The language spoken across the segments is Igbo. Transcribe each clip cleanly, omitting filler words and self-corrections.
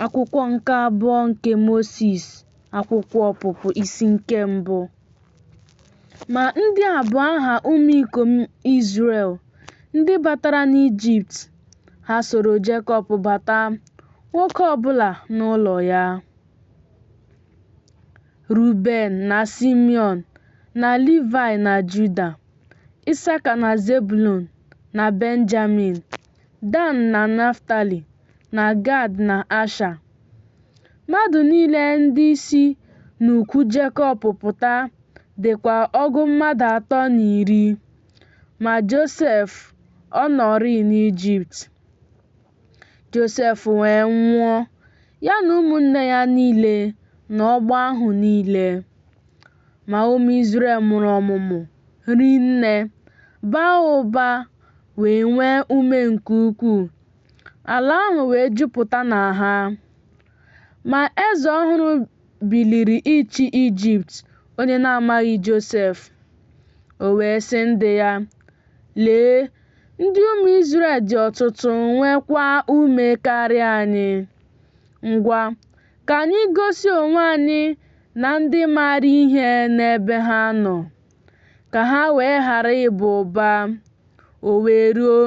Akwụkwọ nke abụọ nke Mosis, akwụkwọ Ọpụpụ isi nke mbụ. Ma ndị a bụ aha ụmụ ikom Izrel, ndị batara n'Ijipt, ha soro Jekọb bata, nwoke ọ bụla n'ụlọ ya. Ruben na Simiọn na Livaị na Juda, Ịsaka na Zebụlọn na Benjamin, Dan na Naftali na Gad na Asha. Mmadụ niile ndị si n'ukwu Jekọb pụta dịkwa ọgụ mmadụ atọ na iri. Ma Josef ọ nọrịị n'Ijipt. Josef wee nwụọ, ya na ụmụnne ya niile na ọgbọ ahụ niile. Ma ụmụ Izrel mụrụ ọmụmụ rinne, baa ụba, wee nwee ume nke ukwuu. Ala ahụ wee jupụta na ha. Ma eze ọhụrụ biliri ịchị Ijipt, onye na-amaghị Josef. O wee sị ndị ya, Lee, ndị ụmụ Izrel dị ọtụtụ, nweekwa ume karịa anyị. Ngwa, ka anyị gosi onwe anyị na ndị maara ihe n'ebe ha nọ, ka ha wee ghara ịba ụba. O wee ruo,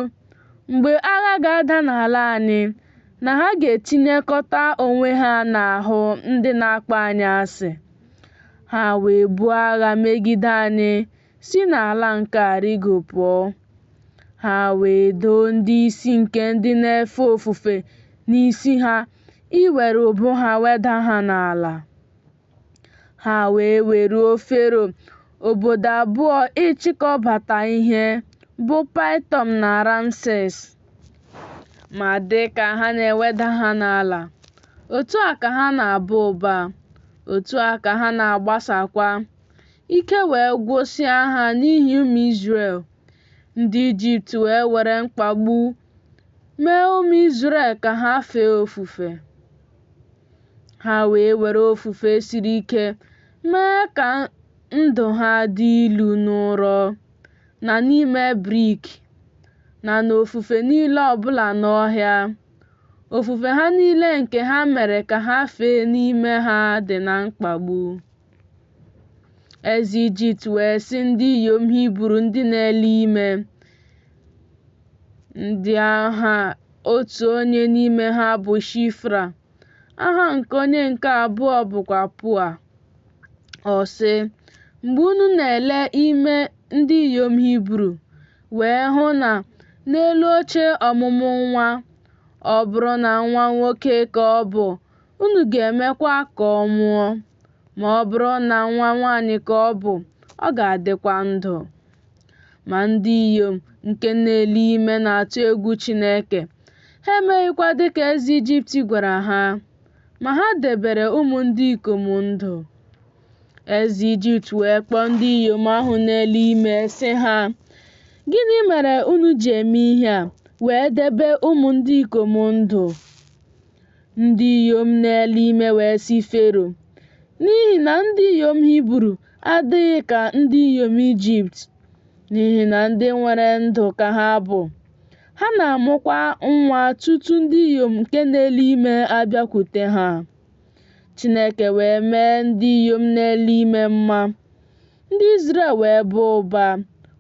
mgbe agha ga-ada n'ala anyị, na ha ga-etinyekọta onwe ha n'ahụ ndị na-akpọ anyị asị, ha wee buo agha megide anyị si n'ala nke a rịgo pụọ. Ha wee doo ndị isi nke ndị na-efe ofufe n'isi ha iwere ubu ha weda ha n'ala. Ha wee weruo Fero obodo abụọ ịchịkọbata ihe, bụ Paịtọm na Ramses. Ma dị ka ha na-eweda ha n'ala, otu a ka ha na-aba ụba, otu a ka ha na-agbasakwa. Ike wee gwụsịa ha n'ihi ụmụ Izrel. Ndị Ijipt wee were mkpagbu mee ụmụ Izrel ka ha fee ofufe. Ha wee were ofufe siri ike mee ka ndụ ha dị ilu n'ụrọ, na n'ime brik, na n'ofufe niile ọ bụla n'ọhịa. Ofufe ha niile nke ha mere ka ha fee n'ime ha dị na mkpagbu. Eze Ijipt wee sị ndị inyom Hibru ndị na-ele ime, ndị aha otu onye n'ime ha bụ Shifra, aha nke onye nke abụọ bụkwa Pua. Ọ sị, Mgbe unu na-ele ime ndị inyom Hibru, wee hụ na n'elu oche ọmụmụ nwa, ọ bụrụ na nwa nwoke ka ọ bụ, unu ga-emekwa ka ọ nwụọ. Ma ọ bụrụ na nwa nwaanyị ka ọ bụ, ọ ga-adịkwa ndụ. Ma ndị inyom nke na-ele ime na-atụ egwu Chineke, ha emeghịkwa dị ka eze Ijipt gwara ha, ma ha debere ụmụ ndị ikom ndụ. Eze Ijipt wee kpọọ ndị inyom ahụ na-ele ime, sị ha, Gịnị mere unu ji eme ihe a, wee debe ụmụ ndị ikom ndụ? Ndị inyom na-ele ime wee sị Fero, N'ihi na ndị inyom Hibru adịghị ka ndị inyom Ijipt, n'ihi na ndị nwere ndụ ka ha bụ, ha na-amụkwa nwa tutu ndị inyom nke na-ele ime abịakwute ha. Chineke wee mee ndị inyom na-ele ime mma. Ndị Izrel wee baa ụba,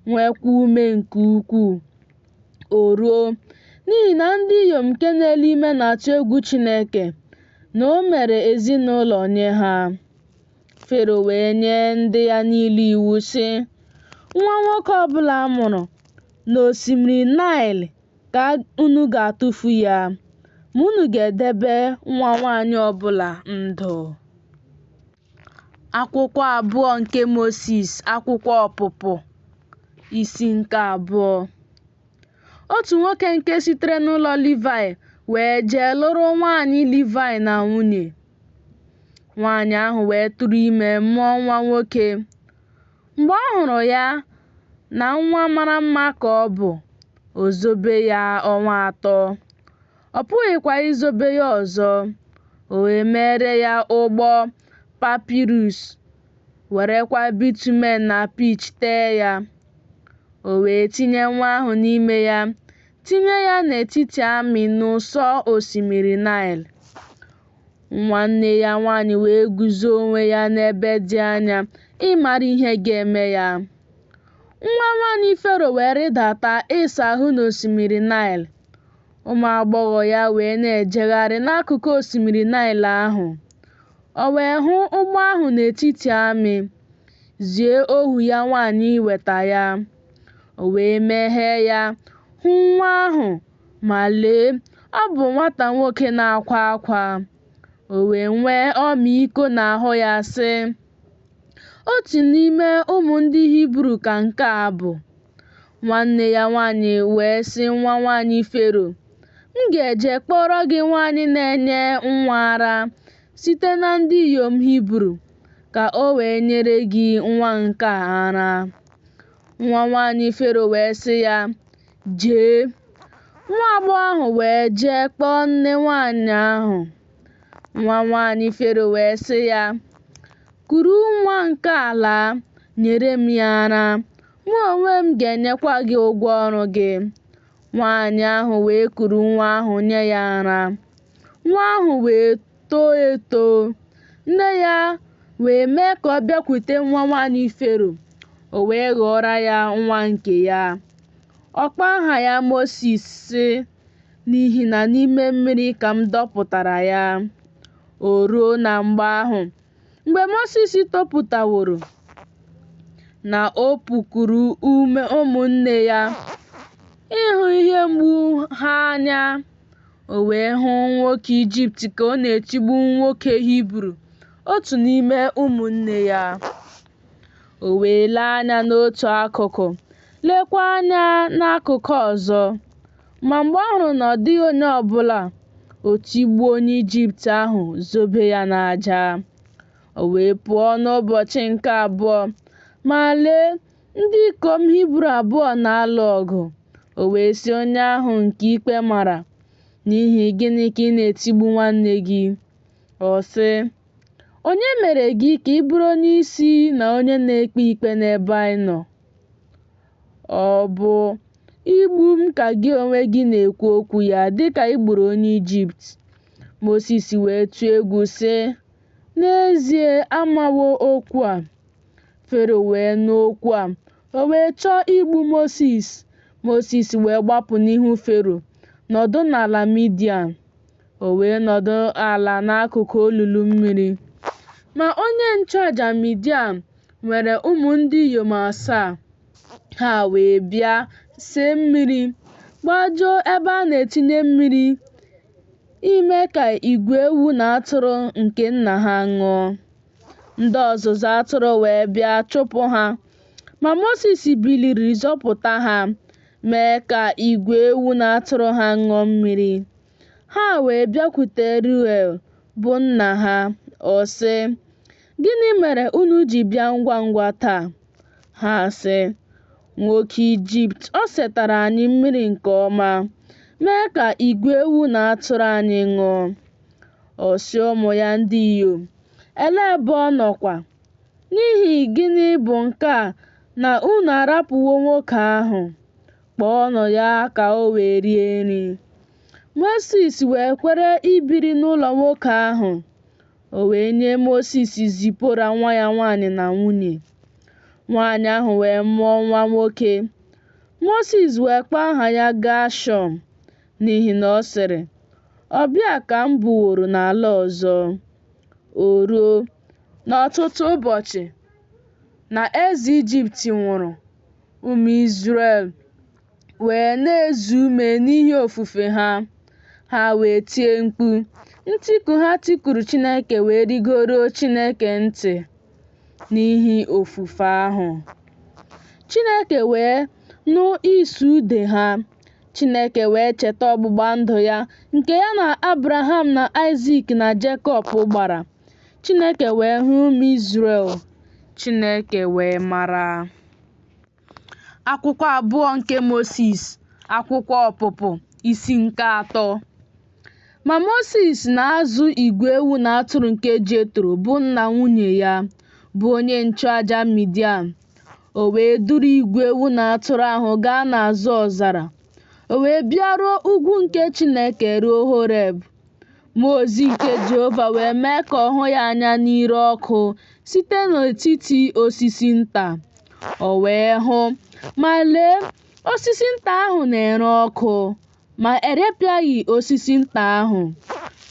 nweekwa ume nke ukwuu. O ruo, n'ihi na ndị inyom nke na-ele ime na-atụ egwu Chineke, na o mere ezinụlọ nye ha. Fero wee nye ndị ya niile iwu, sị, Nwa nwoke ọ bụla a mụrụ n'osimiri Naịl ka unu ga-atụfu ya, ma unu ga-edebe nwa nwaanyị ọ bụla ndụ. Akwụkwọ abụọ nke Mosis, akwụkwọ Ọpụpụ, isi nke abụọ. Otu nwoke nke sitere n'ụlọ Livaị wee jee lụrụ nwaanyị Livaị na nwunye. Nwaanyị ahụ wee tụrụ ime mụọ nwa nwoke. Mgbe ọ hụrụ ya na nwa mara mma ka ọ bụ, o zobe ya ọnwa atọ. Ọ pụghịkwa izobe ya ọzọ. O wee meere ya ụgbọ papịrụs, werekwa bitumen na pitch tee ya. O wee tinye nwa ahụ n'ime ya, tinye ya n'etiti amị n'ụsọ osimiri Naịl. Nwanne ya nwaanyị wee guzo onwe ya n'ebe dị anya ịmara ihe ga-eme ya. Nwa nwaanyị Fero wee rịdata ịsa ahụ n'osimiri Naịl. Ụmụ agbọghọ ya wee na-ejegharị n'akụkụ osimiri Naịl ahụ. O wee hụ ụgbụ ahụ n'etiti amị, zie ohu ya nwaanyị iweta ya. O wee meghee ya, hụ nwa ahụ, ma lee, ọ bụ nwata nwoke na-akwa akwa. O wee nwee ọmịiko n'ahụ ya, sị, Otu n'ime ụmụ ndị Hibru ka nke a bụ. Nwanne ya nwaanyị wee sị nwa nwaanyị Fero, M ga-eje kpọọrọ gị nwaanyị na-enye nwa ara site na ndị inyom Hibru, ka o wee nyere gị nwa nke a ara. Nwa nwaanyị Fero wee sị ya, Jee. Nwa agbọghọ ahụ wee jee kpọọ nne nwaanyị ahụ. Nwa nwaanyị Fero wee sị ya, Kuru nwa nke a laa, nyere m ya ara, mụ onwe m ga-enyekwa gị ụgwọ ọrụ gị. Nwaanyị ahụ wee kuru nwa ahụ nye ya ara. Nwa ahụ wee too eto. Nne ya wee mee ka ọ bịakwute nwa nwaanyị Fero, o wee ghọọrọ ya nwa nke ya. Ọ kpọọ aha ya Mosis, sị, N'ihi na n'ime mmiri ka m dọpụtara ya. O ruo na mgbe ahụ, mgbe Mosis topụtaworo, na o pụkwuru ụmụnne ya, ịhụ ihe mgbu ha anya, o wee hụ nwoke Ijipt ka ọ na-etigbu nwoke Hibru, otu n'ime ụmụnne ya. O wee lee anya n'otu akụkụ, leekwa anya n'akụkụ ọzọ. Ma mgbe ọ hụrụ na ọ dịghị onye ọ bụla, o tigbuo onye Ijipt ahụ zobe ya n'aja. O wee pụọ n'ụbọchị nke abụọ, ma lee, ndị ikom Hibru abụọ na-alụ ọgụ. O wee sị onye ahụ nke ikpe mara, N'ihi gịnị ka ị na-etigbu nwanne gị? Ọ sị, Onye mere gị ka ị bụrụ onyeisi na onye na-ekpe ikpe n'ebe anyị nọ? Ọ bụ igbu m ka gị onwe gị na-ekwu okwu ya dị ka i gburu onye Ijipt? Mosis wee tụọ egwu sị, N'ezie a mawo okwu a. Fero wee nụ okwu a, o wee chọọ igbu Mosis. Mosis wee gbapụ n'ihu Fero, nọdụ n'ala Midian. O wee nọdụ ala n'akụkụ olulu mmiri. Ma onye nchụaja Midian nwere ụmụ ndị inyom asaa. Ha wee bịa see mmiri, gbajuo ebe a na-etinye mmiri ime ka igwe ewu na atụrụ nke nna ha ṅụọ. Ndị ọzụzụ atụrụ wee bịa chụpụ ha. Ma Mosis biliri zọpụta ha, mee ka igwe ewu na atụrụ ha ṅụọ mmiri. Ha wee bịakwute Reuel, bụ nna ha. Ọ sị, Gịnị mere unu ji bịa ngwa ngwa taa? Ha sị, Nwoke Ijipt o setara anyị mmiri nke ọma, mee ka igwe ewu na atụrụ anyị ṅụọ. Ọ sị ụmụ ya ndị inyom, Elee ebe ọ nọkwa? N'ihi gịnị bụ nke a na unu arapụwo nwoke ahụ? Kpọọnụ ya ka o wee rie nri. Mosis wee kwere ibiri n'ụlọ nwoke ahụ. O wee nye Mosis Zipora nwa ya nwaanyị na nwunye. Nwaanyị ahụ wee mụọ nwa nwoke. Mosis wee kpọọ aha ya Gashọm, n'ihi na ọ sịrị, Ọbịa ka m bụworo n'ala ọzọ. O ruo, n'ọtụtụ ụbọchị, na eze Ijipt nwụrụ, ụmụ Izrel wee na-eze ume n'ihi ofufe ha. Ha wee tie mkpu, ntiku ha tikuru Chineke wee rigoruo Chineke ntị n'ihi ofufe ahụ. Chineke wee nụ ịsụ ude ha. Chineke wee cheta ọgbụgba ndụ ya nke ya na Abraham na Aịzik na Jekọb gbara. Chineke wee hụ ụmụ Izrel. Chineke wee mara. Akwụkwọ abụọ nke Mosis, akwụkwọ Ọpụpụ, isi nke atọ. Ma Mosis na-azụ igwe ewu na atụrụ nke Jetro, bụ nna nwunye ya, bụ onye nchụaja Midian. O wee duru igwe ewu na atụrụ ahụ gaa n'azụ ọzara. O wee bịaruo ugwu nke Chineke, ruo Horeb. Mmụọ ozi nke Jehova wee mee ka ọ hụ ya anya n'ire ọkụ site n'etiti osisi nta. O wee hụ, ma lee, osisi nta ahụ na-ere ọkụ, ma erepịaghị osisi nta ahụ.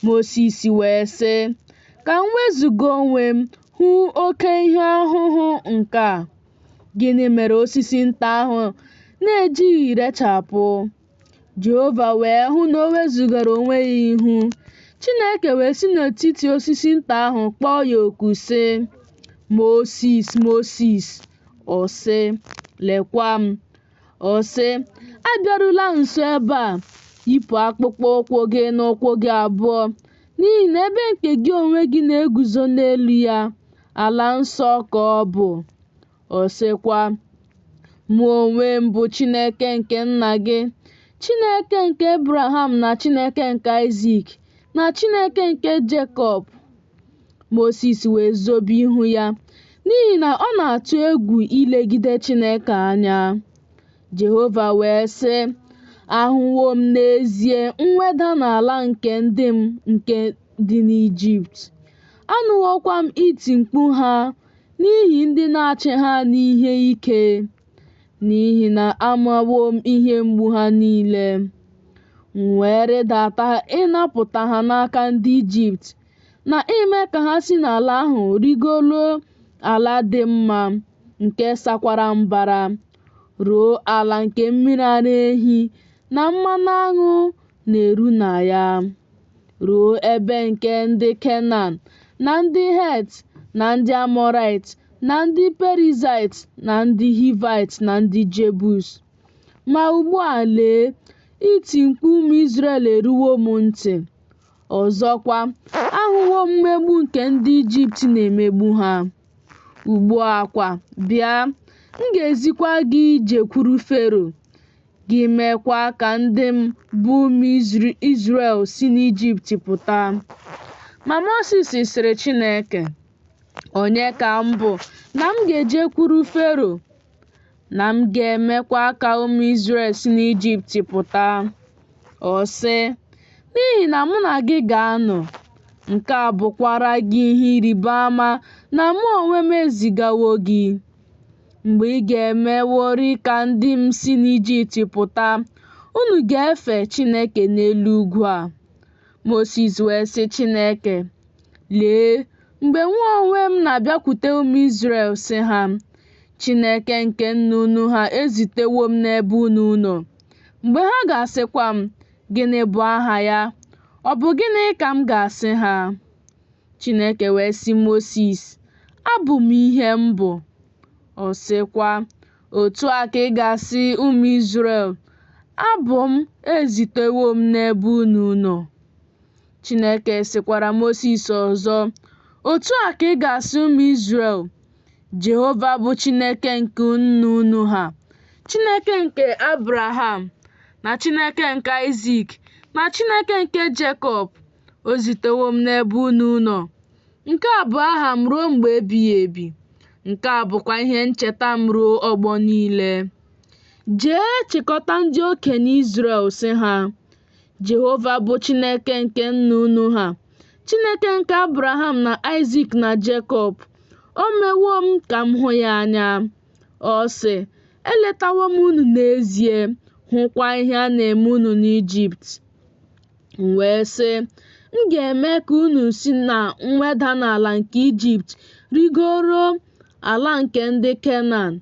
Mosis wee sị, Ka m wezụga onwe m hụ oke ihe ọhụhụ nke a. Gịnị mere osisi nta ahụ na-ejighị rechapụ? Jehova wee hụ na o wezụgara onwe ya ihu. Chineke wee si n'etiti osisi nta ahụ kpọọ ya oku sị, Mosis, Mosis! Ọ sị, Lekwa m. Ọ sị, Abịarula nso ebe a, yipụ akpụkpọ ụkwụ gị n'ụkwụ gị abụọ, n'ihi na ebe nke gị onwe gị na-eguzo n'elu ya, ala nsọ ka ọ bụ. Ọ sịkwa, Mụ onwe m bụ Chineke nke nna gị, Chineke nke Ebraham na Chineke nke Aịzik na Chineke nke Jekọb. Mosis wee zobe ihu ya, n'ihi na ọ na-atụ egwu ilegide Chineke anya. Jehova wee sị, Ahụwo m n'ezie mweda n'ala nke ndị m nke dị n'Ijipt. Anụwokwa m iti mkpu ha n'ihi ndị na-achị ha n'ihe ike, n'ihi na amawo m ihe mgbu ha niile. M wee rịdata ịnapụta ha n'aka ndị Ijipt, na ime ka ha si n'ala ahụ rịgoruo ala dị mma, nke sakwara mbara, ruo ala nke mmiri ara ehi na mmanụ aṅụ na-eru na ya, ruo ebe nke ndị Kenan na ndị Het na ndị Amọraịt na ndị Perizaịt na ndị Hivaịt na ndị Jebus. Ma ugbu a, lee, iti mkpu ụmụ Izrel eruwo m ntị. Ọzọkwa, ahụwo m mmegbu nke ndị Ijipt na-emegbu ha. Ugbu a kwa, bịa, m ga-ezikwa gị jekwuru Fero, gị meekwa ka ndị m, bụ ụmụ Izrel, si n'Ijipt pụta. Ma Mosis sịrị Chineke, Onye ka m bụ na m ga-ejekwuru Fero, na m ga-emekwa ka ụmụ Izrel si n'Ijipt pụta? Ọ sị, N'ihi na mụ na gị ga-anọ, nke a bụkwara gị ihe ịrịba ama na mụ onwe m ezigawo gị. Mgbe ị ga-emeworị ka ndị m si n'Ijipt pụta, unu ga-efe Chineke n'elu ugwu a. Mosis wee sị Chineke, Lee, mgbe mụ onwe m na-abịakwute ụmụ Izrel sị ha, Chineke nke nna unu ha ezitewo m n'ebe unu nọ. Mgbe ha ga-asịkwa m, Gịnị bụ aha ya? Ọ bụ gịnị ka m ga-asị ha? Chineke wee sị Mosis, Abụ m ihe m bụ. Ọ sịkwa, Otu a ka ị ga-asị ụmụ Izrel, Abụ m ezitewo m n'ebe unu nọ. Chineke sịkwara Mosis ọzọ, Otu a ka ị ga-asị ụmụ Izrel, Jehova bụ Chineke nke nna unu ha, Chineke nke Abraham, na Chineke nke Aịzik, na Chineke nke Jekọb, o zitewo m n'ebe unu nọ. Nke a bụ aha m ruo mgbe ebighị ebi, nke a bụkwa ihe ncheta m ruo ọgbọ niile. Jee chịkọta ndị okenye Izrel sị ha, Jehova bụ Chineke nke nna unu ha, Chineke nke Abraham na Aịzik na Jekọb, o mewo m ka m hụ ya anya. Ọ sị, Eletawo m unu n'ezie, hụkwa ihe a na-eme unu n'Ijipt. M wee sị, M ga-eme ka unu si na mweda n'ala nke Ijipt rịgoro ala nke ndị Kenan,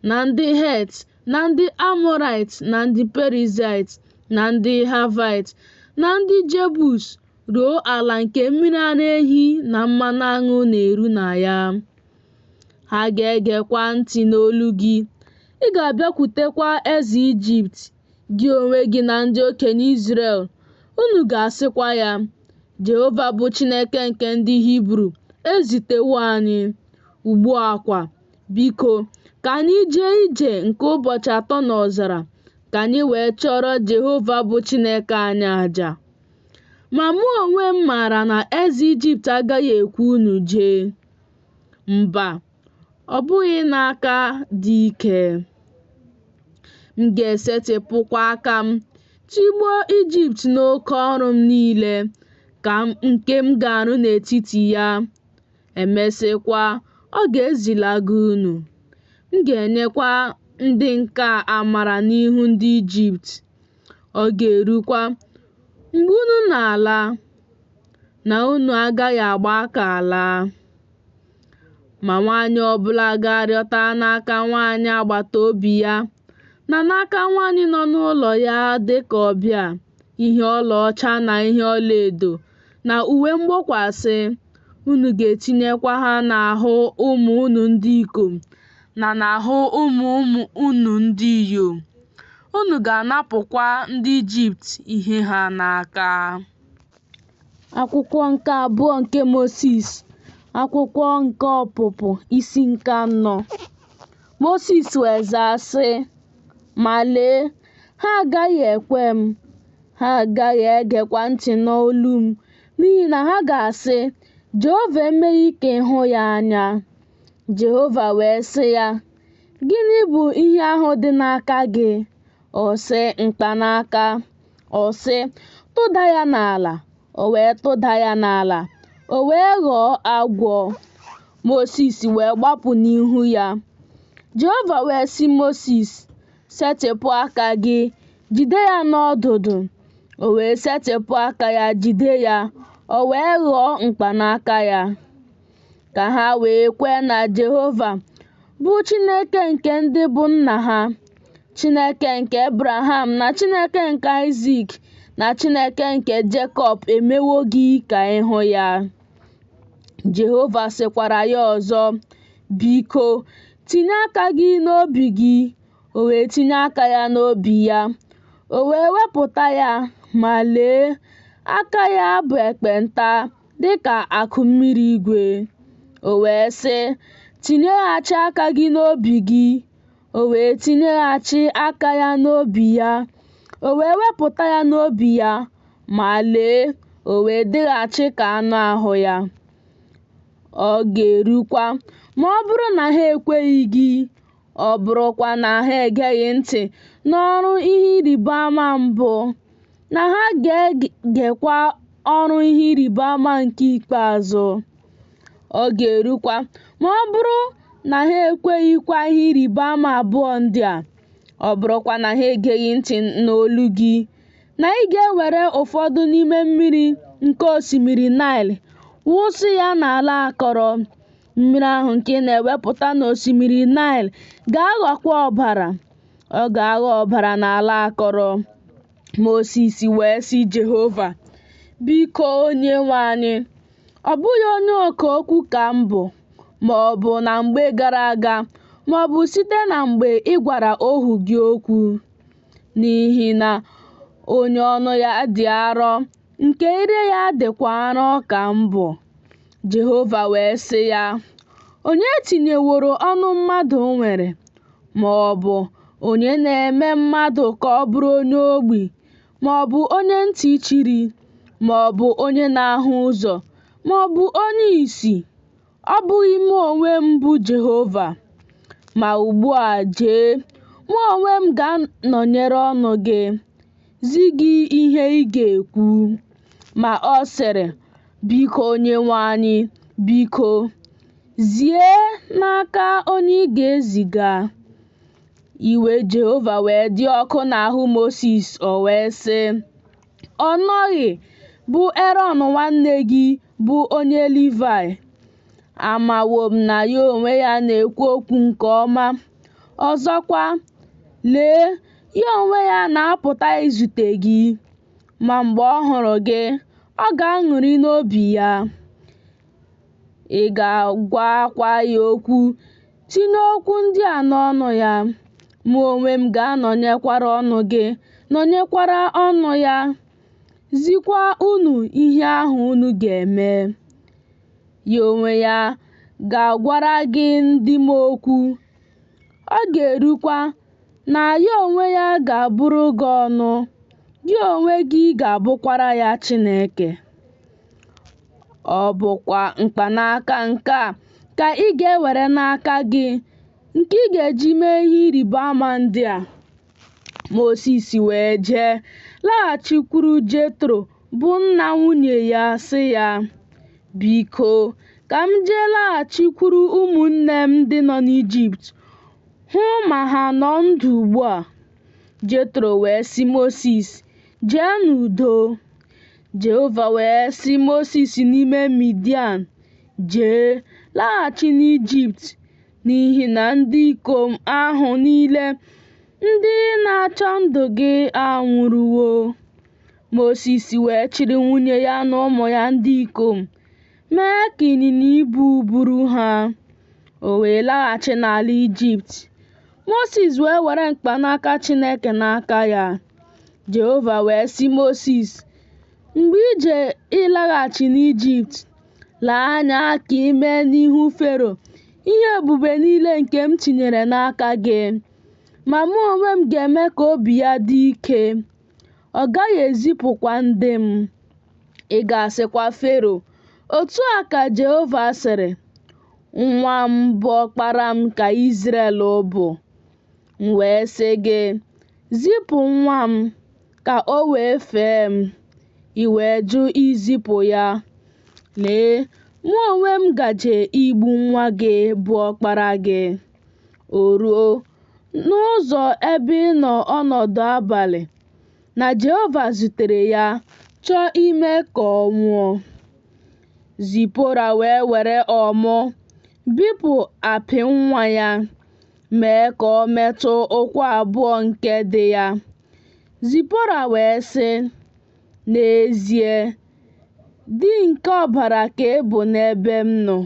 na ndị Het, na ndị Amọraịt, na ndị Perizaịt, na ndị Haịvaịt, na ndị Jebus, ruo ala nke mmiri ara ehi na mmanụ aṅụ na-eru na ya. Ha ga-egekwa ntị n'olu gị, ị ga-abịakwutekwa eze Ijipt, gị onwe gị na ndị okenye Izrel, unu ga-asịkwa ya, Jehova bụ Chineke nke ndị Hibru ezitewo anyị. Ugbu a kwa, biko, ka anyị jee ije nke ụbọchị atọ n'ọzara, ka anyị wee chụọrọ Jehova bụ Chineke anyị aja. Ma mụ onwe m maara na eze Ijipt agaghị ekwe unu jee. Mba, ọ bụghị n'aka dị ike. M ga-esetịpụkwa aka m, tigbuo Ijipt n'oke ọrụ m niile, nke m ga-arụ n'etiti ya, e mesịakwa, ọ ga-ezilaga unu. M ga-enyekwa ndị nke a amara n'ihu ndị Ijipt. Ọ ga-erukwa, mgbe unu na-ala, na unu agaghị agba aka ala. Ma nwaanyị ọ bụla ga-arịọta n'aka nwaanyị agbata obi ya na n'aka nwaanyị nọ n'ụlọ ya dị ka ọbịa ihe ọlaọcha na ihe ọlaedo na uwe mgbokwasị, unu ga-etinyekwa ha n'ahụ ụmụ unu ndị ikom na n'ahụ ụmụ ụmụ unu ndị inyom, unu ga-anapụkwa ndị Ijipt ihe ha n'aka. Akwụkwọ nke abụọ nke Mosis, akwụkwọ nke Ọpụpụ, isi nke anọ. Mosis wee zaa, sị, Ma lee, ha agaghị ekwe m, ha agaghị egekwa ntị n'olu m, n'ihi na ha ga-asị, Jehova emeghị ka ị hụ ya anya. Jehova wee sị ya, Gịnị bụ ihe ahụ dị n'aka gị? Ọ sị, Mkpanaka. Ọ sị, Tụda ya n'ala. O wee tụda ya n'ala, o wee ghọọ agwọ. Mosis wee gbapụ n'ihu ya. Jehova wee sị Mosis, Setịpụ aka gị, jide ya n'ọdụdụ. O wee setịpụ aka ya jide ya, o wee ghọọ mkpanaka ya. Ka ha wee kwee na Jehova, bụ Chineke nke ndị bụ nna ha, Chineke nke Ebraham na Chineke nke Aịzik na Chineke nke Jekọb emewo gị ka ị hụ ya. Jehova sịkwara ya ọzọ, Biko, tinye aka gị n'obi gị. O wee tinye aka ya n'obi ya. O wee wepụta ya, ma lee, aka ya bụ ekpenta dị ka akụ mmiri igwe. O wee sị, Tinyeghachi aka gị n'obi gị. O wee tinyeghachi aka ya n'obi ya. O wee wepụta ya n'obi ya, ma lee, o wee dịghachi ka anụ ahụ ya. Ọ ga-erukwa, ma ọ bụrụ na ha ekweghị gị, ọ bụrụkwa na ha egeghị ntị n'ọrụ ihe ịrịba ama mbụ, na ha ga-egekwa ọrụ ihe ịrịba ama nke ikpeazụ. Ọ ga-erukwa, ma ọ bụrụ na ha ekweghịkwa ihe ịrịba ama abụọ ndị a, ọ bụrụkwa na ha egeghị ntị n'olu gị, na ị ga-ewere ụfọdụ n'ime mmiri nke osimiri Naịl wụsị ya n'ala akọrọ, mmiri ahụ nke ị na-ewepụta n'osimiri Naịl ga-aghọkwa ọbara, ọ ga-aghọ ọbara n'ala akọrọ. Mosis wee sị Jehova, Biko, Onyenwe anyị, ọ bụghị onye ọka okwu ka m bụ, ma ọ bụ na mgbe gara aga ma ọ bụ site na mgbe ị gwara ohu gị okwu. N'ihi na onye ọnụ ya dị arọ, nke ire ya dịkwa arọ ka m bụ. Jehova wee sị ya, Onye tinyeworo ọnụ mmadụ nwere, ma ọ bụ onye na-eme mmadụ ka ọ bụrụ onye ogbi, ma ọ bụ onye ntị chiri, ma ọ bụ onye na-ahụ ụzọ, ma ọ bụ onye ìsì? Ọ bụghị mụ onwe m bụ Jehova? Ma ugbu a jee, mụ onwe m ga-anọnyere ọnụ gị, zi gị ihe ị ga-ekwu. Ma ọ sịrị, Biko, Onyenwe anyị, biko, zie n'aka onye ị ga-eziga. Iwe Jehova wee dị ọkụ n'ahụ Mosis, o wee sị, Ọ nọghị, bụ Erọn nwanne gị, bụ onye Livaị? Amawo m na ya onwe ya na-ekwu okwu nke ọma. Ọzọkwa, lee, ya onwe ya na-apụta izute gị, ma mgbe ọ hụrụ gị, ọ ga-aṅụrị n'obi ya. Ị ga-agwakwa ya okwu, tinye okwu ndị a n'ọnụ ya. Mụ onwe m ga-anọnyekwara ọnụ gị, nọnyekwara ọnụ ya, zikwa unu ihe ahụ unu ga-eme. Ya onwe ya ga-agwara gị ndị m okwu. Ọ ga-erukwa na ya onwe ya ga-abụrụ gị ọnụ, gị onwe gị ga-abụkwara ya Chineke. Ọ bụkwa mkpanaka nke a ka ị ga-ewere n'aka gị, nke ị ga-eji mee ihe ịrịba ama ndị a. Mosis wee jee laghachikwuru Jetro, bụ nna nwunye ya, sị ya, Biko, ka m jee laghachikwuru ụmụnne m ndị nọ n'Ijipt, hụ ma ha nọ ndụ ugbu a. Jetro wee sị Mosis, Jee n'udo. Jehova wee sị Mosis n'ime Midian, Jee, laghachi n'Ijipt, n'ihi na ndị ikom ahụ niile ndị na-achọ ndụ gị anwụrụwo. Mosis wee chịrị nwunye ya na ụmụ ya ndị ikom, mee ka ịnyịnya ibu buru ha. O wee laghachi n'ala Ijipt. Mosis wee were mkpanaka Chineke n'aka ya. Jehova wee sị Mosis, Mgbe i je ịlaghachi n'Ijipt, lee anya ka i mee n'ihu Fero ihe ebube niile nke m tinyere n'aka gị. Ma mụ onwe m ga-eme ka obi ya dị ike, ọ gaghị ezipụkwa ndị m. Ị ga-asịkwa Fero, Otu a ka Jehova sịrị, Nwa m bụ ọkpara m ka Izrel bụ. M wee sị gị, Zipụ nwa m, ka o wee fee m. I wee jụ izipụ ya. Lee, mụ onwe m gaje igbu nwa gị bụ ọkpara gị. O ruo, n'ụzọ ebe ịnọ ọnọdụ abalị, na Jehova zutere ya, chọọ ime ka ọ nwụọ. Zipora wee were ọmụ bipụ apị nwa ya, mee ka ọ metụ ụkwụ abụọ nke di ya. Zipora wee sị, N'ezie, di nke ọbara ka ị bụ n'ebe m nọ.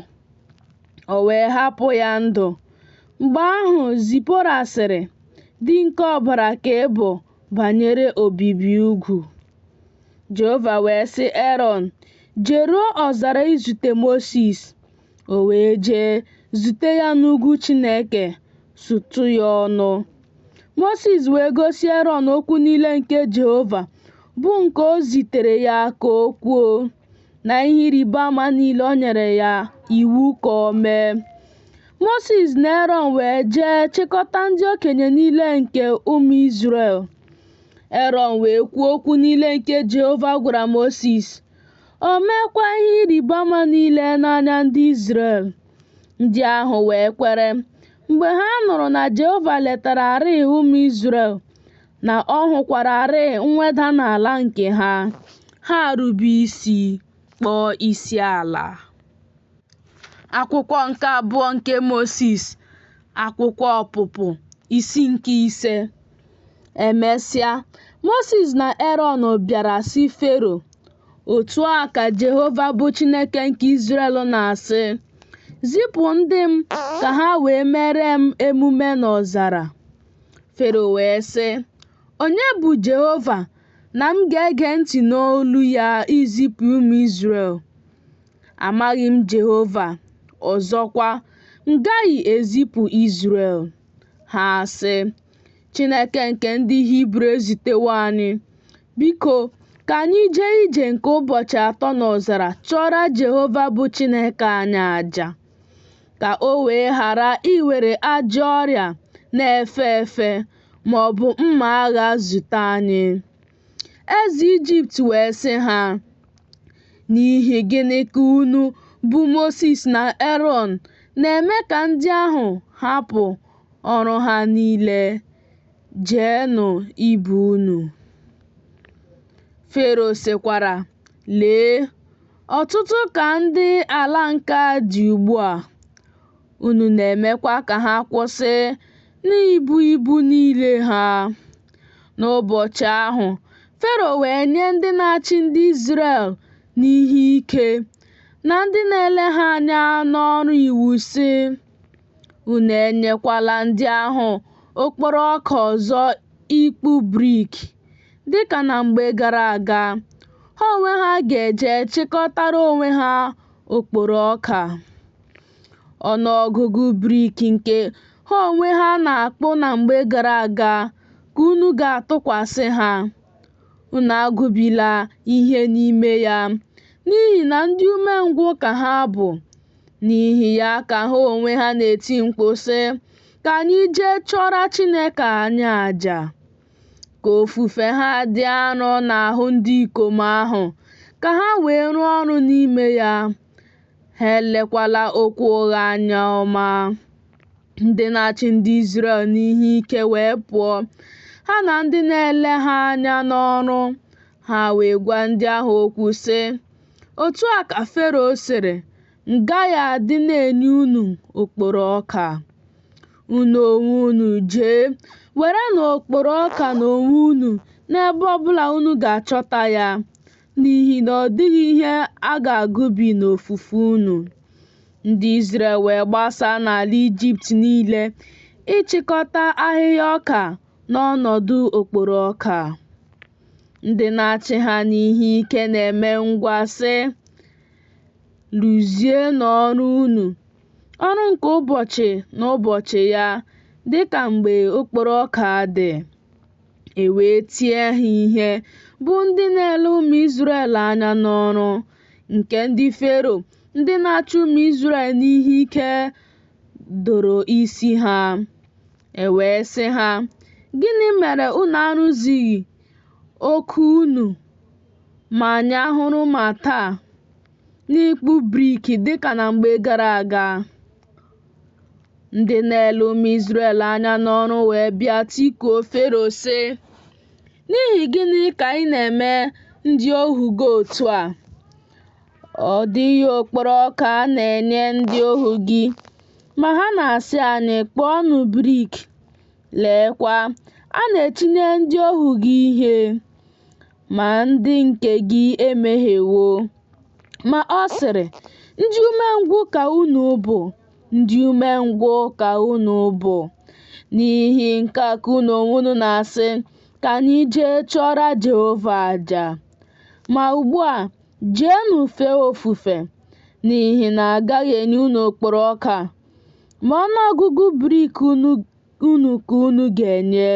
O wee hapụ ya ndụ. Mgbe ahụ Zipora sịrị, Di nke ọbara ka ị bụ banyere obibi ugwu. Jehova wee sị Erọn, Jeruo ọzara izute Mosis. O wee jee zute ya n'ugwu Chineke, sutụ ya ọnụ. Mosis wee gosi Erọn okwu niile nke Jehova, bụ nke o zitere ya ka o kwuo, na ihe ịrịba ama niile o nyere ya iwu ka o mee. Mosis na Erọn wee jee chịkọta ndị okenye niile nke ụmụ Izrel. Erọn wee kwuo okwu niile nke Jehova gwara Mosis. O meekwa ihe ịrịba ama niile n'anya ndị Izrel. Ndị ahụ wee kwere mgbe ha nụrụ na Jehova letararị ụmụ Izrel, na ọ hụkwararị mweda n'ala nke ha. Ha rube isi, kpọọ isi ala. Akwụkwọ nke abụọ nke Mosis, akwụkwọ Ọpụpụ, isi nke ise. Emesịa, Mosis na Erọn bịara sị Fero, Otu a ka Jehova bụ Chineke nke Izrel na-asị, Zipụ ndị m ka ha wee meere m emume n'ọzara. Fero wee sị, Onye bụ Jehova na m ga-ege ntị n'olu ya izipụ ụmụ Izrel? Amaghị m Jehova, ọzọkwa, m gaghị ezipụ Izrel. Ha sị, Chineke nke ndị Hibru ezitewo anyị. Biko, ka anyị jee ije nke ụbọchị atọ n'ọzara chụọrọ Jehova bụ Chineke anyị aja, ka o wee ghara iwere ajọ ọrịa na-efe efe ma ọ bụ mma agha zute anyị. Eze Ijipt wee sị ha, N'ihi gịnị ka unu, bụ Mosis na Erọn, na-eme ka ndị ahụ hapụ ọrụ ha niile? Jeenụ ibe unu. Fero sịkwara, Lee, ọtụtụ ka ndị ala nke a dị ugbu a, unu na-emekwa ka ha kwụsị n'ibu ibu niile ha. N'ụbọchị ahụ, Fero wee nye ndị na-achị ndị Izrel n'ihe ike na ndị na-ele ha anya n'ọrụ iwu sị, Unu enyekwala ndị ahụ okporo ọka ọzọ ịkpụ brik, dịka na mgbe gara aga. Ha onwe ha ga-eje chịkọtara onwe ha okporo ọka. Ọnụọgụgụ brik nke ha onwe ha na-akpụ na mgbe gara aga ka unu ga-atụkwasị ha. Unu agụbila ihe n'ime ya, n'ihi na ndị umengwụ ka ha bụ. N'ihi ya ka ha onwe ha na-eti mkpu sị, Ka anyị jee chụọrọ Chineke anyị aja. Ka ofufe ha dị arọ n'ahụ ndị ikom ahụ, ka ha wee rụọ ọrụ n'ime ya. Ha elekwala okwu ụgha anya ọma. Ndị na-achị ndị Izrel n'ihe ike wee pụọ, ha na ndị na-ele ha anya n'ọrụ. Ha wee gwa ndị ahụ okwu, sị, Otu a ka Fero sịrị, M gaghị adị na-enye unu okporo ọka. Unu onwe unu jee, werenụ okporo ọka n'onwe unu n'ebe ọ bụla unu ga-achọta ya, n'ihi na ọ dịghị ihe a ga-agụbi n'ofufe unu. Ndị Izrel wee gbasaa n'ala Ijipt niile ịchịkọta ahịhịa ọka n'ọnọdụ okporo ọka. Ndị na-achị ha n'ihe ike na-eme ngwa sị, Rụzienụ ọrụ unu, ọrụ nke ụbọchị n'ụbọchị ya, dị ka mgbe okporo ọka dị. E wee tie ha ihe, bụ ndị na-ele ụmụ Izrel anya n'ọrụ, nke ndị Fero, ndị na-achị ụmụ Izrel n'ihe ike doro isi ha. E wee sị ha, Gịnị mere unu arụzighị oke unu ma ụnyaahụ ma taa n'ịkpụ brik dịka na mgbe gara aga? Ndị na-ele ụmụ Izrel anya n'ọrụ wee bịa tikuo Fero, sị, N'ihi gịnị ka ị na-eme ndị ohu gị otu a? Ọ dịghị okporo ọka a na-enye ndị ohu gị, ma ha na-asị anyị, Kpụọnụ brik! Leekwa, a na-etinye ndị ohu gị ihe, ma ndị nke gị emehiewo. Ma ọ sịrị, Ndị umengwụ ka unu bụ, ndị umengwụ ka unu bụ. N'ihi nke a ka unu onwe unu na-asị, Ka anyị jee chụọrọ Jehova aja. Ma ugbu a, jeenụ fee ofufe, n'ihi na a gaghị enye unu okporo ọka, ma ọnụ ọgụgụ brik unu ka unu ga-enye.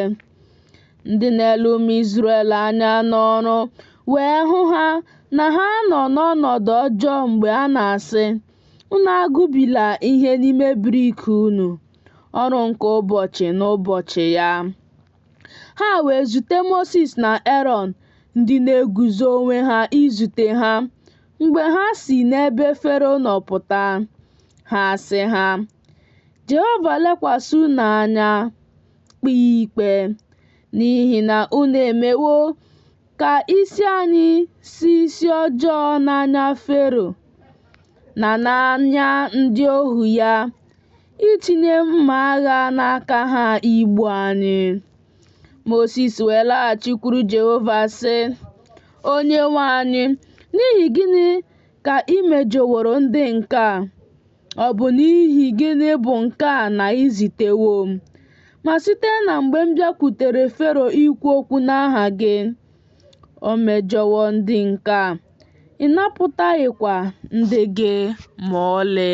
Ndị na-ele ụmụ Izrel anya n'ọrụ wee hụ ha na ha nọ n'ọnọdụ ọjọọ mgbe a na-asị, Unu agụbila ihe n'ime brik unu, ọrụ nke ụbọchị n'ụbọchị ya. Ha wee zute Mosis na Erọn, ndị na-eguzo onwe ha izute ha, mgbe ha si n'ebe Fero nọ pụta. Ha sị ha, Jehova lekwasị unu anya, kpee ikpe, n'ihi na unu emewo ka isi anyị sie isi ọjọọ n'anya Fero na n'anya ndị ohu ya, itinye mma agha n'aka ha igbu anyị. Mosis wee laghachikwuru Jehova, sị, Onyenwe anyị, n'ihi gịnị ka i mejọworo ndị nke a? Ọ bụ n'ihi gịnị bụ nke a na i zitewo m? Ma site na mgbe m bịakwutere Fero ikwu okwu n'aha gị, o mejọwo ndị nke a, ị napụtaghịkwa ndị gị ma ọlị.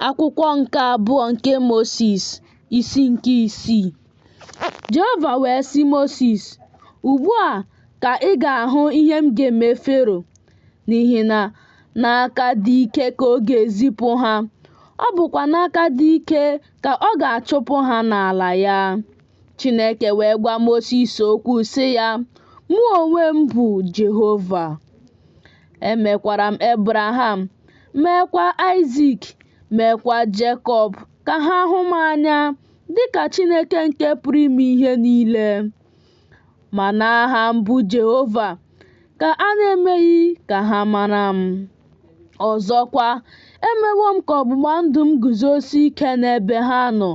Akwụkwọ nke abụọ nke Mosis, isi nke isii. Jehova wee sị Mosis, Ugbu a ka ị ga-ahụ ihe m ga-eme Fero, n'ihi na n'aka dị ike ka ọ ga-ezipụ ha, ọ bụkwa n'aka dị ike ka ọ ga-achụpụ ha n'ala ya. Chineke wee gwa Mosis okwu sị ya, Mụ onwe m bụ Jehova. Emekwara m Ebraham, meekwa Aịzik, meekwa Jekọb ka ha hụ m anya dị ka Chineke nke pụrụ ime ihe niile. Ma n'aha m bụ Jehova ka a na-emeghị ka ha mara m. Ọzọkwa, emewo m ka ọgbụgba ndụ m guzosie ike n'ebe ha nọ,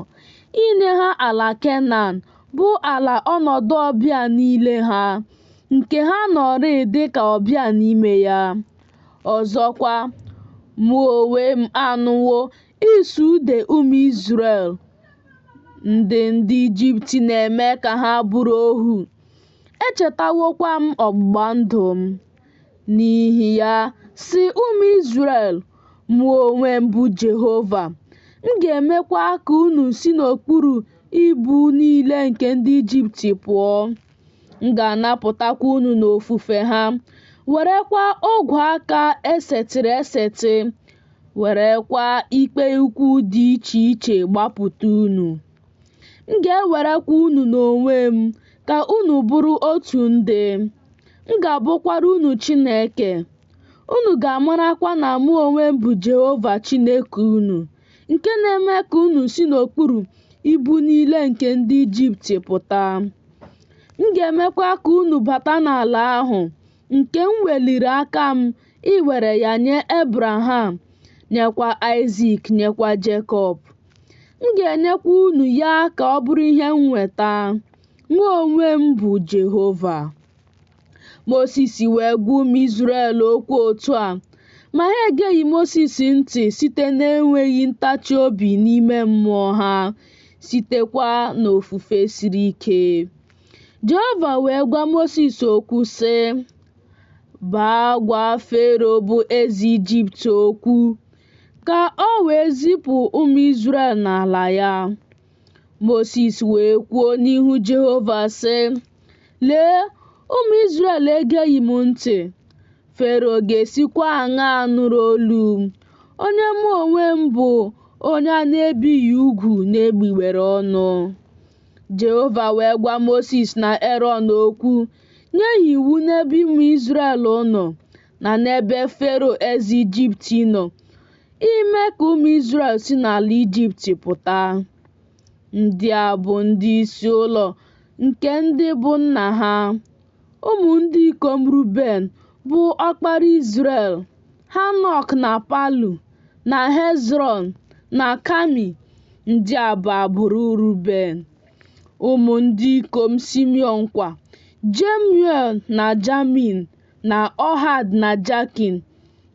inye ha ala Kenan, bụ ala ọnọdụ ọbịa niile ha, nke ha nọrịị dị ka ọbịa n'ime ya. Ọzọkwa, mụ onwe m anụwo ịsụ ude ụmụ Izrel, ndị ndị Ijipt na-eme ka ha bụrụ ohu, echetawokwa m ọgbụgba ndụ m. N'ihi ya, sị ụmụ Izrel, Mụ onwe m bụ Jehova, m ga-emekwa ka unu si n'okpuru ibu niile nke ndị Ijipt pụọ. M ga-anapụtakwa unu n'ofufe ha, werekwa ogwe aka e setịrị esetị, werekwa ike ukwu dị iche iche gbapụta unu. M ga-ewerekwa unu n'onwe m ka unu bụrụ otu ndị, m ga-abụkwara unu Chineke, unu ga-amarakwa na mụ onwe m bụ Jehova Chineke unu, nke na-eme ka unu si n'okpuru ibu niile nke ndị Ijipt pụta. M ga-emekwa ka unu bata n'ala ahụ nke m weliri aka m iwere ya nye Ebraham, nyekwa Aịzik, nyekwa Jekọb. M ga-enyekwa unu ya ka ọ bụrụ ihe nnweta. Mụ onwe m bụ Jehova. Mosis wee gwa ụmụ Izrel okwu otu a, ma ha egeghị Mosis ntị site n'enweghị ntachi obi n'ime mmụọ ha, sitekwa n'ofufe siri ike. Jehova wee gwa Mosis okwu sị, Baa gwa Fero bụ eze Ijipt okwu, ka o wee zipụ ụmụ Izrel n'ala ya. Mosis wee kwuo n'ihu Jehova sị, Lee, ụmụ Izrel egeghị m ntị. Fero ga-esikwa aṅaa nụrụ olu m, onye mụ onwe m bụ onye a na-ebighị ugwu n'egbugbere ọnụ? Jehova wee gwa Mosis na Erọn okwu, nye ha iwu n'ebe ụmụ Izrel nọ na n'ebe Fero eze Ijipt nọ, ime ka ụmụ Izrel si n'ala Ijipt pụta. Ndị a bụ ndị isi ụlọ nke ndị bụ nna ha. Ụmụ ndị ikom Ruben, bụ ọkpara Izrel, Hanọk na Palu, na Hezrọn, na Kami. Ndị a bụ agbụrụ Ruben. Ụmụ ndị ikom Simiọn kwa, Jemuel na Jamin, na Ohad na Jakin,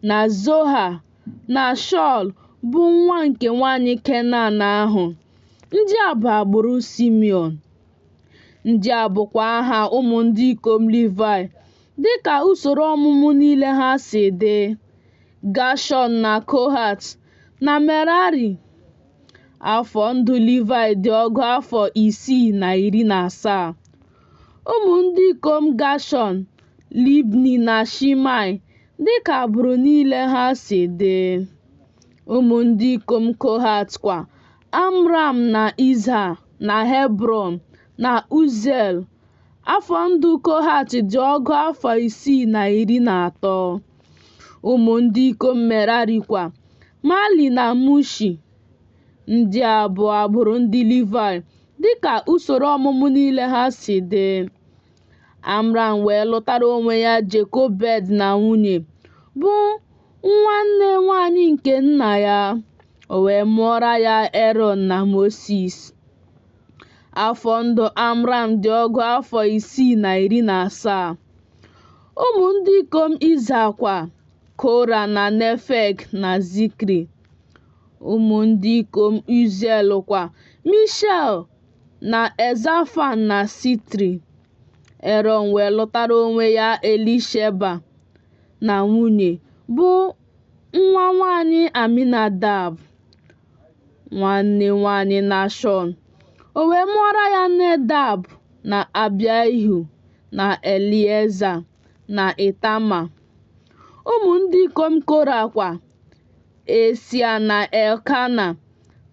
na Zoha, na Shaul, bụ nwa nke nwanyị Kenan ahụ. Ndị a bụ agbụrụ Simiọn. Ndị a bụkwa aha ụmụ ndị ikom Livayị, dịka usoro ọmụmụ niile ha si dị: Gashọn na Kohat, na Merari. Afọ ndụ Livayị dị ọgụ afọ 617. Ụmụ ndị ikom Gashọn, Libni na Shimei, dịka agbụrụ niile ha si dị. Ụmụ ndị ikom Kohat kwa, Amram na Izha na Hebrọn na Uziel. Afọ ndụ Kohat dị ọgụ afọ 613. Ụmụ ndị ikom Merari kwa, Mali na Mushi. Ndị a bụ agbụrụ ndị Livayị dịka usoro ọmụmụ niile ha si dị. Amram wee lụtara onwe ya Jekobed na nwunye, bụ nwanne nwanyị nke nna ya. O wee mụọra ya Erọn na Mosis. Afọ ndụ Amram dị ọgụ afọ 617. Ụmụ ndị ikom Izha kwa, Kora na Nefeg na Zikri. Ụmụ ndị ikom Uziel kwa, Mishael na Elzafan na Sitri. Erọn wee lụtara onwe ya Elisheba na nwunye, bụ nwa nwanyị Aminadab, nwanne nwanyị Nashọn. O wee mụọra ya Nedab na Abihu na Elieza na Itama. Ụmụ ndị ikom Kora kwa, Esia na Elkana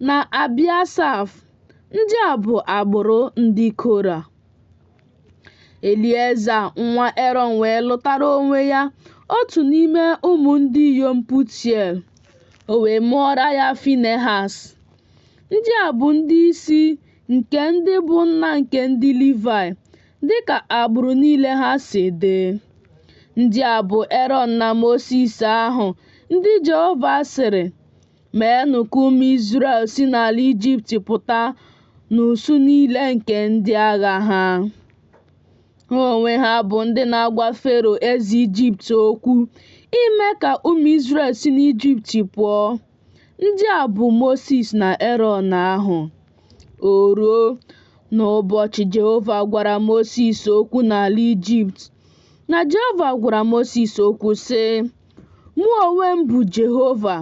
na Abiasaf. Ndị a bụ agbụrụ ndị Kora. Elieza nwa Erọn wee lụtara onwe ya otu n'ime ụmụ ndị inyom Putiel. O wee mụọra ya Finehaz. Ndị a bụ ndị isi nke ndị bụ nna nke ndị Livayị, dịka agbụrụ niile ha si dị. Ndị a bụ Erọn na Mosis ahụ, ndị Jehova sịrị, Meenụ ka ụmụ Izrel si n'ala Ijipt pụta n'usuu niile nke ndị agha ha. Ha onwe ha bụ ndị na-agwa Fero eze Ijipt okwu ime ka ụmụ Izrel si n'Ijipt pụọ. Ndị a bụ Mosis na Erọn ahụ. O ruo, n'ụbọchị Jehova gwara Mosis okwu n'ala Ijipt, na Jehova gwara Mosis okwu sị, Mụ onwe m bụ Jehova.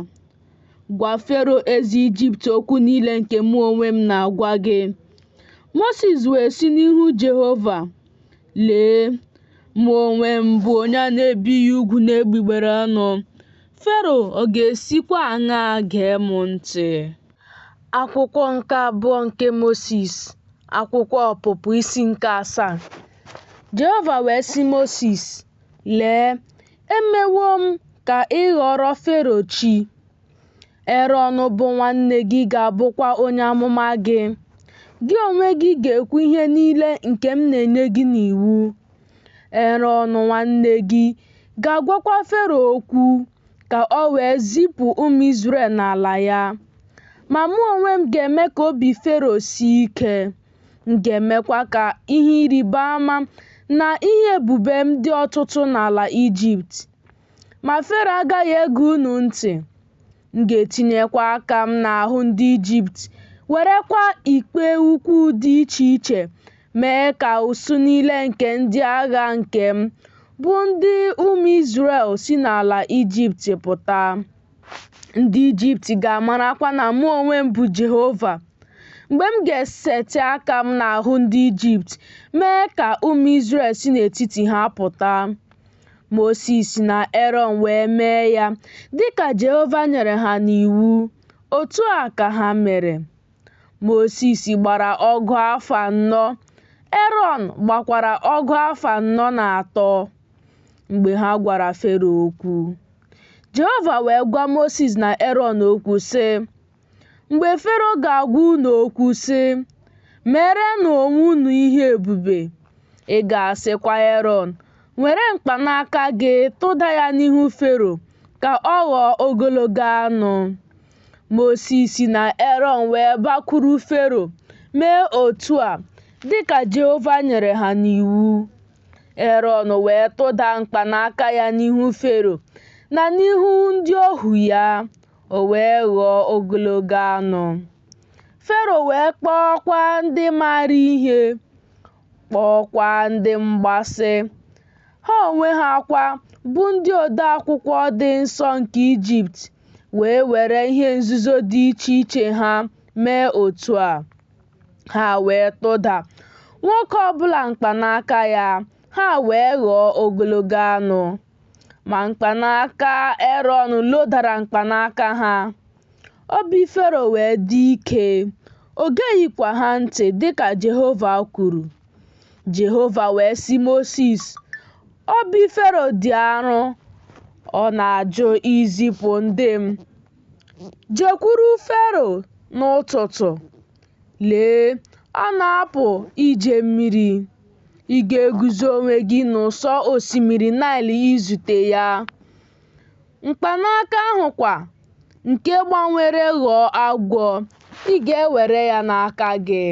Gwa Fero eze Ijipt okwu niile nke mụ onwe m na-agwa gị. Mosis wee sị n'ihu Jehova, Lee, mụ onwe m bụ onye a na-ebighị ugwu n'egbugbere ọnụ. Fero ọ ga-esikwa aṅaa gee m ntị? Akwụkwọ nke abụọ nke Mosis, Akwụkwọ Ọpụpụ isi nke asaa. Jehova wee sị Mosis, Lee, emewo m ka ị ghọọrọ Fero chi, Erọn bụ nwanne gị ga-abụkwa onye amụma gị. Gị onwe gị ga-ekwu ihe niile nke m na-enye gị n'iwu. Erọn nwanne gị ga-agwakwa Fero okwu, ka o wee zipụ ụmụ Izrel n'ala ya. Ma mụ onwe m ga-eme ka obi Fero sie ike, m ga-emekwa ka ihe ịrịba ama na ihe ebube m dị ọtụtụ n'ala Ijipt. Ma Fero agaghị ege unu ntị. M ga-etinyekwa aka m n'ahụ ndị Ijipt, werekwa ikpe ukwu dị iche iche mee ka usuu niile nke ndị agha nke m, bụ ndị ụmụ Izrel, si n'ala Ijipt pụta. Ndị Ijipt ga-amarakwa na mụ onwe m bụ Jehova, mgbe m ga-esetị aka m n'ahụ ndị Ijipt mee ka ụmụ Izrel si n'etiti ha pụta. Mosis na Erọn wee mee ya dị ka Jehova nyere ha n'iwu, otu a ka ha mere. Mosis gbara ọgụ afọ anọ, Erọn gbakwara ọgụ afọ anọ na atọ mgbe ha gwara Fero okwu. Jehova wee gwa Mosis na Erọn okwu, sị, Mgbe Fero ga-agwa unu okwu, sị, Meerenụ onwe unu ihe ebube, ị ga-asịkwa Erọn, Were mkpanaka gị tụda ya n'ihu Fero ka ọ ghọọ ogologo anụ. Mosis na Erọn wee bakwuru Fero mee otu a, dị ka Jehova nyere ha n'iwu. Erọn wee tụda mkpanaka ya n'ihu Fero na n'ihu ndị ohu ya, o wee ghọọ ogologo anụ. Fero wee kpọọkwa ndị maara ihe, kpọọkwa ndị mgbasị. Ha onwe ha kwa, bụ ndị odeakwụkwọ dị nsọ nke Ijipt, wee were ihe nzuzo dị iche iche ha mee otu a. Ha wee tụda, nwoke ọ bụla mkpanaka ya, ha wee ghọọ ogologo anụ. Ma mkpanaka Erọn lodara mkpanaka ha. Obi Fero wee dị ike, o geghịkwa ha ntị dị ka Jehova kwuru. Jehova wee sị Mosis, Obi Fero dị arọ, ọ na-ajụ izipụ ndị m. Jekwuru Fero n'ụtụtụ. Lee, ọ na-apụ ije mmiri. Ị ga-eguzo onwe gị n'ụsọ osimiri Naịl izute ya. Mkpanaka ahụ kwa, nke gbanwere ghọọ agwọ, ị ga-ewere ya n'aka gị.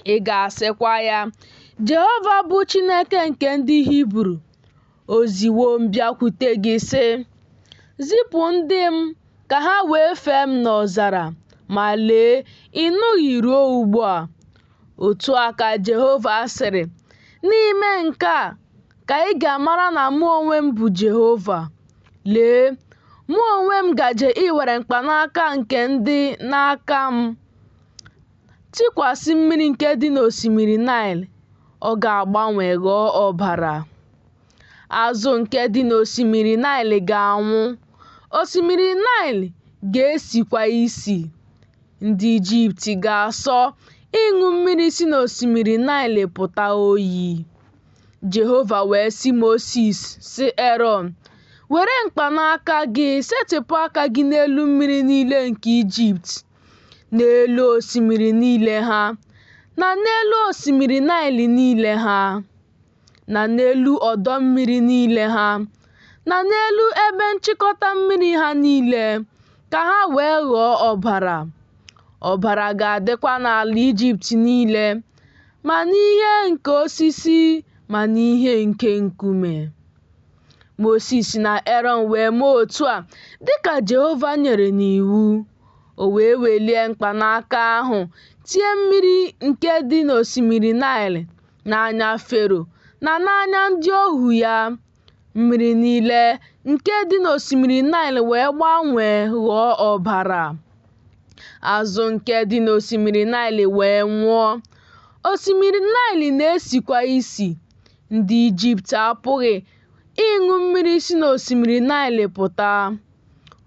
Ị ga-asịkwa ya, Jehova bụ Chineke nke ndị Hibru, o ziwo m bịakwute gị, sị, Zipụ ndị m ka ha wee fee m n'ọzara, ma lee, ị nụghị ruo ugbu a. Otu a ka Jehova sịrị, N'ime nke a ka ị ga-amara na mụ onwe m bụ Jehova. Lee, mụ onwe m gaje iwere mkpanaka nke dị n'aka m tikwasị mmiri nke dị n'osimiri Naịl, ọ ga-agbanwe ghọọ ọbara. Azụ nke dị n'osimiri Naịl ga-anwụ, osimiri Naịl ga-esikwa isi. Ndị Ijipt ga-asọ ịṅụ mmiri si n'osimiri Naịl pụta oyi. Jehova wee sị Mosis, sị Erọn, Were mkpanaka gị setịpụ aka gị n'elu mmiri niile nke Ijipt, n'elu osimiri niile ha, na n'elu osimiri Naịl niile ha, na n'elu ọdọ mmiri niile ha, na n'elu ebe nchịkọta mmiri ha niile, ka ha wee ghọọ ọbara. Ọbara ga-adịkwa n'ala Ijipt niile, ma n'ihe nke osisi ma n'ihe nke nkume. Mosis na Erọn wee mee otu a dị ka Jehova nyere n'iwu. O wee welie mkpanaka ahụ tie mmiri nke dị n'osimiri Naịl n'anya Fero na n'anya ndị ohu ya. Mmiri niile nke dị n'osimiri Naịl wee gbanwee ghọọ ọbara. Azụ nke dị n'osimiri Naịl wee nwụọ. Osimiri Naịl na-esikwa isi. Ndị Ijipt apụghị ịṅụ mmiri si n'osimiri Naịl pụta.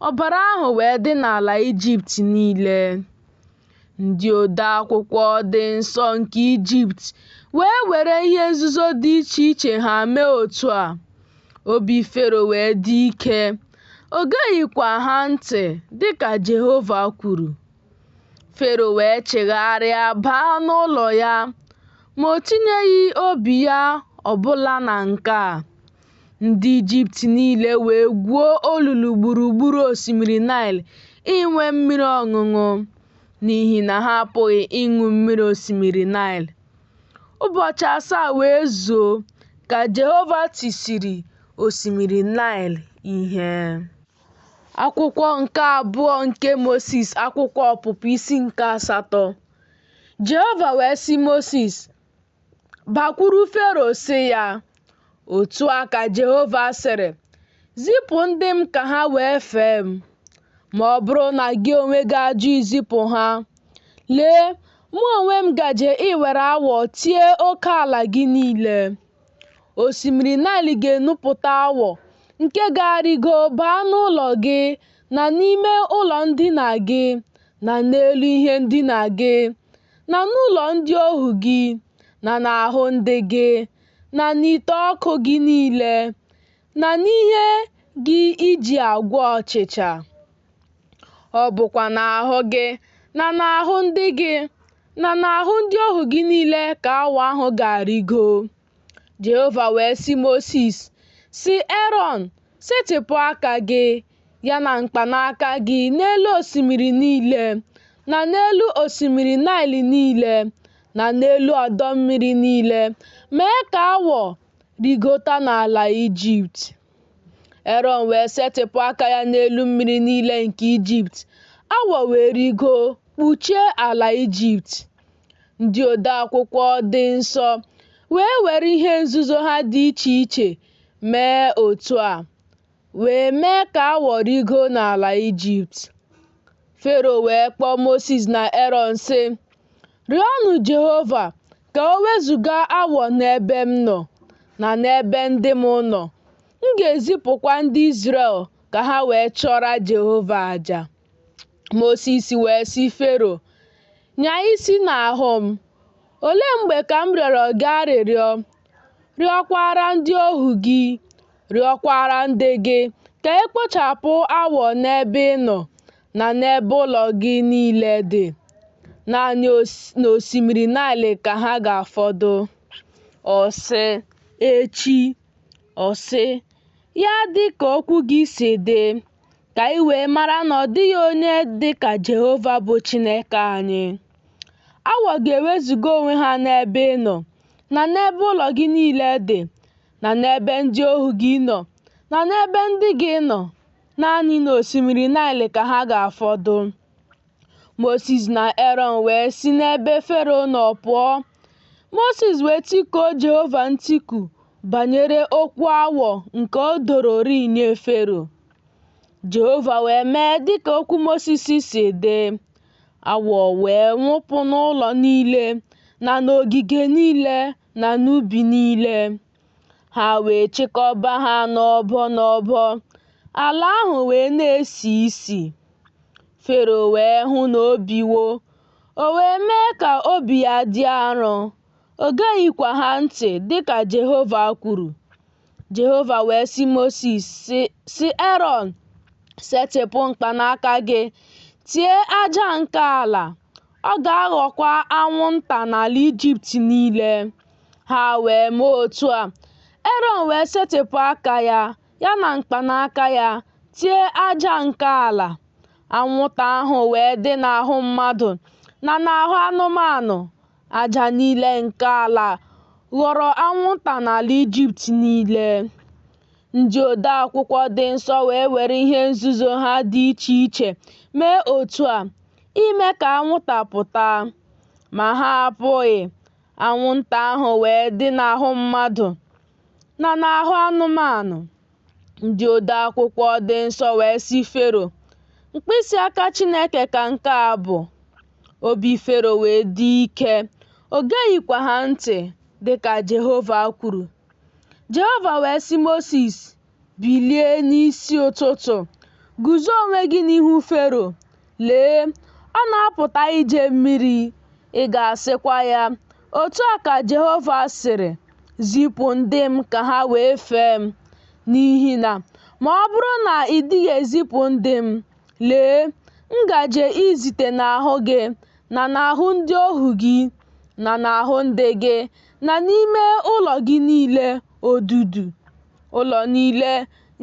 Ọbara ahụ wee dị n'ala Ijipt niile. Ndị odeakwụkwọ dị nsọ nke Ijipt wee were ihe nzuzo dị iche iche ha mee otu a. Obi Fero wee dị ike, o geghịkwa ha ntị, dị ka Jehova kwuru. Fero wee chigharịa baa n'ụlọ ya, ma o tinyeghị obi ya ọ bụla na nke a. Ndị Ijipt niile wee gwuo olulu gburugburu osimiri Naịl inwe mmiri ọṅụṅụ, n'ihi na ha apụghị ịṅụ mmiri osimiri Naịl. Ụbọchị asaa wee zuo ka Jehova tisịrị osimiri Naịl ihe. Akwụkwọ nke abụọ nke Mosis, akwụkwọ Ọpụpụ isi nke asatọ. Jehova wee sị Mosis, Bakwuru Fero sị ya, Otu a ka Jehova sịrị, Zipụ ndị m ka ha wee fee m. Ma ọ bụrụ na gị onwe gị ajụ izipụ ha, lee, mụ onwe m gaje iwere awọ tie oke ala gị niile. Osimiri Naịl ga-enupụta awọ nke ga-arịgo baa n'ụlọ gị na n'ime ụlọ ndina gị na n'elu ihe ndina gị na n'ụlọ ndị ohu gị na n'ahụ ndị gị na n'ite ọkụ gị niile na n'ihe gị i ji agwọ ọchịcha. Ọ bụkwa n'ahụ gị na n'ahụ ndị gị na n'ahụ ndị ohu gị niile ka awọ ahụ ga-arịgo. Jehova wee sị Mosis, sị Erọn, Setịpụ aka gị, ya na mkpanaka gị n'elu osimiri niile, na n'elu osimiri Naịl niile, na n'elu ọdọ mmiri niile, mee ka awọ rigota n'ala Ijipt. Erọn wee setịpụ aka ya n'elu mmiri niile nke Ijipt, awọ wee rigoo kpuchie ala Ijipt. Ndị odeakwụkwọ dị nsọ wee were ihe nzuzo ha dị iche iche mee otu a, wee mee ka awọ rigoo n'ala Ijipt. Fero wee kpọọ Mosis na Erọn, sị, Rịọnụ Jehova ka o wezụga awọ n'ebe m nọ, na n'ebe ndị m nọ, m ga-ezipụkwa ndị Izrel ka ha wee chụọrọ Jehova aja. Mosis wee sị Fero, Nyaa isi n'ahụ m. Olee mgbe ka m rịọrọ gị arịrịọ, rịọkwara ndị ohu gị, rịọkwara ndị gị, ka e kpochapụ awọ n'ebe ị nọ na n'ebe ụlọ gị niile dị? Naanị n'osimiri Naịl ka ha ga-afọdụ. Ọ sị, Echi. Ọ sị, Ya dị ka okwu gị si dị, ka i wee mara na ọ dịghị onye dị ka Jehova bụ Chineke anyị. Awọ ga-ewezuga onwe ha n'ebe ị nọ, na n'ebe ụlọ gị niile dị, na n'ebe ndị ohu gị nọ, na n'ebe ndị gị nọ. Naanị n'osimiri Naịl ka ha ga-afọdụ. Mosis na Erọn wee si n'ebe Fero nọ pụọ. Mosis wee tikuo Jehova ntiku banyere okwu awọ nke o dororị nye Fero. Jehova wee mee dịka okwu Mosis si dị. Awọ wee nwụpụ n'ụlọ niile na n'ogige niile na n'ubi niile. Ha wee chịkọba ha n'ọbọ n'ọbọ, ala ahụ wee na-esi isi. Fero wee hụ na o biwo, o wee mee ka obi ya dị arọ, o geghịkwa ha ntị dịka Jehova kwuru. Jehova wee sị Mosis, sị Erọn, Setịpụ mkpanaka gị, tie aja nke ala, ọ ga-aghọkwa anwụnta n'ala Ijipt niile. Ha wee mee otu a. Erọn wee setịpụ aka ya, ya na mkpanaka ya, tie aja nke ala. Anwụnta ahụ wee dị n'ahụ mmadụ na n'ahụ anụmanụ. Aja niile nke ala ghọrọ anwụnta n'ala Ijipt niile. Ndị odeakwụkwọ dị nsọ wee were ihe nzuzo ha dị iche iche mee otu a, ime ka anwụnta pụta. Ma ha apụghị. Anwụnta ahụ wee dị n'ahụ mmadụ na n'ahụ anụmanụ. Ndị odeakwụkwọ dị nsọ wee sị Fero, Mkpịsị aka Chineke ka nke a bụ. Obi Fero wee dị ike, o geghịkwa ha ntị, dị ka Jehova kwuru. Jehova wee sị Mosis, Bilie n'isi ụtụtụ, guzo onwe gị n'ihu Fero. Lee, Ọ na-apụta ije mmiri. Ị ga-asịkwa ya, Otu a ka Jehova sịrị, Zipụ ndị m ka ha wee fee m. N'ihi na ma ọ bụrụ na ị dịghị ezipụ ndị m, lee, m gaje izite n'ahụ gị na n'ahụ ndị ohu gị na n'ahụ ndị gị na n'ime ụlọ gị niile odudu, ụlọ niile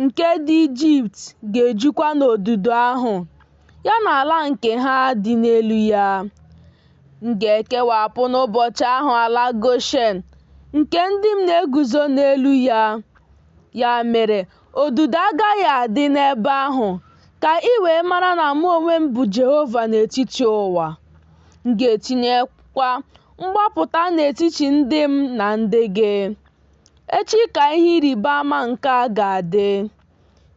nke ndị Ijipt ga-ejukwa n'odudu ahụ, ya na ala nke ha dị n'elu ya. M ga-ekewapụ n'ụbọchị ahụ ala Goshen, nke ndị m na-eguzo n'elu ya. Ya mere, odudu agaghị adị n'ebe ahụ, ka i wee mara na mụ onwe m bụ Jehova n'etiti ụwa. M ga-etinyekwa mgbapụta n'etiti ndị m na ndị gị. Echi ka ihe ịrịba ama nke a ga-adị.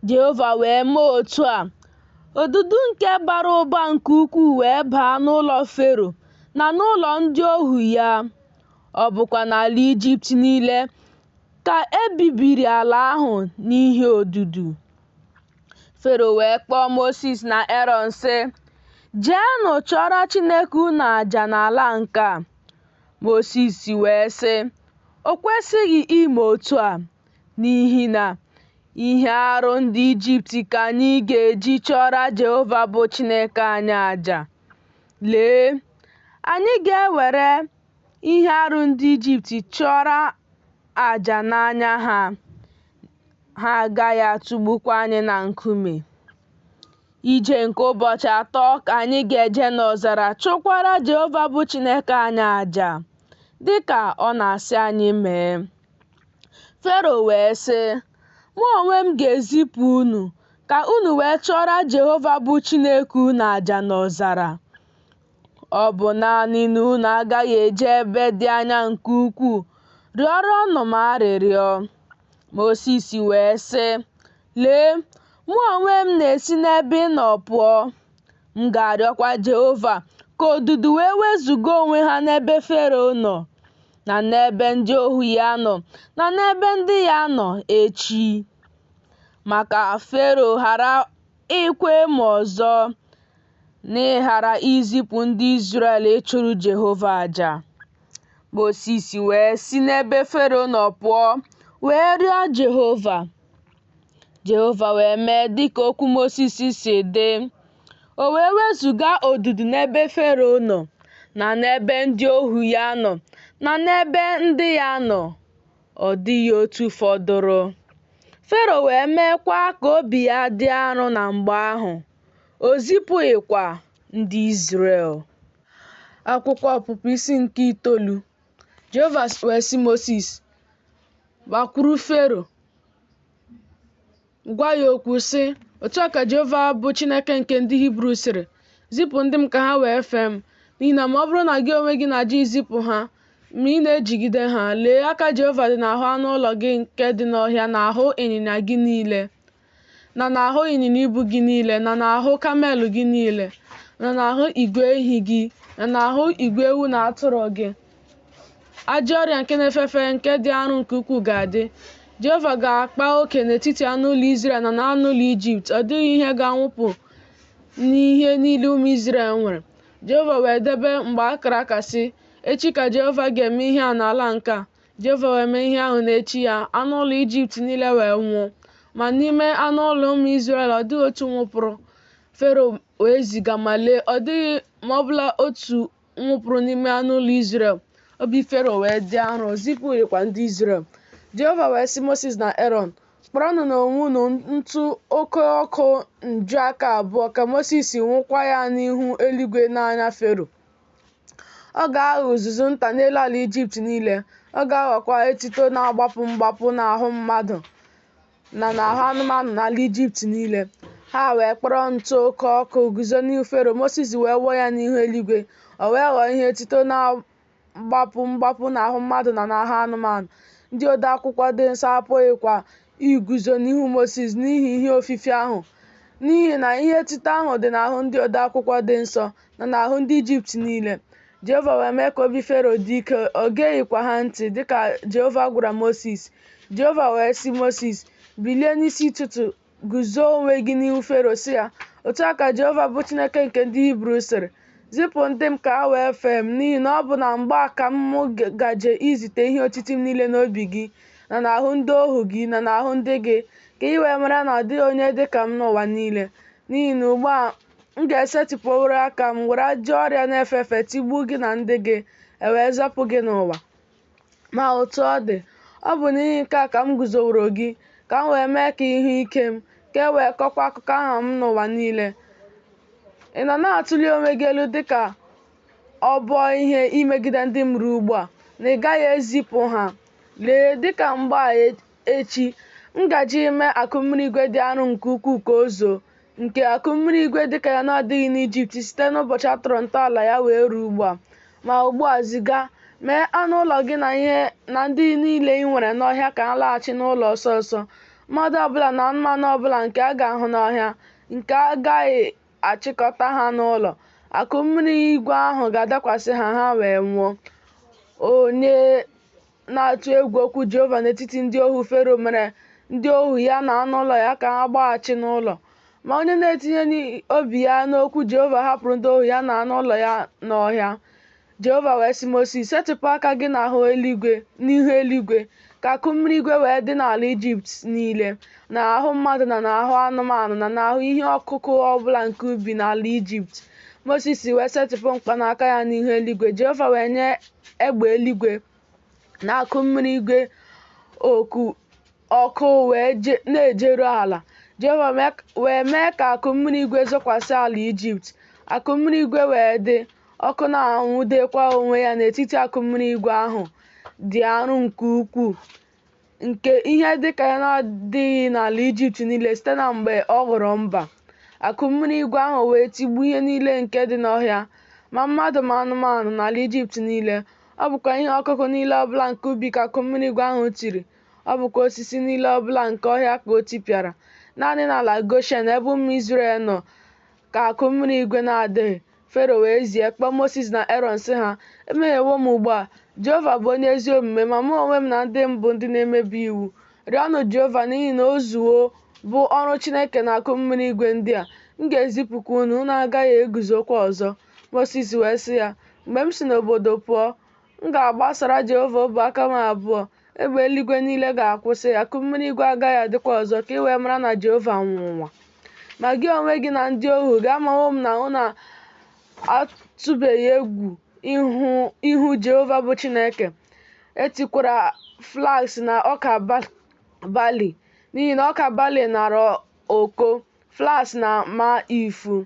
Jehova wee mee otu a. Odudu nke bara ụba nke ukwuu wee baa n'ụlọ Fero na n'ụlọ ndị ohu ya. Ọ bụkwa n'ala Ijipt niile ka e bibiri ala ahụ n'ihi odudu. Fero wee kpọọ Mosis na Erọn sị, Jeenụ chụọrọ Chineke unu aja n'ala nke a. Mosis wee sị, O kwesịghị ime otu a, n'ihi na ihe arụ ndị Ijipt ka anyị ga-eji chụọrọ Jehova bụ Chineke anyị aja. Lee, anyị ga-ewere ihe arụ ndị Ijipt chụọrọ aja n'anya ha, ha agaghị atụgbukwa anyị na nkume. Ije nke ụbọchị atọ ka anyị ga-eje n'ọzara chụkwara Jehova bụ Chineke anyị aja, dị ka ọ na-asị anyị mee. Fero wee sị, Mụ onwe m ga-ezipụ unu, ka unu wee chụọrọ Jehova bụ Chineke unu aja n'ọzara. Ọ bụ naanị na unu agaghị eje ebe dị anya nke ukwuu, rịọrọnụ m arịrịọ. Mosis wee sị, Lee, mụ onwe m na-esi n'ebe ị nọ pụọ, m ga-arịọkwa Jehova ka odudu wee wezụga onwe ha n'ebe Fero nọ, na n'ebe ndị ohu ya nọ, na n'ebe ndị ya nọ echi, ma ka Fero ghara ịkwa emo ọzọ n'ịghara izipụ ndị Izrel ịchụrụ Jehova aja. Mosis wee si n'ebe Fero nọ pụọ wee rịọ Jehova. Jehova wee mee dịka okwu Mosis si dị. O wee wezụga odudu n'ebe Fero nọ, na n'ebe ndị ohu ya nọ, na n'ebe ndị ya nọ. Ọ dịghị otu fọdụrụ. Fero wee meekwa ka obi ya dị arọ na mgbe ahụ, o zipụghịkwa ndị Izrel. Akwụkwọ Ọpụpụ isi nke itoolu. Jehova wee sị Mosis, Gbakwuru Fero, gwa ya okwu sị, Otu a ka Jehova bụ Chineke nke ndị Hibru sịrị, Zipụ ndị m ka ha wee fee m. N'ihi na ma ọ bụrụ na gị onwe gị na-ajụ izipụ ha, ma ị na-ejigide ha, lee, aka Jehova dị n'ahụ anụ ụlọ gị nke dị n'ọhịa, n'ahụ ịnyịnya gị niile, na n'ahụ ịnyịnya ibu gị niile, na n'ahụ kamel gị niile, na n'ahụ igwe ehi gị, na n'ahụ igwe ewu na atụrụ gị. Ajọ ọrịa nke na-efe efe nke dị arụ nke ukwuu ga-adị. Jehova ga-akpa oke n'etiti anụ ụlọ Izrel na anụ ụlọ Ijipt. Ọ dịghị ihe ga-anwụpụ n'ihe niile ụmụ Izrel nwere. Jehova wee debe mgbe a kara aka sị, Echi ka Jehova ga-eme ihe a n'ala nke a. Jehova wee mee ihe ahụ n'echi ya. Anụ ụlọ Ijipt niile wee nwụọ. Ma n'ime anụ ụlọ ụmụ Izrel ọ dịghị otu nwụpụrụ. Fero wee ziga ma lee, ọ dịghị ma ọ bụla otu nwụpụrụ n'ime anụ ụlọ Izrel. Obi Fero wee dị arọ, o zipụghịkwa ndị Izrel. Jehova wee sị Mosis na Erọn, Kpọrọnụ n'onwe unu ntụ oke ọkụ njuaka abụọ ka Mosis wụọkwa ya n'ihu eluigwe n'anya Fero. Ọ ga-aghọ uzuzu nta n'elu ala Ijipt niile, ọ ga-aghọkwa etuto na-agbapụ mgbapụ n'ahụ mmadụ na n'ahụ anụmanụ n'ala Ijipt niile. Ha wee kpọrọ ntụ oke ọkụ guzo n'ihu Fero, Mosis wee wụọ ya n'ihu eluigwe, o wee ghọọ ihe etuto na-agbapụ mgbapụ n'ahụ mmadụ na n'ahụ anụmanụ. Ndị ode akwụkwọ dị nsọ apụghịkwa iguzo n'ihu Mosis n'ihi ihe ofifi ahụ, n'ihi na ihe etuto ahụ dị n'ahụ ndị ode akwụkwọ dị nsọ na n'ahụ ndị Ijipt niile. Jehova wee mee ka obi Fero dị ike, o geghịkwa ha ntị, dịka Jehova gwara Mosis. Jehova wee sị Mosis, Bilie n'isi ụtụtụ guzo onwe gị n'ihu Fero, sị ya, Otu a ka Jehova bụ Chineke nke ndị Hibru sịrị, Zipụ ndị m ka ha wee fee m, n'ihi na ọ bụ na mgbe a ka m gaje izite ihe otiti m niile n'obi gị, na n'ahụ ndị ohu gị, na n'ahụ ndị gị, ka i wee mara na ọ dịghị onye dị ka m n'ụwa niile. N'ihi na ugbu a m ga-esetịpụworị aka m, were ajọ ọrịa na-efe efe tigbuo gị na ndị gị, e wee zọpụ gị n'ụwa. Ma otu ọ dị, ọ bụ n'ihi nke a ka m guzoworo gị, ka m wee mee ka ị hụ ike m, ka e wee kọọkwa akụkọ aha m n'ụwa niile. Ị nọ na-atụli onwe gị elu dị ka ọbọ ihe imegide ndị m ruo ugbu a, na ị gaghị ezipụ ha. Lee, dị ka mgbe a echi, m gaje ime akụ mmiri igwe dị arọ nke ukwuu ka o zoo, nke akụ mmiri igwe dị ka ya na-adịghị n'Ijipt site n'ụbọchị a tọrọ ntọala ya wee ruo ugbu a. Ma ugbu a, ziga, mee anụ ụlọ gị na ihe na ndị niile i nwere n'ọhịa ka ha laghachi n'ụlọ ọsọ ọsọ. Mmadụ ọbụla na anụmanụ ọbụla nke a ga-ahụ n'ọhịa, nke a gaghị achịkọta ha n'ụlọ, akụ mmiri igwe ahụ ga-adakwasị ha, ha wee nwụọ. Onye na-atụ egwu okwu Jehova n'etiti ndị ohu Fero mere ndị ohu ya na anụ ụlọ ya ka ha gbaghachi n'ụlọ. Ma onye na-etinyeghị obi ya n'okwu Jehova hapụrụ ndị ohu ya na anụ ụlọ ya n'ọhịa. Jehova wee sị Mosis, Setịpụ aka gị n'ihu eluigwe, ka akụ mmiri igwe wee dị n'ala Ijipt niile, n'ahụ mmadụ na n'ahụ anụmanụ na n'ahụ ihe ọkụkụ ọ bụla nke ubi n'ala Ijipt. Mosis wee setịpụ mkpanaka ya n'ihu eluigwe, Jehova wee nye egbe eluigwe na akụ mmiri igwe ọkụ wee na-ejeru ala. Jehova wee mee ka akụ mmiri igwe zokwasị ala Ijipt. Akụ mmiri igwe wee dị, ọkụ na-anwudekwa onwe ya n'etiti akụ mmiri igwe ahụ dị arọ nke ukwuu, nke ihe dị ka ya na-adịghị n'ala Ijipt niile site na mgbe ọ ghọrọ mba. Akụ mmiri igwe ahụ wee tigbuo ihe niile nke dị n'ọhịa, ma mmadụ ma anụmanụ, n'ala Ijipt niile. Ọ bụkwa ihe ọkụkụ niile ọbụla nke ubi ka akụ mmiri igwe ahụ tiri, ọ bụkwa osisi niile ọbụla nke ọhịa ka o tipịara. Naanị n'ala Goshen ebe ụmụ Izrel nọ ka akụ mmiri igwe na-adịghị. Fero wee zie kpọọ Mosis na Erọn sị ha, Emehiewo m ugbu a. Jehova bụ onye ezi omume, ma mụ onwe m na ndị m bụ ndị na-emebi iwu. Rịọnụ Jehova, n'ihi na o zuwo bụ ọrụ Chineke na akụ mmiri igwe ndị a. M ga-ezipụkwa unu, unu agaghị eguzokwa ọzọ. Mosis wee sị ya, Mgbe m si n'obodo pụọ, m ga-agbasara Jehova ọbụ aka m abụọ, egbe eluigwe niile ga-akwụsị, akụ mmiri igwe agaghị adịkwa ọzọ, ka ị wee mara na Jehova nwe ụwa. Ma gị onwe gị na ndị ohu gị, amawo m na unu atụbeghị egwu ihu Jehova bụ Chineke. E tikwara flax na ọka bali, n'ihi na ọka bali nara oko, flax na-ama ifu.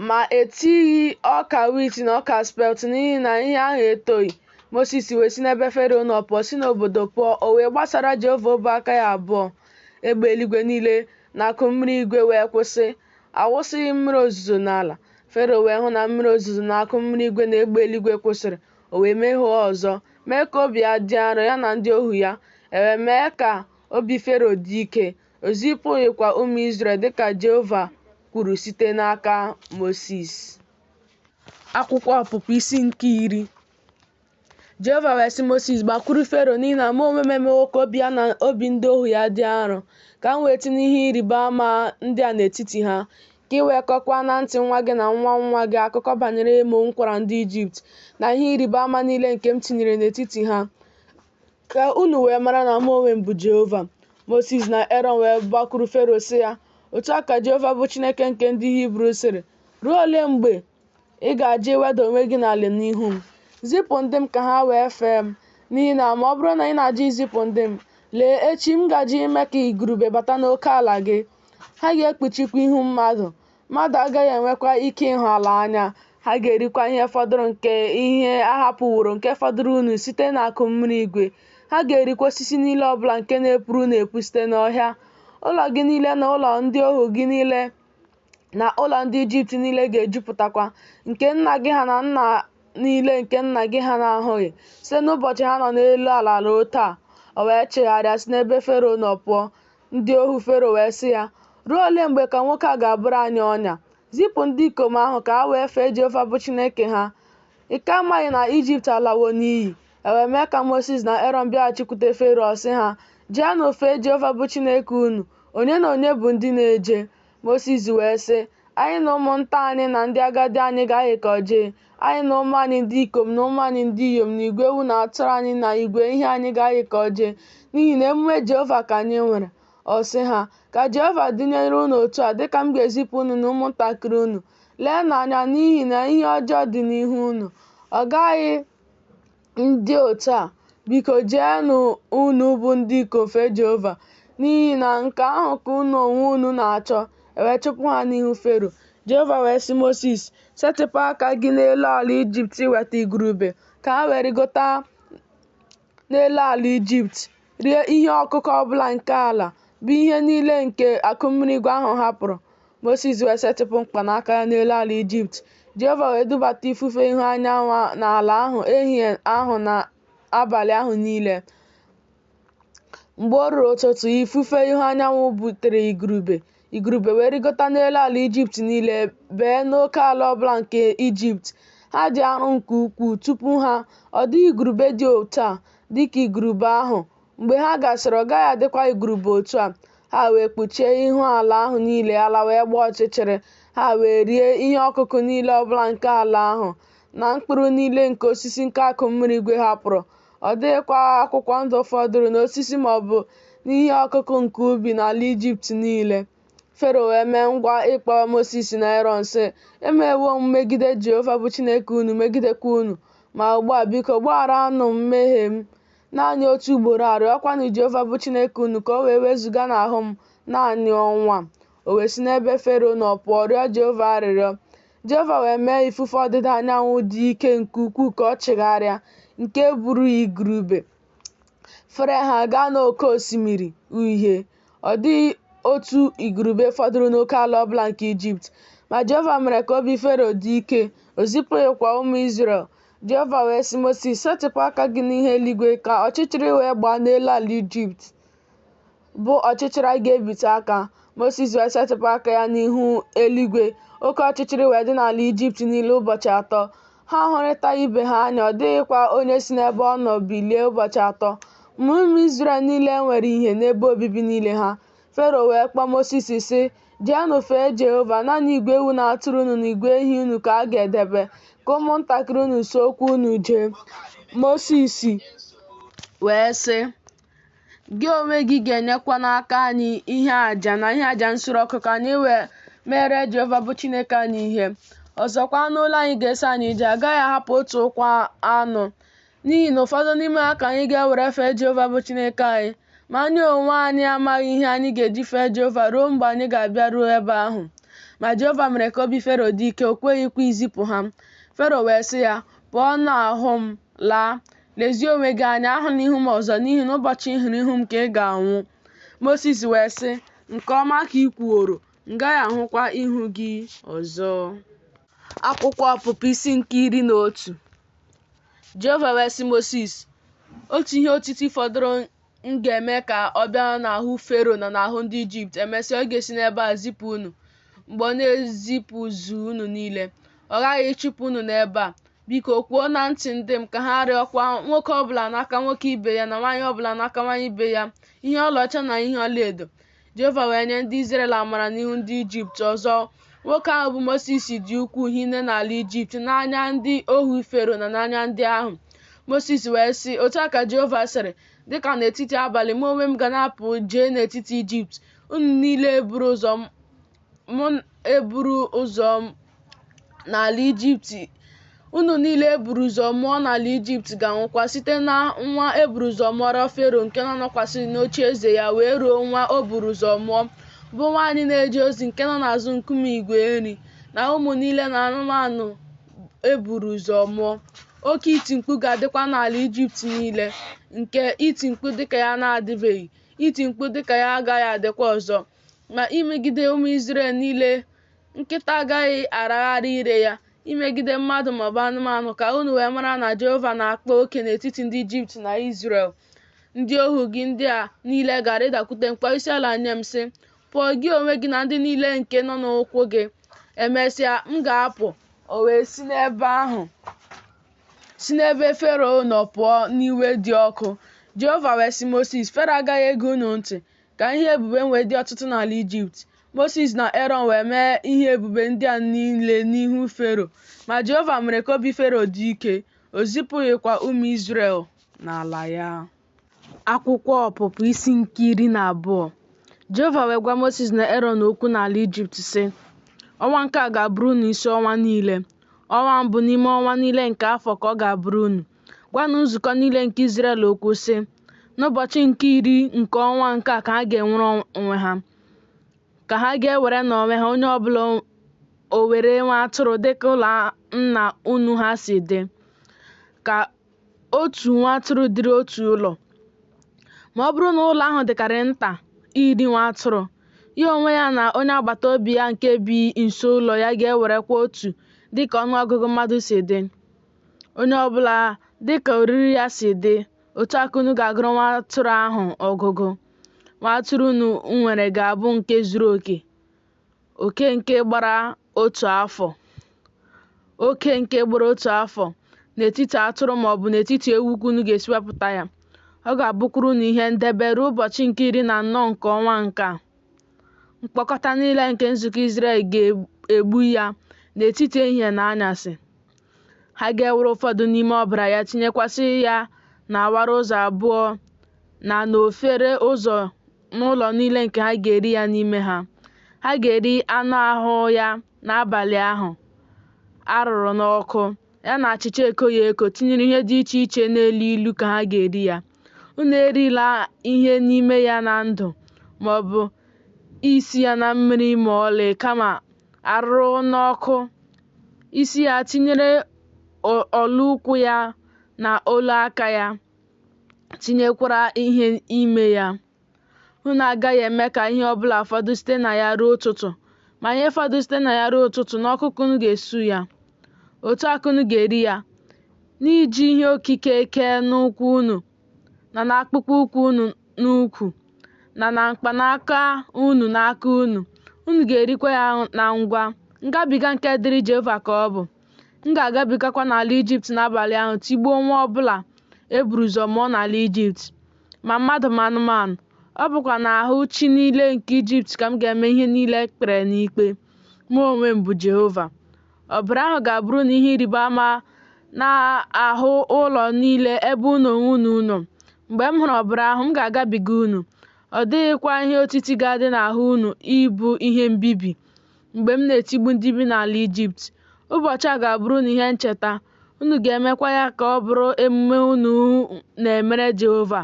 Ma e tighị ọka wit na ọka spelt n'ihi na ihe ahụ etoghị. Mosis wee si n'ebe Fero nọ pụọ, si n'obodo pụọ, o wee gbasara Jehova ọbụ aka ya abụọ. Egbe eluigwe niile na akụ mmiri igwe wee kwụsị, a wụsịghị mmiri ozuzo n'ala. Fero wee hụ na mmiri ozuzo na akụ mmiri igwe na egbe eluigwe kwụsịrị, o wee mehie ọzọ, mee ka obi ya dị arọ, ya na ndị ohu ya. E wee mee ka obi Fero dị ike, o zipụghịkwa ụmụ Izrel dịka Jehova kwuru site n'aka Mosis. Akwụkwọ Ọpụpụ isi nke 10. Jehova wee sị Mosis, Gbakwuru Fero, n'ihi na mụ onwe m emewo ka obi ya na obi ndị ohu ya dị arọ, ka m wee tinye ihe ịrịba ama ndị a n'etiti ha, ka ị wee kọkwaa na ntị nwa gị na nwa nwa gị akụkọ banyere emo m kwara ndị Ijipt, na ihe ịrịba ama niile nke m tinyere n'etiti ha, ka unu wee mara na mụ onwe m bụ Jehova. Mosis na Erọn wee gbakwuru Fero sị ya, Otu a ka Jehova bụ Chineke nke ndị Hibru sịrị, Ruo ole mgbe ị ga-ajụ iweda onwe gị n'ala n'ihu m? Zipụ ndị m ka ha wee fee m. N'ihi na ma ọ bụrụ na ị na-ajụ izipụ ndị m, lee, echi m gaje ime ka igurube bata n'oke ala gị. Ha ga-ekpuchikwa ihu mmadụ, mmadụ agaghị enwekwa ike ịhụ ala anya. Ha ga-erikwa ihe fọdụrụ nke ihe a hapụworo nke fọdụrụ unu site n'akụ mmiri igwe. Ha ga-erikwa osisi niile ọbụla nke na-epuru unu epu site n'ọhịa. Ụlọ gị niile na ụlọ ndị ohu gị niile na ụlọ ndị Ijipt niile ga-ejupụtakwa, nke nna gị ha na nna niile nke nna gị ha na-ahụghị, site n'ụbọchị ha nọ n'elu ala ruo taa. O wee chigharịa si n'ebe Fero nọ pụọ. Ndị ohu Fero wee sị ya, Ruo ole mgbe ka nwoke a ga-abụrụ anyị ọnya? Zipụ ndị ikom ahụ ka ha wee fee Jehova bụ Chineke ha. Ị ka amaghị na Ijipt alawo n'iyi? E wee mee ka Mosis na Erọn bịaghachikwute Fero, ọ sị ha, Jeenụ fee Jehova bụ Chineke unu. Onye na onye bụ ndị na-eje? Mosis wee sị, Anyị na ụmụnta anyị na ndị agadi anyị ga-ayịkọ jee, anyị na ụmụ anyị ndị ikom na ụmụ anyị ndị inyom na igwe ewu na atụrụ anyị na igwe ehi anyị ga-ayịkọ jee, n'ihi na emume Jehova ka anyị nwere. Ọ sị ha, Ka Jehova dịnyere unu otu a, dịka m ga-ezipụ unu na ụmụntakịrị unu. Leenụ anya, n'ihi na ihe ọjọọ dị n'ihu unu. Ọ gaghị dị otu a. Biko jeenụ unu bụ ndị ikom fee Jehova, n'ihi na nke ahụ ka unu onwe unu na-achọ. E wee chụpụ ha n'ihu Fero. Jehova wee sị Mosis, Setịpụ aka gị n'elu ala Ijipt iweta igurube, ka ha wee rịgota n'elu ala Ijipt, rie ihe ọkụkụ ọbụla nke ala, bụ ihe niile nke akụ mmiri igwe ahụ hapụrụ. Mosis wee setịpụ mkpanaka ya n'elu ala Ijipt. Jehova wee dubata ifufe ihu anyanwụ n'ala ahụ ehihie ahụ na abalị ahụ niile. Mgbe o ruru ụtụtụ, ifufe ihu anyanwụ butere igurube. Igurube wee rịgota n'elu ala Ijipt niile, bee n'oke ala ọbụla nke Ijipt. Ha dị arọ nke ukwuu tupu ha. Ọ dịghị igurube dị otu a dịka igurube ahụ. Mgbe ha gasịrị, ọ gaghị adịkwa igurube otu a. Ha wee kpuchie ihu ala ahụ niile, ala wee gbaa ọchịchịrị. Ha wee rie ihe ọkụkụ niile ọbụla nke ala ahụ, na mkpụrụ niile nke osisi nke akụ mmiri igwe hapụrụ. Ọ dịghịkwa akwụkwọ ndụ fọdụrụ n'osisi ma ọ bụ n'ihe ọkụkụ nke ubi n'ala Ijipt niile. Fero wee mee ngwa ịkpọ Mosis na Erọn, sị, Emehiewo m megide Jehova bụ Chineke unu, megidekwa unu. Ma ugbu a, biko, gbagharanụ m mmehie m naanị otu ugboro a, rịọkwanụ Jehova bụ Chineke unu ka o wee wezụga n'ahụ m naanị ọnwụ a. O wee si n'ebe Fero nọ pụọ rịọ Jehova arịrịọ. Jehova wee mee ifufe ọdịda anyanwụ dị ike nke ukwuu ka ọ chigharịa, nke buru igurube fere ha gaa n'Oke Osimiri Uhie. Ọ dịghị otu igurube fọdụrụ n'oke ala ọ bụla nke Ijipt. Ma Jehova mere ka obi Fero dị ike, o zipụghịkwa ụmụ Izrel. Jehova wee sị Mosis, Setịpụ aka gị n'ihu eluigwe ka ọchịchịrị wee gbaa n'elu ala Ijipt, bụ ọchịchịrị a ga-ebite aka. Mosis wee setịpụ aka ya n'ihu eluigwe, oke ọchịchịrị wee dị n'ala Ijipt niile ụbọchị atọ. Ha ahụrịtaghị ibe ha anya, ọ dịghịkwa onye si n'ebe ọ nọ bilie ụbọchị atọ. Ma ụmụ Izrel niile nwere ìhè n'ebe obibi niile ha. Fero wee kpọọ Mosis, sị, Jeenụ fee Jehova, naanị igwe ewu na atụrụ unu na igwe ehi unu ka a ga-edebe, ka ụmụntakịrị unu sokwa unu jee. Mosis wee sị, Gị onwe gị ga-enyekwa n'aka anyị ihe aja na ihe aja nsure ọkụ ka anyị wee meere Jehova bụ Chineke anyị ihe. Ọzọkwa, anụ ụlọ anyị ga-eso anyị jee, a gaghị ahapụ otu ụkwụ anụ, n'ihi na ụfọdụ n'ime ha ka anyị ga-ewere fee Jehova bụ Chineke anyị. Ma anyị onwe anyị amaghị ihe anyị ga-eji fee Jehova ruo mgbe anyị ga-abịaru ebe ahụ. Ma Jehova mere ka obi Fero dị ike, o kweghịkwa izipụ ha. Fero wee sị ya, Pụọ n'ahụ m, laa. Lezie onwe gị anya, ahụla ihu m ọzọ, n'ihi na ụbọchị ị hụrụ ihu m ka ị ga-anwụ. Mosis wee sị, Nke ọma ka i kwuworo, m gaghị ahụkwa ihu gị ọzọ. Akwụkwọ Ọpụpụ isi nke 11. Jehova wee sị Mosis, Otu ihe otiti fọdụrụ m ga-eme ka ọ bịa n'ahụ Fero na n'ahụ ndị Ijipt, emesịa ọ ga-esi n'ebe a zipụ unu. Mgbe ọ na-ezipụzu unu niile, ọ ghaghị ịchụpụ unu n'ebe a. Biko, kwuo na ntị ndị m ka ha rịọkwa nwoke ọbụla n'aka nwoke ibe ya na nwaanyị ọbụla n'aka nwaanyị ibe ya ihe ọlaọcha na ihe ọlaedo. Jehova wee nye ndị Izrel amara n'ihu ndị Ijipt. Ọzọ, nwoke ahụ bụ Mosis dị ukwuu hinne n'ala Ijipt n'anya ndị ohu Fero na n'anya ndị ahụ. Mosis wee sị, Otu a ka Jehova sịrị, Dịka n'etiti abalị, mụ onwe m ga na-apụ jee n'etiti Ijipt, unu niile eburu ụzọ mụ eburu ụzọ n'ala Ijipt unu niile e buru ụzọ mụọ n'ala Ijipt ga-anwụkwa, site na nwa e buru ụzọ mụọrọ Fero nke na-anọkwasị n'oche eze ya wee ruo nwa o buru ụzọ mụọ, bụ nwaanyị na-eje ozi nke nọ n'azụ nkume igwe nri, na ụmụ niile na anụmanụ e buru ụzọ mụọ. Oke iti mkpu ga-adịkwa n'ala Ijipt niile, nke iti mkpu dịka ya na-adịbeghị, iti mkpu dịka ya agaghị adịkwa ọzọ. Ma imegide ụmụ Izrel niile Nkịta agaghị aragharị ire ya imegide mmadụ maọbụ anụmanụ, ka unu wee mara na Jehova na-akpa oke n'etiti ndị Ijipt na Izrel. Ndị ohu gị ndị a niile ga-arịdakwute m kpọọ isiala nye m, sị, Pụọ gị onwe gị na ndị niile nke nọ n'ụkwụ gị. Emesịa, m ga-apụ. O wee si n'ebe ahụ si n'ebe Fero nọ pụọ n'iwe dị ọkụ. Jehova wee sị Mosis, Fero agaghị ege unu ntị, ka ihe ebube m wee dị ọtụtụ n'ala Ijipt. Mosis na Erọn wee mee ihe ebube ndị a niile n'ihu Fero. Ma Jehova mere ka obi Fero dị ike, o zipụghịkwa ụmụ Izrel n'ala ya. Akwụkwọ Ọpụpụ isi nke 12. Jehova wee gwa Mosis na Erọn okwu n'ala Ijipt, sị, Ọnwa nke a ga-abụrụ unu isi ọnwa niile. Ọnwa mbụ n'ime ọnwa niile nke afọ ka ọ ga-abụrụ unu. Gwanụ nzukọ niile nke Izrel okwu, sị, N'ụbọchị nke iri nke ọnwa nke a ka ha ga-enwere onwe ha, ka ha ga-ewere n'onwe ha onye ọbụla o were nwa atụrụ dịka ụlọ nna unu ha si dị, ka otu nwa atụrụ dịrị otu ụlọ. Ma ọ bụrụ na ụlọ ahụ dịkarịrị nta iri nwa atụrụ, ya onwe ya na onye agbata obi ya nke bi nso ụlọ ya ga-ewerekwa otu dịka ọnụọgụgụ mmadụ si dị. Onye ọbụla dịka oriri ya si dị, otu a ka unu ga-agụrụ nwa atụrụ ahụ ọgụgụ. Nwa atụrụ unu nwere ga-abụ nke zuru oke, oke nke gbara otu afọ. Oke nke gbara otu afọ n'etiti atụrụ ma ọ bụ n'etiti ewu ka unu ga-esi wepụta ya. Ọ ga-abụkwara unu ihe ndebe ruo ụbọchị nke 14 nke ọnwa nke a. Mkpọkọta niile nke nzukọ Izrel ga-egbu ya n'etiti ehihie na anyasị. Ha ga-ewere ụfọdụ n'ime ọbara ya tinyekwasị ya n'awara ụzọ abụọ na n'ofere ụzọ n'ụlọ niile nke ha ga-eri ya n'ime ha. Ha ga-eri anụ ahụ ya n'abalị ahụ a rụrụ n'ọkụ, ya na achịcha ekoghị eko tinyere ihe dị iche iche na-elu ilu ka ha ga-eri ya. Unu erila ihe n'ime ya na ndụ, ma ọ bụ isi ya na mmiri ma ọlị, kama arụrụ n'ọkụ, isi ya tinyere olu ụkwụ ya na olu aka ya, tinyekwara ihe ime ya. Unu agaghị eme ka ihe ọbụla fọdụ site na ya ruo ụtụtụ, ma ihe fọdụ site na ya ruo ụtụtụ, n'ọkụ ka unu ga-esu ya. Otu a ka unu ga-eri ya, n'iji ihe okike kee n'ụkwụ unu, na n'akpụkpọ ụkwụ unu n'ukwu, na na mkpanaka unu n'aka unu. Unu ga-erikwa ya na ngwa. Ngabiga nke dịrị Jehova ka ọ bụ. M ga-agabigakwa n'ala Ijipt n'abalị ahụ tigbuo nwa ọbụla e buru ụzọ mụọ n'ala Ijipt, ma mmadụ ma anụmanụ. Ọ bụkwa n'ahụ chi niile nke Ijipt ka m ga-eme ihe niile e kpere n'ikpe. Mụ onwe m bụ Jehova. Ọbara ahụ ga-abụrụ unu ihe ịrịba ama n'ahụ ụlọ niile ebe unu onwe unu nọ. Mgbe m hụrụ ọbara ahụ, m ga-agabiga unu. Ọ dịghịkwa ihe otiti ga-adị n'ahụ unu ịbụ ihe mbibi mgbe m na-etigbu ndị bi n'ala Ijipt. Ụbọchị a ga-abụrụ unu ihe ncheta, unu ga-emekwa ya ka ọ bụrụ emume unu na-emere Jehova.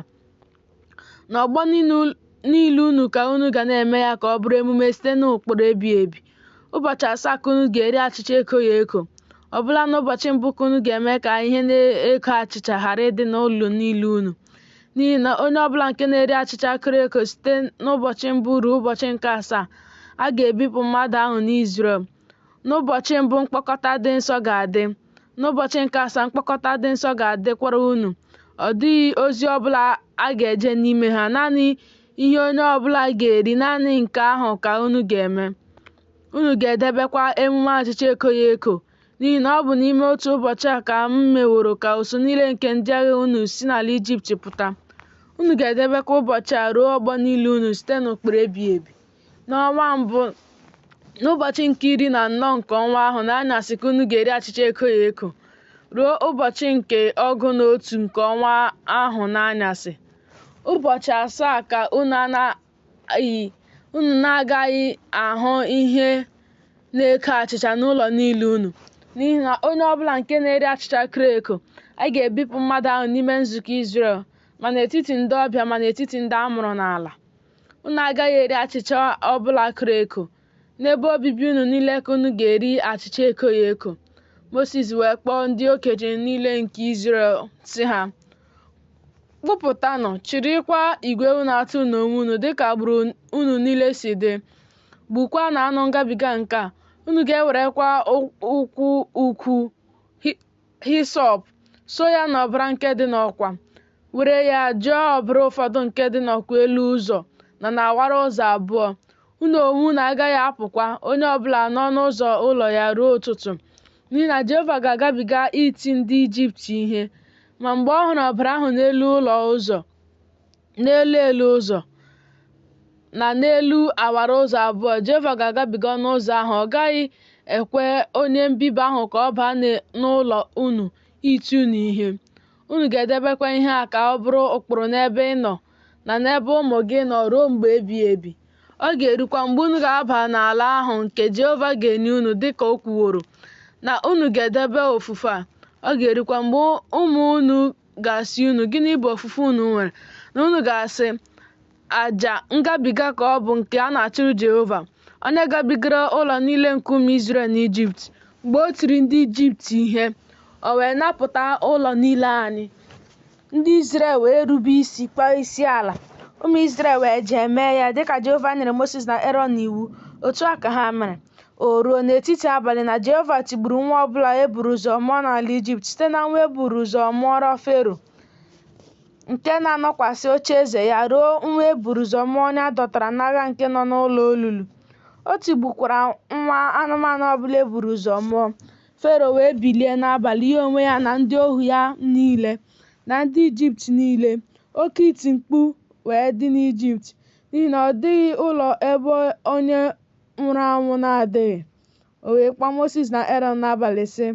N'ọgbọ niile unu ka unu ga na-eme ya ka ọ bụrụ emume site n'ụkpụrụ ebighị ebi. Ụbọchị asaa ka unu ga-eri achịcha ekoghị eko. Ọ bụla n'ụbọchị mbụ ka unu ga-eme ka ihe na-eko achịcha ghara ịdị n'ụlọ niile unu. N'ihi na onye ọbụla nke na-eri achịcha koro eko site n'ụbọchị mbụ ruo ụbọchị nke asaa, a ga-ebipụ mmadụ ahụ n'Izrel. N'ụbọchị mbụ mkpọkọta dị nsọ ga-adị. N'ụbọchị nke asaa mkpọkọta dị nsọ ga-adịkwara unu. Ọ dịghị ozi ọbụla a ga-eje n'ime ha. Naanị ihe onye ọbụla ga-eri, naanị nke ahụ ka unu ga-eme. Unu ga-edebekwa emume achịcha ekoghị eko, n'ihi na ọ bụ n'ime otu ụbọchị a ka m meworo ka usuu niile nke ndị agha unu si n'ala Ijipt pụta. Unu ga-edebekwa ụbọchị a ruo ọgbọ niile unu site n'ụkpụrụ ebighị ebi. N'ọnwa mbụ, n'ụbọchị nke 14 nke ọnwa ahụ n'anyasị ka unu ga-eri achịcha ekoghị eko, ruo ụbọchị nke 11 nke ọnwa ahụ n'anyasị. Ụbọchị asaa ka unu na-agaghị ahụ ihe na-eko achịcha n'ụlọ niile unu, n'ihi na onye ọbụla nke na-eri achịcha koro eko, a ga-ebipụ mmadụ ahụ n'ime nzukọ Izrel, ma n'etiti ndị ọbịa ma n'etiti ndị a mụrụ n'ala. Unu agaghị eri achịcha ọbụla koro eko. N'ebe obibi unu niile ka unu ga-eri achịcha ekoghị eko. Mosis wee kpọọ ndị okenye niile nke Izrel sị ha, Kpụpụtanụ, chịrịkwa igwe unu atụrụ n'onwe unu dịka agbụrụ unu niile si dị. Gbukwaanụ anụ ngabiga nke a. Unu ga-ewerekwa ụkwụ ukwu hisọp soo ya n'ọbara nke dị n'ọkwa, were ya jụọ ọbara ụfọdụ nke dị n'ọkwa elu ụzọ na n'awara ụzọ abụọ. Unu onwe unu agaghị apụkwa, onye ọbụla n'ọnụ ụzọ ụlọ ya ruo ụtụtụ, n'ihi na Jehova ga-agabiga iti ndị Ijipt ihe. Ma mgbe ọ hụrụ ọbara ahụ n'elu elu ụzọ na n'elu awara ụzọ abụọ, Jehova ga-agabiga ọnụ ụzọ ahụ, ọ gaghị ekwe onye mbibi ahụ ka ọ baa n'ụlọ unu iti unu ihe. Unu ga-edebekwa ihe a ka ọ bụrụ ụkpụrụ n'ebe ị nọ na n'ebe ụmụ gị nọ ruo mgbe ebighị ebi. Ọ ga-erukwa mgbe unu ga-aba n'ala ahụ nke Jehova ga-enye unu dị ka o kwuworo, na unu ga-edebe ofufe a. Ọ ga-erukwa mgbe ụmụ unu ga-asị unu, Gịnị bụ ofufe unu nwere? Na unu ga-asị, Aja ngabiga ka ọ bụ nke a na-achụrụ Jehova, onye gabigara ụlọ niile nke ụmụ Izrel n'Ijipt, mgbe o tiri ndị Ijipt ihe, o wee napụta ụlọ niile anyị. Ndị Izrel wee rube isi kpọọ isi ala. Ụmụ Izrel wee jee mee ya dịka Jehova nyere Mosis na Erọn n'iwu, otu a ka ha mere. O ruo n'etiti abalị na Jehova tigburu nwa ọ bụla e buru ụzọ mụọ n'ala Ijipt, site na nwa e buru ụzọ mụọrọ Fero, nke na-anọkwasị ocheeze ya, ruo nwa e buru ụzọ mụọ onye a dọtara n'agha nke nọ n'ụlọ olulu. O tigbukwara nwa anụmanụ ọ bụla e buru ụzọ mụọ. Fero wee bilie n'abalị, ya onwe ya na ndị ohu ya niile na ndị Ijipt niile, oke iti mkpu wee dị n'Ijipt, n'ihi na ọ dịghị ụlọ ebe onye nwụrụ anwụ na-adịghị. O wee kpọọ Mosis na Erọn n'abalị, sị,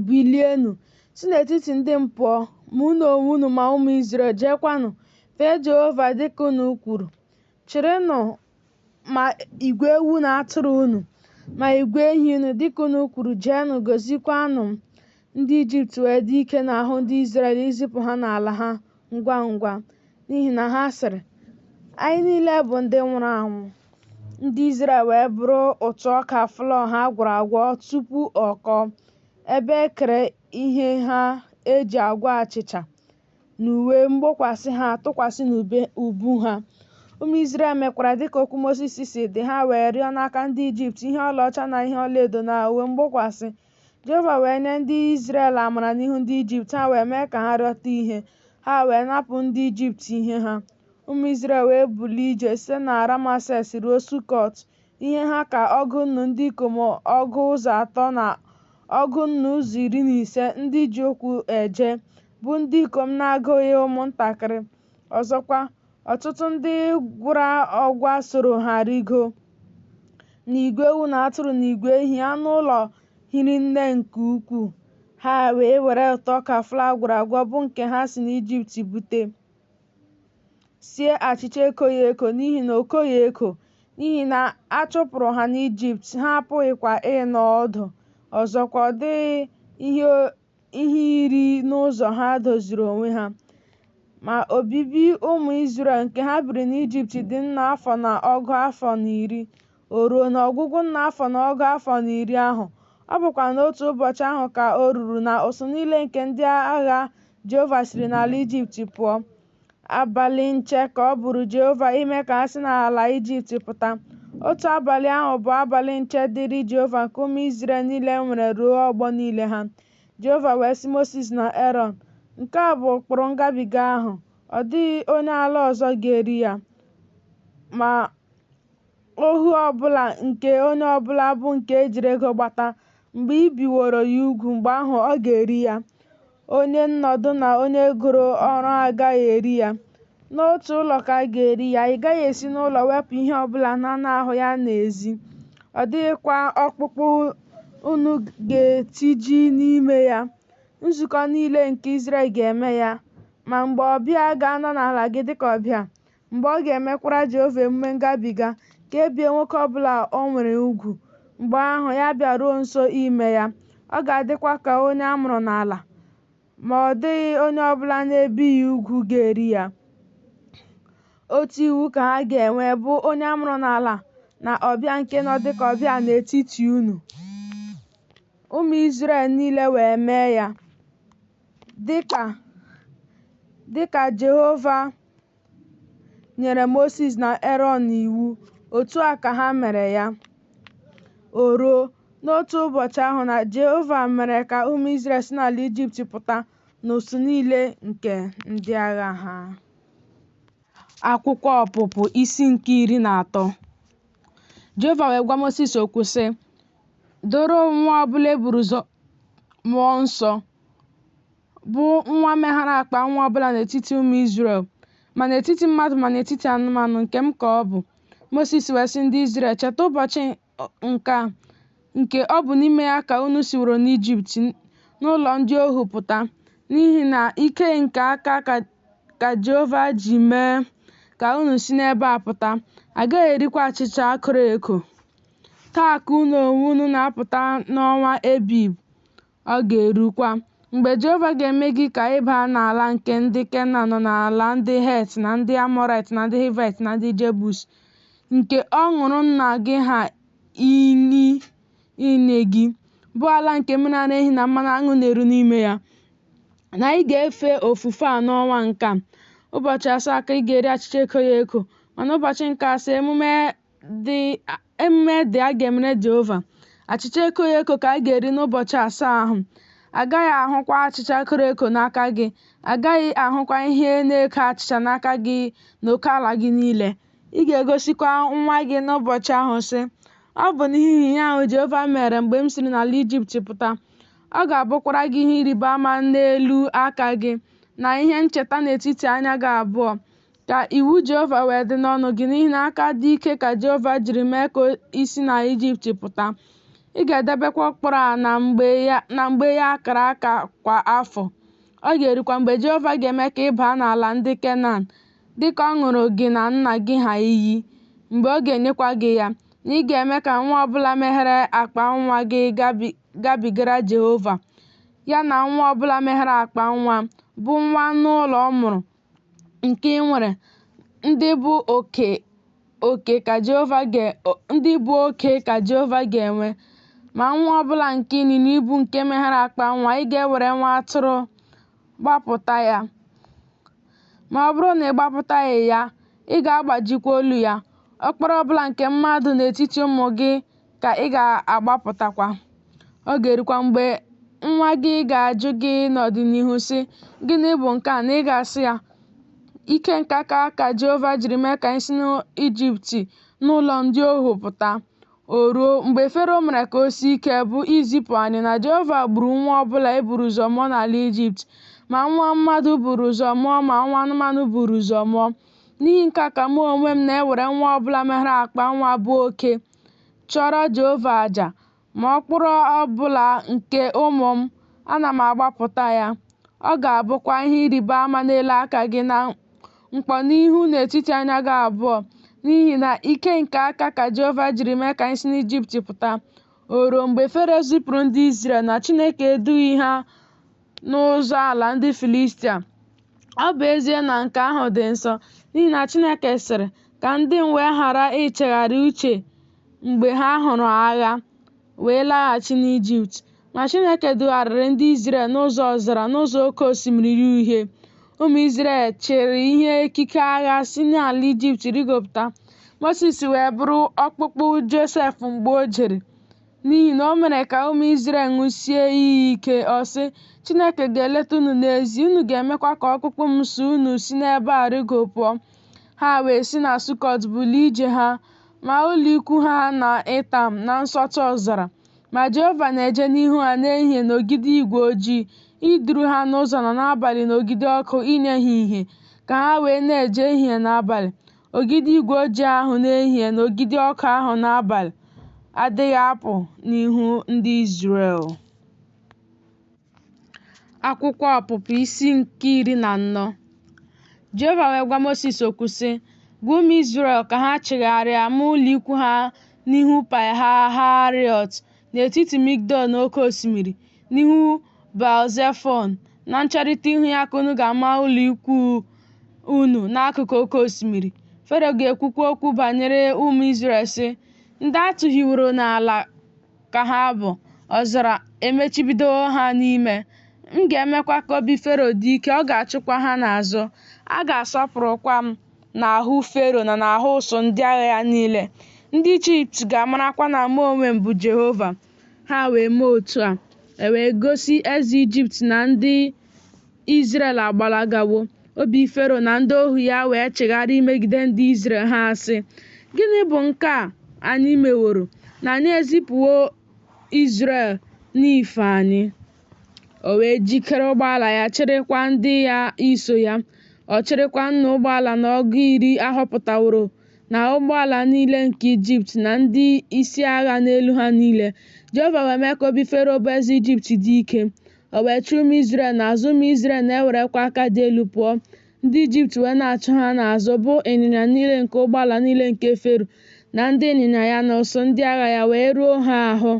Bilienụ, si n'etiti ndị m pụọ, ma unu onwe unu ma ụmụ Izrel, jeekwanụ, fee Jehova dị ka unu kwuru. Chịrịnụ ma igwe ewu na atụrụ unu, ma igwe ehi unu, dị ka unu kwuru, jeenụ, gọziekwanụ m. Ndị Ijipt wee dị ike n'ahụ ndị Izrel izipụ ha n'ala ha ngwa ngwa, n'ihi na ha sịrị, Anyị niile bụ ndị nwụrụ anwụ. Ndị Izrel wee buru ụtụ ọka flọ ha gwọrọ agwọ tupu ọ kọọ, ebe e kere ihe ha e ji agwọ achịcha, na uwe mgbokwasị ha tụkwasị n'ubu ha. Ụmụ Izrel mekwara dịka okwu Mosis si dị, ha wee rịọ n'aka ndị Ijipt ihe ọlaọcha na ihe ọlaedo na uwe mgbokwasị. Jehova wee nye ndị Izrel amara n'ihu ndị Ijipt, ha wee mee ka ha rịọta ihe, ha wee napụ ndị Ijipt ihe ha. Ụmụ Izrel wee bulie ije site na Rameses ruo Sukọt, ihe ha ka ọgụ nnu ndị ikom ọgụ ụzọ atọ na ọgụ nnu ụzọ iri na ise ndị ji ụkwụ eje, bụ ndị ikom na-agụghị ụmụntakịrị. Ọzọkwa, ọtụtụ ndị gwara ọgwa soro ha rịgoo, na igwe ewu na atụrụ na igwe ehi, anụ ụlọ hiri nne nke ukwuu. Ha wee were ụtụ ọka flọ a gwọrọ agwọ, bụ nke ha si n'Ijipt bute, sie achịcha ekoghị eko, n'ihi na o koghị eko, n'ihi na a chụpụrụ ha n'Ijipt, ha apụghịkwa ịnọ ọdụ. Ọzọkwa, ọ dịghị ihe iri n'ụzọ ha doziri onwe ha. Ma obibi ụmụ Izrel nke ha biri n'Ijipt dị nnụ afọ na ọgụ afọ na iri. O ruo n'ọgwụgwụ nnụ afọ na ọgụ afọ na iri ahụ, ọ bụkwa n'otu ụbọchị ahụ ka o ruru na ụsụụ niile nke ndị agha Jehova siri n'ala Ijipt pụọ. Abalị nche ka ọ bụrụ Jehova ime ka ha si n'ala Ijipt pụta. Otu abalị ahụ bụ abalị nche dịrị Jehova nke ụmụ Izrel niile nwere ruo ọgbọ niile ha. Jehova wee sị Mosis na Erọn, Nke a bụ ụkpụrụ ngabiga ahụ, Ọ dịghị onye ala ọzọ ga-eri ya. Ma ohu ọ bụla nke onye ọ bụla bụ nke e jiri ego gbata, mgbe i biworo ya ugwu, mgbe ahụ ọ ga-eri ya. Onye nnọdụ na onye goro ọrụ agaghị eri ya. N'otu ụlọ ka a ga-eri ya. Ị gaghị esi n'ụlọ wepụ ihe ọ bụla n'anụ ahụ ya n'ezi, ọ dịghịkwa ọkpụkpụ unu ga-etiji n'ime ya. Nzukọ niile nke Izrel ga-eme ya. Ma mgbe ọbịa ga-anọ n'ala gị dịka ọbịa, mgbe ọ ga-emekwara Jehova emume ngabiga, ka e bie nwoke ọ bụla o nwere ugwu, mgbe ahụ ya bịaruo nso ime ya, ọ ga-adịkwa ka onye a mụrụ n'ala, ma ọ dịghị onye ọ bụla na-ebighị ugwu ga-eri ya. Otu iwu ka ha ga-enwe, bụ onye a mụrụ n'ala na ọbịa nke nọ dịka ọbịa n'etiti unu. Ụmụ Izrel niile wee mee ya, dị ka Jehova nyere Mosis na Erọn n'iwu, otu a ka ha mere ya. O ruo, n'otu ụbọchị ahụ na Jehova mere ka ụmụ Izrel si n'ala Ijipt pụta n'usuu niile nke ndị agha ha. Akwụkwọ Ọpụpụ isi nke 13. Jehova wee gwa Mosis okwu sị, Doro nwa ọbụla e buru ụzọ mụọ nsọ, bụ nwa meghara akpa nwa ọbụla n'etiti ụmụ Izrel. ma n'etiti mmadụ ma n'etiti anụmanụ, nke m ka ọ bụ. Mosis wee sị ndị Izrel, Cheta ụbọchị nke a, nke ọ bụ n'ime ya ka unu siworo n'Ijipt, n'ụlọ ndị ohu pụta, n'ihi na ike nke aka ka Jehova ji mee ka unu si n'ebe a pụta, a gaghị erikwa achịcha koro eko. Taa ka unu onwe unu na-apụta n'ọnwa Ebib, ọ ga-erukwa, mgbe Jehova ga-eme gị ka ị baa n'ala nke ndị Kenan na n'ala ndị Het na ndị Amọraịt na ndị Hivaịt na ndị Jebus, nke ọ ṅụụrụ nna gị ha iyi inye gị, bụ ala nke mmiri ara ehi na mmanụ aṅụ na-eru n'ime ya, na ị ga-efe ofufe a n'ọnwa nke a. Ụbọchị asaa ka ị ga-eri achịcha ekoghị eko, ma n'ụbọchị nke asaa emume dị a ga-emere Jehova. Achịcha ekoghị eko ka a ga-eri n'ụbọchị asaa ahụ. A gaghị ahụkwa achịcha koro eko n'aka gị, a gaghị ahụkwa ihe na-eko achịcha n'aka gị n'oke ala gị niile. Ị ga-egosikwa nwa gị n'ụbọchị ahụ, sị, Ọ bụ n'ihi ihe ahụ Jehova mere mgbe m siri n'ala Ijipt pụta. Ọ ga-abụkwara gị ihe ịrịba ama n'elu aka gị, na ihe ncheta n'etiti anya gị abụọ, ka iwu Jehova wee dị n'ọnụ gị, n'ihi na aka dị ike ka Jehova jiri mee ka i si n'Ijipt pụta. Ị ga-edebekwa ụkpụrụ a na mgbe ya a kara aka kwa afọ. Ọ ga-erukwa mgbe Jehova ga-eme ka ị baa n'ala ndị Kenan, dị ka ọ ṅụụrụ gị na nna gị ha iyi, mgbe ọ ga-enyekwa gị ya, na ị ga-eme ka nwa ọ bụla meghere akpa nwa gị gabigara Jehova, ya na nwa ọ bụla meghere akpa nwa, bụ nwa anụ ụlọ mụrụ, nke i nwere, ndị bụ oke ka Jehova ga-enwe. Ma nwa ọ bụla nke ịnyịnya ibu nke meghere akpa nwa, ị ga-ewere nwa atụrụ gbapụta ya. Ma ọ bụrụ na ị gbapụtaghị ya, ị ga-agbajikwa olu ya. Ọkpara ọ bụla nke mmadụ n'etiti ụmụ gị ka ị ga-agbapụtakwa. Ọ ga-erukwa mgbe nwa gị ga-ajụ gị n'ọdịnihu, sị, Gịnị bụ nke a? Na ị ga-asị ya, Ike nke aka ka Jehova jiri mee ka anyị si n'Ijipt n'ụlọ ndị ohu pụta. O ruo, mgbe Fero mere ka o sie ike, bụ izipụ anyị, na Jehova gburu nwa ọ bụla e buru ụzọ mụọ n'ala Ijipt, ma nwa mmadụ buru ụzọ mụọ ma nwa anụmanụ buru ụzọ mụọ. N'ihi nke a ka mụ onwe m na-ewere nwa ọ bụla meghere akpa nwa bụ oke, chụọrọ Jehova aja, ma ọkpụrụ ọ bụla nke ụmụ m, ana m agbapụta ya. Ọ ga-abụkwa ihe ịrịba ama n'elu aka gị na mkpọnihu n'etiti anya gị abụọ, n'ihi na ike nke aka ka Jehova jiri mee ka anyị si n'Ijipt pụta. O ruo, mgbe Fero zipụrụ ndị Izrel, na Chineke edughị ha n'ụzọ ala ndị Filistia. Ọ bụ ezie na nke ahụ dị nso, n'ihi na Chineke sịrị, Ka ndị m wee ghara ichegharị uche mgbe ha hụrụ agha, wee laghachi n'Ijipt. Ma Chineke dugharịrị ndị Izrel n'ụzọ ọzara, n'ụzọ Oke Osimiri Uhie. Ụmụ Izrel chịrị ihe ekike agha si n'ala Ijipt rigopụta. Mosis wee bụrụ ọkpụkpụ Josef mgbe o jere, n'ihi na o mere ka ụmụ Izrel ṅụsie iyi ike, ọ sị, Chineke ga-eleta unu n'ezie, unu ga-emekwa ka ọkpụkpụ m so unu si n'ebe a rịgo pụọ. Ha wee si na Sukọt bulie ije ha, maa ụlọikwu ha na Itam, na nsọtụ ọzara. Ma Jehova na-eje n'ihu ha n'ehihie n'ogidi igwe ojii, iduru ha n'ụzọ na n'abalị n'ogidi ọkụ inye ha ìhè, ka ha wee na-eje ehihie na abalị. Ogidi igwe ojii ahụ n'ehihie na ogidi ọkụ ahụ n'abalị adịghị apụ n'ihu ndị Izrel. Akwụkwọ Ọpụpụ isi nke 14. Jehova wee gwa Mosis okwu sị, Gwa ụmụ Izrel ka ha chigharịa maa ụlọikwu ha n'ihu Pai-Hahiroth, n'etiti Migdol na oke osimiri, n'ihu Baal-Zefọn, na ncherịta ihu ya ka unu ga-ama ụlọikwu unu n'akụkụ oke osimiri. Fero ga-ekwukwa okwu banyere ụmụ Izrel sị, Ndị a tụhịworo n'ala ka ha bụ, ọzara emechibidowo ha n'ime. M ga-emekwa ka obi Fero dị ike, ọ ga-achụkwa ha n'azụ. A ga-asọpụrụkwa m n'ahụ Fero na n'ahụ ụsụụ ndị agha ya niile. Ndị Ijipt ga-amarakwa na mụ onwe m bụ Jehova. Ha wee mee otu a. E wee gosi eze Ijipt na ndị Izrel agbalagawo. Obi Fero na ndị ohu ya wee chegharịa imegide ndị Izrel, ha asị, Gịnị bụ nke a anyị meworo, na anyị ezipụwo Izrel n'ife anyị? O wee jikere ụgbọala ya, chịrịkwa ndị ya iso ya. Ọ chịrịkwa nnu ụgbọala na ọgụ iri a họpụtaworo na ụgbọala niile nke Ijipt na ndị isi agha n'elu ha niile. Jehova wee mee ka obi Fero bụ eze Ijipt dị ike. O wee chụọ ụmụ Izrel n'azụ, ụmụ Izrel na-ewerekwa aka dị elu pụọ. Ndị Ijipt wee na-achụ ha n'azụ, bụ ịnyịnya niile nke ụgbọala niile nke Fero na ndị ịnyịnya ya na ụsụụ ndị agha ya wee ruo ha ahụ,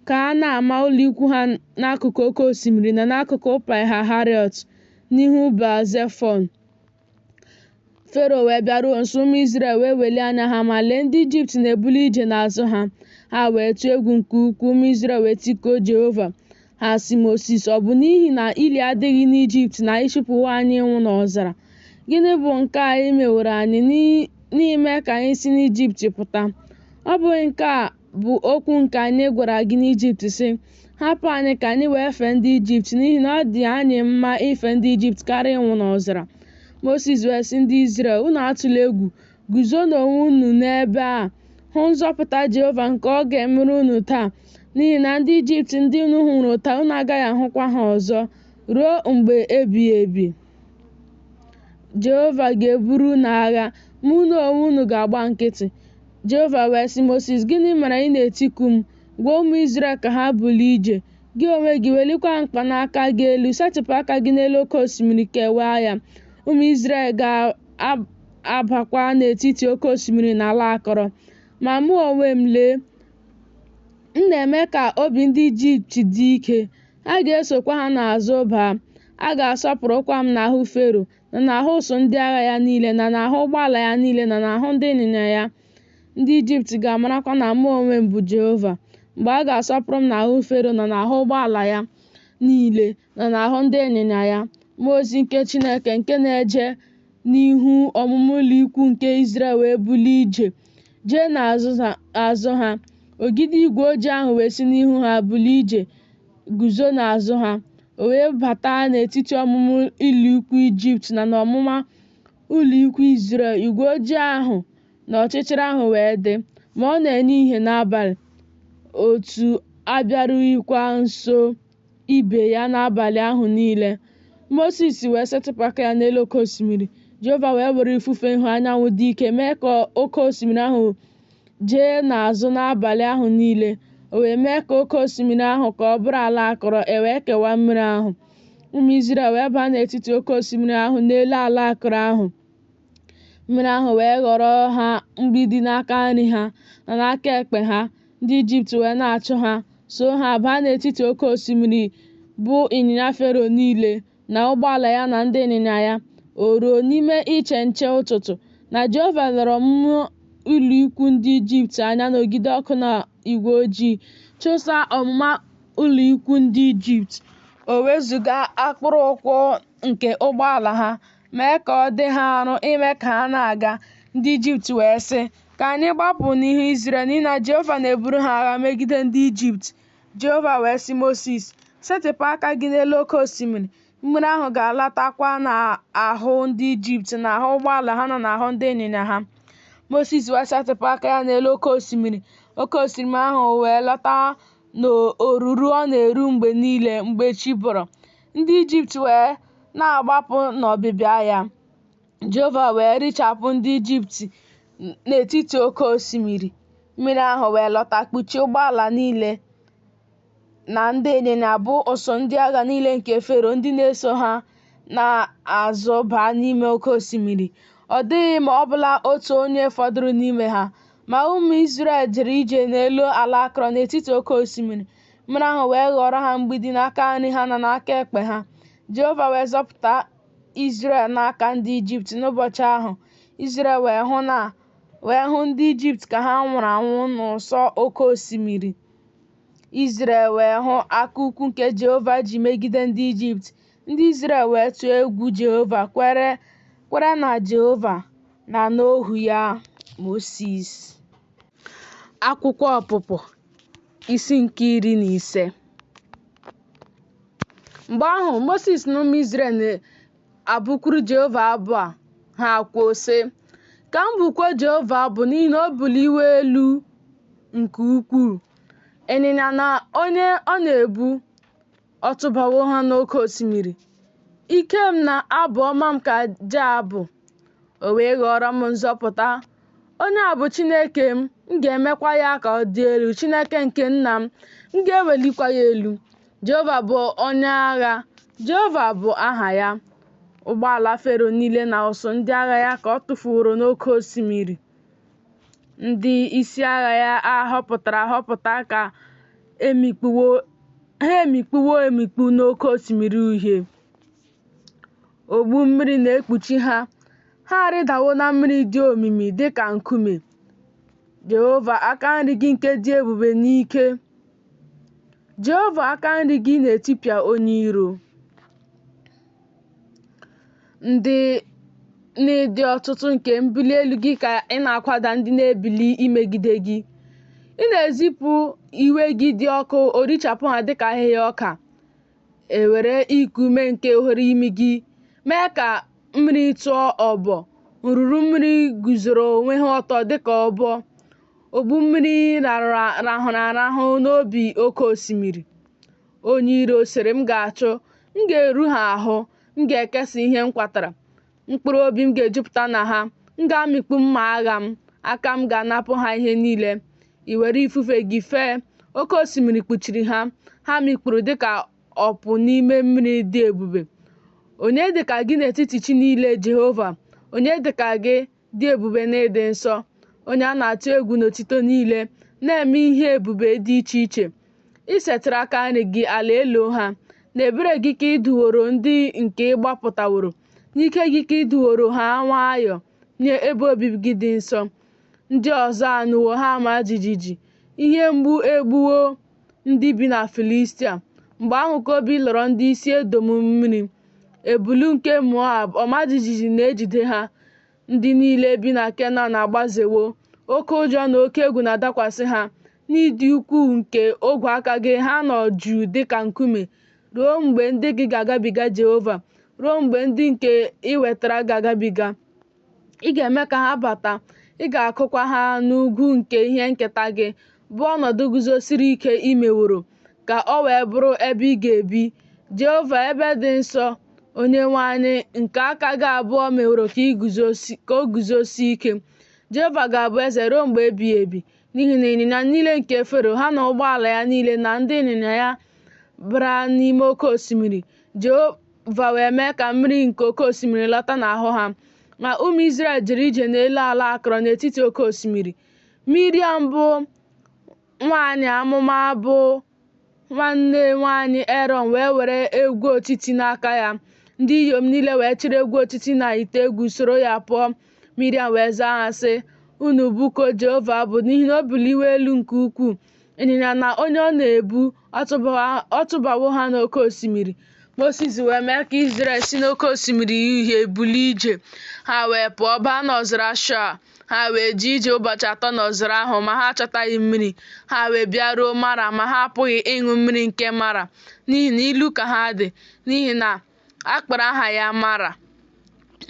ka ha na-ama ụlọikwuu ha n'akụkụ oke osimiri na n'akụkụ Paị-hahirọt, n'ihu Bel-zefọn. Fero wee bịaruo nso, ụmụ Izrel wee welie anya ha, ma lee, ndị Ijipt na-ebuli ije n'azụ ha. Ha wee tụọ egwu nke ukwuu, ụmụ Izrel wee tikuo Jehova. Ha sị Mosis, Ọ bụ n'ihi na ili adịghị n'Ijipt na ị chụpụwo anyị ịnwụ n'ọzara? Gịnị bụ nke a i meworo anyị n'ime ka anyị si n'Ijipt pụta? Ọ bụghị nke a bụ okwu nke anyị gwara gị n'Ijipt, sị, Hapụ anyị ka anyị wee fee ndị Ijipt, n'ihi na ọ dị anyị mma ife ndị Ijipt karịa ịnwụ n'ọzara. Mosis wee sị ndị Izrel, Unu atụla egwu, guzonụ onwe unu n'ebe a, hụ nzọpụta Jehova nke ọ ga-emere unu taa, n'ihi na ndị Ijipt ndị unu hụrụ taa, unu agaghị ahụkwa ha ọzọ ruo mgbe ebighị ebi. Jehova ga-eburu unu agha, ma unu onwe unu ga-agba nkịtị. Jehova wee sị Mosis, Gịnị mere ị na-etiku m? Gwa ụmụ Izrel ka ha bulie ije. Gị onwe gị, welikwa mkpanaka gị elu, setịpụ aka gị n'elu oke osimiri, kewaa ya. Ụmụ Izrel ga-abakwa n'etiti oke osimiri n'ala akọrọ. Ma mụ onwe m, lee, m na-eme ka obi ndị Ijipt dị ike, ha ga-esokwa ha n'azụ baa. A ga-asọpụrụkwa m n'ahụ Fero, na n'ahụ ụsụụ ndị agha ya niile, na n'ahụ ụgbọala ya niile, na n'ahụ ndị ịnyịnya ya. Ndị Ijipt ga-amarakwa na mụ onwe m bụ Jehova, mgbe a ga-asọpụrụ m n'ahụ Fero na n'ahụ ụgbọala ya niile, na n'ahụ ndị ịnyịnya ya. Mmụọ ozi nke Chineke nke na-eje n'ihu ọmụma ụlọikwuu nke Izrel wee bulie ije jee n'azụ ha. Ogidi igwe ojii ahụ wee si n'ihu ha bulie ije guzo n'azụ ha. O wee bata n'etiti ọmụma ụlọikwuu Ijipt na n'ọmụma ụlọikwuu Izrel. Igwe ojii ahụ na ọchịchịrị ahụ wee dị, ma ọ na-enye ìhè n'abalị, otu abịarughịkwa nso ibe ya n'abalị ahụ niile. Mosis wee setịpụ aka ya n'elu oke osimiri. Jehova wee were ifufe ihu anyanwụ dị ike mee ka oke osimiri ahụ jee n'azụ n'abalị ahụ niile. O wee mee ka oke osimiri ahụ ka ọ bụrụ ala akọrọ, e wee kewaa mmiri ahụ. Ụmụ Izrel wee baa n'etiti oke osimiri ahụ n'elu ala akọrọ ahụ. Mmiri ahụ wee ghọrọ ha mgbidi n'aka nri ha na n'aka ekpe ha. Ndị Ijipt wee na-achụ ha, so ha baa n'etiti oke osimiri, bụ ịnyịnya Fero niile, na ụgbọala ya na ndị ịnyịnya ya. O ruo n'ime iche nche ụtụtụ, na Jehova lere ọmụma ụlọikwuu ndị Ijipt anya n'ogidi ọkụ na igwe ojii, chụsaa ọmụma ụlọikwuu ndị Ijipt. O wezụga akpụrụ ụkwụ nke ụgbọala ha, mee ka ọ dị ha arọ ime ka ha na-aga. Ndị Ijipt wee sị, Ka anyị gbapụ n'ihu Izrel, n'ihi na Jehova na-eburu ha agha megide ndị Ijipt. Jehova wee sị Mosis, Setịpụ aka gị n'elu oke osimiri, mmiri ahụ ga-alatakwa n'ahụ ndị Ijipt, n'ahụ ụgbọala ha na n'ahụ ndị ịnyịnya ha. Mosis wee setịpụ aka ya n'elu oke osimiri, oke osimiri ahụ wee lọta n'oruru ọ na-eru mgbe niile mgbe chi bọrọ. Ndị Ijipt wee na-agbapụ n'ọbịbịa ya. Jehova wee richapụ ndị Ijipt n'etiti oke osimiri. Mmiri ahụ wee lọta kpuchie ụgbọala niile na ndị ịnyịnya bụ ụsụụ ndị agha niile nke Fero ndị na-eso ha n'azụ baa n'ime oke osimiri. Ọ dịghị ma ọbụla otu onye fọdụrụ n'ime ha. Ma ụmụ Izrel jere ije n'elu ala akọrọ n'etiti oke osimiri. Mmiri ahụ wee ghọrọ ha mgbidi n'aka nri ha na n'aka ekpe ha. Jehova wee zọpụta Izrel n'aka ndị Ijipt n'ụbọchị ahụ. Izrel wee hụ ndị Ijipt ka ha nwụrụ anwụ n'ụsọ oke osimiri. Izrel wee hụ aka ukwu nke Jehova ji megide ndị Ijipt. Ndị Izrel wee tụọ egwu Jehova, kwere na Jehova na n'ohu ya Mosis. Akwụkwọ Ọpụpụ isi nke 15. Mgbe ahụ, Mosis na ụmụ Izrel na-abụkwuru Jehova abụ a. Ha kwuo, sị, Ka m bụkuo Jehova abụ n'ihi na o buliwo elu nke ukwuu. Ịnyịnya na onye ọ na-ebu, ọ tụbawo ha n'oké osimiri. Ike m na abụ ọma m ka Jaa bụ, o wee ghọọrọ m nzọpụta. Onye a bụ Chineke m, m ga-emekwa ya ka ọ dị elu, Chineke nke nna m, m ga-ewelikwa ya elu. Jehova bụ onye agha, Jehova bụ aha ya. Ụgbọala Fero niile na ụsụụ ndị agha ya ka ọ tụfuworo n'oke osimiri. Ndị isi agha ya a họpụtara ahọpụta ka ha emikpuwo emikpu n'Oke Osimiri Uhie. Ogbu mmiri na-ekpuchi ha, ha arịdawo na mmiri dị omimi dị ka nkume. Jehova, aka nri gị nke dị ebube n'ike. Jehova, aka nri gị na-etipịa onye iro. Ndị n'ịdị ọtụtụ nke mbuli elu gị ka ị na-akwada ndị na-ebili imegide gị. Ị na-ezipụ iwe gị dị ọkụ, o richapụ ha dịka ahịhịa ọka. E were iku ume nke oghere imi gị mee ka mmiri tụọ ọbọ, nruru mmiri guzoro onwe ha ọtọ dịka ọbọ. Ogbu mmiri rahụrụ arahụ n'obi oke osimiri. Onye iro sịrị, M ga-achụ, m ga-eru ha ahụ, m ga-ekesa ihe m kwatara. Mkpụrụ obi m ga-ejupụta na ha, m ga-amịkpu mma agha m, aka m ga-anapụ ha ihe niile. I were ifufe gị fee, oke osimiri kpuchiri ha, ha mikpuru dịka ọpụ n'ime mmiri dị ebube. Onye dị ka gị n'etiti chi niile, Jehova? Onye dị ka gị, dị ebube n'ịdị nsọ, onye a na-atụ egwu n'otito niile, na-eme ihe ebube dị iche iche? I setịrị aka nri gị, ala eloo ha. N'ebere gị ka ị duworo ndị nke ị gbapụtaworo. N'ike gị ka ị duworo ha nwayọọ nye ebe obibi gị dị nsọ. Ndị ọzọ anụwo, ha amaa jijiji. Ihe mgbu egbuwo ndị bi na Filistia. Mgbe ahụ ka obi lọrọ ndị isi Edọm mmiri. Ebulu nke Moab, ọma jijiji na-ejide ha. Ndị niile bi na Kenan agbazewo. Oke ụjọ na oke egwu na-adakwasị ha. N'ịdị ukwuu nke ogwe aka gị, ha nọ jụụ dị ka nkume, ruo mgbe ndị gị ga-agabiga, Jehova, ruo mgbe ndị nke i wetara ga-agabiga. Ị ga-eme ka ha bata, ị ga-akụkwa ha n'ugwu nke ihe nketa gị, bụ ọnọdụ guzosiri ike i meworo, ka o wee bụrụ ebe ị ga-ebi, Jehova, ebe dị nsọ, Onyenwe anyị, nke aka gị abụọ meworo ka o guzosie ike. Jehova ga-abụ eze ruo mgbe ebighị ebi, n'ihi na ịnyịnya niile nke Fero, ha na ụgbọala ya niile na ndị ịnyịnya ya bara n'ime oke osimiri. Jehova wee mee ka mmiri nke oke osimiri lọta n'ahụ ha. Ma ụmụ Izrel jere ije n'elu ala akọrọ n'etiti oke osimiri. Miriam bụ nwaanyị amụma bụ nwanne nwaanyị Erọn wee were egwu otiti n'aka ya. Ndị inyom niile wee chịrị egwu otiti na ite egwu soro ya pụọ. Miriam wee zaa ha sị, Unu bụkuo Jehova abụ, n'ihi na o buliwo elu nke ukwuu. Ịnyịnya na onye ọ na-ebu, ọ tụbawo ha n'oke osimiri. Mosis wee mee ka Izrel si n'oke osimiri uhie bulie ije. Ha wee pụọ baa n'ọzara Shua. Ha wee jee ije ụbọchị atọ n'ọzara ahụ, ma ha achọtaghị mmiri. Ha wee bịaruo Mara, ma ha apụghị ịṅụ mmiri nke Mara, n'ihi na ilu ka ha dị, n'ihi na a kpọrọ aha ya Mara.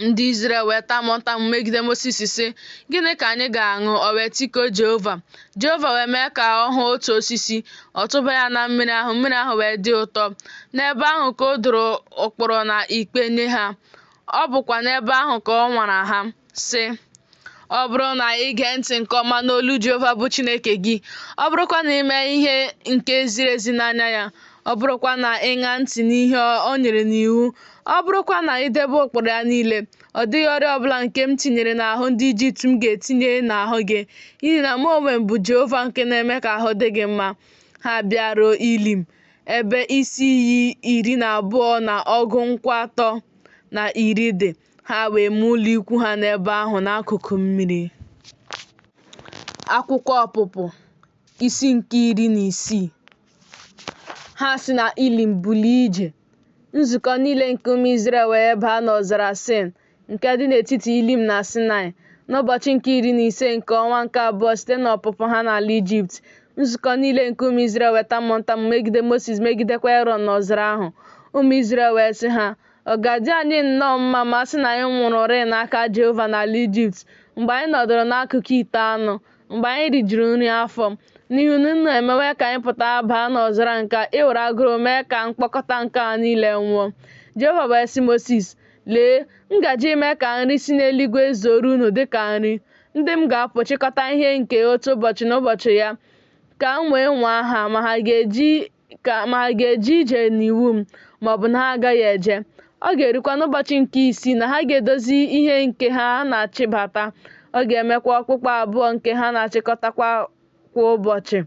Ndị Izrel wee tamuo ntamu megide Mosis sị, Gịnị ka anyị ga-aṅụ? O wee tikuo Jehova. Jehova wee mee ka ọ hụ otu osisi, ọ tụba ya na mmiri ahụ, mmiri ahụ wee dị ụtọ. N'ebe ahụ ka o doro ụkpụrụ na ikpe nye ha. Ọ bụkwa n'ebe ahụ ka ọ nwara ha, sị, Ọ bụrụ na i gee ntị nke ọma n'olu Jehova bụ Chineke gị, ọ bụrụkwa na i mee ihe nke ziri ezi n'anya ya, ọ bụrụkwa na ị ṅaa ntị n'ihe o nyere n'iwu, ọ bụrụkwa na i debe ụkpụrụ ya niile, ọ dịghị ọrịa ọbụla nke m tinyere n'ahụ ndị Ijipt m ga-etinye n'ahụ gị, n'ihi na mụ onwe m bụ Jehova nke na-eme ka ahụ dị gị mma. Ha bịaruo Ilim, ebe isi iyi 12 na ọgụ nkwụ 310 dị. Ha wee maa ụlọikwu ha n'ebe ahụ n'akụkụ mmiri. Akwụkwọ Ọpụpụ, isi nke 16. Ha si na Ilim bulie ije. Nzukọ niile nke ụmụ Izrel wee baa n'ọzara Sin, nke dị n'etiti Ilim na Sinaị, n'ụbọchị nke 15 nke ọnwa nke abụọ site n'ọpụpụ ha n'ala Ijipt. Nzukọ niile nke ụmụ Izrel wee tamuo ntamu megide Mosis, megidekwa Erọn n'ọzara ahụ. Ụmụ Izrel wee sị ha, Ọ ga-adị anyị nnọọ mma ma a sị na anyị nwụrụrịị n'aka Jehova n'ala Ijipt, mgbe anyị nọdụrụ n'akụkụ ite anụ, mgbe anyị rijuru nri afọ. N'ihi na unu emewo ka anyị pụta baa n'ọzara nke a, iwere agụrụ mee ka mkpọkọta nke a niile nwụọ. Jehova wee sị Mosis, Lee, m gaje ime ka nri si n'eluigwe zooro unu dị ka nri. Ndị m ga-apụ chịkọta ihe nke otu ụbọchị n'ụbọchị ya, ka m wee nwaa ha ma ha ga-eje ije n'iwu m, ma ọ bụ na ha agaghị eje. Ọ ga-erukwa n'ụbọchị nke isii na ha ga-edozi ihe nke ha na-achịbata, ọ ga-emekwa okpukpu abụọ nke ha na-achịkọtakwa kwa ụbọchị.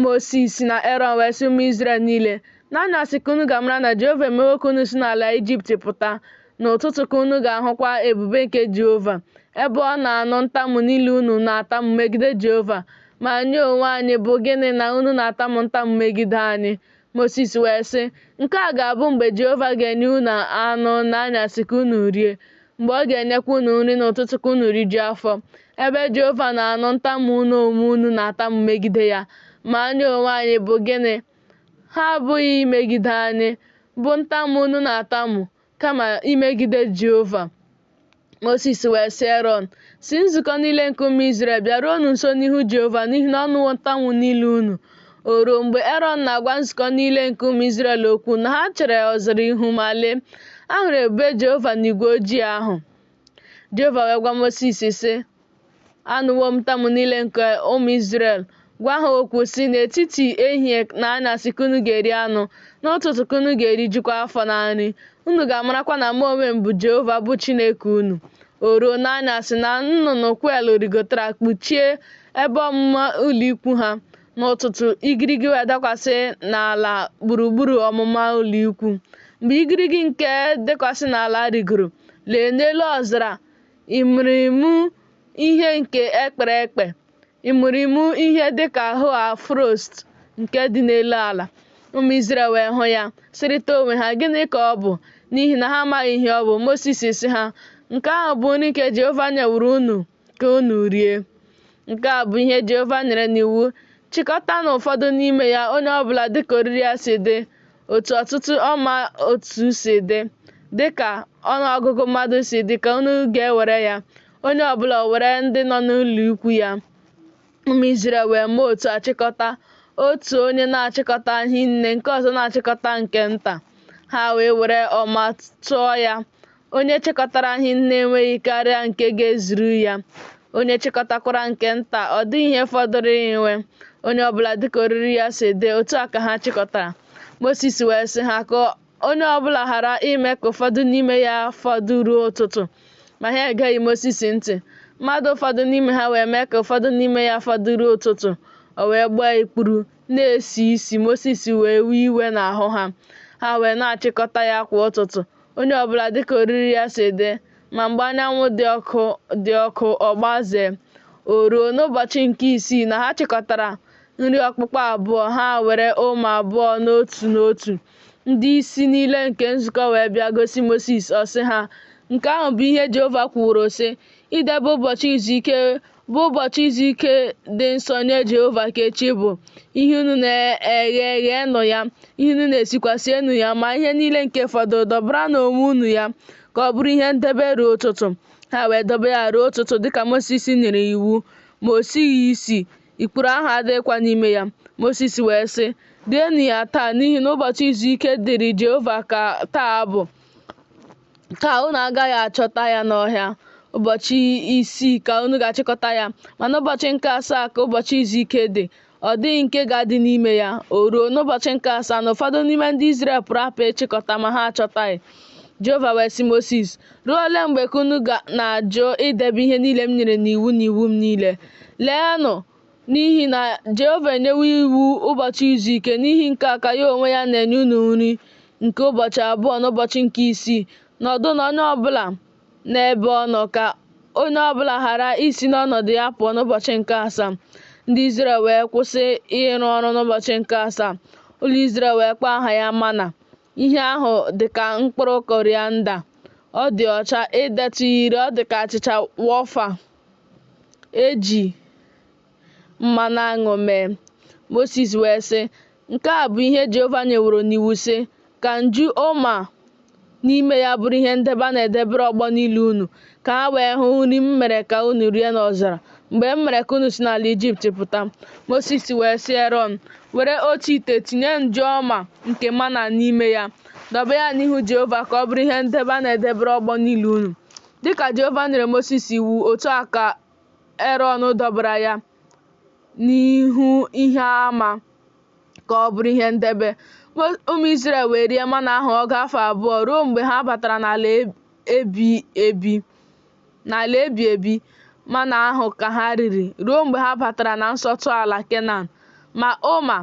Mosis na Erọn wee sị ụmụ Izrel niile, N'anyasị ka unu ga-amara na Jehova emewo ka unu si n'ala Ijipt pụta, n'ụtụtụ ka unu ga-ahụkwa ebube nke Jehova, ebe ọ na-anụ ntamu niile unu na-atamu megide Jehova. Ma anyị onwe anyị bụ gịnị na unu na-atamu ntamu megide anyị? Mosis wee sị, Nke a ga-abụ mgbe Jehova ga-enye unu anụ n'anyasị ka unu rie, mgbe ọ ga-enyekwa unu nri n'ụtụtụ ka unu rijuo afọ, ebe Jehova na-anụ ntamu unu onwe unu na-atamu megide ya. Ma anyị onwe anyị bụ gịnị? Ha abụghị imegide anyị, bụ ntamu unu na-atamu, kama imegide Jehova. Mosis wee sị Erọn, Sị nzukọ niile nke ụmụ Izrel, Bịaruonụ nso n'ihu Jehova, n'ihi na ọ nụwo ntamu niile unu. O ruo, mgbe Erọn na-agwa nzukọ niile nke ụmụ Izrel okwu, na ha chere ọzara ihu, ma lee, a hụrụ ebube Jehova n'igwe ojii ahụ. Jehova wee gwa Mosis, sị, Anụwo m ntamu niile nke ụmụ Izrel. Gwa ha okwu, sị, N'etiti ehihie na anyasị ka unu ga-eri anụ, n'ụtụtụ ka unu ga-erijukwa afọ na nri. Unu ga-amarakwa na mụ onwe m bụ Jehova bụ Chineke unu. O ruo n'anyasị na nnụnụ kwel rigotara kpuchie ebe ọmụma ụlọikwu ha. N'ụtụtụ, igirigi wee dakwasị n'ala gburugburu ọmụma ụlọikwu. Mgbe igirigi nke dịkwasị n'ala rigoro, lee, n'elu ọzara imurimu ihe nke ekpere ekpe, imurimu ihe dịka hoar frost nke dị n'elu ala. Ụmụ Izrel wee hụ ya, sịrịta onwe ha, Gịnị ka ọ bụ? N'ihi na ha amaghị ihe ọ bụ. Mosis sị ha, Nke ahụ bụ nri nke Jehova nyeworo unu ka unu rie. Nke a bụ ihe Jehova nyere n'iwu, Chịkọtanụ ụfọdụ n'ime ya, onye ọ bụla dịka oriri ya si dị, otu ọtụtụ ọma otu si dị, dịka ọnụọgụgụ mmadụ si dị ka unu ga-ewere ya, onye ọbụla were ndị nọ n'ụlọ ikwu ya. Ụmụ Izrel wee mee otu a chịkọta, otu onye na-achịkọta hinne, nke ọzọ na-achịkọta nke nta. Ha wee were ọma tụọ ya. Onye chịkọtara hinne enweghị karịa nke ga-ezuru ya, onye chịkọtakwara nke nta, ọ dịghị ihe fọdụrụ inwe. Onye ọbụla dịka oriri ya si dị, otu a ka ha chịkọtara. Mosis wee sị ha ka onye ọbụla ghara ime ka ụfọdụ n'ime ya fọdụ ruo ụtụtụ. Ma ha egeghị Mosis ntị. Mmadụ ụfọdụ n'ime ha wee mee ka ụfọdụ n'ime ya fọdụ ruo ụtụtụ. O wee gbaa ikpuru, na-esi isi. Mosis wee wee iwe n'ahụ ha. Ha wee na-achịkọta ya kwa ụtụtụ, onye ọbụla dịka oriri ya si dị. Ma mgbe anyanwụ dị ọkụ, ọ gbazee. O ruo n'ụbọchị nke isii na ha chịkọtara nri okpukpu abụọ, ha were omer abụọ n'otu n'otu. Ndị isi niile nke nzukọ wee bịa gosi Mosis, ọ sị ha, Nke ahụ bụ ihe Jehova kwuworo, sị, Idebe ụbọchị izu ike bụ ụbọchị izu ike dị nsọ nye Jehova ka echi bụ. Ihe unu na-eghe, gheenụ ya, ihe unu na-esikwa, sienụ ya, ma ihe niile nke fọdụrụ, dọbaranụ onwe unu ya ka ọ bụrụ ihe ndebe ruo ụtụtụ. Ha wee dobe ya ruo ụtụtụ dịka Mosis nyere iwu, ma o sighị isi, ikpuru ahụ adịghịkwa n'ime ya. Mosis wee sị, Rienụ ya taa, n'ihi na ụbọchị izu ike dịrị Jehova ka taa bụ. Taa unu agaghị achọta ya n'ọhịa. Ụbọchị isii ka unu ga-achịkọta ya, ma n'ụbọchị nke asaa ka ụbọchị izu ike dị, ọ dịghị nke ga-adị n'ime ya. O ruo n'ụbọchị nke asaa na ụfọdụ n'ime ndị Izrel pụrụ apụ ịchịkọta, ma ha achọtaghị. Jehova wee sị Mosis, Ruo ole mgbe ka unu na-ajụ idebe ihe niile m nyere n'iwu n'iwu m niile? Leenụ, n'ihi na Jehova enyewo iwu ụbọchị izu ike, n'ihi nke a ka ya onwe ya na-enye unu nri nke ụbọchị abụọ n'ụbọchị nke isii. Nọdụnụ onye ọbụla n'ebe ọ nọ, ka onye ọbụla ghara isi n'ọnọdụ ya pụọ n'ụbọchị nke asaa. Ndị Izrel wee kwụsị ịrụ ọrụ n'ụbọchị nke asaa. Ụlọ Izrel wee kpọọ aha ya mana. Ihe ahụ dị ka mkpụrụ korianda. Ọ dị ọcha, idetụ ya ire, ọ dị ka achịcha wọfa e ji mmanụ aṅụ mee. Mosis wee sị, Nke a bụ ihe Jehova nyeworo n'iwu, sị, Ka nju oma n'ime ya bụrụ ihe ndebe a na-edebere ọgbọ niile unu, ka ha wee hụ nri m mere ka unu rie n'ọzara, mgbe m mere ka unu si n'ala Ijipt pụta. Mosis wee sị Erọn, Were otu ite tinye nju oma nke mana n'ime ya, Dọba ya n'ihu Jehova ka ọ bụrụ ihe ndebe a na-edebere ọgbọ niile unu. Dị ka Jehova nyere Mosis iwu, otu a ka Erọn dọbara ya n'ihu ihe ama ka ọ bụrụ ihe ndebe. Ụmụ Izrel wee rie mana ahụ ọgụ afọ abụọ ruo mgbe ha batara n'ala ebi ebi. N'ala ebi ebi, mana ahụ ka ha riri ruo mgbe ha batara na nsọtụ ala Kenan. Ma oma,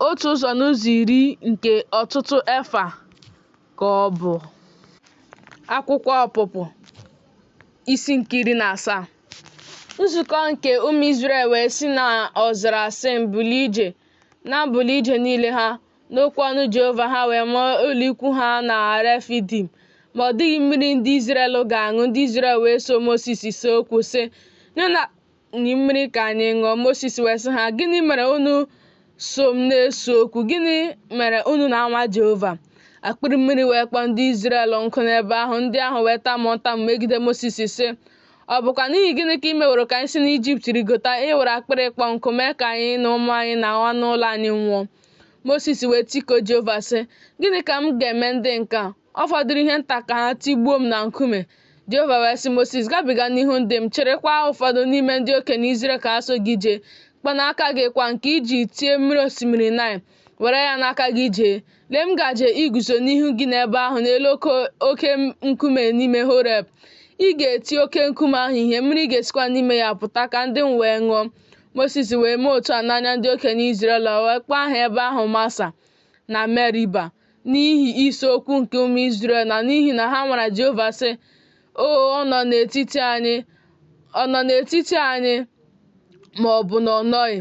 otu ụzọ n'ụzọ iri nke ọtụtụ efa ka ọ bụ. Akwụkwọ Ọpụpụ isi nke 17. Nzukọ nke ụmụ Izrel wee si n'ọzara Sin bulie ije, na mbuli ije niile ha, n'okwu ọnụ Jehova ha wee maa ụlọikwu ha na Refidim. Ma ọ dịghị mmiri ndị Izrel ga-aṅụ. Ndị Izrel wee so Mosis see okwu, sị, Nyenụ anyị mmiri ka anyị ṅụọ. Mosis wee sị ha, Gịnị mere unu so m na-ese okwu? Gịnị mere unu na-anwa Jehova? Akpịrị mmiri wee kpọọ ndị Izrel nkụ n'ebe ahụ. Ndị ahụ wee tamuo ntamu megide Mosis, sị, Ọ bụkwa n'ihi gịnị ka i meworo ka anyị si n'Ijipt rigota iwere akpịrị ịkpọ nkụ mee ka anyị na ụmụ anyị na anụ ụlọ anyị nwụọ? Mosis wee tikuo Jehova, sị, Gịnị ka m ga-eme ndị nke a? Ọ fọdụrụ ihe nta ka ha tigbuo m na nkume. Jehova wee sị Mosis, Gabiga n'ihu ndị m, chịrịkwa ụfọdụ n'ime ndị okenye Izrel ka ha so gị jee. Mkpanaka gị kwa nke i ji tie mmiri osimiri Naịl, were ya n'aka gị jee. Lee, m gaje iguzo n'ihu gị n'ebe ahụ n'elu oke nkume n'ime Horeb. Ị ga-eti oke nkume ahụ ihe, mmiri ga-esikwa n'ime ya pụta ka ndị m wee ṅụọ. Mosis wee mee otu a n'anya ndị okenye Izrel, o wee kpọọ aha ebe ahụ Masa na Meriba, n'ihi ise okwu nke ụmụ Izrel na n'ihi na ha nwara Jehova, sị, Ọ nọ n'etiti anyị, ọ nọ n'etiti anyị ma ọ bụ na ọ nọghị?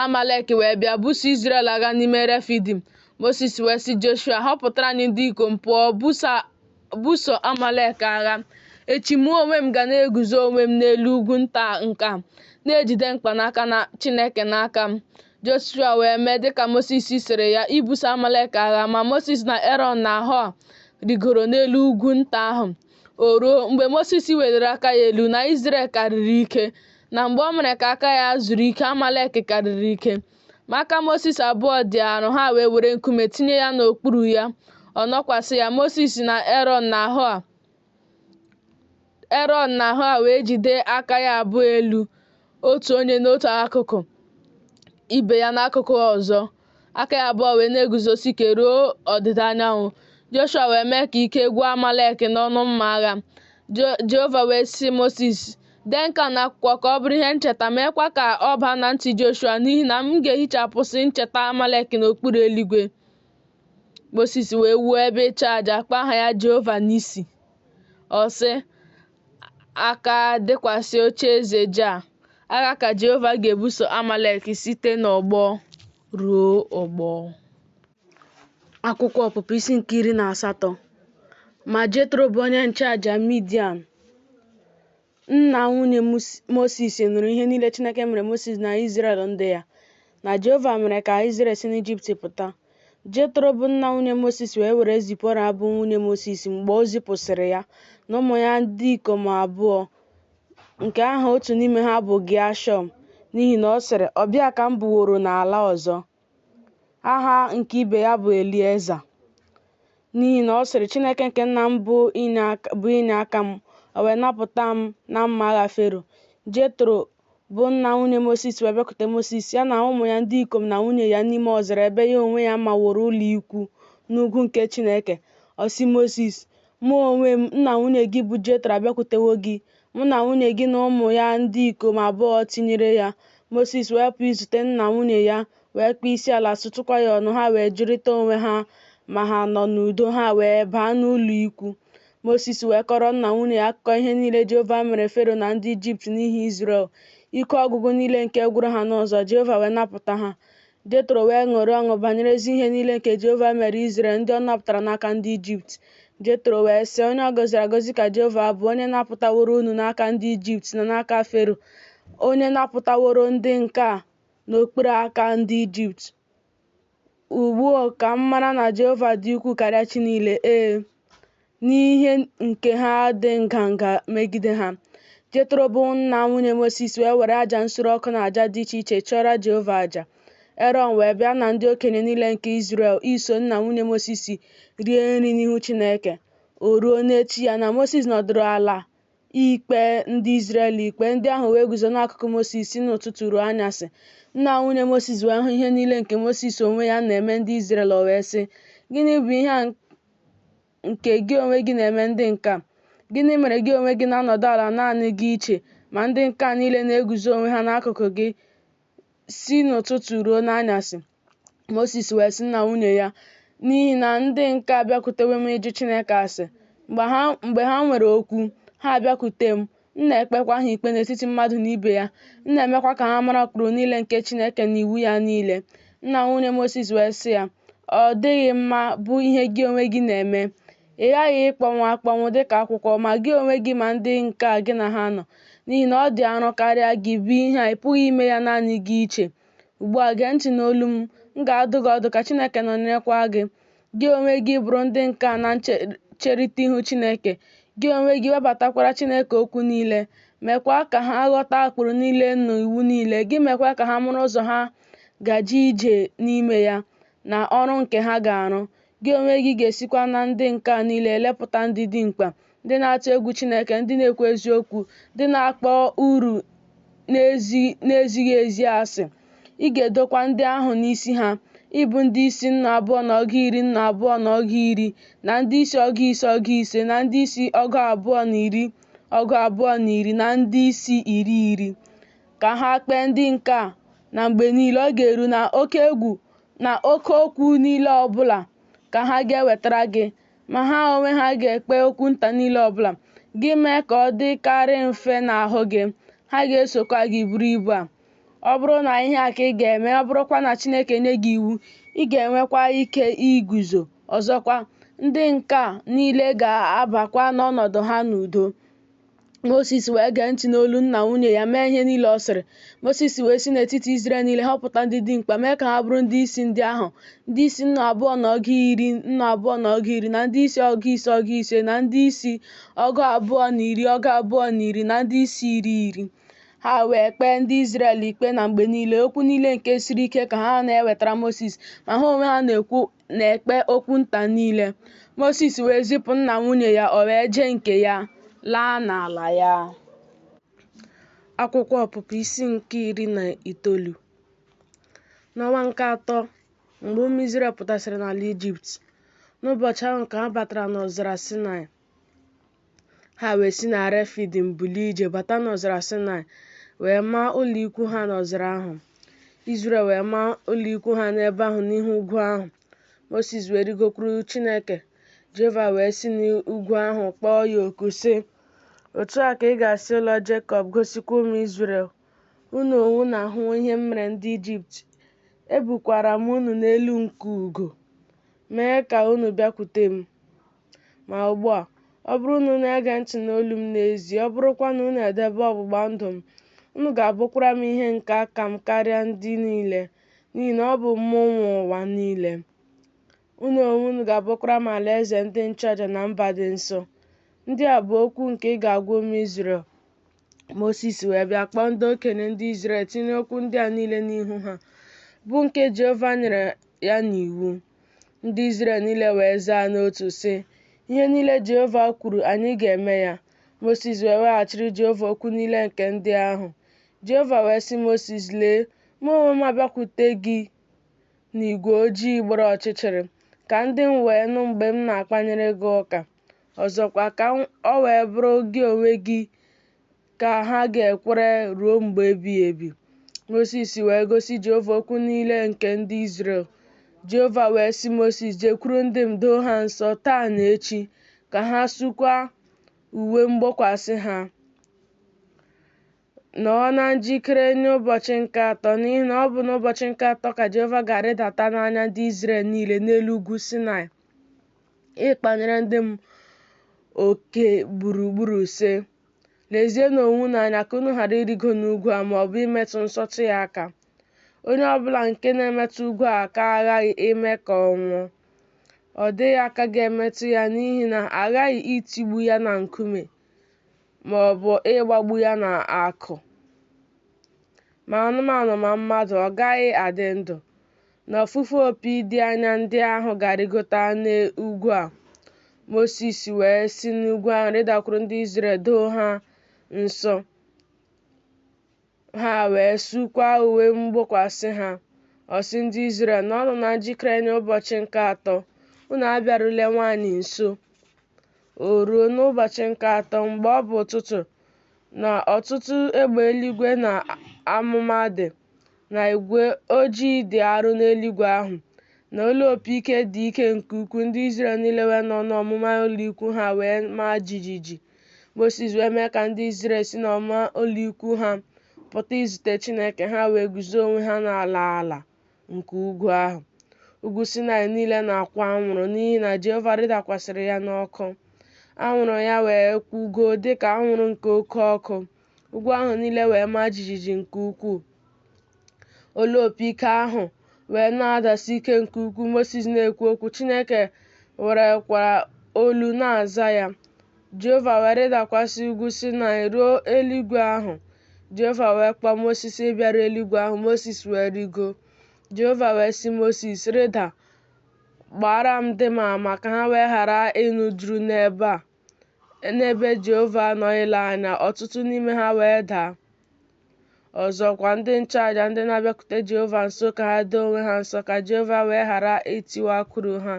Amalek wee bịa buso Izrel agha n'ime Refidim. Mosis wee sị Joshua, Họpụtara anyị ndị ikom pụọ buso Amalek agha. Echi mụ onwe m ga na-eguzo onwe m n'elu ugwu nta nke a, na-ejide mkpanaka na Chineke n'aka m. Joshua wee mee dịka Mosis sịrị ya ibuso Amalek agha, ma Mosis na Erọn na Hur rigoro n'elu ugwu nta ahụ. O ruo, mgbe Mosis weliri aka ya elu, na Izrel karịrị ike, na mgbe o mere ka aka ya zuru ike, Amalek karịrị ike. Ma aka Mosis abụọ dị arọ, ha wee were nkume tinye ya n'okpuru ya, ọ nọkwasị ya. Mosis na Erọn na Hur wee jide aka ya abụọ elu, otu onye n'otu akụkụ, ibe ya n'akụkụ ọzọ. Aka ya abụọ wee na-eguzosi ike ruo ọdịda anyanwụ. Joshua wee mee ka ike gwụ Amalek n'ọnụ mma agha. Jehova wee sị Mosis, Dee nke a n'akwụkwọ ka ọ bụrụ ihe ncheta, meekwa ka ọ baa na ntị Joshua, n'ihi na m ga-ehichapụsị ncheta Amalek n'okpuru eluigwe. Mosis wee wuo ebe ịchụ aja, kpọọ aha ya Jehova Nisi. Ọ sị, Aka dịkwasị ocheeze Jaa, agha ka Jehova ga-ebuso Amalek site n'ọgbọ ruo ọgbọ. Akwụkwọ Ọpụpụ isi nke 18. Ma Jetro bụ onye nchụaja Midian, nna nwunye Mosis, nụrụ ihe niile Chineke mere Mosis na Izrel ndị ya, na Jehova mere ka Izrel si n'Ijipt pụta. Jetro bụ nna nwunye Mosis wee were Zipọra bụ nwunye Mosis mgbe o zipụsịrị ya, na ụmụ ya ndị ikom abụọ, nke aha otu n'ime ha bụ Gịashọm, n'ihi na ọ sịrị, Ọbịa ka m bụworo n'ala ọzọ. Aha nke ibe ya bụ Elieza, n'ihi na ọ sịrị, Chineke nke nna m bụ inyeaka m, o wee napụta m na mma agha Fero. Jetro bụ nna nwunye Mosis wee bịakwute Mosis, ya na ụmụ ya ndị ikom na nwunye ya n'ime ọzara ebe ya onwe ya maworo ụlọ ikwu n'ugwu nke Chineke. Ọ sị Mosis, Mụ onwe m, nna nwunye gị bụ Jetro abịakwutewo gị, mụ na nwunye gị na ụmụ ya ndị ikom abụọ tinyere ya. Mosis wee pụọ izute nna nwunye ya, wee kpọọ isiala, sutụkwa ya ọnụ, ha wee jụrịta onwe ha ma ha nọ n'udo, ha wee baa n'ụlọ ikwu. Mosis wee kọọrọ nna nwunye ya akụkọ ihe niile Jehova mere Fero na ndị Ijipt n'ihi Izrel, ike ọgwụgwụ niile nke gwụrụ ha n'ụzọ, Jehova wee napụta ha. Jetro wee ṅụrịa ọṅụ banyere ezi ihe niile nke Jehova mere Izrel, ndị ọ napụtara n'aka ndị Ijipt. Jetro wee sị, Onye a gọziri agọzi ka Jehova bụ, onye napụtaworo unu n'aka ndị Ijipt na n'aka Fero, onye napụtaworo ndị nke a n'okpuru aka ndị Ijipt. Ugbu a ka m mara na Jehova dị ukwuu karịa chi niile, ee, n'ihe nke ha dị nganga megide ha. Jetro bụ nna nwunye Mosis wee were aja nsure ọkụ na aja dị iche iche chụọrọ Jehova aja. Erọn wee bịa na ndị okenye niile nke Izrel iso nna nwunye Mosis rie nri n'ihu Chineke. O ruo n'echi ya na Mosis nọdụrụ ala ikpe ndị Izrel ikpe, ndị ahụ wee guzo n'akụkụ Mosis si n'ụtụtụ ruo anyasị. Nna nwunye Mosis wee hụ ihe niile nke Mosis onwe ya na-eme ndị Izrel, o wee sị, Gịnị bụ ihe a nke gị onwe gị na-eme ndị nke a? Gịnị mere gị onwe gị na-anọdụ ala naanị gị iche, ma ndị nke a niile na-eguzo onwe ha n'akụkụ gị si n'ụtụtụ ruo n'anyasị? Mosis wee sị nna nwunye ya, N'ihi na ndị nke a abịakwutewo m ịjụ Chineke ase. Mgbe ha nwere okwu, ha abịakwute m, m na-ekpekwa ha ikpe n'etiti mmadụ na ibe ya, m na-emekwa ka ha mara ụkpụrụ niile nke Chineke na iwu ya niile. Nna nwunye Mosis wee sị ya, Ọ dịghị mma bụ ihe gị onwe gị na-eme. Ị ghaghị ịkpọnwụ akpọnwụ dị ka akwụkwọ, ma gị onwe gị ma ndị nke a gị na ha nọ, n'ihi na ọ dị arọ karịa gị, bụ ihe a, ị pụghị ime ya naanị gị iche. Ugbu a, gee ntị n'olu m, m ga-adụ gị ọdụ ka Chineke nọnyerekwa gị. Gị onwe gị bụrụ ndị nke a na ncherịta ihu Chineke. Gị onwe gị webatakwara Chineke okwu niile, meekwa ka ha ghọta ụkpụrụ niile na iwu niile. Gị meekwa ka ha mara ụzọ ha gaje ije n'ime ya, na ọrụ nke ha ga-arụ. Gị onwe gị ga-esikwa na ndị nke a niile lepụta ndị dimkpa, ndị na-atụ egwu Chineke, ndị na-ekwu eziokwu, ndị na-akpọ uru na-ezighị ezi asị. Ị ga-edokwa ndị ahụ n'isi ha, ịbụ ndị isi 2 na ọgụ iri 2 na ọgụ iri, na ndị isi 50 50, na ndị isi 20 na iri 20 na iri, na ndị isi iri iri. Ka ha kpee ndị nke a na mgbe niile ọ ga-eru na oke egwu na oke okwu niile ọbụla ka ha ga-ewetara gị, ma ha onwe ha ga-ekpe okwu nta niile ọbụla. Gị mee ka ọ dịkarị mfe n'ahụ gị, ha ga-esokwa gị buru ibu a. Ọ bụrụ na ihe a ka ị ga-eme, ọ bụrụkwa na Chineke nye gị iwu, ị ga-enwekwa ike iguzo. Ọzọkwa, ndị nke a niile ga-abakwa n'ọnọdụ ha n'udo. Mosis wee gee ntị n'olu nna nwunye ya mee ihe niile ọ sịrị. Mosis wee si n'etiti Izrel niile họpụta ndị dimkpa mee ka ha bụrụ ndị isi ndị ahụ, ndị isi 2 na ọgụ iri 2 na ọgụ iri, na ndị isi 50 50, na ndị isi 20 na iri 20 na iri, na ndị isi iri iri. Ha wee kpee ndị Izrel ikpe na mgbe niile. Okwu niile nke siri ike ka ha na-ewetara Mosis, ma ha onwe ha na-ekpe okwu nta niile. Mosis wee zipụ nna nwunye ya, o wee jee nke ya, laa n'ala ya. Akwụkwọ Ọpụpụ isi nke 19. N'ọnwa nke atọ, mgbe ụmụ Izrel pụtasịrị n'ala Ijipt, n'ụbọchị ahụ ka ha batara n'ọzara Sinaị. Ha wee si na Refidim bulie ije bata n'ọzara Sinaị wee maa ụlọikwu ha n'ọzara ahụ. Izrel wee maa ụlọikwu ha n'ebe ahụ n'ihu ugwu ahụ. Mosis wee rịgokwuru Chineke. Jehova wee si n'ugwu ahụ kpọọ ya oku, sị, Otu a ka ị ga-asị ụlọ Jekọb, gosikwa ụmụ Izrel, Unu onwe unu ahụwo ihe m mere ndị Ijipt, ebukwara m unu n'elu nku ugo, mee ka unu bịakwute m. Ma ugbu a, ọ bụrụ na unu ege ntị n'olu m n'ezie, ọ bụrụkwa na unu edebe ọgbụgba ndụ m, unu ga-abụkwara m ihe nke aka m karịa ndị niile, n'ihi na ọ bụ mụ nwe ụwa niile. Unu onwe unu ga-abụkwara m alaeze ndị nchụaja na mba dị nsọ. Ndị a bụ okwu nke ị ga-agwa ụmụ Izrel. Mosis wee bịa kpọọ ndị okenye ndị Izrel tinye okwu ndị a niile n'ihu ha, bụ nke Jehova nyere ya n'iwu. Ndị Izrel niile wee zaa n'otu, sị, Ihe niile Jehova kwuru, anyị ga-eme ya. Mosis wee weghachiri Jehova okwu niile nke ndị ahụ. Jehova wee sị Mosis, Lee, mụ onwe m abịakwute gị n'igwe ojii gbara ọchịchịrị, ka ndị m wee nụ mgbe m na-akpanyere gị ụka. Ọzọkwa, ka o wee bụrụ gị onwe gị ka ha ga-ekwere ruo mgbe ebighị ebi. Mosis wee gosi Jehova okwu niile nke ndị Izrel. Jehova wee sị Mosis, Jekwuru ndị m, doo ha nsọ taa na echi, ka ha sụkwa uwe mgbokwasị ha. Nọọ na njikere nye ụbọchị nke atọ, n'ihi na ọ bụ n'ụbọchị nke atọ ka Jehova ga-arịdata n'anya ndị Izrel niile n'elu ugwu Sinaị. Ịkpanyere ndị m oke gburugburu, sị, Lezienụ onwe unu anya ka unu ghara ịrịgo n'ugwu a ma ọ bụ imetụ nsọtụ ya aka. Onye ọ bụla nke na-emetụ ugwu a aka aghaghị ime ka ọ nwụọ. Ọ dịghị aka ga-emetụ ya n'ihi na a ghaghị itigbu ya na nkume ma ọ bụ ịgbagbu ya na akụ. ma anụmanụ ma mmadụ, ọ gaghị adị ndụ. Na ofufe opi dị anya ndị ahụ ga-arịgota n'ugwu a. Mosis wee si n'ugwu ahụ rịdakwuru ndị Izrel doo ha nsọ. Ha wee sukwaa uwe mgbokwasị ha. Ọ sị ndị Izrel, Nọọnụ na njikere nye ụbọchị nke atọ, unu abịarula nwaanyị nso. O ruo n'ụbọchị nke atọ, mgbe ọ bụ ụtụtụ, na ọtụtụ egbe eluigwe na amụma dị, na igwe ojii dị arọ n'eluigwe ahụ, na olu opi ike dị ike nke ukwuu, ndị Izrel niile wee nọ n'ọmụma ụlọikwuu ha wee maa jijiji. Mosis wee mee ka ndị Izrel si n'ọmụma ụlọikwuu ha pụta izute Chineke, ha wee guzo onwe ha n'ala ala nke ugwu ahụ. Ugwu Sinaị niile na-akwụ anwụrụ, n'ihi na Jehova rịdakwasịrị ya n'ọkụ. Anwụrụ ya wee kwụgoo dị ka anwụrụ nke oke ọkụ. Ugwu ahụ niile wee maa jijiji nke ukwuu. Olu opi ike ahụ wee na-adasi ike nke ukwuu. Mosis na-ekwu okwu, Chineke werekwara olu na-aza ya. Jehova wee rịdakwasị ugwu Sinaị ruo eluigwe ahụ. Jehova wee kpọọ Mosis ịbịaru eluigwe ahụ, Mosis wee rịgoo. Jehova wee sị Mosis, Rịda, gbaara ndị m ama, ka ha wee ghara ịnụjuru n'ebe a, n'ebe Jehova nọ ile anya, ọtụtụ n'ime ha wee daa. Ọzọkwa, ndị nchụaja ndị na-abịakwute Jehova nso ka ha doo onwe ha nsọ, ka Jehova wee ghara itiwakwuru ha.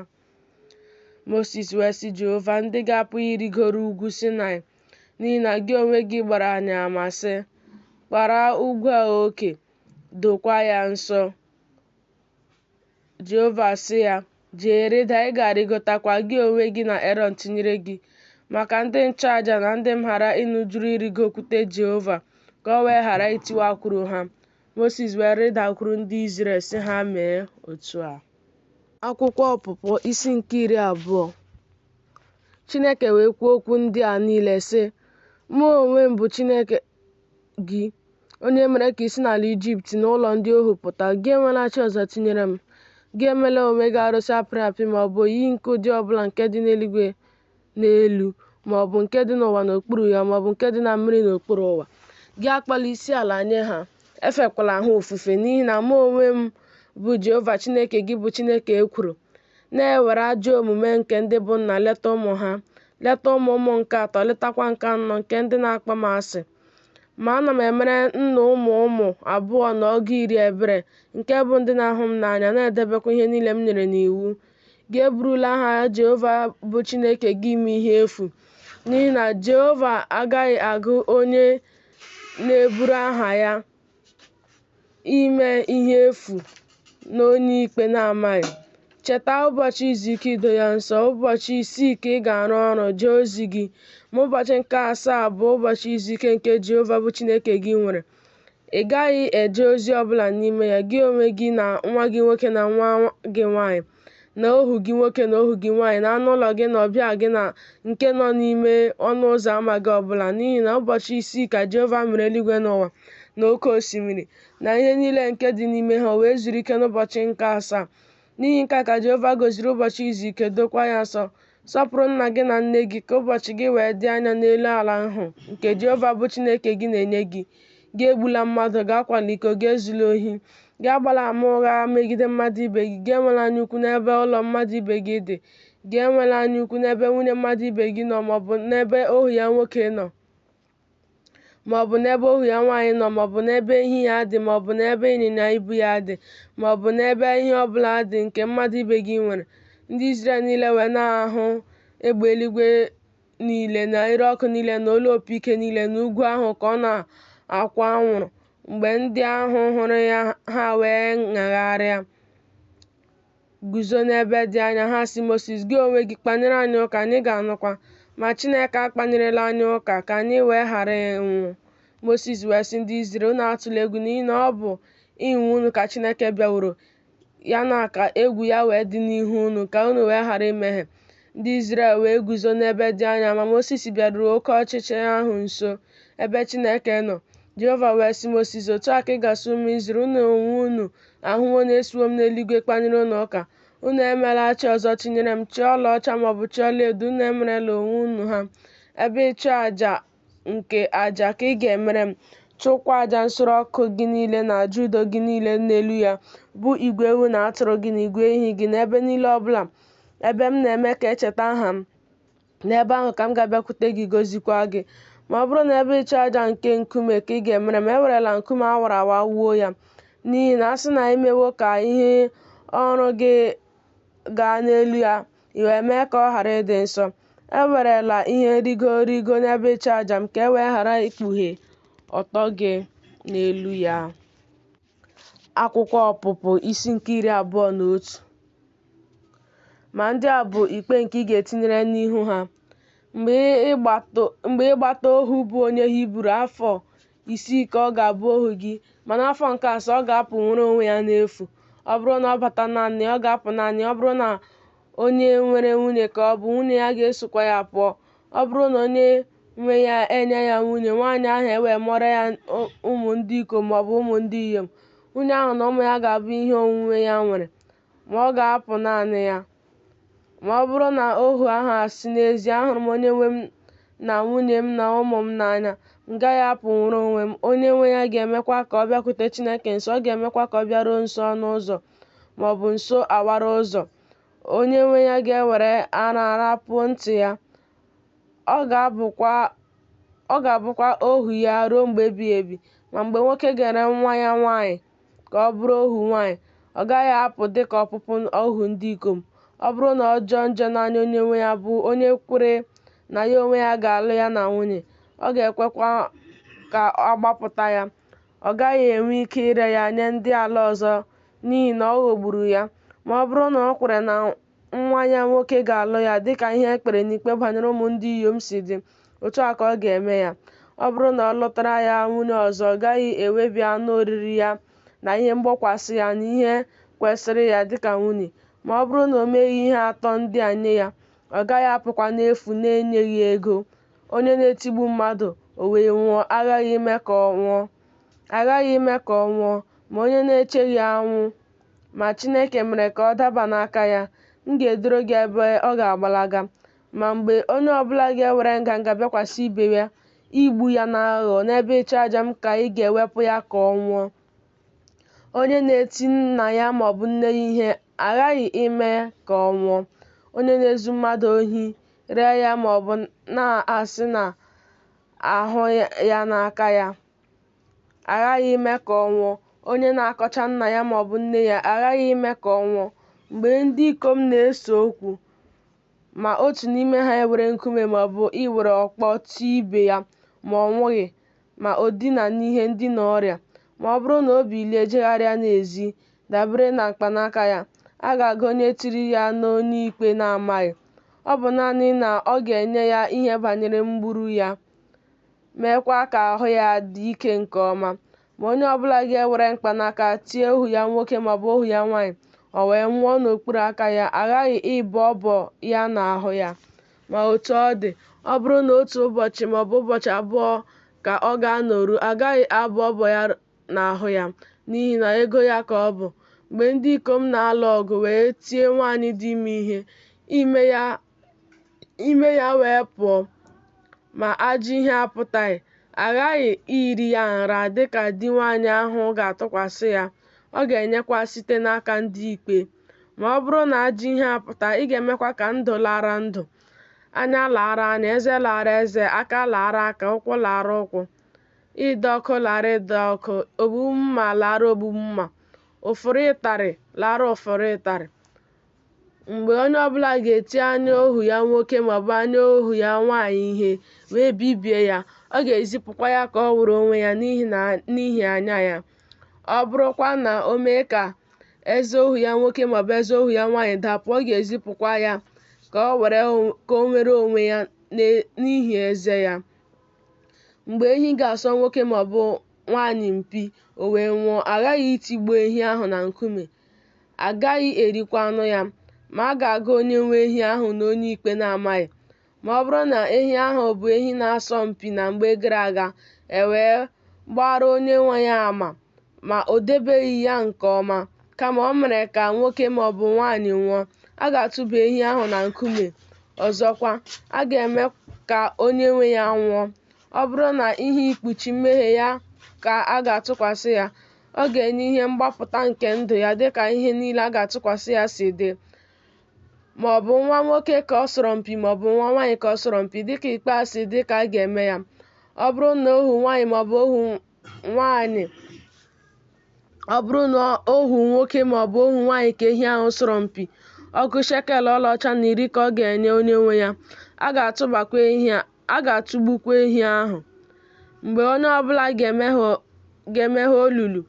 Mosis wee sị Jehova, Ndị gị apụghị ịrịgoro ugwu Sinaị, n'ihi na gị onwe gị gbara anyị ama, sị, Kpara ugwu a oke, dokwa ya nsọ. Jehova sị ya, Jee, rịda, ị ga-arịgotakwa, gị onwe gị na Erọn tinyere gị, ma ka ndị nchụaja na ndị m ghara ịnụjuru ịrịgokwute Jehova, ka o wee ghara itiwakwuru ha. Mosis wee rịdakwuru ndị Izrel, sị ha mee otu a. Akwụkwọ Ọpụpụ isi nke 20. Chineke wee kwuo okwu ndị a niile, sị, Mụ onwe m bụ Chineke gị, onye mere ka i si n'ala Ijipt, n'ụlọ ndị ohu pụta. Gị enwela chi ọzọ tinyere m. Gị emela onwe gị arụsị apịrị apị ma ọ bụ oyiyi nke ụdị ọ bụla nke dị n'eluigwe n'elu, ma ọ bụ nke dị n'ụwa n'okpuru ya, ma ọ bụ nke dị na mmiri n'okpuru ụwa. Gị akpọla isi ala nye ha, efekwala ha ofufe, n'ihi na mụ onwe m bụ Jehova Chineke gị bụ Chineke ekworo, na-ewere ajọ omume nke ndị bụ nna leta ụmụ ha, leta ụmụ ụmụ nke atọ, letakwa nke anọ nke ndị na-akpọ m asị. Ma ana m emere nna ụmụ ụmụ abụọ na ọgụ iri ebere, nke bụ ndị na-ahụ m n'anya, na-edebekwa ihe niile m nyere n'iwu. Gị eburula aha Jehova bụ Chineke gị ime ihe efu, n'ihi na Jehova agaghị agụ onye na-eburu aha ya ime ihe efu n'onye ikpe na-amaghị. Cheta ụbọchị izu ike ido ya nsọ. Ụbọchị isii ka ị ga-arụ ọrụ, jee ozi gị. Ma ụbọchị nke asaa bụ ụbọchị izu ike nke Jehova bụ Chineke gị nwere. Ị gaghị eje ozi ọbụla n'ime ya, gị onwe gị na nwa gị nwoke na nwa gị nwaanyị, na ohu gị nwoke na ohu gị nwaanyị, na anụ ụlọ gị na ọbịa gị na nke nọ n'ime ọnụ ụzọ ama gị ọbụla, n'ihi na ụbọchị isii ka Jehova mere eluigwe na ụwa na oke osimiri, na ihe niile nke dị n'ime ha, o wee zuru ike n'ụbọchị nke asaa. N'ihi nke a ka Jehova gọziri ụbọchị izu ike, dokwa ya nsọ. Sọpụrụ nna gị na nne gị, ka ụbọchị gị wee dị anya n'elu ala ahụ nke Jehova bụ Chineke gị na-enye gị. Gị egbula mmadụ, gị akwala iko, gị ezula ohi, gị agbala ama ụgha megide mmadụ ibe gị, gị enwela anyaukwu n'ebe ụlọ mmadụ ibe gị dị, gị enwela anyaukwu n'ebe nwunye mmadụ ibe gị nọ, maọbụ n'ebe ohu ya nwoke nọ, maọbụ n'ebe ohu ya nwaanyị nọ, maọbụ n'ebe ehi ya dị, maọbụ n'ebe ịnyịnya ibu ya dị, maọbụ n'ebe ihe ọbụla dị nke mmadụ ibe gị nwere. Ndị Izrel niile wee na-ahụ egbe eluigwe niile na ire ọkụ niile na olu opi ike niile na ugwu ahụ ka ọ na-akwụ anwụrụ. Mgbe ndị ahụ hụrụ ya, ha wee ṅagharịa, guzo n'ebe dị anya. Ha sị Mosis, Gị onwe gị kpanyere anyị ụka, anyị ga-anụkwa. Ma Chineke akpanyerela anyị ụka, ka anyị wee ghara ịnwụ. Mosis wee sị ndị Izrel, Unu atụla egwu, n'ihi na ọ bụ ịnwa unu ka Chineke bịaworo, ya na ka egwu ya wee dị n'ihu unu, ka unu wee ghara imehie. Ndị Izrel wee guzo n'ebe dị anya, ma Mosis bịaruru oke ọchịchịrị ahụ nso, ebe Chineke nọ. Jehova wee sị Mosis, Otu a ka ị ga-asị ụmụ Izrel, Unu onwe unu ahụwo na esiwo m n'eluigwe kpanyere unu ụka. Unu emela chi ọzọ tinyere m, chi ọlaọcha maọbụ chi ọlaedo, unu emerela onwe unu ha. Ebe ịchụ aja nke aja ka ị ga-emere m. Chụọkwa aja nsure ọkụ gị niile na aja udo gị niile n'elu ya, bụ igwe ewu na atụrụ gị na igwe ehi gị, n'ebe niile ọbụla ebe m na-eme ka e cheta aha m. N'ebe ahụ ka m ga-abịakwute gị gọziekwa gị. Ma ọ bụrụ na ebe ịchụ aja nke nkume ka ị ga-emere m, ewerela nkume a wara awa wuo ya, n'ihi na a sị na i mewo ka ihe ọrụ gị gaa n'elu ya, i wee mee ka ọ ghara ịdị nsọ. Ewerela ihe nrigo rigo n'ebe ịchụ aja m, ka e wee ghara ikpughe ọtọ gị n'elu ya. Akwụkwọ Ọpụpụ isi nke 21. Ma ndị a bụ ikpe nke ị ga-etinyere n'ihu ha. Mgbe ịgbata ohu bụ onye Hibru, afọ 6 ka ọ ga-abụ ohu gị, ma n'afọ nke asaa ọ ga-apụ nwere onwe ya n'efu. Ọ bụrụ na ọ bata naanị ya, ọ ga-apụ naanị ya. Ọ bụrụ na onye nwere nwunye ka ọ bụ, nwunye ya ga-esokwa ya pụọ. Ọ bụrụ na onye nwe ya enye ya nwunye, nwaanyị ahụ ewee mụọrọ ya ụmụ ndị ikom ma ọ bụ ụmụ ndị inyom, nwunye ahụ na ụmụ ya ga-abụ ihe onwunwe ya nwere, ma ọ ga-apụ naanị ya. Ma ọ bụrụ na ohu ahụ asị, N'ezie, ahụrụ m onye nwe m na nwunye m na ụmụ m n'anya, m gaghị apụ nwere onwe m, onye nwe ya ga-emekwa ka ọ bịakwute Chineke nso, ọ ga-emekwa ka ọ bịaruo nso ọnụ ụzọ ma ọ bụ nso awara ụzọ. Onye nwe ya ga-ewere ara rapuo ntị ya, ọ ga-abụkwa ohu ya ruo mgbe ebighị ebi. Ma mgbe nwoke ga-ere nwa ya nwaanyị ka ọ bụrụ ohu nwaanyị, ọ gaghị apụ dịka ọpụpụ ohu ndị ikom. Ọ bụrụ na ọ jọọ njọ n'anya onye nwe ya, bụ onye kwere na ya onwe ya ga-alụ ya na nwunye, ọ ga-ekwekwa ka a gbapụta ya. Ọ gaghị enwe ike ire ya nye ndị ala ọzọ n'ihi na ọ ghọgburu ya. Ma ọ bụrụ na o kwere na nwa ya nwoke ga-alụ ya, dịka ihe e kpere n'ikpe banyere ụmụ ndị inyom si dị, otu a ka ọ ga-eme ya. Ọ bụrụ na ọ lụtara ya nwunye ọzọ, ọ gaghị ewebi anụ oriri ya na ihe mgbokwasị ya na ihe kwesịrị ya dịka nwunye. Ma ọ bụrụ na o meghị ihe atọ ndị a nye ya, ọ gaghị apụkwa n'efu na-enyeghị ego. Onye na-etigbu mmadụ, o wee nwụọ, aghaghị ime ka ọ nwụọ. Aghaghị ime ka ọ nwụọ. Ma onye na-echeghị anwụ, ma Chineke mere ka ọ daba n'aka ya, m ga-edoro gị ebe ọ ga-agbalaga. Ma mgbe onye ọbụla ga-ewere nganga bịakwasị ibe ya igbu ya n'aghụghọ, n'ebe ịchụ aja m ka ị ga-ewepụ ya ka ọ nwụọ. Onye na-eti nna ya maọbụ nne ya ihe aghaghị ime ka ọ nwụọ. Onye na-ezu mmadụ ohi ree ya maọbụ na-asị na ahụ ya n'aka ya, aghaghị ime ka ọ nwụọ. Onye na-akọcha nna ya maọbụ nne ya aghaghị ime ka ọ nwụọ. Mgbe ndị ikom na-ese okwu, ma otu n'ime ha ewere nkume maọbụ iwere ọkpọ tie ibe ya, ma ọ nwụghị, ma o dina n'ihe ndina ọrịa, ma ọ bụrụ na o bilie jegharịa n'ezi, dabere na mkpanaka ya, a ga-agụ onye tiri ya n'onye ikpe na-amaghị. Ọ bụ naanị na ọ ga-enye ya ihe banyere mgburu ya, meekwa ka ahụ ya dị ike nke ọma. Ma onye ọbụla ga-ewere mkpanaka tie ohu ya nwoke maọbụ ohu ya nwaanyị, o wee nwụọ n'okpuru aka ya, aghaghị ịbọ ọbọ ya n'ahụ ya. Ma otu ọ dị, ọ bụrụ na otu ụbọchị maọbụ ụbọchị abụọ ka ọ ga-anọru, agaghị abọ ọbọ ya n'ahụ ya, n'ihi na ego ya ka ọ bụ. Mgbe ndị ikom na-alụ ọgụ wee tie nwaanyị dị ime ihe, ime ya wee pụọ, ma ajọ ihe apụtaghị, aghaghị iri ya nra dịka di nwaanyị ahụ ga-atụkwasị ya, ọ ga-enyekwa site n'aka ndị ikpe. Ma ọ bụrụ na ajọ ihe apụta, ị ga-emekwa ka ndụ lara ndụ, anya lara anya, eze lara eze, aka lara aka, ụkwụ lara ụkwụ, ide ọkụ lara ide ọkụ, ogbugbu mma lara ogbugbu mma, ụfụrụ ịtarị lara ụfụrụ ịtarị. Mgbe onye ọbụla ga-eti anya ohu ya nwoke maọbụ anya ohu ya nwaanyị ihe, wee bibie ya, ọ ga-ezipụkwa ya ka o were onwe ya n'ihi anya ya. Ọ bụrụkwa na o mee ka eze ohu ya nwoke maọbụ eze ohu ya nwaanyị dapụ, ọ ga-ezipụkwa ya ka o nwere onwe ya n'ihi eze ya. Mgbe ehi ga-asọ nwoke maọbụ nwaanyị mpi, o wee nwụọ, aghaghị itigbu ehi ahụ na nkume, a gaghị erikwa anụ ya, ma a ga-agụ onye nwe ehi ahụ na onye ikpe na-amaghị. Ma ọ bụrụ na ehi ahụ bụ ehi na-asọ mpi na mgbe gara aga, e wee gbara onye nwe ya ama, ma o debeghị ya nke ọma, kama o mere ka nwoke maọbụ nwaanyị nwụọ, a ga-atụba ehi ahụ na nkume. Ọzọkwa, a ga-eme ka onye nwe ya nwụọ. Ọ bụrụ na ihe ikpuchi mmehie ya ka a ga-atụkwasị ya. Ọ ga-enye ihe mgbapụta nke ndụ ya dị ka ihe niile a ga-atụkwasị ya si dị. Ma ọ bụ nwa nwoke ka ọ sọrọ mpi ma ọ bụ nwa nwaanyị ka ọ sọrọ mpi, dịka ikpe a si dị ka a ga-eme ya. Ọ bụrụ na ohu nwaanyị ma ọ bụ ohu nwaanyị ọ bụrụ na ohu nwoke ma ọ bụ ohu nwaanyị ka ehi ahụ sọrọ mpi, ọgụ shekel ọlaọcha na iri ka ọ ga-enye onye nwe ya. A ga-atụgbukwa ehi ahụ. Mgbe onye ọbụla ga-emeghe olulu,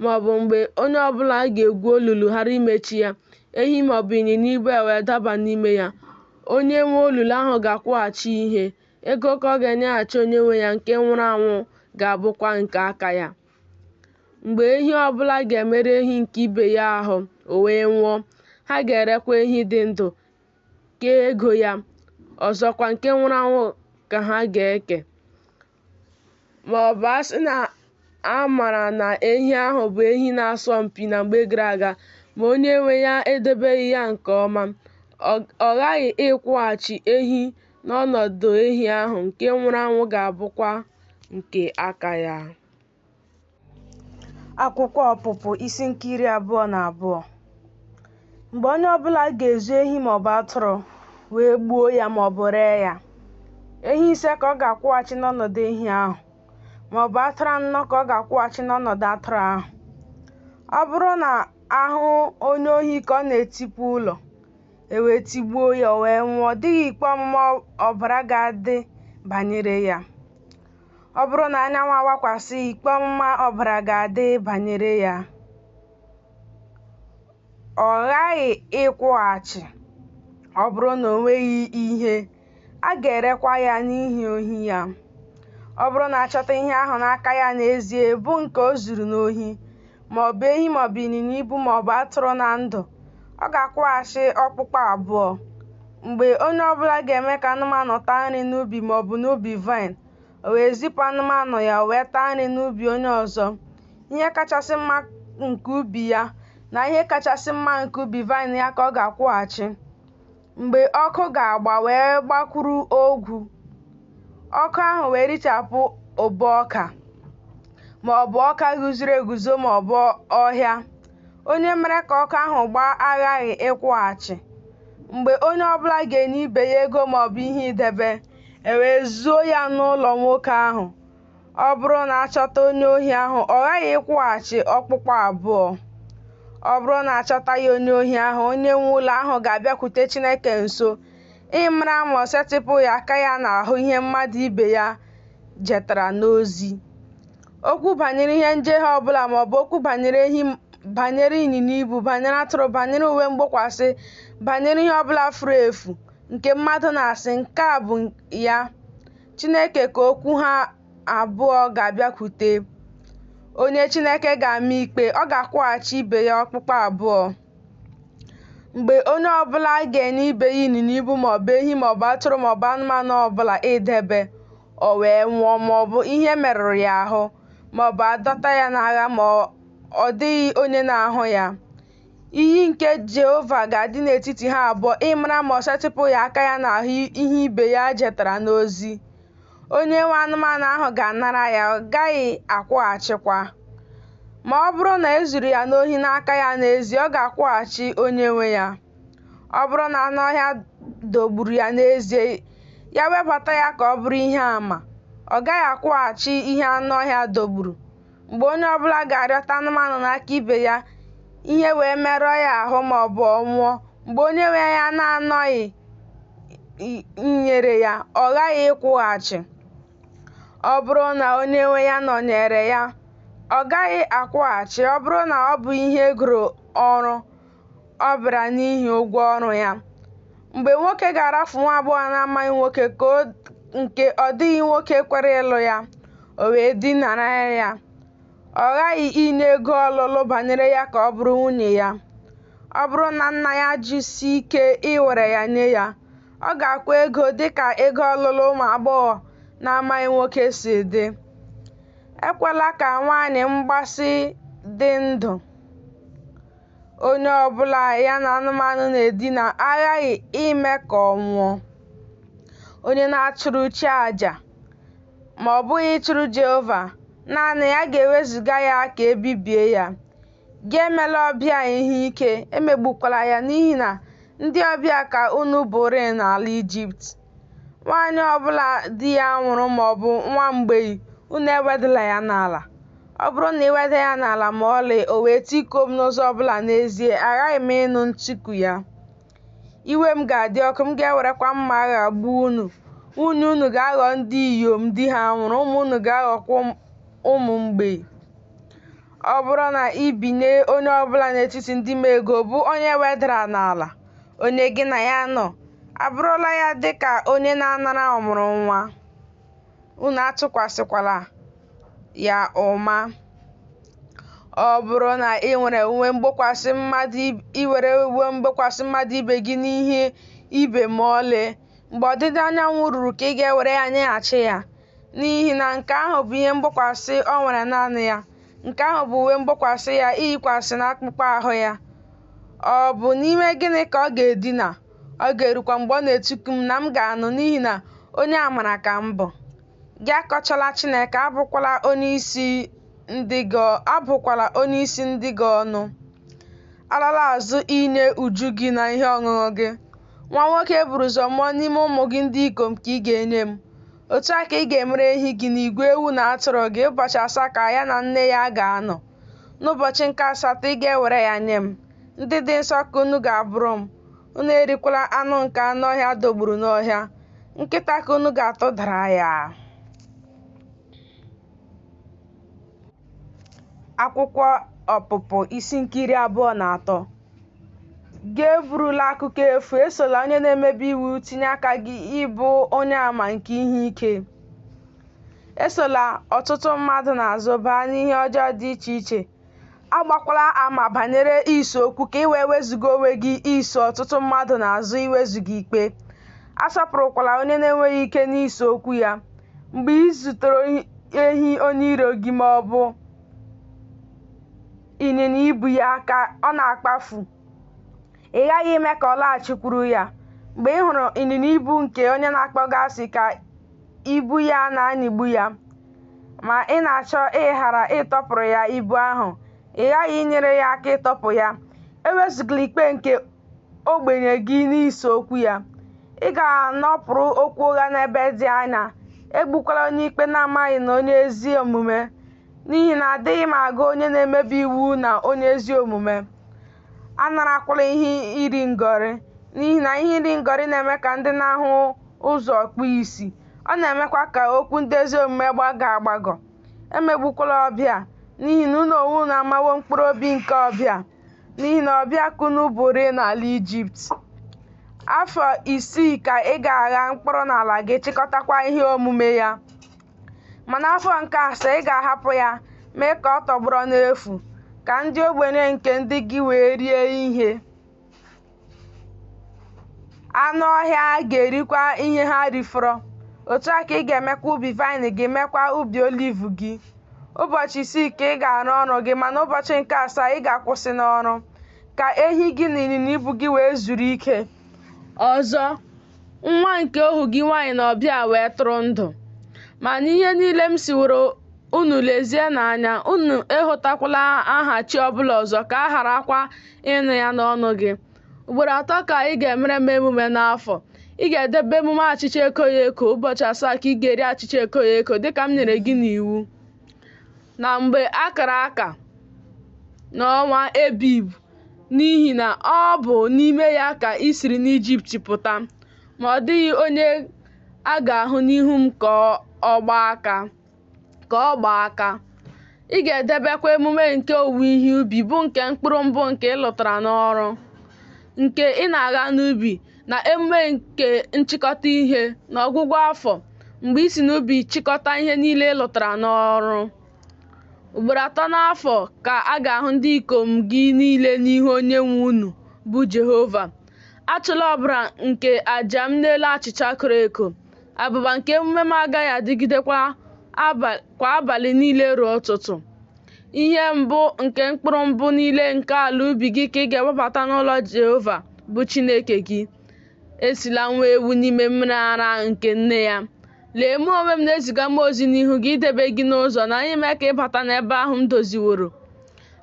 ma ọ bụ mgbe onye ọbụla ga-egwu olulu ghara imechi ya, ehi ma ọ bụ ịnyịnya ibu ewee daba n'ime ya, onye nwe olulu ahụ ga-akwụghachi ihe. Ego ka ọ ga-enyeghachi onye nwe ya, nke nwụrụ anwụ ga-abụkwa nke aka ya. Mgbe ehi ọbụla ga-emerụ ehi nke ibe ya ahụ, o wee nwụọ, ha ga-erekwa ehi dị ndụ, kee ego ya. Ọzọkwa, nke nwụrụ anwụ ka ha ga-eke. Ma ọ bụ a sị na a mara na ehi ahụ bụ ehi na-asọ mpi na mgbe gara aga, ma onye nwe ya edebeghị ya nke ọma, ọ ghaghị ịkwụghachi ehi n'ọnọdụ ehi ahụ, nke nwụrụ anwụ ga-abụkwa nke aka ya. Akwụkwọ Ọpụpụ isi nke 22. Mgbe onye ọbụla ga-ezu ehi maọbụ atụrụ, wee gbuo ya maọbụ ree ya, ehi ise ka ọ ga-akwụghachi n'ọnọdụ ehi ahụ, maọbụ atụrụ anọ ka ọ ga-akwụghachi n'ọnọdụ atụrụ ahụ. Ọ bụrụ na a hụ onye ohi ka ọ na-etipụ ụlọ, e wee tigbuo ya, o wee nwụọ, ọ dịghị ikpe ọmụma ọbara ga-adị banyere ya. Ọ bụrụ na anyanwụ awakwasị ya, ikpe ọmụma ọbara ga-adị banyere ya. Ọ ghaghị ịkwụghachi. Ọ bụrụ na o nweghị ihe, a ga-erekwa ya n'ihi ohi ya. Ọ bụrụ na a chọta ihe ahụ n'aka ya n'ezie, bụ nke o zuru n'ohi, ma ọ bụ ehi ma ọ bụ ịnyịnya ibu ma ọ bụ atụrụ na ndụ, ọ ga-akwụghachi okpukpu abụọ. Mgbe onye ọbụla ga-eme ka anụmanụ taa nri n'ubi ma ọ bụ n'ubi vaịn, o wee zipụ anụmanụ ya, o wee taa nri n'ubi onye ọzọ, ihe kachasị mma nke ubi ya na ihe kachasị mma nke ubi vaịn ya ka ọ ga-akwụghachi. Mgbe ọkụ ga-agba wee gbakwuru ogwu, ọkụ ahụ wee richapụ obo ọka, ma ọ bụ ọka guzoro eguzo ma ọ bụ ọhịa, onye mere ka ọkụ ahụ gbaa aghaghị ịkwụghachi. Mgbe onye ọbụla ga-enye ibe ya ego ma ọ bụ ihe idebe, e wee zuo ya n'ụlọ nwoke ahụ, ọ bụrụ na a chọta onye ohi ahụ, ọ ghaghị ịkwụghachi okpukpu abụọ. Ọ bụrụ na a chọtaghị onye ohi ahụ, onye nwe ụlọ ahụ ga-abịakwute Chineke nso ịmara ma o setịpụghị aka ya n'ahụ ihe mmadụ ibe ya jetara n'ozi. Okwu banyere ihe njehie ọ bụla ma ọ bụ okwu banyere ehi, banyere ịnyịnya ibu, banyere atụrụ, banyere uwe mgbokwasị, banyere ihe ọ bụla furu efu nke mmadụ na-asị, nke a bụ ya, Chineke ka okwu ha abụọ ga-abịakwute. Onye Chineke ga-ama ikpe, ọ ga-akwụghachi ibe ya okpukpu abụọ. Mgbe onye ọbụla ga-enye ibe ya ịnyịnya ibu ma ọ bụ ehi ma ọ bụ atụrụ ma ọ bụ anụmanụ ọbụla idebe, o wee nwụọ ma ọ bụ ihe merụrụ ya ahụ, ma ọ bụ a dọta ya n'agha ma ọ dịghị onye na-ahụ ya, iyi nke Jehova ga-adị n'etiti ha abụọ ịmara ma o setịpụghị aka ya n'ahụ ihe ibe ya jetara n'ozi. Onye nwe anụmanụ ahụ ga-anara ya, ọ gaghị akwụghachikwa. Ma ọ bụrụ na e zuru ya n'ohi n'aka ya n'ezie, ọ ga-akwụghachi onye nwe ya. Ọ bụrụ na anụ ọhịa dọgburu ya n'ezie, ya webata ya ka ọ bụrụ ihe àmà, ọ gaghị akwụghachi ihe anụ ọhịa dọgburu. Mgbe onye ọbụla ga-arịọta anụmanụ n'aka ibe ya, ihe wee merụọ ya ahụ ma ọ bụ ọ nwụọ, mgbe onye nwe ya na-anọghị nyere ya, ọ ghaghị ịkwụghachi. Ọ bụrụ na onye nwe ya nọnyere ya, ọ gaghị akwụghachi. Ọ bụrụ na ọ bụ ihe e goro ọrụ, ọ bịara n'ihi ụgwọ ọrụ ya. Mgbe nwoke ga-arafu nwa agbọghọ na-amaghị nwoke nke ọ dịghị nwoke kwere ịlụ ya, o wee dinara ya, ọ ghaghị inye ego ọlụlụ banyere ya ka ọ bụrụ nwunye ya. Ọ bụrụ na nna ya jụsie ike iwere ya nye ya, ọ ga-akwụ ego dị ka ego ọlụlụ ụmụ agbọghọ na-amaghị nwoke si dị. Ekwela ka nwaanyị mgbasị dị ndụ. Onye ọ bụla ya na anụmanụ na-edina aghaghị ime ka ọ nwụọ. Onye na-achụrụ chi aja, ma ọ bụghị ịchụrụ Jehova, Naanị ya, a ga-ewezuga ya ka e bibie ya. Gị emela ọbịa ihe ike, emegbukwala ya, n'ihi na ndị ọbịa ka unu bụrịị n'ala Ijipt. Nwaanyị ọ bụla di ya nwụrụ ma ọ bụ nwa mgbei, unu ewedala ya n'ala. Ọ bụrụ na i weda ya n'ala ma ọlị, o wee tikuo m n'ụzọ ọ bụla n'ezie, aghaghị m ịnụ ntiku ya. Iwe m ga-adị ọkụ, m ga-ewerekwa mma agha gbuo unu. Nwunye unu ga-aghọ ndị inyom di ha nwụrụ, ụmụ unu ga-aghọkwa ụmụ mgbei. Ọ bụrụ na i binye onye ọ bụla n'etiti ndị m ego, bụ onye e wedara n'ala, onye gị na ya nọ, abụrụla ya dị ka onye na-anara ọmụrụ nwa. Unu atụkwasịkwala ya ụma. Ọ bụrụ na ị were uwe mgbokwasị mmadụ ibe gị n'ihe ibe ma ọlị, mgbe ọdịda anyanwụ ruru ka ị ga-ewere ya nyeghachi ya, n'ihi na nke ahụ bụ ihe mgbokwasị o nwere naanị ya. Nke ahụ bụ uwe mgbokwasị ya iyikwasị n'akpụkpọ ahụ ya. Ọ bụ n'ime gịnị ka ọ ga-edina? Ọ ga-erukwa mgbe ọ na-etiku m na m ga-anụ, n'ihi na onye amara ka m bụ. Gị akọchala Chineke, abụkwala onye isi ndị gị ọnụ. Alala azụ inye uju gị na ihe ọṅụṅụ gị. Nwa nwoke e buru ụzọ mụọ n'ime ụmụ gị ndị ikom ka ị ga-enye m. Otu a ka ị ga-emere ehi gị na igwe ewu na atụrụ gị. Ụbọchị asaa ka ya na nne ya ga-anọ. N'ụbọchị nke asatọ ị ga-ewere ya nye m. Ndị dị nsọ ka unu ga-abụrụ m. Unu erikwala anụ nke anụ ọhịa dọgburu n'ọhịa. Nkịta ka unu ga-atụdara ya. Akwụkwọ Ọpụpụ isi nke 23. Gị eburula akụkọ efu, esola onye na-emebi iwu tinye aka gị ịbụ onye àmà nke ihe ike. Esola ọtụtụ mmadụ n'azụ baa n'ihe ọjọọ dị iche iche. Agbakwala ama banyere ise okwu ka ị wee wezuga onwe gị iso ọtụtụ mmadụ n'azụ iwezuga ikpe. Asọpụrụkwala onye na-enweghị ike n'ise okwu ya. Mgbe ị zutere ehi onye iro gị ma ọ bụ ịnyịnya ibu ya ka ọ na-akpafu, ị ghaghị ime ka ọ laghachikwuru ya. Mgbe ị hụrụ ịnyịnya ibu nke onye na-akpọ gị asị ka ibu ya na-anyịgbu ya, ma ị na-achọ ịghara ịtọpụrụ ya ibu ahụ, ị ghaghị inyere ya aka ịtọpụ ya. Ewezugala ikpe nke ogbenye gị n'ise okwu ya. Ị ga-anọpụrụ okwu ụgha n'ebe dị anya. Egbukwala onye ikpe na-amaghị na onye ezi omume, n'ihi na adịghị m agụ onye na-emebi iwu na onye ezi omume. Anarakwala ihe iri ngọrị, n'ihi na ihe iri ngọrị na-eme ka ndị na-ahụ ụzọ kpuo ìsì, ọ na-emekwa ka okwu ndị ezi omume gbagọọ agbagọ. Emegbukwala ọbịa, n'ihi na unu onwe unu amawo mkpụrụ obi nke ọbịa, n'ihi na ọbịa ka unu bụrịị n'ala Ijipt. Afọ 6 ka ị ga-agha mkpụrụ n'ala gị, chịkọtakwa ihe omume ya. Ma n'afọ nke asaa ị ga-ahapụ ya, mee ka ọ tọgbọrọ n'efu, ka ndị ogbenye nke ndị gị wee rie ihe. Anụ ọhịa ga-erikwa ihe ha rifọrọ. Otu a ka ị ga-emekwa ubi vaịn gị, meekwa ubi oliv gị. Ụbọchị 6 ka ị ga-arụ ọrụ gị, ma n'ụbọchị nke asaa ị ga-akwụsị n'ọrụ, ka ehi gị na ịnyịnya ibu gị wee zuru ike. Ọzọ, nwa nke ohu gị nwaanyị na ọbịa wee tụrụ ndụ. Ma n'ihe niile m siworo unu lezienụ anya, unu ehụtakwala aha chi ọbụla ọzọ ka a gharakwa ịnụ ya n'ọnụ gị. Ugboro 3 ka ị ga-emere m emume n'afọ. Ị ga-edebe emume achịcha ekoghị eko. Ụbọchị 7 ka ị ga-eri achịcha ekoghị eko dịka m nyere gị n'iwu. Na mgbe a kara aka n'ọnwa Ebib, n'ihi na ọ bụ n'ime ya ka ị siri n'Ijipt pụta. Ma ọ dịghị onye a ga-ahụ n'ihu m ka ọ gbaa aka. Ị ga-edebekwa emume nke owuwe ihe ubi, bụ nke mkpụrụ mbụ nke ị lụtara n'ọrụ, nke ị na-agha n'ubi, na emume nke nchịkọta ihe n'ọgwụgwụ afọ, mgbe ị si n'ubi chịkọta ihe niile ị lụtara n'ọrụ. Ugboro 3 n'afọ ka a ga-ahụ ndị ikom gị niile n'ihu Onyenwe unu, bụ Jehova. Achụla ọbara nke àjà m n'elu achịcha koro eko. Abụba nke emume m agaghị adịgidekwa kwa abalị niile ruo ụtụtụ. Ihe mbụ nke mkpụrụ mbụ niile nke ala ubi gị ka ị ga-ewebata n'ụlọ Jehova bụ Chineke gị. Esila nwa ewu n'ime mmiri ara nke nne ya. Lee, mụ onwe m na-eziga mmụọ ozi n'ihu gị idebe gị n'ụzọ na ime ka ị bata n'ebe ahụ m doziworo.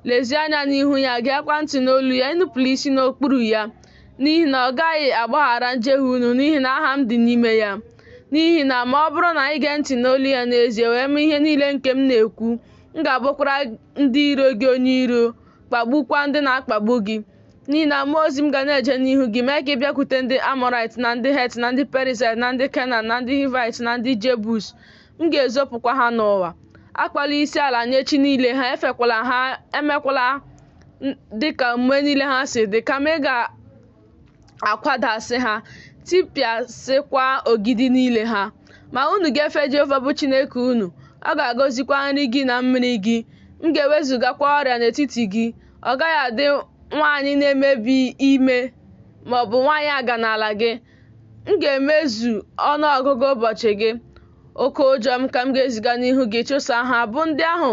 Lezie anya n'ihu ya, geekwa ntị n'olu ya, enupụla isi n'okpuru ya, n'ihi na ọ gaghị agbaghara njehie unu, n'ihi na aha m dị n'ime ya. N'ihi na ma ọ bụrụ na i gee ntị n'olu ya n'ezie, wee mee ihe niile nke m na-ekwu, m ga-abụkwara ndị iro gị onye iro, kpagbukwa ndị na-akpagbu gị. N'ihi na mmụọ ozi m ga na-eje n'ihu gị, mee ka ị bịakwute ndị Amọraịt na ndị Het na ndị Perizaịt na ndị Kenan na ndị Hivaịt na ndị Jebus, m ga-ezopụkwa ha n'ụwa. Akpọla isi ala nye chi niile ha, efekwala ha, emekwala dịka omume niile ha si dị, kama ị ga-akwadasị ha, tipịasịkwa ogidi niile ha. Ma unu ga-efe Jehova bụ Chineke unu, ọ ga-agọzikwa nri gị na mmiri gị. M ga-ewezugakwa ọrịa n'etiti gị. Ọ gaghị adị nwaanyị na-emebi ime ma ọ bụ nwaanyị aga n'ala gị. M ga-emezu ọnụ ọgụgụ ụbọchị gị. Oke ụjọ m ka m ga-eziga n'ihu gị chụsaa ha, bụ ndị ahụ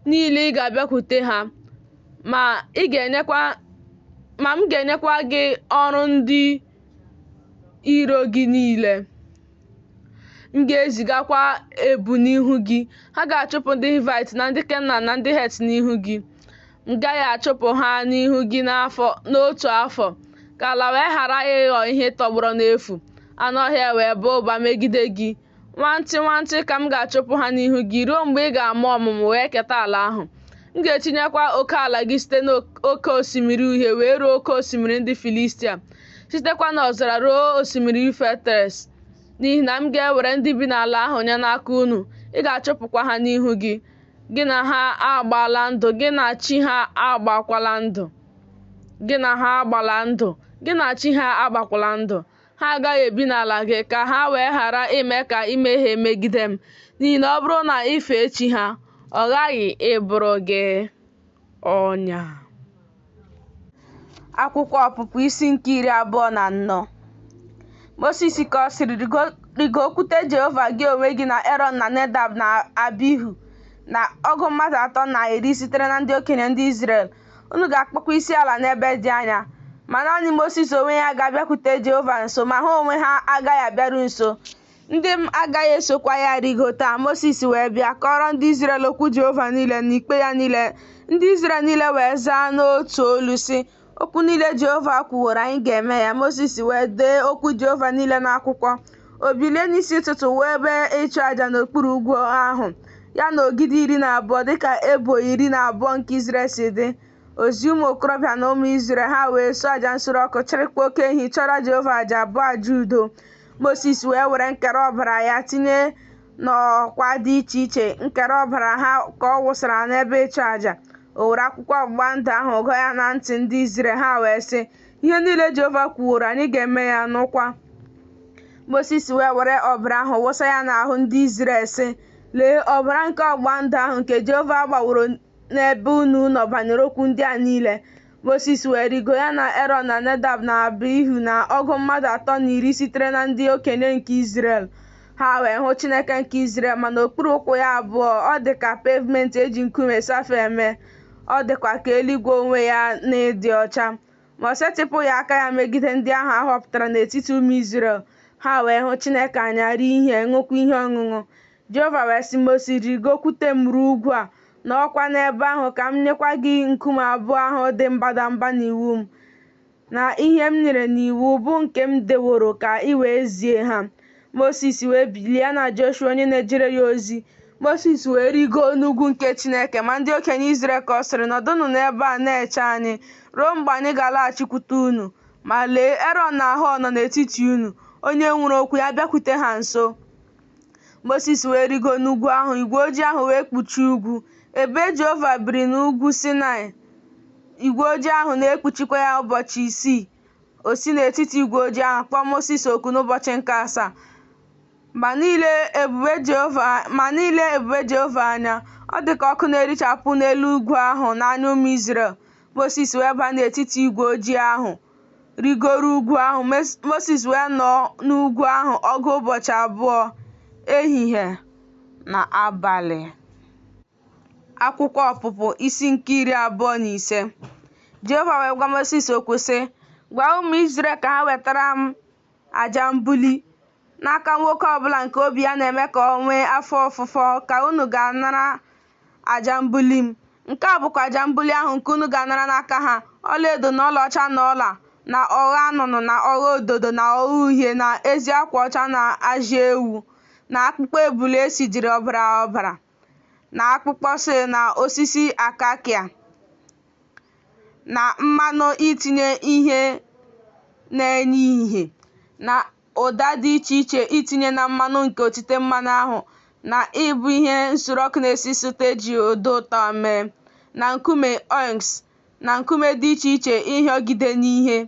niile ị ga-abịakwute ha. Ma m ga-enyekwa gị ọrụ ndị iro gị niile. M ga-ezigakwa ebu n'ihu gị. Ha ga-achụpụ ndị Hivait na ndị Kenan na ndị Het n'ihu gị. M gaghị achụpụ ha n'ihu gị n'otu afọ, ka ala wee ghara ịghọ ihe tọgbọrọ n'efu, anụ ọhịa wee baa ụba megide gị. Nwantị nwantị ka m ga-achụpụ ha n'ihu gị ruo mgbe ị ga-amụ ọmụmụ wee keta ala ahụ. M ga-etinyekwa oke ala gị site n'Oke Osimiri Uhie wee ruo oke osimiri ndị Filistia, sitekwa n'ọzara ruo osimiri Yufretis. N'ihi na m ga-ewere ndị bi n'ala ahụ nye n'aka unu, ị ga-achụpụkwa ha n'ihu gị. Gị na ha agbala ndụ, gị na chi ha agbakwala ndụ. Gị na ha agbala ndụ, gị na chi ha agbakwala ndụ. Ha agaghị ebi n'ala gị, ka ha wee ghara ime ka i mehie megide m, n'ihi na ọ bụrụ na i fee chi ha, ọ ghaghị ịbụrụ gị ọnya. Akwụkwọ Ọpụpụ isi nke 24. Mosis ka ọ sịrị, Rịgokwute Jehova gị onwe gị na Erọn na Nedab na Abihu na ọgụ mmadụ atọ na iri sitere na ndị okenye ndị Izrel. Unu ga-akpọkwa isi ala n'ebe dị anya. Ma naanị Mosis onwe ya ga-abịakwute Jehova nso, ma ha onwe ha agaghị abịaru nso. Ndị m agaghị esokwa ya rịgota. Mosis wee bịa kọọrọ ndị Izrel okwu Jehova niile na ikpe ya niile. Ndị Izrel niile wee zaa n'otu olu sị, Okwu niile Jehova kwuworo anyị ga-eme ya. Mosis wee dee okwu Jehova niile n'akwụkwọ. O bilie n'isi ụtụtụ wuo ebe ịchụaja n'okpuru ugwu ahụ, ya na ogidi 12 dịka ebo 12 nke Izrel si dị. O zie ụmụ okorobịa na ụmụ Izrel, ha wee suo aja nsure ọkụ, chịrịkwa oke ehi chụọrọ Jehova aja bụ aja udo. Mosis wee were nkere ọbara ya tinye n'ọkwa dị iche iche, nkere ọbara ha ka ọ wụsara n'ebe ịchụaja. O were akwụkwọ ọgbụgba ndụ ahụ gụọ ya na ntị ndị Izrel, ha wee sị, Ihe niile Jehova kwuworo anyị ga-eme ya, nụkwa. Mosis wee were ọbara ahụ wụsa ya n'ahụ ndị Izrel, sị, Lee, ọbara nke ọgbụgba ndụ ahụ nke Jehova gbaworo n'ebe unu nọ banyere okwu ndị a niile. Mosis wee rịgo, ya na Erọn na Nedab na Abihu na ọgụ mmadụ atọ na iri sitere na ndị okenye nke Izrel. Ha wee hụ Chineke nke Izrel, ma n'okpuru ụkwụ ya abụọ ọ dị ka pevment e ji nkume safaia mee, ọ dịkwa ka eluigwe onwe ya n'ịdị ọcha. Ma o setịpụghị aka ya megide ndị ahụ a họpụtara n'etiti ụmụ Izrel. Ha wee hụ Chineke anya, rie ihe, ṅụọkwa ihe ọṅụṅụ. Jehova wee sị Mosis, Rịgokwute m ruo ugwu a, nọọkwa n'ebe ahụ ka m nyekwa gị nkume abụọ ahụ dị mbadamba n'iwu m, na ihe m nyere n'iwu, bụ nke m deworo ka i wee zie ha. Mosis wee bilie, ya na Joshua onye na-ejere ya ozi. Mosis wee rịgoo n'ugwu nke Chineke, ma ndị okenye Izrel ka ọ sịrị, Nọdụnụ n'ebe a na-eche anyị, ruo mgbe anyị ga-alaghachikwute unu. Ma lee, Erọn na Họọ nọ n'etiti unu, onye nwere okwu ya bịakwute ha nso. Mosis wee rịgo n'ugwu ahụ, igwe ojii ahụ wee kpuchie ugwu. Ebube Jehova biri n'ugwu Saịnaị, igwe ojii ahụ na-ekpuchikwa ya ụbọchị isii. O si n'etiti igwe ojii ahụ kpọọ Mosis oku n'ụbọchị nke asaa. Ma n'ile ebube Jehova anya, ọ dị ka ọkụ na-erichapụ n'elu ugwu ahụ n'anya ụmụ Izrel. Mosis wee baa n'etiti igwe ojii ahụ, rịgoro ugwu ahụ. Mosis wee nọọ n'ugwu ahụ ọgụ ụbọchị abụọ, ehihie na abalị. Akwụkwọ Ọpụpụ isi nke 25. Jehova wee gwa Mosis okwu sị, Gwa ụmụ Izrel ka ha wetara m aja mbuli. N'aka nwoke ọ bụla nke obi ya na-eme ka o nwee afọ ofufo ka unu ga-anara aja mbuli m. Nke a bụkwa aja mbuli ahụ nke unu ga-anara n'aka ha, ọlaedo na ọlaọcha na ọla, na ogho anụnụ na ogho ododo na ogho uhie na ezi akwa ọcha na ajị ewu na akpụkpọ ebule e sijiri ọbara ọbara na akpụkpọ sil na osisi akashia na mmanụ itinye ihe na-enye ìhè na ụda dị iche iche itinye na mmanụ nke otite mmanụ ahụ na ịbụ ihe nsure ọkụ na-esi isi ụtọ e ji ụda ụtọ mee, na nkume ọnịks na nkume dị iche iche ịhịọgide n'ihe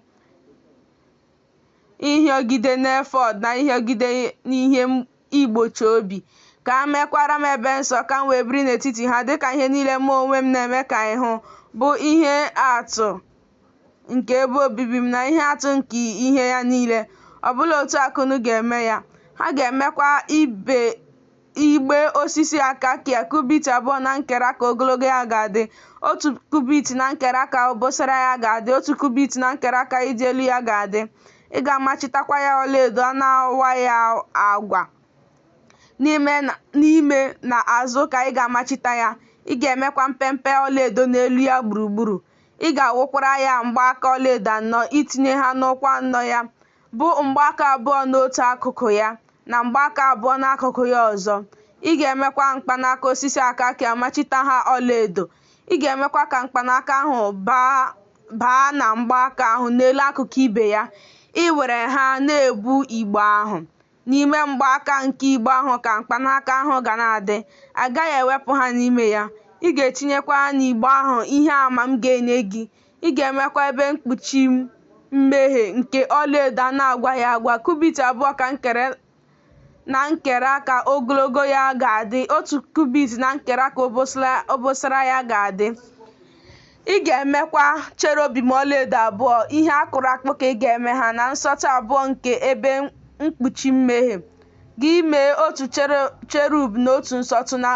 ịhịọgide n'efọd na ịhịọgide n'ihe igbochi obi, ka ha meekwara m ebe nsọ, ka m wee biri n'etiti ha, dịka ihe niile mụ onwe m na-eme ka ị hụ, bụ ihe atụ nke ebe obibi m na ihe atụ nke ihe ya niile. Ọ bụla otu a ka unu ga-eme ya. Ha ga-emekwa igbe osisi akashia, kubit 2 na nkera ka ogologo ya ga-adị, otu kubit na nkera ka obosara ya ga-adị, otu kubit na nkera ka ịdị elu ya ga-adị. Ị ga-amachitakwa ya ọlaedo a na-agwaghị agwa n'ime na azụ ka ị ga-amachita ya, ị ga-emekwa mpempe ọlaedo n'elu ya gburugburu. Ị ga-awụkwara ya mgbaaka ọlaedo anọ itinye ha n'ụkwụ anọ ya, bụ mgbaaka abụọ n'otu akụkụ ya na mgbaaka abụọ n'akụkụ ya ọzọ. Ị ga-emekwa mkpanaka osisi akashia machita ha ọlaedo. Ị ga-emekwa ka mkpanaka ahụ baa na mgbaaka ahụ n'elu akụkụ ibe ya, iwere ha na-ebu igbe ahụ. N'ime mgbaaka nke igbe ahụ ka mkpanaka ahụ ga na-adị, a gaghị ewepụ ha n'ime ya. Ị ga-etinyekwa n'igbe ahụ ihe ama m ga-enye gị. Ị ga-emekwa ebe mkpuchi mmehie nke ọlaedo a na-agwaghị agwa, kubit 2 na nkera ka ogologo ya ga-adị, otu kubit na nkera ka obosara ya ga-adị. Ị ga-emekwa cherubim ọlaedo abụọ, ihe a kpụrụ akpụ ka ị ga-eme ha, na nsọtụ abụọ nke ebe mkpuchi mmehie. Gị mee otu cherub n'otu nsọtụ na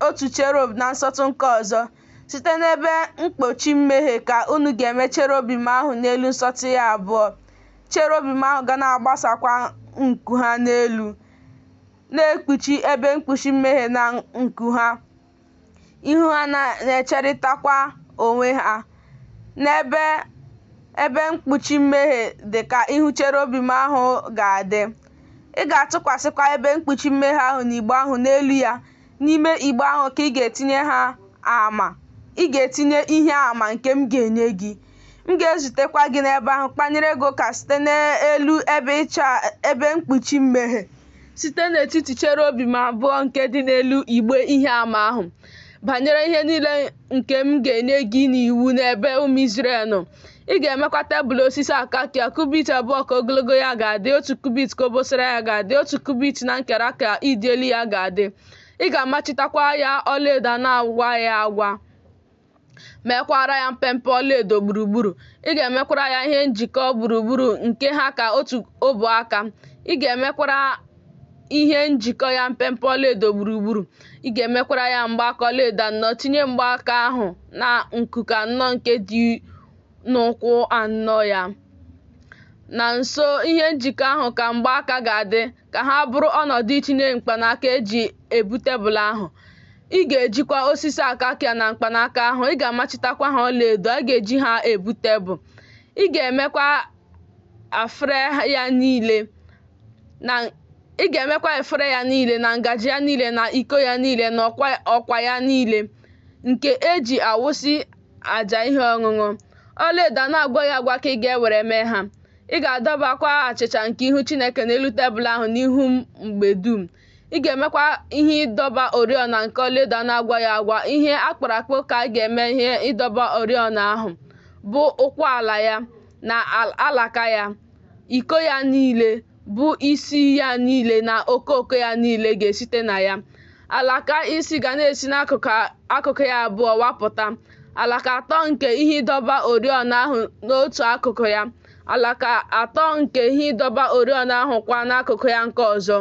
otu cherub na nsọtụ nke ọzọ. Site n'ebe mkpuchi mmehie ka unu ga-eme cherubim ahụ n'elu nsọtụ ya abụọ. Cherubim ahụ ga na-agbasakwa nku ha n'elu, na-ekpuchi ebe mkpuchi mmehie na nku ha. Ihu ha na-echerịtakwa onwe ha. N'ebe ebe mkpuchi mmehie dị ka ihu cherubim ahụ ga-adị. Ị ga-atụkwasịkwa ebe mkpuchi mmehie ahụ n'igbe ahụ n'elu ya. N'ime igbe ahụ ka ị ga-etinye ha ama. Ị ga-etinye ihe ama nke m ga-enye gị. M ga-ezutekwa gị n'ebe ahụ, kpanyere gị ụka site n'elu ebe mkpuchi mmehie, site n'etiti cherubim abụọ nke dị n'elu igbe ihe ama ahụ, banyere ihe niile nke m ga-enye gị n'iwu n'ebe ụmụ Izrel nọ. Ị ga-emekwa tebụl osisi akashia, kubit 2 ka ogologo ya ga-adị, otu kubit ka obosara ya ga-adị, otu kubit na nkera ka ịdị elu ya ga-adị. Ị ga-amachitakwa ya ọlaedo a na-agwaghị agwa, mekwara ya mpempe ọlaedo gburugburu. Ị ga-emekwara ya ihe njikọ gburugburu nke ha ka otu ọbụ aka. Ị ga-emekwara ihe njikọ ya mpempe ọlaedo gburugburu. Ị ga-emekwara ya mgbaaka ọlaedo anọ, tinye mgbaaka ahụ na nkuku anọ nke dị n'ụkwụ anọ ya. Na nso ihe njikọ ahụ ka mgbaaka ga-adị, ka ha bụrụ ọnọdụ itinye mkpanaka e ji ebu tebụl ahụ. Ị ga-ejikwa osisi akashia na mkpanaka ahụ, ị ga-amachitakwa ha ọlaedo, a ga-eji ha ebu tebụl. Ị ga-emekwa efere ya niile na ngaji ya niile na iko ya niile na ọkwa ya niile nke e ji awụsị àjà ihe ọṅụṅụ. Ọlaedo a na-agwaghị agwa ka ị ga-ewere mee ha. Ị ga-adọbakwa achịcha nke ihu Chineke n'elu tebụl ahụ n'ihu m mgbe dum. Ị ga-emekwa ihe ịdọba oriọna nke ọlaedo a na-agwaghị agwa. Ihe a kpụrụ akpụ ka a ga-eme ihe ịdọba oriọna ahụ, bụ ụkwụ ala ya na alaka ya, iko ya niile, bụ isi ya niile na okooko ya niile ga-esite na ya. Alaka isi ga na-esi n'akụkụ ya abụọ wapụta, alaka atọ nke ihe ịdọba oriọna ahụ n'otu akụkụ ya, alaka atọ nke ihe ịdọba oriọna ahụ kwa n'akụkụ ya nke ọzọ.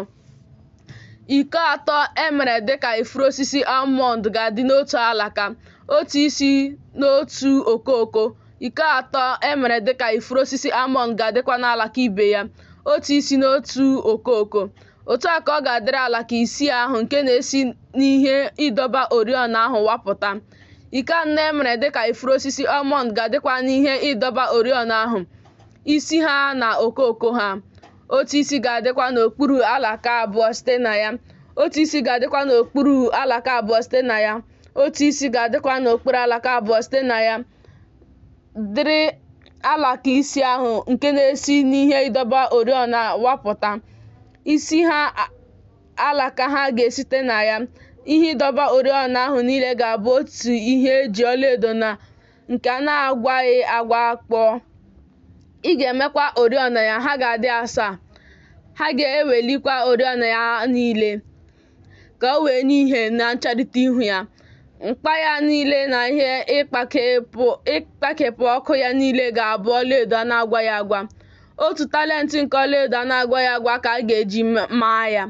Iko atọ e mere dịka ifuru osisi almọnd ga-adị n'otu alaka, otu isi n'otu okooko. Iko atọ e mere dịka ifuru osisi almọnd ga-adịkwa n'alaka ibe ya. otu isi n'otu okooko. Otu a ka ọ ga-adịrị alaka isii ahụ nke na-esi n'ihe ịdọba oriọna ahụ wapụta. Iko anọ e mere dị ka ifuru osisi almọnd ga-adịkwa n'ihe ịdọba oriọna ahụ, isi ha na okooko ha. Otu isi ga-adịkwa n'okpuru alaka abụọ site na ya, otu isi ga-adịkwa n'okpuru alaka abụọ site na ya, otu isi ga-adịkwa n'okpuru alaka abụọ site na ya, dịrị alaka isii ahụ nke na-esi n'ihe ịdọba oriọna wapụta. Isi ha alaka ha ga-esite na ya. Ihe ịdọba oriọna ahụ niile ga-abụ otu ihe e ji ọlaedo na nke a na-agwaghị agwa kpụọ. Ị ga-emekwa oriọna ya, ha ga-adị asaa. Ha ga-ewelikwa oriọna ya niile, ka o wee nye ìhè na ncharịta ihu ya. Mkpa ya niile na ihe ịkpakepụ ọkụ ya niile ga-abụ ọlaedo a na-agwaghị agwa. Otu talent nke ọlaedo a na-agwaghị agwa ka a ga-eji maa ya,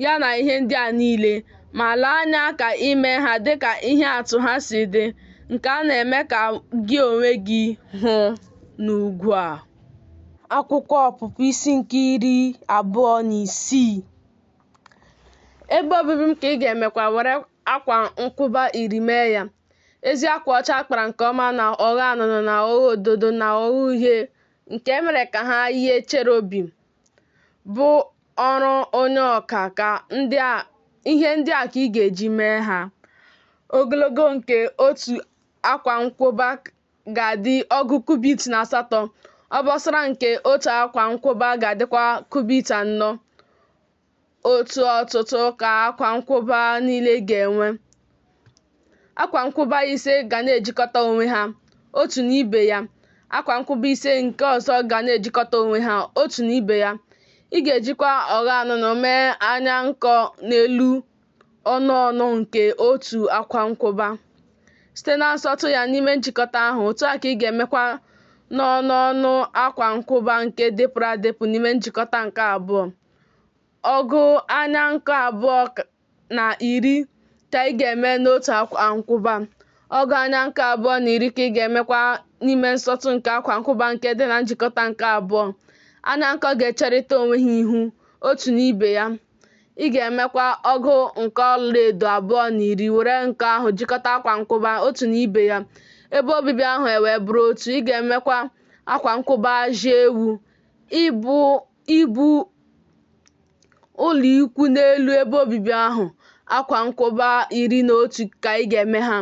ya na ihe ndị a niile. Ma lee anya ka i mee ha dị ka ihe atụ ha si dị, nke a na-eme ka gị onwe gị hụ n'ugwu a. Akwụkwọ Ọpụpụ isi nke 26. Ebe obibi m ka ị ga-emekwa, were akwa nkwụba iri mee ya. Ezi akwa ọcha a kpara nke ọma na ogho anụnụ na ogho ododo na ogho uhie nke e mere ka ha yie cherubim, bụ ọrụ onye ọka ka ihe ndị a ka ị ga-eji mee ha. Ogologo nke otu akwa nkwụba ga-adị ọgụ kubit na asatọ, obosara nke otu akwa nkwụba ga-adịkwa kubit anọ. Otu ọtụtụ ka akwa nkwụba niile ga-enwe. Akwa nkwụba ise ga na-ejikọta onwe ha, otu na ibe ya. Akwa nkwụba ise nke ọzọ ga na-ejikọta onwe ha, otu na ibe ya. Ị ga-ejikwa ogho anụnụ mee anya nko n'elu ọnụ ọnụ nke otu akwa nkwụba. Site na nsọtụ ya n'ime njikọta ahụ, otu a ka ị ga-emekwa n'ọnụ ọnụ akwa nkwụba nke dịpụrụ adịpụ n'ime njikọta nke abụọ. Ọgụ anya nko abụọ na iri ka ị ga-eme n'otu akwa nkwụba. Ọgụ anya nko abụọ na iri ka ị ga-emekwa n'ime nsọtụ nke akwa nkwụba nke dị na njikọta nke abụọ. Anya nko ga-echerịta onwe ha ihu, otu na ibe ya. Ị ga-emekwa ọgụ nko ọlaedo abụọ na iri, were nko ahụ jikọta akwa nkwụba, otu na ibe ya, ebe obibi ahụ ewee bụrụ otu. Ị ga-emekwa akwa nkwụba ajị ewu, ibu ụlọ ikwu n'elu ebe obibi ahụ. Akwa nkwụba iri na otu ka ị ga-eme ha.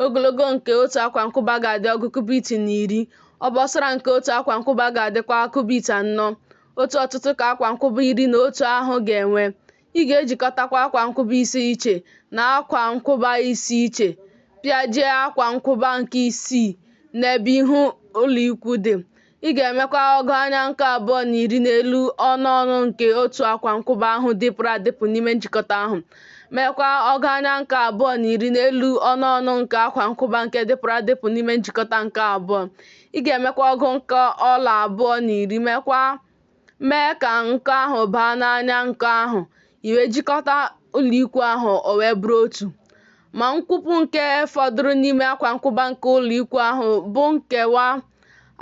Ogologo nke otu akwa nkwụba ga-adị ọgụ kubit na iri, obosara nke otu akwa nkwụba ga-adịkwa kubit anọ. Otu ọtụtụ ka akwa nkwụba iri na otu ahụ ga-enwe. Ị ga-ejikọtakwa akwa nkwụba ise iche na akwa nkwụba ise iche, pịajie akwa nkwụba nke isii n'ebe ihu ụlọikwu dị. Ị ga-emekwa ọgụ anya nko abụọ na iri n'elu ọnụ ọnụ nke otu akwa nkwụba ahụ dịpụrụ adịpụ n'ime njikọta ahụ. Meekwa ọgụ anya nko abụọ na iri n'elu ọnụ ọnụ nke akwa nkwụba nke dịpụrụ adịpụ n'ime njikọta nke abụọ. Ị ga-emekwa ọgụ nko ọla abụọ na iri, mee ka nko ahụ baa n'anya nko ahụ, i wee jikọta ụlọikwu ahụ o wee bụrụ otu. Ma nkwụpụ nke fọdụrụ n'ime akwa nkwụba nke ụlọikwu ahụ bụ nkewa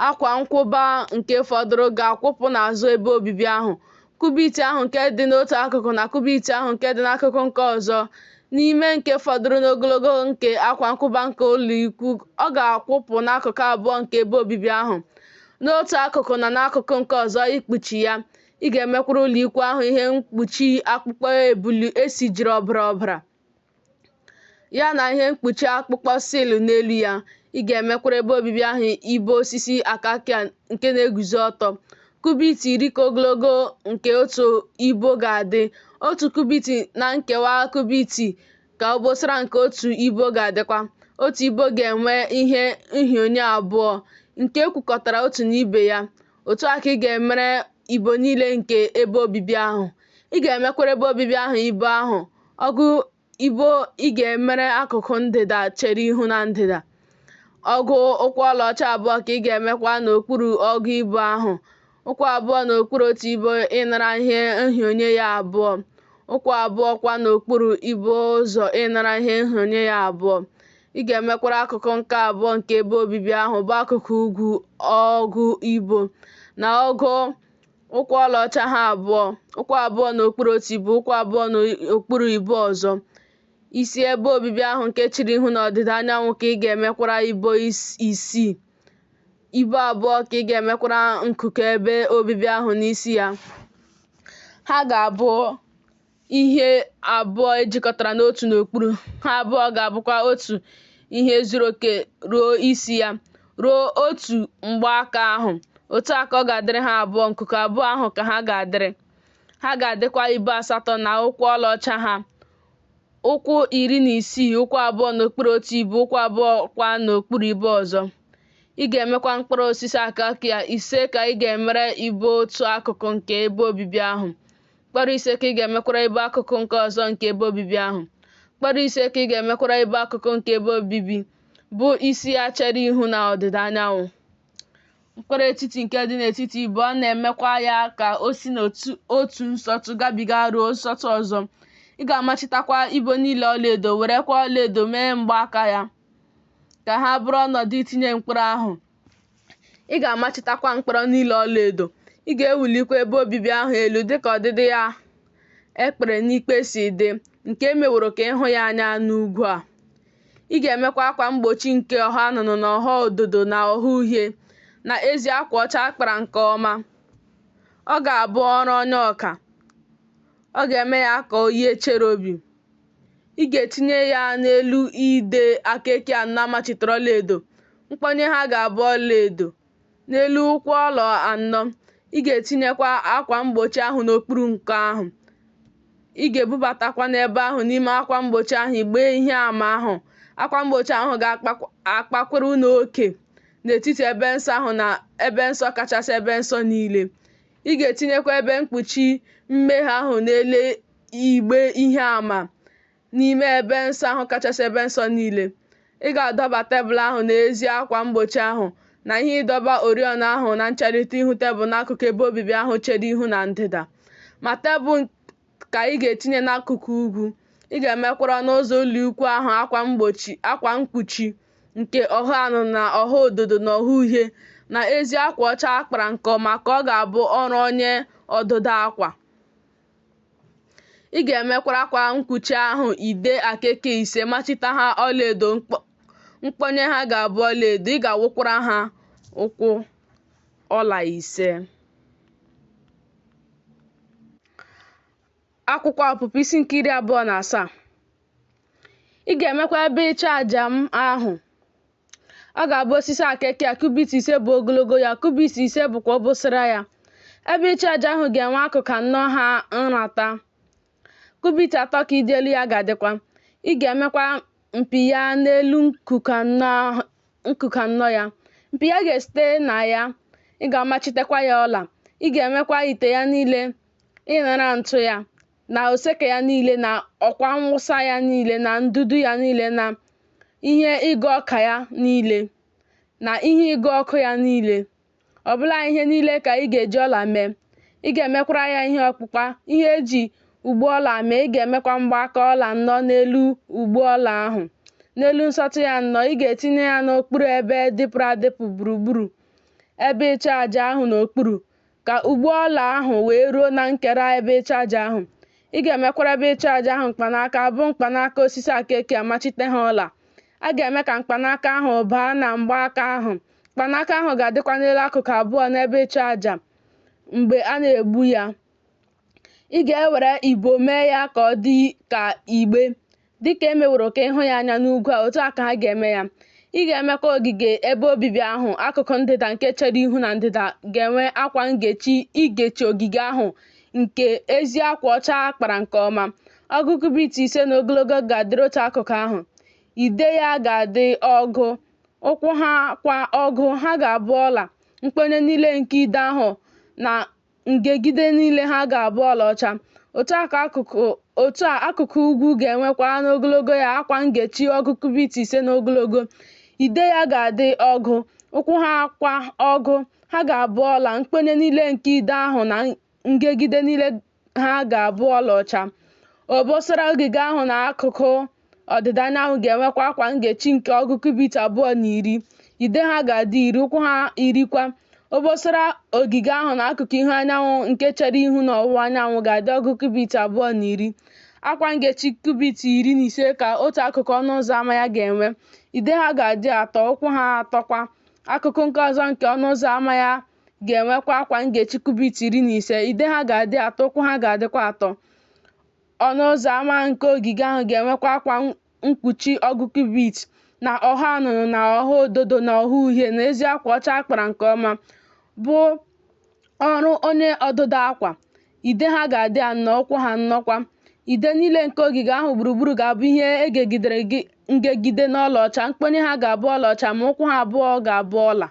akwa nkwụba nke fọdụrụ ga-akwụpụ n'azụ ebe obibi ahụ, kubit ahụ nke dị n'otu akụkụ na kubit ahụ nke dị n'akụkụ nke ọzọ n'ime nke fọdụrụ n'ogologo nke akwa nkwụba nke ụlọikwu ọ ga-akwụpụ n'akụkụ abụọ nke ebe obibi ahụ, n'otu akụkụ na n'akụkụ nke ọzọ ikpuchi ya. Ị ga-emekwara ụlọikwu ahụ ihe mkpuchi akpụkpọ ebule esijiri ọbara ọbara, ya na ihe mkpuchi akpụkpọ sil n'elu ya. Ị ga-emekwara ebe obibi ahụ ibo osisi akashia nke na-eguzo ọtọ. Kubit iri ka ogologo nke otu ibo ga-adị, otu kubit na nkewa kubit ka obosara nke otu ibo ga-adịkwa. Otu ibo ga-enwe ihe nhịọnye abụọ nke e kwukọtara otu na ibe ya. Otu a ka ị ga-emere ibo niile nke ebe obibi ahụ. Ị ga-emekwara ebe obibi ahụ ibo ahụ, ọgụ ibo ị ga-emere akụkụ ndịda chere ihu na ndịda. Ọgụ ụkwụ ọlaọcha abụọ ka ị ga-emekwa n'okpuru ọgụ ibo ahụ, ụkwụ abụọ n'okpuru otu ibo ịnara ihe nhịọnye ya abụọ, ụkwụ abụọ kwa n'okpuru ibo ụzọ ịnara ihe nhịọnye ya abụọ. Ị ga-emekwara akụkụ nke abụọ nke ebe obibi ahụ, bụ akụkụ ugwu, ọgụ ibo na ọgụ Ụkwụ ọlaọcha ha abụọ, ụkwụ abụọ n'okpuru otu ibo, ụkwụ abụọ n'okpuru ibo ọzọ. Isi ebe obibi ahụ nke chere ihu n'ọdịda anyanwụ ka ị ga-emekwara ibo isii. Ibo abụọ ka ị ga-emekwara nkuku ebe obibi ahụ n'isi ya. Ha ga-abụ ihe abụọ e jikọtara n'otu n'okpuru. Ha abụọ ga-abụkwa otu ihe zuru oke ruo isi ya, ruo otu mgbaaka ahụ. Otu a ka ọ ga-adịrị ha abụọ, nkuku abụọ ahụ ka ha ga-adịrị. Ha ga-adịkwa ibo asatọ na ụkwụ ọlaọcha ha, ụkwụ 16, ụkwụ abụọ n'okpuru otu ibo, ụkwụ abụọ kwa n'okpuru ibo ọzọ. Ị ga-emekwa mkpọrọ osisi akashia ise ka ị ga-emere ibo otu akụkụ nke ebe obibi ahụ. Mkpọrọ ise ka ị ga-emekwara ibo akụkụ nke ọzọ nke ebe obibi ahụ. Mkpọrọ ise ka ị ga-emekwara ibo akụkụ nke ebe obibi, bụ isi ya chere ihu na ọdịda anyanwụ. Mkpọrọ etiti nke dị n'etiti ibo a na-emekwa ya ka o si n'otu nsọtụ gabiga ruo nsọtụ ọzọ. Ị ga-amachitakwa ibo niile ọlaedo, werekwa ọlaedo mee mgbaaka ya, ka ha bụrụ ọnọdụ itinye mkpọrọ ahụ. Ị ga-amachitakwa mkpọrọ niile ọlaedo. Ị ga-ewulikwa ebe obibi ahụ elu dịka ọdịdị ya e kpere n'ikpe si dị, nke e meworo ka ị hụ ya anya n'ugwu a. Ị ga-emekwa akwa mgbochi nke ogho anụnụ na ogho ododo na ogho uhie na ezi akwa ọcha a kpara nke ọma. Ọ ga-abụ ọrụ onye ọka. Ọ ga-eme ya ka o yie cherubim. Ị ga-etinye ya n'elu ide akeke anọ a machitara ọlaedo. Mkpọnye ha ga-abụ ọlaedo. N'elu ụkwụ ọla anọ, ị ga-etinyekwa akwa mgbochi ahụ n'okpuru nko ahụ. Ị ga-ebubatakwa n'ebe ahụ n'ime akwa mgbochi ahụ igbe ihe ama ahụ. Akwa mgbochi ahụ ga-akpakwara unu oke n'etiti ebe nsọ ahụ na ebe nsọ kachasị ebe nsọ niile. Ị ga-etinyekwa ebe mkpuchi mmehie ahụ n'elu igbe ihe ama n'ime ebe nsọ ahụ kachasị ebe nsọ niile. Ị ga-adọba tebụl ahụ n'ezi akwa mgbochi ahụ, na ihe ịdọba oriọna ahụ na ncherịta ihu tebụl n'akụkụ ebe obibi ahụ chere ihu na ndịda. Ma tebụl ka ị ga-etinye n'akụkụ ugwu. Ị ga-emekwara ọnụ ụzọ ụlọikwuu ahụ akwa mkpuchi nke ogho anụnụ na ogho ododo na ogho uhie na ezi akwa ọcha a kpara nke ọma ka ọ ga-abụ ọrụ onye ọdụdụ akwa. Ị ga-emekwara akwa mkpuchi ahụ ide akeke ise machite ha ọlaedo mkpọnye ha ga-abụ ọlaedo. Ị ga-awụkwara ha ụkwụ ọla ise. Akwụkwọ Ọpụpụ isi nke 27. Ị ga-emekwa ebe ịchụ aja m ahụ. Ọ ga-abụ osisi akekịa, kubit ise bụ ogologo ya, kubit ise bụkwa obosara ya. Ebe ịchụ aja ahụ ga-enwe akụkụ anọ ha nrata. Kubit atọ ka ịdị elu ya ga-adịkwa. Ị ga-emekwa mpi ya n'elu nkuku anọ ya. Mpi ya ga-esite na ya, ị ga-amachitekwa ya ọla. Ị ga-emekwa ite ya niile, ịṅara ntụ ya, na oseke ya niile, na ọkwa mwụsa ya niile, na ndụdụ ya niile, na ihe ịgụ ọka ya niile, na ihe ịgụ ọkụ ya niile. Ọbụla ihe niile ka ị ga-eji ọla mee. Ị ga-emekwara ya ihe ọkpụkpa, ihe e ji ụgbụ ọla mee. Ị ga-emekwa mgbaaka ọla anọ n'elu ụgbụ ọla ahụ. N'elu nsọtụ ya anọ, ị ga-etinye ya n'okpuru ebe dịpụrụ adịpụ gburugburu ebe ịchụ aja ahụ n'okpuru, ka ụgbụ ọla ahụ wee ruo na nkera ebe ịchụ aja ahụ. Ị ga-emekwara ebe ịchụ aja ahụ mkpanaka, bụ mkpanaka osisi akekịa, machite ha ọla. A ga-eme ka mkpanaka ahụ baa na mgbaaka ahụ. Mkpanaka ahụ ga-adịkwa n'elu akụkụ abụọ n'ebe ịchụ aja mgbe a na-egbu ya. Ị ga-ewere ibo mee ya ka ọ dị ka igbe, dị ka e meworo ka ị hụ ya anya n'ugwu a, otu a ka ha ga-eme ya. Ị ga-emekwa ogige ebe obibi ahụ, akụkụ ndịda nke chere ihu na ndịda ga-enwe akwa ngechi igechi ogige ahụ nke ezi akwa ọcha a kpara nke ọma. Ọgụ kubit ise n'ogologo ga-adịrị otu akụkụ ahụ. Ide ya ga-adị ọgụ, ụkwụ ha kwa ọgụ, ha ga-abụ ọla. Mkpọnye niile nke ide ahụ na ngegide niile ha ga-abụ ọlaọcha. Otu a akụkụ ugwu ga-enwekwa n'ogologo ya akwa ngechi ọgụ kubit ise n'ogologo. Ide ya ga-adị ọgụ, ụkwụ ha kwa ọgụ, ha ga-abụ ọla. Mkpọnye niile nke ide ahụ na ngegide niile ha ga-abụ ọlaọcha. Obosara ogige ahụ na akụkụ ọdịda anyanwụ ga-enwekwa akwa ngechi nke ọgụ kubit abụọ na iri. Ide ha ga-adị iri, ụkwụ ha iri kwa. Obosara ogige ahụ n'akụkụ ihu anyanwụ nke chere ihu n'ọwụwa anyanwụ ga-adị ọgụ kubit abụọ na iri. Akwa ngechi kubit 15 ka otu akụkụ ọnụ ụzọ ama ya ga-enwe. Ide ha ga-adị atọ, ụkwụ ha atọ kwa. Akụkụ nke ọzọ nke ọnụ ụzọ ama ya ga-enwekwa akwa ngechi kubit 15. Ide ha ga-adị atọ, ụkwụ ha ga-adịkwa atọ. Ọnụ ụzọ ama nke ogige ahụ ga-enwekwa akwa mkpuchi ọgụ kubit, na ogho anụnụ na ogho ododo na ogho uhie na ezi akwa ọcha a kpara nke ọma, bụ ọrụ onye ọdụdụ akwa. Ide ha ga-adị anọ, ụkwụ ha anọ kwa. Ide niile nke ogige ahụ gburugburu ga-abụ ihe e gegidere ngegide n'ọlaọcha, mkponye ha ga-abụ ọlaọcha, ma ụkwụ ha abụọ ga-abụ ọla.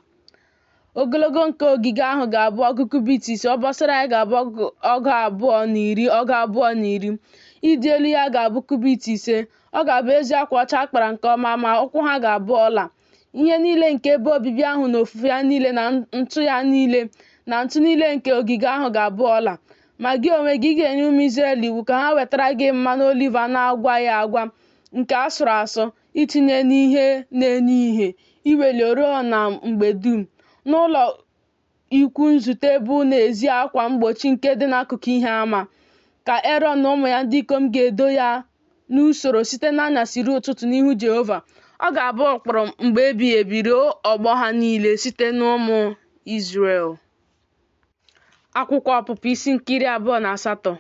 Ogologo nke ogige ahụ ga-abụ ọgụ kubit ise, obosara ya ga-abụ ọgụ abụọ na iri ọgụ abụọ na iri. Ịdị elu ya ga-abụ kubit ise. Ọ ga-abụ ezi akwa ọcha a kpara nke ọma, ma ụkwụ ha ga-abụ ọla. Ihe niile nke ebe obibi ahụ na ofufe ya niile na ntụ ya niile na ntụ niile nke ogige ahụ ga-abụ ọla. Ma gị onwe gị, ị ga-enye ụmụ Izrel iwu ka ha wetara gị mmanụ oliv a na-agwaghị agwa nke a sụrụ asụ itinye n'ihe na-enye ihe, iweli oriọna mgbe dum, n'ụlọ ikwu nzute bụ n'ezi akwa mgbochi nke dị n'akụkụ ihe ama, ka Erọn na ụmụ ya ndị ikom ga-edo ya n'usoro site n'anyasị ruo ụtụtụ n'ihu Jehova. Ọ ga-abụ ụkpụrụ mgbe ebighị ebi ruo ọgbọ ha niile site n'ụmụ Izrel. Akwụkwọ Ọpụpụ isi nke 28.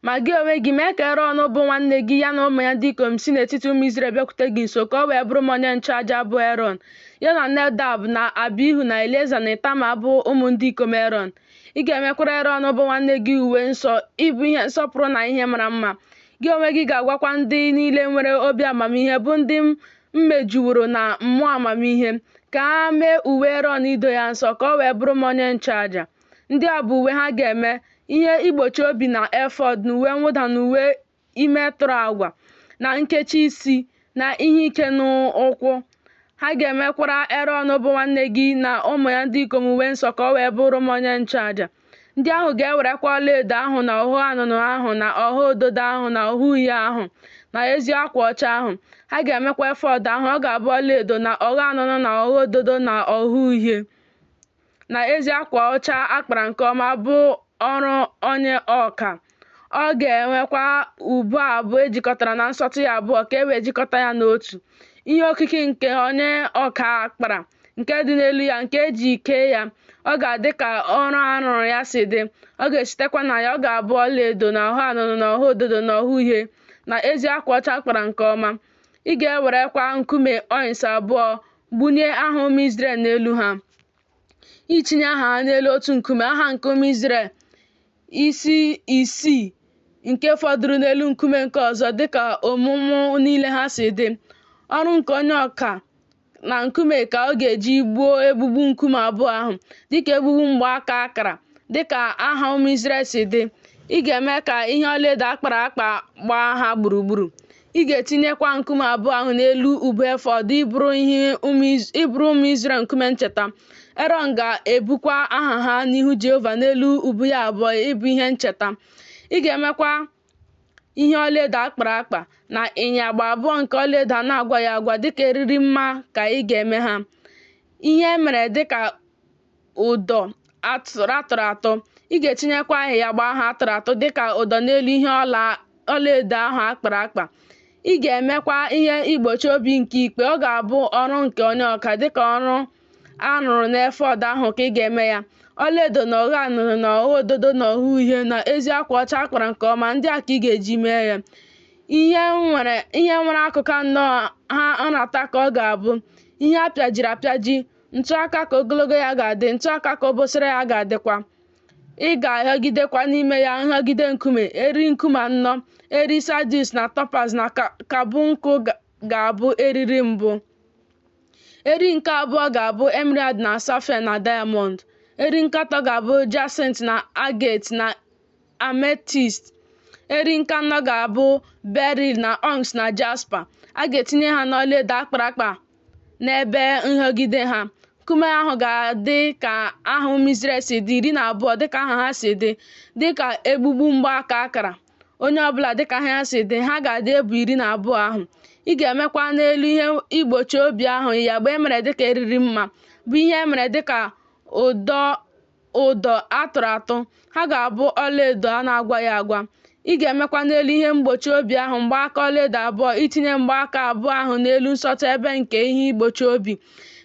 Ma gị onwe gị, mee ka Erọn bụ nwanne gị, ya na ụmụ ya ndị ikom si n'etiti ụmụ Izrel bịakwute gị nso, ka o wee bụrụ m onye nchụaja, bụ Erọn, ya na Nedab na Abihu na Elieza na Ịtama bụ ụmụ ndị ikom Erọn. Ị ga-emekwara Erọn bụ nwanne gị uwe nsọ ịbụ ihe nsọpụrụ na ihe mara mma. Gị onwe gị ga-agwakwa ndị niile nwere obi amamihe, bụ ndị m mejuworo na mmụọ amamihe, ka ha mee uwe Erọn ido ya nsọ, ka o wee bụrụ m onye nchụaja. Ndị a bụ uwe ha ga-eme, ihe igbochi obi na efọd na uwe mwụda na uwe ime tụrụ agwa na nkechi isi na ihe ike n'ụkwụ. Ha ga-emekwara Erọn bụ nwanne gị na ụmụ ya ndị ikom uwe nsọ ka o wee bụrụ m onye nchụaja. Ndị ahụ ga-ewerekwa ọlaedo ahụ na ogho anụnụ ahụ na ogho ododo ahụ na ogho uhie ahụ na ezi akwa ọcha ahụ. Ha ga-emekwa efọd ahụ, ọ ga-abụ ọlaedo na ogho anụnụ na ogho ododo na ogho uhie na ezi akwa ọcha a kpara nke ọma bụ ọrụ onye ọka. Ọ ga-enwekwa ubu abụọ e jikọtara na nsọtụ ya abụọ ka e wee jikọta ya n'otu. Ihe okike nke onye ọka kpara nke dị n'elu ya nke e ji kee ya, ọ ga-adị ka ọrụ a rụrụ ya si dị. Ọ ga-esitekwa na ya, ọ ga-abụ ọlaedo na ogho anụnụ na ogho ododo na ogho uhie na ezi akwa ọcha a kpara nke ọma. Ị ga-ewerekwa nkume ọnịks abụọ gbunye aha ụmụ Izrel n'elu ha. Itinye aha ha n'elu otu nkume, aha nke ụmụ Izrel isi isii nke fọdụrụ n'elu nkume nke ọzọ dịka ọmụmụ niile ha si dị. Ọrụ nke onye ọka na nkume ka ọ ga-eji gbuo egbugbu nkume abụọ ahụ, dịka egbugbu mgbaaka akara, dịka aha ụmụ Izrel si dị. Ị ga-eme ka ihe ọlaedo a kpara akpa gbaa ha gburugburu. Ị ga-etinyekwa nkume abụọ ahụ n'elu ubu efọd ịbụrụ ụmụ Izrel nkume ncheta. Erọn ga-ebukwa aha ha n'ihu Jehova n'elu ubu ya abụọ ịbụ ihe ncheta. Ị ga-emekwa ihe ọlaedo a kpara akpa na ịyagba abụọ nke ọlaedo a na-agwaghị agwa dịka eriri mma ka ị ga-eme ha. Ihe e mere dịka ụdọ atụrụ atụ. Ị ga-etinyekwa ịyagba ahụ a tụrụ atụ dịka ụdọ n'elu ihe ọlaedo ahụ a kpara akpa. Ị ga-emekwa ihe igbochi obi nke ikpe. Ọ ga-abụ ọrụ nke onye ọka, dịka ọrụ a rụrụ n'efọd ahụ ka ị ga-eme ya. Ọlaedo na ogho anụnụ na ogho ododo na ogho uhie na ezi akwa ọcha a kpara nke ọma, ndị a ka ị ga-eji mee ya. Ihe nwere akụkụ anọ ha nrata ka ọ ga-abụ, ihe a pịajiri apịaji, Ntụaka ka ogologo ya ga-adị, ntụaka ka obosara ya ga-adịkwa. Ị ga-ahịọgidekwa n'ime ya nhịọgide nkume, eriri nkume anọ, eriri sadius na topaz na karbụnkụl ga-abụ eriri mbụ. Eriri nke abụọ ga-abụ emerald na safaia na diamọnd. Eriri nke atọ ga-abụ jasint na aget na ametist. Eriri nke anọ ga-abụ beril na ọnks na jaspa. A ga-etinye ha n'ọlaedo a kpara akpa n'ebe nhịọgide ha. Nkume ahụ ga-adị ka aha ụmụ Izrel si dị, 12 dịka aha ha si dị, dịka egbugbu mgbaaka akara, onye ọbụla dịka aha ya si dị, ha ga-adị ebo 12 ahụ. Ị ga-emekwa n'elu ihe igbochi obi ahụ ịyagba e mere dịka eriri mma, bụ ihe e mere dịka ụdọ a tụrụ atụ. Ha ga-abụ ọlaedo a na-agwaghị agwa. Ị ga-emekwa n'elu ihe mgbochi obi ahụ mgbaaka ọlaedo abụọ, itinye mgbaaka abụọ ahụ n'elu nsọtụ ebe nke ihe igbochi obi.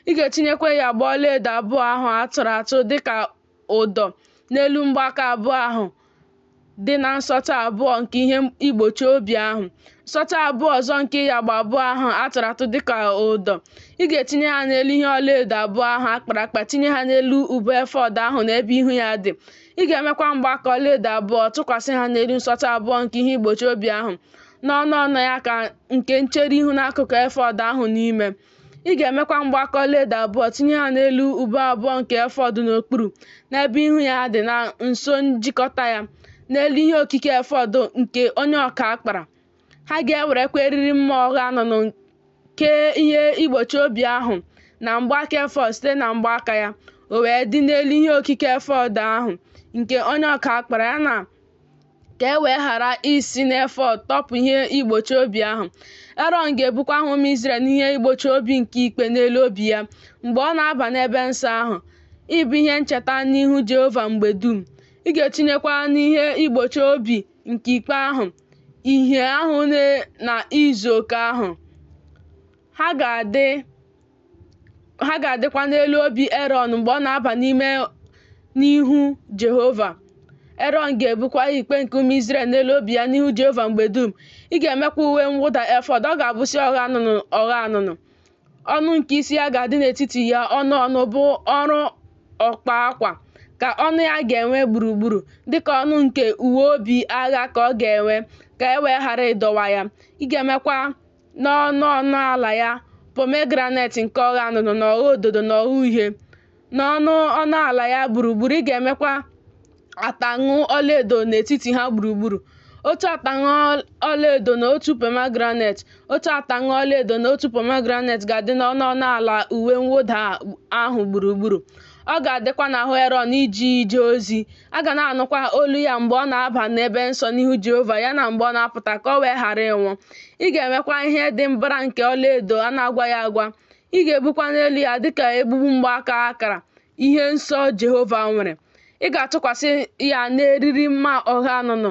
Ị ga-etinyekwa ịyagba ọlaedo abụọ ahụ a tụrụ atụ dịka ụdọ n'elu mgbaaka abụọ ahụ dị na nsọtụ abụọ nke ihe igbochi obi ahụ. Nsọtụ abụọ ọzọ nke ịyagba abụọ ahụ a tụrụ atụ dịka ụdọ. Ị ga-etinye ha n'elu ihe ọlaedo abụọ ahụ a kpara akpa, tinye ha n'elu ubu efọd ahụ n'ebe ihu ya dị. Ị ga-emekwa mgbaaka ọlaedo abụọ, tụkwasị ha n'elu nsọtụ abụọ nke ihe igbochi obi ahụ, n'ọnụ ọnụ ya ka nke nchere ihu n'akụkụ efọd ahụ n'ime. Ị ga-emekwa mgbaaka ọlaedo abụọ, tinye ha n'elu ubu abụọ nke efọd n'okpuru, n'ebe ihu ya dị na nso njikọta ya, n'elu ihe okike efọd nke onye ọka kpara. Ha ga-ewerekwa eriri mma ọgha anụnụ kee ihe igbochi obi ahụ na mgbaaka efọd site na mgbaaka ya, o wee dị n'elu ihe okike efọd ahụ nke onye ọka kpara ya na ka e wee ghara isi n'efọd tọpụ ihe igbochi obi ahụ. Erọn ga-ebukwa aha ụmụ Izrel n'ihe igbochi obi nke ikpe n'elu obi ya mgbe ọ na-aba n'ebe nsọ ahụ, ịbụ ihe ncheta n'ihu Jehova mgbe dum. Ị ga-etinyekwa n'ihe igbochi obi nke ikpe ahụ ìhè ahụ na izu oke ahụ. Ha ga-adịkwa n'elu obi Erọn mgbe ọ na-aba n'ime n'ihu Jehova. Erọn ga-ebukwa ikpe nke ụmụ Izrel n'elu obi ya n'ihu Jehova mgbe dum. Ị ga-emekwa uwe mwụda efọd, ọ ga-abụsị ọgha anụnụ ọgha anụnụ. Ọnụ nke isi ya ga-adị n'etiti ya, ọnụ ọnụ bụ ọrụ ọkpa akwa ka ọnụ ya ga-enwe gburugburu, dịka ọnụ nke uwe obi agha ka ọ ga-enwe, ka e wee ghara ịdọwa ya. Ị ga-emekwa n'ọnụ ọnụ ala ya pomegranet nke ọgha anụnụ na ọgha ododo na ọgha uhie. N'ọnụ ọnụ ala ya gburugburu, ị ga-emekwa ataṅụ ọlaedo n'etiti ha gburugburu. Otu ataṅụ ọlaedo na otu pomegranet, otu ataṅụ ọlaedo na otu pomegranet ga-adị n'ọnụ ọnụ ala uwe mwụda ahụ gburugburu. Ọ ga-adịkwa n'ahụ Erọn iji ije ozi. A ga na-anụkwa olu ya mgbe ọ na-aba n'ebe nsọ n'ihu Jehova ya na mgbe ọ na-apụta ka o wee ghara ịnwụ. Ị ga-emekwa ihe dị mbara nke ọlaedo a na-agwaghị agwa. Ị ga-ebukwa n'elu ya dịka egbugbu mgbaaka akara ihe nsọ Jehova nwere. Ị ga-atụkwasị ya n'eriri mma ọgha anụnụ.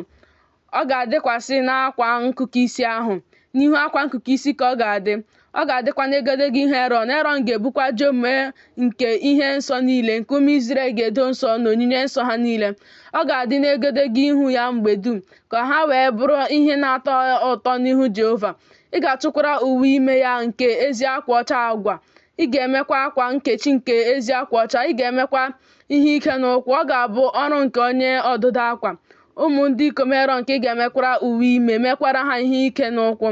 Ọ ga-adịkwasị n'akwa nkụkụ isi ahụ. N'ihu akwa nkụkụ isi ka ọ ga-adị. Ọ ga-adịkwa n'egedege ihu Erọn. Erọn ga-ebukwa ajọ omume nke ihe nsọ niile nke ụmụ Izrel ga-edo nsọ na onyinye nsọ ha niile. Ọ ga-adị n'egedege ihu ya mgbe dum, ka ha wee bụrụ ihe na-atọ ụtọ n'ihu Jehova. Ị ga-atụkwara uwe ime ya nke ezi akwa ọcha agwa. Ị ga-emekwa akwa nkechi nke ezi akwa ọcha. Ị ga-emekwa ihe ike n'ụkwụ. Ọ ga-abụ ọrụ nke onye ọdụdụ akwa. Ụmụ ndị ikom Erọn ka ị ga-emekwara uwe ime, mekwara ha ihe ike n'ụkwụ.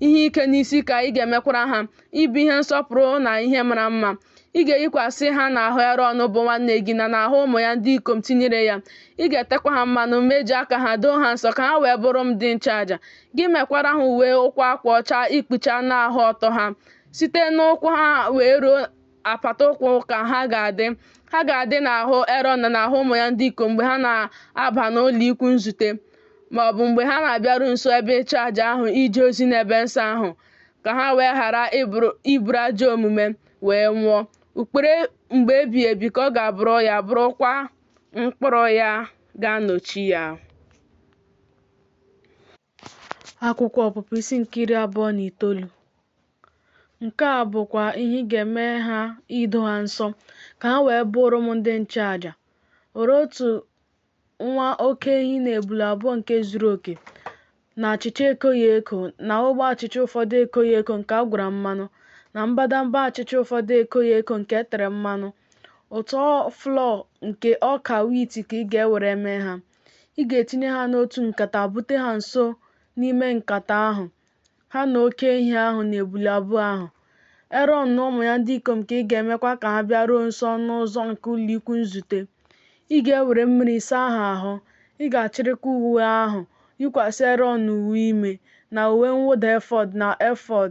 Ihe ike n'isi ka ị ga-emekwara ha, ịbụ ihe nsọpụrụ na ihe mara mma. Ị ga-eyikwasị ha n'ahụ Erọn bụ nwanne gị na n'ahụ ụmụ ya ndị ikom tinyere ya. Ị ga-etekwa ha mmanụ, mejie aka ha, doo ha nsọ ka ha wee bụrụ m ndị nchụaja. Gị mekwara ha uwe ụkwụ akwa ọcha ikpuchi anụ ahụ ọtọ ha. Site n'ụkwụ ha wee ruo apata ụkwụ ka ha ga-adị. Ha ga-adị n'ahụ Erọn na n'ahụ ụmụ ya ndị ikom mgbe ha na-aba n'ụlọ ikwu nzute, ma ọ bụ mgbe ha na-abịaru nso ebe ịchụ aja ahụ ije ozi n'ebe nsọ ahụ, ka ha wee ghara iburu ajọ omume wee nwụọ. Ụkpụrụ mgbe ebighị ebi ka ọ ga-abụrụ ya, bụrụkwa mkpụrụ ya ga-anọchi ya. Akwụkwọ Ọpụpụ isi nke 29. Nke a bụkwa ihe ị ga-eme ha ido ha nsọ, ka ha wee bụrụ m ndị nchụaja. Were otu nwa oke ehi na ebule abụọ nke zuru oke, na achịcha ekoghị eko, na ogbe achịcha ụfọdụ ekoghị eko nke a gwara mmanụ, na mbadamba achịcha ụfọdụ ekoghị eko nke e tere mmanụ. Ụtụ flọ nke ọka wiiti ka ị ga-ewere mee ha. Ị ga-etinye ha n'otu nkata bute ha nso n'ime nkata ahụ, ha na oke ehi ahụ na ebule abụọ ahụ. Erọn na ụmụ ya ndị ikom ka ị ga-emekwa ka ha bịaruo nso ọnụ ụzọ nke ụlọikwu nzute. Ị ga-ewere mmiri saa ha ahụ, ị ga-achịrịkwa uwe ahụ yikwasị Erọn uwe ime, na uwe mwụda efọd, na efọd,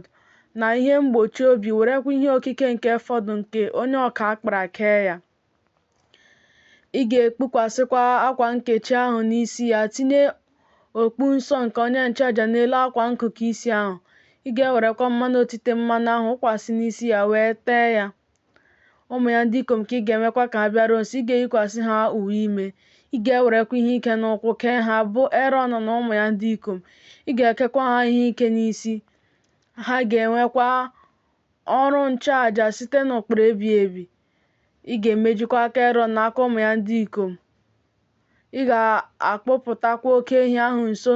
na ihe mgbochi obi, werekwa ihe okike nke efọd nke onye ọka kpara kee ya. Ị ga-ekpukwasịkwa akwa nkechi ahụ n'isi ya, tinye okpu nsọ nke onye nchụaja n'elu akwa nkụkụ isi ahụ. Ị ga-ewerekwa mmanụ otite mmanụ ahụ wụkwasị n'isi ya wee tee ya. Ụmụ ya ndị ikom ka ị ga-emekwa ka ha bịaruo nso, ị ga-eyikwasị ha uwe ime. Ị ga-ewerekwa ihe ike n'ụkwụ kee ha, bụ Erọn na ụmụ ya ndị ikom, ị ga-ekekwa ha ihe ike n'isi. Ha ga-enwekwa ọrụ nchụaja site n'ụkpụrụ ebighị ebi. Ị ga-emejikwa aka Erọn na aka ụmụ ya ndị ikom. Ị ga-akpụpụtakwa oke ehi ahụ nso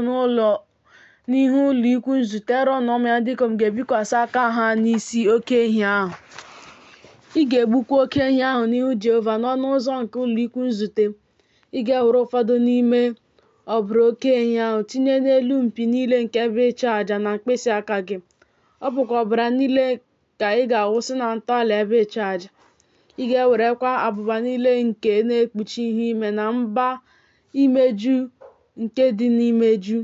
n'ihu ụlọ ikwu nzute. Erọn na ụmụ ya ndị ikom ga-ebikwasị aka ha n'isi oke ehi ahụ. Ị ga-egbukwa oke ehi ahụ n'ihu Jehova n'ọnụ ụzọ nke ụlọ ikwu nzute. Ị ga-ewere ụfọdụ n'ime ọbara oke ehi ahụ tinye n'elu mpi niile nke ebe ịchụ aja na mkpịsị aka gị. Ọ bụkwa ọbara niile ka ị ga-awụsị na ntọala ebe ịchụ aja. Ị ga-ewerekwa abụba niile nke na-ekpuchi ihe ime na mba imeju nke dị n'imeju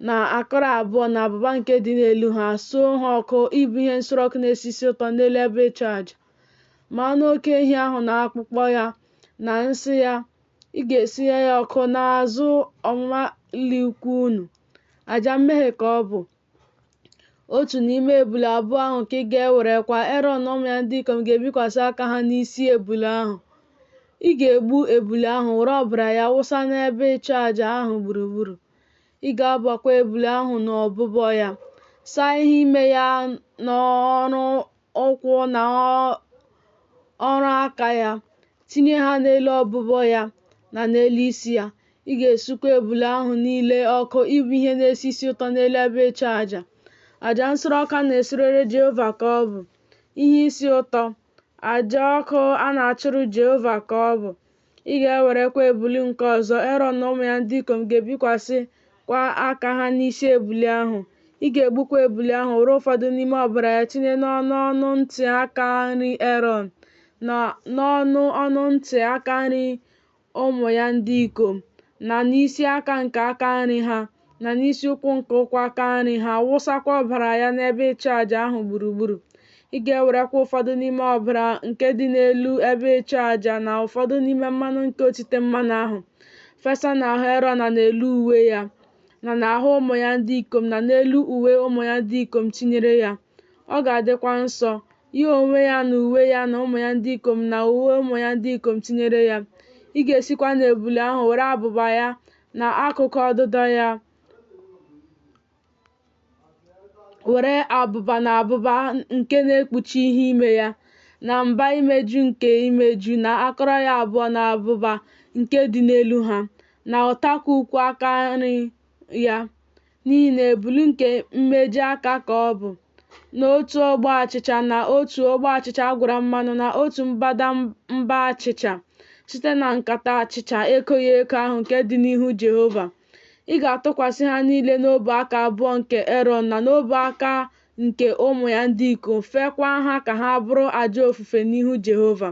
na akụrụ abụọ na abụba nke dị n'elu ha, suo ha ọkụ ịbụ ihe nsure ọkụ na-esi isi ụtọ n'elu ebe ịchụ aja. Ma anụ oke ehi ahụ na akpụkpọ ya na nsị ya, ị ga-esunye ya ọkụ n'azụ ọmụma ụlọikwu unu. Aja mmehie ka ọ bụ. Otu n'ime ebule abụọ ahụ ka ị ga-ewerekwa, Erọn na ụmụ ya ndị ikom ga-ebikwasị aka ha n'isi ebule ahụ. Ị ga-egbu ebule ahụ, were ọbara ya wụsa n'ebe ịchụ aja ahụ gburugburu. Ị ga-abọkwa ebule ahụ n'ọbụbọ ya, saa ihe ime ya na ọrụ ụkwụ na ọrụ aka ya, tinye ha n'elu ọbụbọ ya na n'elu isi ya. Ị ga-esukwa ebule ahụ niile ọkụ ịbụ ihe na-esi isi ụtọ n'elu ebe ịchụ aja. Aja nsure ọkụ a na-esurere Jehova ka ọ bụ, ihe isi ụtọ, aja ọkụ a na-achụrụ Jehova ka ọ bụ. Ị ga-ewerekwa ebule nke ọzọ, Erọn na ụmụ ya ndị ikom ga-ebikwasịkwa aka ha n'isi ebule ahụ. Ị ga-egbukwa ebule ahụ, were ụfọdụ n'ime ọbara ya tinye n'ọnụ ọnụ ntị aka nri Erọn, na n'ọnụ ọnụ ntị aka nri ụmụ ya ndị ikom, na n'isi aka nke aka nri ha, na n'isi ụkwụ nke ụkwụ aka nri ha, wụsakwa ọbara ya n'ebe ịchụ aja ahụ gburugburu. Ị ga-ewerekwa ụfọdụ n'ime ọbara nke dị n'elu ebe ịchụ aja na ụfọdụ n'ime mmanụ nke otite mmanụ ahụ, fesa n'ahụ Erọn na n'elu uwe ya, na n'ahụ ụmụ ya ndị ikom na n'elu uwe ụmụ ya ndị ikom tinyere ya. Ọ ga-adịkwa nsọ, ya onwe ya na uwe ya na ụmụ ya ndị ikom na uwe ụmụ ya ndị ikom tinyere ya. Ị ga-esikwa n'ebule ahụ were abụba ya na akụkụ ọdụdọ ya, were abụba na abụba nke na-ekpuchi ihe ime ya, na mba imeju nke imeju na akụrụ ya abụọ na abụba nke dị n'elu ha, na ụtakụ ukwu aka nri ya, n'ihi na ebulu nke mmeji aka ka ọ bụ, na otu ogbe achịcha na otu ogbe achịcha a gwara mmanụ na otu mbadamba achịcha site na nkata achịcha ekoghị eko ahụ nke dị n'ihu Jehova. Ị ga-atụkwasị ha niile n'ọbụ aka abụọ nke Erọn na n'ọbụ aka nke ụmụ ya ndị ikom, feekwa ha ka ha bụrụ aja ofufe n'ihu Jehova.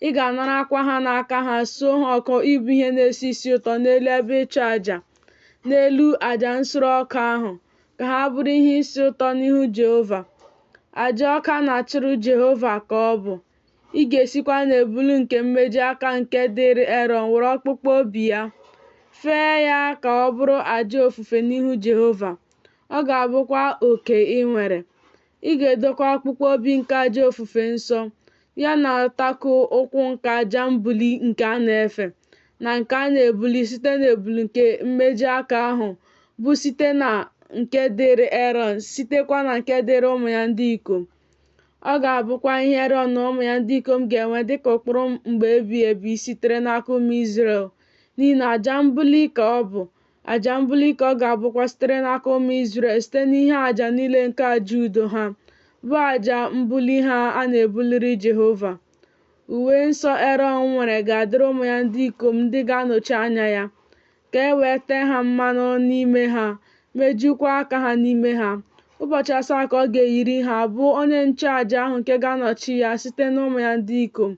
Ị ga-anarakwa ha n'aka ha suo ha ọkụ ịbụ ihe na-esi isi ụtọ n'elu ebe ịchụ aja, n'elu aja nsure ọkụ ahụ, ka ha bụrụ ihe isi ụtọ n'ihu Jehova. Aja ọkụ a na-achụrụ Jehova ka ọ bụ. Ị ga-esikwa n'ebulu nke mmeji aka nke dịịrị Erọn were ọkpụkpụ obi ya, fee ya ka ọ bụrụ aja ofufe n'ihu Jehova. Ọ ga-abụkwa oke i nwere. Ị ga-edokwa ọkpụkpụ obi nke aja ofufe nsọ, ya na ụtakụ ụkwụ nke aja mbuli nke a na-efe, na nke a na-ebuli site n'ebulu nke mmeji aka ahụ, bụ site na nke dịịrị Erọn, sitekwa na nke dịịrị ụmụ ya ndị ikom. Ọ ga-abụkwa ihe Erọn na ụmụ ya ndị ikom ga-enwe dịka ụkpụrụ mgbe ebighị ebi sitere n'aka ụmụ Izrel, n'ihi na aja mbuli ka ọ bụ, aja mbuli ka ọ ga-abụkwa sitere n'aka ụmụ Izrel site n'ihe aja niile nke aja udo ha, bụ aja mbuli ha a na-ebuliri Jehova. Uwe nsọ Erọn nwere ga-adịrị ụmụ ya ndị ikom ndị ga-anọchi anya ya, ka e wee tee ha mmanụ n'ime ha, mejukwa aka ha n'ime ha. Ụbọchị asaa ka ọ ga-eyiri ha, bụ onye nchụaja ahụ nke ga-anọchi ya site n'ụmụ ya ndị ikom,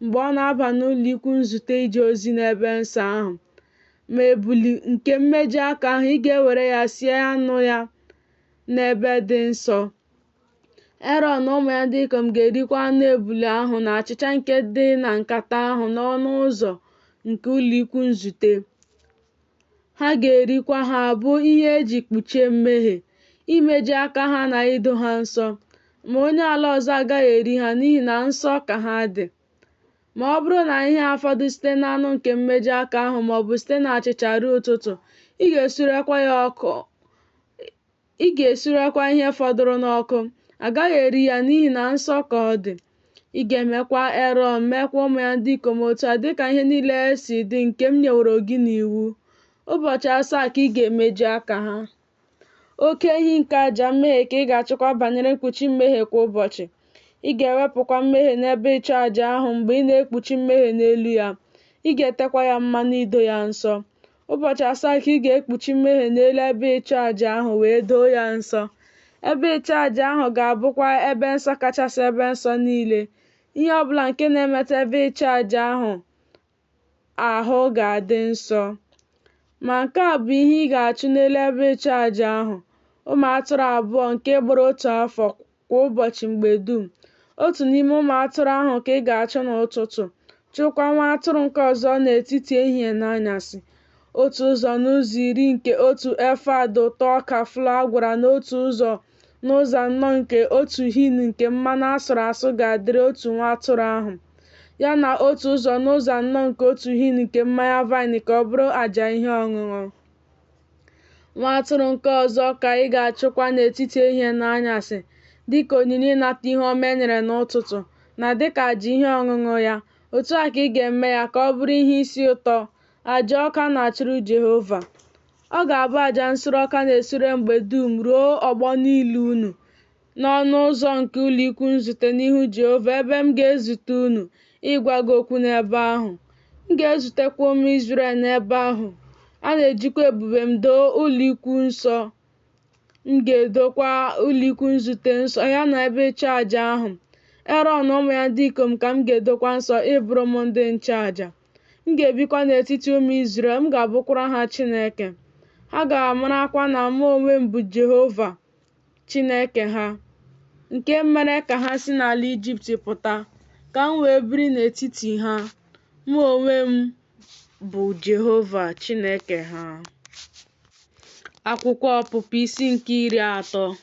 mgbe ọ na-aba n'ụlọikwu nzute ije ozi n'ebe nsọ ahụ. Ma ebulu nke mmeji aka ahụ, ị ga-ewere ya sie anụ ya n'ebe dị nsọ. Erọn na ụmụ ya ndị ikom ga-erikwa anụ ebule ahụ na achịcha nke dị na nkata ahụ n'ọnụ ụzọ nke ụlọikwu nzute. Ha ga-erikwa ha bụ ihe e ji kpuchie mmehie, imeji aka ha na ido ha nsọ. Ma onye ala ọzọ agaghị eri ha, n'ihi na nsọ ka ha dị. Ma ọ bụrụ na ihe afọdụ site n'anụ nke mmeju aka ahụ maọbụ site n'achịcha ruo ụtụtụ, ị ga-esurekwa ya ọkụ ị ga-esurekwa ihe fọdụrụ n'ọkụ. A gaghị eri ya n'ihi na nsọ ka ọ dị. Ị ga-emekwa Erọn, meekwa ụmụ ya ndị ikom otu a dịka ihe niile si dị nke m nyeworo gị n'iwu. Ụbọchị asaa ka ị ga-emeju aka ha. Oke ehi nke aja mmehie ka ị ga-achụkwa banyere mkpuchi mmehie kwa ụbọchị. Ị ga-ewepụkwa mmehie n'ebe ịchụ aja ahụ mgbe ị na-ekpuchi mmehie n'elu ya. Ị ga-etekwa ya mmanụ ido ya nsọ. Ụbọchị asaa ka ị ga-ekpuchi mmehie n'elu ebe ịchụ aja ahụ wee doo ya nsọ. Ebe ịchụ aja ahụ ga-abụkwa ebe nsọ kachasị ebe nsọ niile. Ihe ọ bụla nke na-emetụ ebe ịchụ aja ahụ ahụ ga-adị nsọ. Ma nke a bụ ihe ị ga-achụ n'elu ebe ịchụ aja ahụ, ụmụ atụrụ abụọ nke gbara otu afọ kwa ụbọchị mgbe dum. Otu n'ime ụmụ atụrụ ahụ ka ị ga-achụ n'ụtụtụ, chụkwa nwa atụrụ nke ọzọ n'etiti ehihie na anyasị. Otu ụzọ n'ụzọ iri nke otu efa dị ụtọ ọka flọ a gwara n'otu ụzọ n'ụzọ anọ nke otu hin nke mmanụ a sụrụ asụ ga-adịrị otu nwa atụrụ ahụ, ya na otu ụzọ n'ụzọ anọ nke otu hin nke mmanya vaịn ka ọ bụrụ aja ihe ọṅụṅụ. Nwa atụrụ nke ọzọ ka ị ga-achụkwa n'etiti ehihie na anyasị, dịka onyinye ịnata ihu ọma e nyere n'ụtụtụ, na dịka aja ihe ọṅụṅụ ya. Otu a ka ị ga-eme ya ka ọ bụrụ ihe isi ụtọ, aja ọkụ a na-achụrụ Jehova. Ọ ga-abụ aja nsure ọkụ a na-esure mgbe dum ruo ọgbọ niile unu, n'ọnụ ụzọ nke ụlọikwuu nzute n'ihu Jehova, ebe m ga-ezute unu ịgwa gị okwu n'ebe ahụ. M ga-ezutekwa ụmụ Izrel n'ebe ahụ. A na-ejikwa ebube m doo ụlọikwuu nsọ. M ga-edokwa ụlọikwuu nzute nsọ ya na ebe ịchụaja ahụ. Erọn na ụmụ ya ndị ikom ka m ga-edokwa nsọ ịbụrụ m ndị nchụaja. M ga-ebikwa n'etiti ụmụ Izrel, m ga-abụkwara ha Chineke. Ha ga-amarakwa na mụ onwe m bụ Jehova Chineke ha, nke mere ka ha si n'ala Ijipt pụta, ka m wee biri n'etiti ha. Mụ onwe m bụ Jehova Chineke ha. Akwụkwọ Ọpụpụ isi nke 30.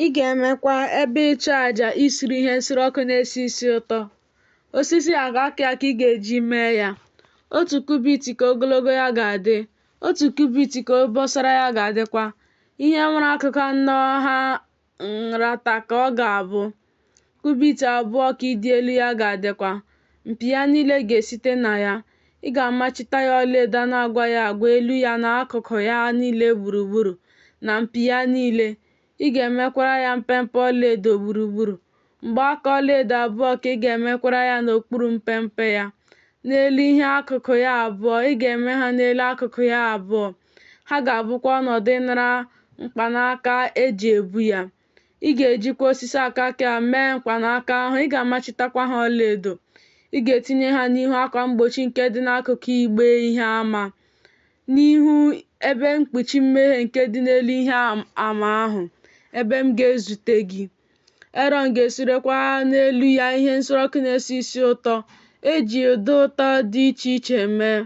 Ị ga-emekwa ebe ịchụ aja isure ihe nsure ọkụ na-esi isi ụtọ. Osisi akakịa ka ị ga-eji mee ya. Otu kubit ka ogologo ya ga-adị, otu kubit ka obosara ya ga-adịkwa. Ihe nwere akụkụ anọ ha nrata ka ọ ga-abụ. Kubit abụọ ka ịdị elu ya ga-adịkwa. Mpi ya niile ga-esite na ya. Ị ga-amachita ya ọlaedo a na-agwaghị agwa elu ya na akụkụ ya niile gburugburu, na mpi ya niile. Ị ga-emekwara ya mpempe ọlaedo gburugburu. Mgbaaka ọlaedo abụọ ka ị ga-emekwara ya n'okpuru mpempe ya, n'elu ihe akụkụ ya abụọ, ị ga-eme ha n'elu akụkụ ya abụọ. Ha ga-abụkwa ọnọdụ ịnara mkpanaka e ji ebu ya. Ị ga-ejikwa osisi akakịa mee mkpanaka ahụ, ị ga-amachitakwa ha ọlaedo. Ị ga-etinye ha n'ihu akwa mgbochi nke dị n'akụkụ igbe ihe ama, n'ihu ebe mkpuchi mmehie nke dị n'elu ihe ama ahụ, ebe m ga-ezute gị. Erọn ga-esurekwa n'elu ya ihe nsure ọkụ na-esi isi ụtọ e ji ụda ụtọ dị iche iche mee.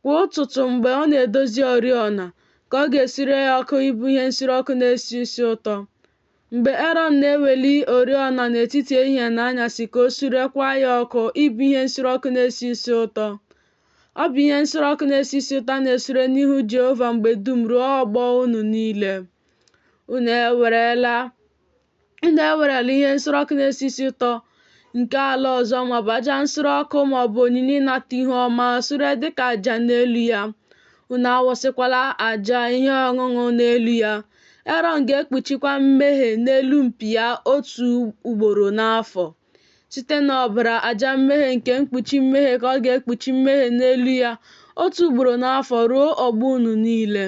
Kwa ụtụtụ mgbe ọ na-edozi oriọna, ka ọ ga-esure ya ọkụ ịbụ ihe nsure ọkụ na-esi isi ụtọ. Mgbe Erọn na-eweli oriọna n'etiti ehihie na anyasị ka o surekwa ya ọkụ ịbụ ihe nsure ọkụ na-esi isi ụtọ. Ọ bụ ihe nsure ọkụ na-esi isi ụtọ a na-esure n'ihu Jehova mgbe dum ruo ọgbọ unu niile. Unu ewerela ihe nsure ọkụ na-esi isi ụtọ nke ala ọzọ maọbụ aja nsure ọkụ maọbụ onyinye ịnata ihu ọma sure dịka aja n'elu ya. Unu awụsịkwala aja ihe ọṅụṅụ n'elu ya. Erọn ga-ekpuchikwa mmehie n'elu mpi ya otu ugboro n'afọ. Site n'ọbara aja mmehie nke mkpuchi mmehie ka ọ ga-ekpuchi mmehie n'elu ya otu ugboro n'afọ ruo ọgbọ unu niile.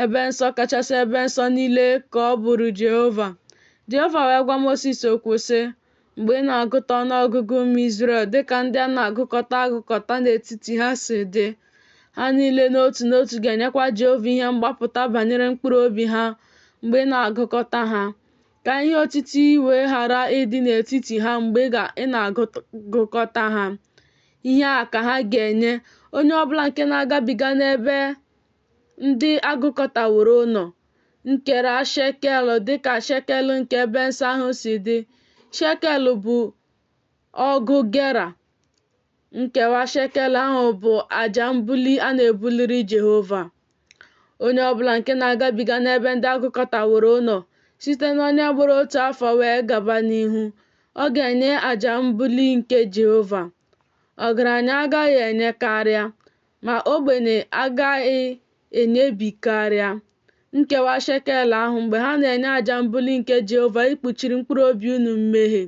Ebe nsọ kachasị ebe nsọ niile ka ọ bụrụ Jehova. Jehova wee gwa Mosis okwu sị, Mgbe ị na-agụta ọnụọgụgụ ụmụ Izrel dịka ndị a na-agụkọta agụkọta n'etiti ha si dị, ha niile n'otu n'otu ga-enyekwa Jehova ihe mgbapụta banyere mkpụrụ obi ha mgbe ị na-agụkọta ha, ka ihe otiti wee ghara ịdị n'etiti ha mgbe ị na-agụkọta ha. Ihe a ka ha ga-enye onye ọbụla nke na-agabiga n'ebe ndị agụkọtaworo nọ. Nkera shekel dịka shekel nke ebe nsọ ahụ si dị. Shekel bụ ọgụ gera. Nkewa shekel ahụ bụ aja mbuli a na-ebuliri Jehova. Onye ọbụla nke na-agabiga n'ebe ndị a gụkọtaworo nọ, site n'onye gbara otu afọ wee gaba n'ihu, ọ ga-enye aja mbuli nke Jehova. Ọgaranya agaghị enye karịa, ma ogbenye agaghị enyebi karịa nkewa shekel ahụ mgbe ha na-enye aja mbuli nke Jehova ikpuchiri mkpụrụ obi unu mmehie.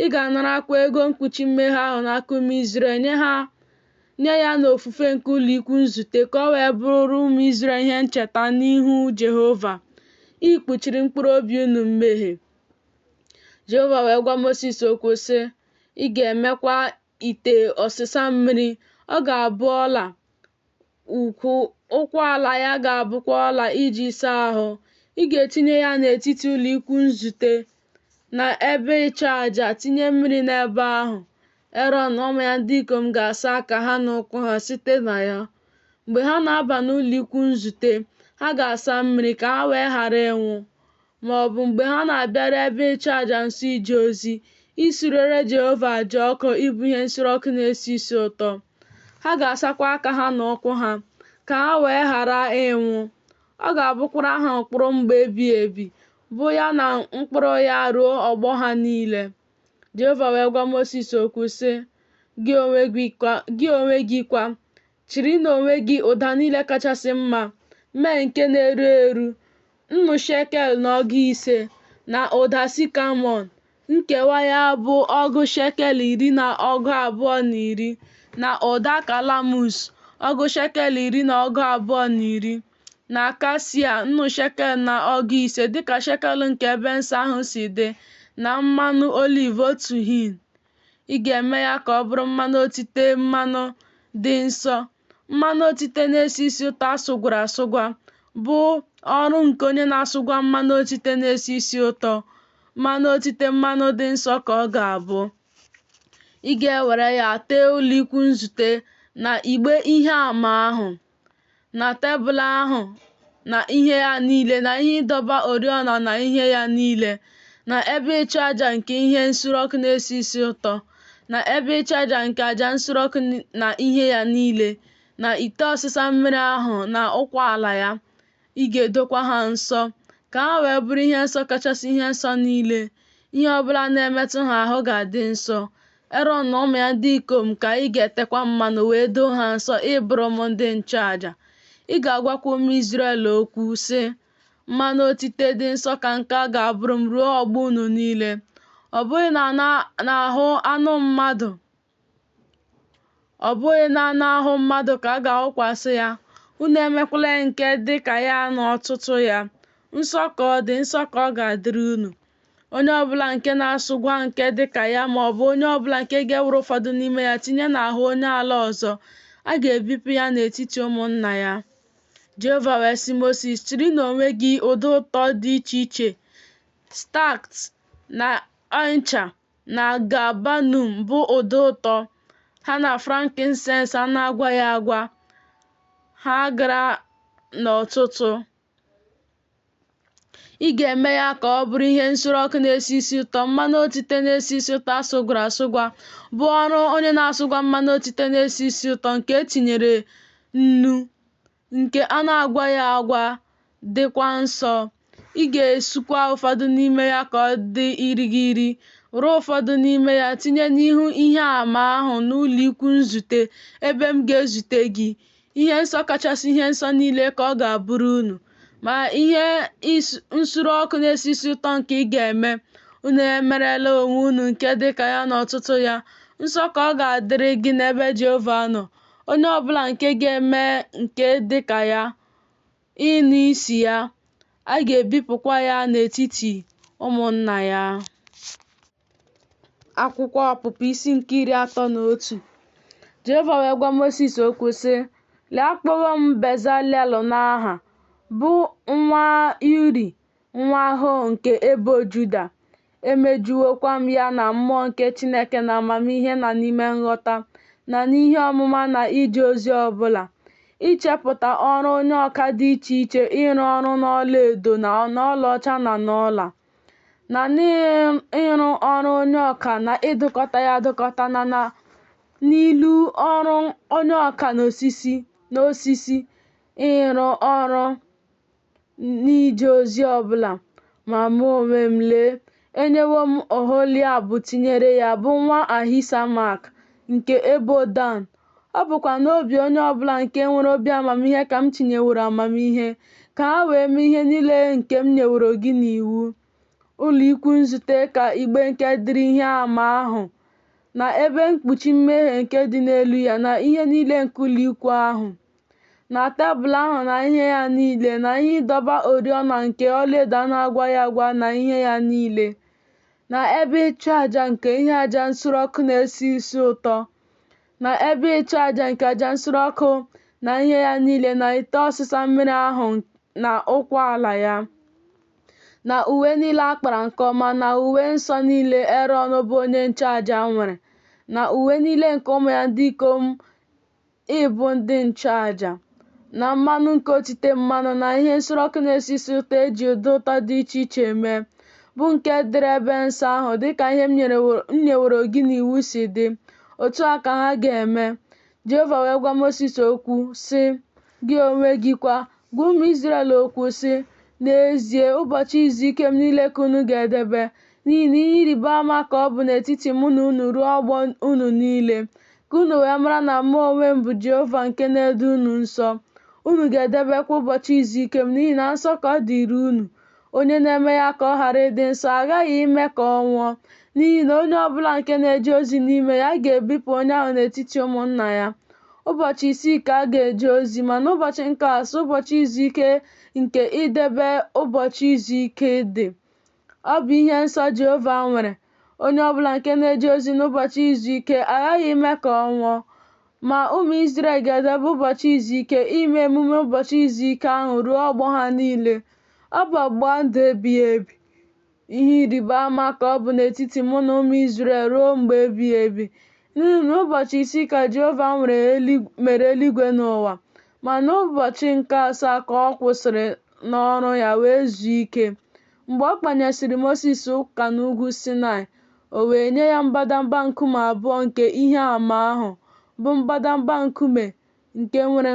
Ị ga-anarakwa ego mkpuchi mmehie ahụ n'aka ụmụ Izrel nye ya n'ofufe nke ụlọikwuu nzute ka o wee bụrụ ụmụ Izrel ihe ncheta n'ihu Jehova ikpuchiri mkpụrụ obi unu mmehie. Jehova wee gwa Mosis okwu sị, Ị ga-emekwa ite ọsịsa mmiri, ọ ga-abụ ọla, ụkwụ ala ya ga-abụkwa ọla iji saa ahụ. Ị ga-etinye ya n'etiti ụlọikwuu nzute na ebe ịchụ aja, tinye mmiri n'ebe ahụ. Erọn na ụmụ ya ndị ikom ga-asa aka ha na ụkwụ ha site na ya. Mgbe ha na-aba n'ụlọikwuu nzute, ha ga-asa mmiri ka ha wee ghara ịnwụ. Ma ọ bụ mgbe ha na-abịaru ebe ịchụ aja nso ije ozi, isurere Jehova aja ọkụ ịbụ ihe nsure ọkụ na-esi isi ụtọ. Ha ga-asakwa aka ha na ụkwụ ha, ka ha wee ghara ịnwụ. Ọ ga-abụkwara ha ụkpụrụ mgbe ebighị ebi, bụ ya na mkpụrụ ya ruo ọgbọ ha niile. Jehova wee gwa Mosis okwu, sị, Gị onwe gị kwa, chịrị n'onwe gị ụda niile kachasị mma, mee nke na-eru eru, nnu shekel na ọgụ ise, na ụda sikamọn, nkewa ya bụ ọgụ shekel iri na ọgụ abụọ na iri, na ụda kalamus, ọgụ shekel iri na ọgụ abụọ na iri, na kasia, nnu shekel na ọgụ ise, dịka shekel nke ebe nsọ ahụ si dị, na mmanụ oliv otu hin. Ị ga-eme ya ka ọ bụrụ mmanụ otite mmanụ dị nsọ, mmanụ otite na-esi isi ụtọ a sụgwara asụgwa, bụ ọrụ nke onye na-asụgwa mmanụ otite na-esi isi ụtọ. Mmanụ otite mmanụ dị nsọ ka ọ ga-abụ. Ị ga-ewere ya tee ụlọikwuu nzute na igbe ihe ama ahụ, na tebụl ahụ na ihe ya niile, na ihe ịdọba oriọna na ihe ya niile, na ebe ịchụ aja nke ihe nsure ọkụ na-esi isi ụtọ, na ebe ịchụ aja nke aja nsure ọkụ na ihe ya niile, na ite ọsịsa mmiri ahụ na ụkwụ ala ya. Ị ga-edokwa ha nsọ, ka ha wee bụrụ ihe nsọ kachasị ihe nsọ niile. Ihe ọbụla na-emetụ ha ahụ ga-adị nsọ. Erọn na ụmụ ya ndị ikom ka ị ga-etekwa mmanụ wee doo ha nsọ ịbụrụ m ndị nchụaja. Ị ga-agwakwa ụmụ Izrel okwu, sị, Mmanụ otite dị nsọ ka nke a ga-abụrụ m ruo ọgbọ unu niile. Ọ bụghị n'ahụ anụ mmadụ Ọ bụghị n'anụ ahụ mmadụ ka a ga-awụkwasị ya, unu emekwala nke dị ka ya n'ọtụtụ ya. Nsọ ka ọ dị, nsọ ka ọ ga-adịrị unu. Onye ọbụla nke na-asụgwa nke dị ka ya ma ọ bụ onye ọbụla nke ga-ewere ụfọdụ n'ime ya tinye n'ahụ onye ala ọzọ, a ga-ebipụ ya n'etiti ụmụnna ya. Jehova wee sị Mosis, Chịrị n'onwe gị ụda ụtọ dị iche iche, stakt na ọncha na galbanum bụ ụda ụtọ, ha na frankincense a na-agwaghị agwa, ha gara n'ọtụtụ. Ị ga-eme ya ka ọ bụrụ ihe nsure ọkụ na-esi isi ụtọ, mmanụ otite na-esi isi ụtọ a sụgwara asụgwa, bụ ọrụ onye na-asụgwa mmanụ otite na-esi isi ụtọ nke e tinyere nnu, nke a na-agwaghị agwa, dịkwa nsọ. Ị ga-esukwa ụfọdụ n'ime ya ka ọ dị irighiri, were ụfọdụ n'ime ya tinye n'ihu ihe ama ahụ n'ụlọikwuu nzute ebe m ga-ezute gị. Ihe nsọ kachasị ihe nsọ niile ka ọ ga-abụrụ unu. Ma ihe nsure ọkụ na-esi isi ụtọ nke ị ga-eme, unu emerela onwe unu nke dị ka ya n'ọtụtụ ya. Nsọ ka ọ ga-adịrị gị n'ebe Jehova nọ. Onye ọbụla nke ga-eme nke dị ka ya, ịnụ isi ya, a ga-ebipụkwa ya n'etiti ụmụnna ya. Akwụkwọ Ọpụpụ isi nke 31. Jehova wee gwa Mosis okwu sị, Lee akpọwo m Bezalel n'aha, bụ nwa Uri nwa Hur nke ebo Juda. Emejuwokwa m ya na mmụọ nke Chineke na amamihe na n'ime nghọta, na n'ihe ọmụma na ije ozi ọ bụla, ichepụta ọrụ onye ọka dị iche iche ịrụ ọrụ n'ọlaedo na n'ọlaọcha na n'ọla, na n'ịrụ ọrụ onye ọka na ịdụkọta ya adụkọta na n'ịrụ ọrụ onye ọka n'osisi, ịrụ ọrụ n'ije ozi ọ bụla. Ma mụ onwe m, lee, enyewo m Oholiab tinyere ya, bụ nwa Ahisamak, nke ebo Dan, ọ bụkwa n'obi onye ọ bụla nke nwere obi amamihe ka m tinyeworo amamihe, ka ha wee mee ihe niile nke m nyeworo gị n'iwu, ụlọikwuu nzute na igbe nke dịrị ihe ama ahụ, na ebe mkpuchi mmehie nke dị n'elu ya, na ihe niile nke ụlọikwuu ahụ, na tebụl ahụ na ihe ya niile, na ihe ịdọba oriọna nke ọlaedo a na-agwaghị agwa na ihe ya niile, na ebe ịchụaja nke ihe aja nsure ọkụ na-esi isi ụtọ, na ebe ịchụaja nke aja nsure ọkụ na ihe ya niile, na ite ọsịsa mmiri ahụ na ụkwụ ala ya, na uwe niile a kpara nke ọma, na uwe nsọ niile Erọn bụ onye nchụaja nwere, na uwe niile nke ụmụ ya ndị ikom ịbụ ndị nchụaja, na mmanụ nke otite mmanụ, na ihe nsure ọkụ na-esi isi ụtọ e ji ụda ụtọ dị iche iche mee, bụ nke dịrị ebe nsọ ahụ, dịka ihe m nyeworo gị n'iwu si dị, otu a ka ha ga-eme. Jehova wee gwa Mosis okwu, sị, Gị onwe gị kwa, gwa ụmụ Izrel okwu, sị, N'ezie, ụbọchị izu ike m niile ka unu ga-edebe, n'ihi na ihe ịrịba ama ka ọ bụ n'etiti mụ na unu ruo ọgbọ unu niile, ka unu wee mara na mụ onwe m bụ Jehova nke na-edo unu nsọ. Unu ga-edebekwa ụbọchị izu ike m, n'ihi na nsọ ka ọ dịrị unu. Onye na-eme ya ka ọ ghara ịdị nsọ aghaghị ime ka ọ nwụọ, n'ihi na onye ọ bụla nke na-eje ozi n'ime ya, a ga-ebipụ onye ahụ n'etiti ụmụnna ya. Ụbọchị isii ka a ga-eje ozi, ma n'ụbọchị nke asaa, ụbọchị izu ike nke idebe ụbọchị izu ike dị. Ọ bụ ihe nsọ Jehova nwere. Onye ọ bụla nke na-eje ozi n'ụbọchị izu ike aghaghị ime ka ọ nwụọ. Ma ụmụ Izrel ga-edebe ụbọchị izu ike ime emume ụbọchị izu ike ahụ ruo ọgbọ ha niile. Ọ bụ ọgbụgba ndụ ebighị ebi. Ihe ịrịba ama ka ọ bụ n'etiti mụ na ụmụ Izrel ruo mgbe ebighị ebi. N'ihi na n'ụbọchị isii ka Jehova mere eluigwe na ụwa, ma n'ụbọchị nke asaa ka ọ kwụsịrị n'ọrụ ya wee zuo ike. Mgbe ọ kpanyesịrị Mosis ụka n'ugwu Sinaị, o wee nye ya mbadamba nkume abụọ nke ihe ama ahụ, bụ mbadamba nkume nke e were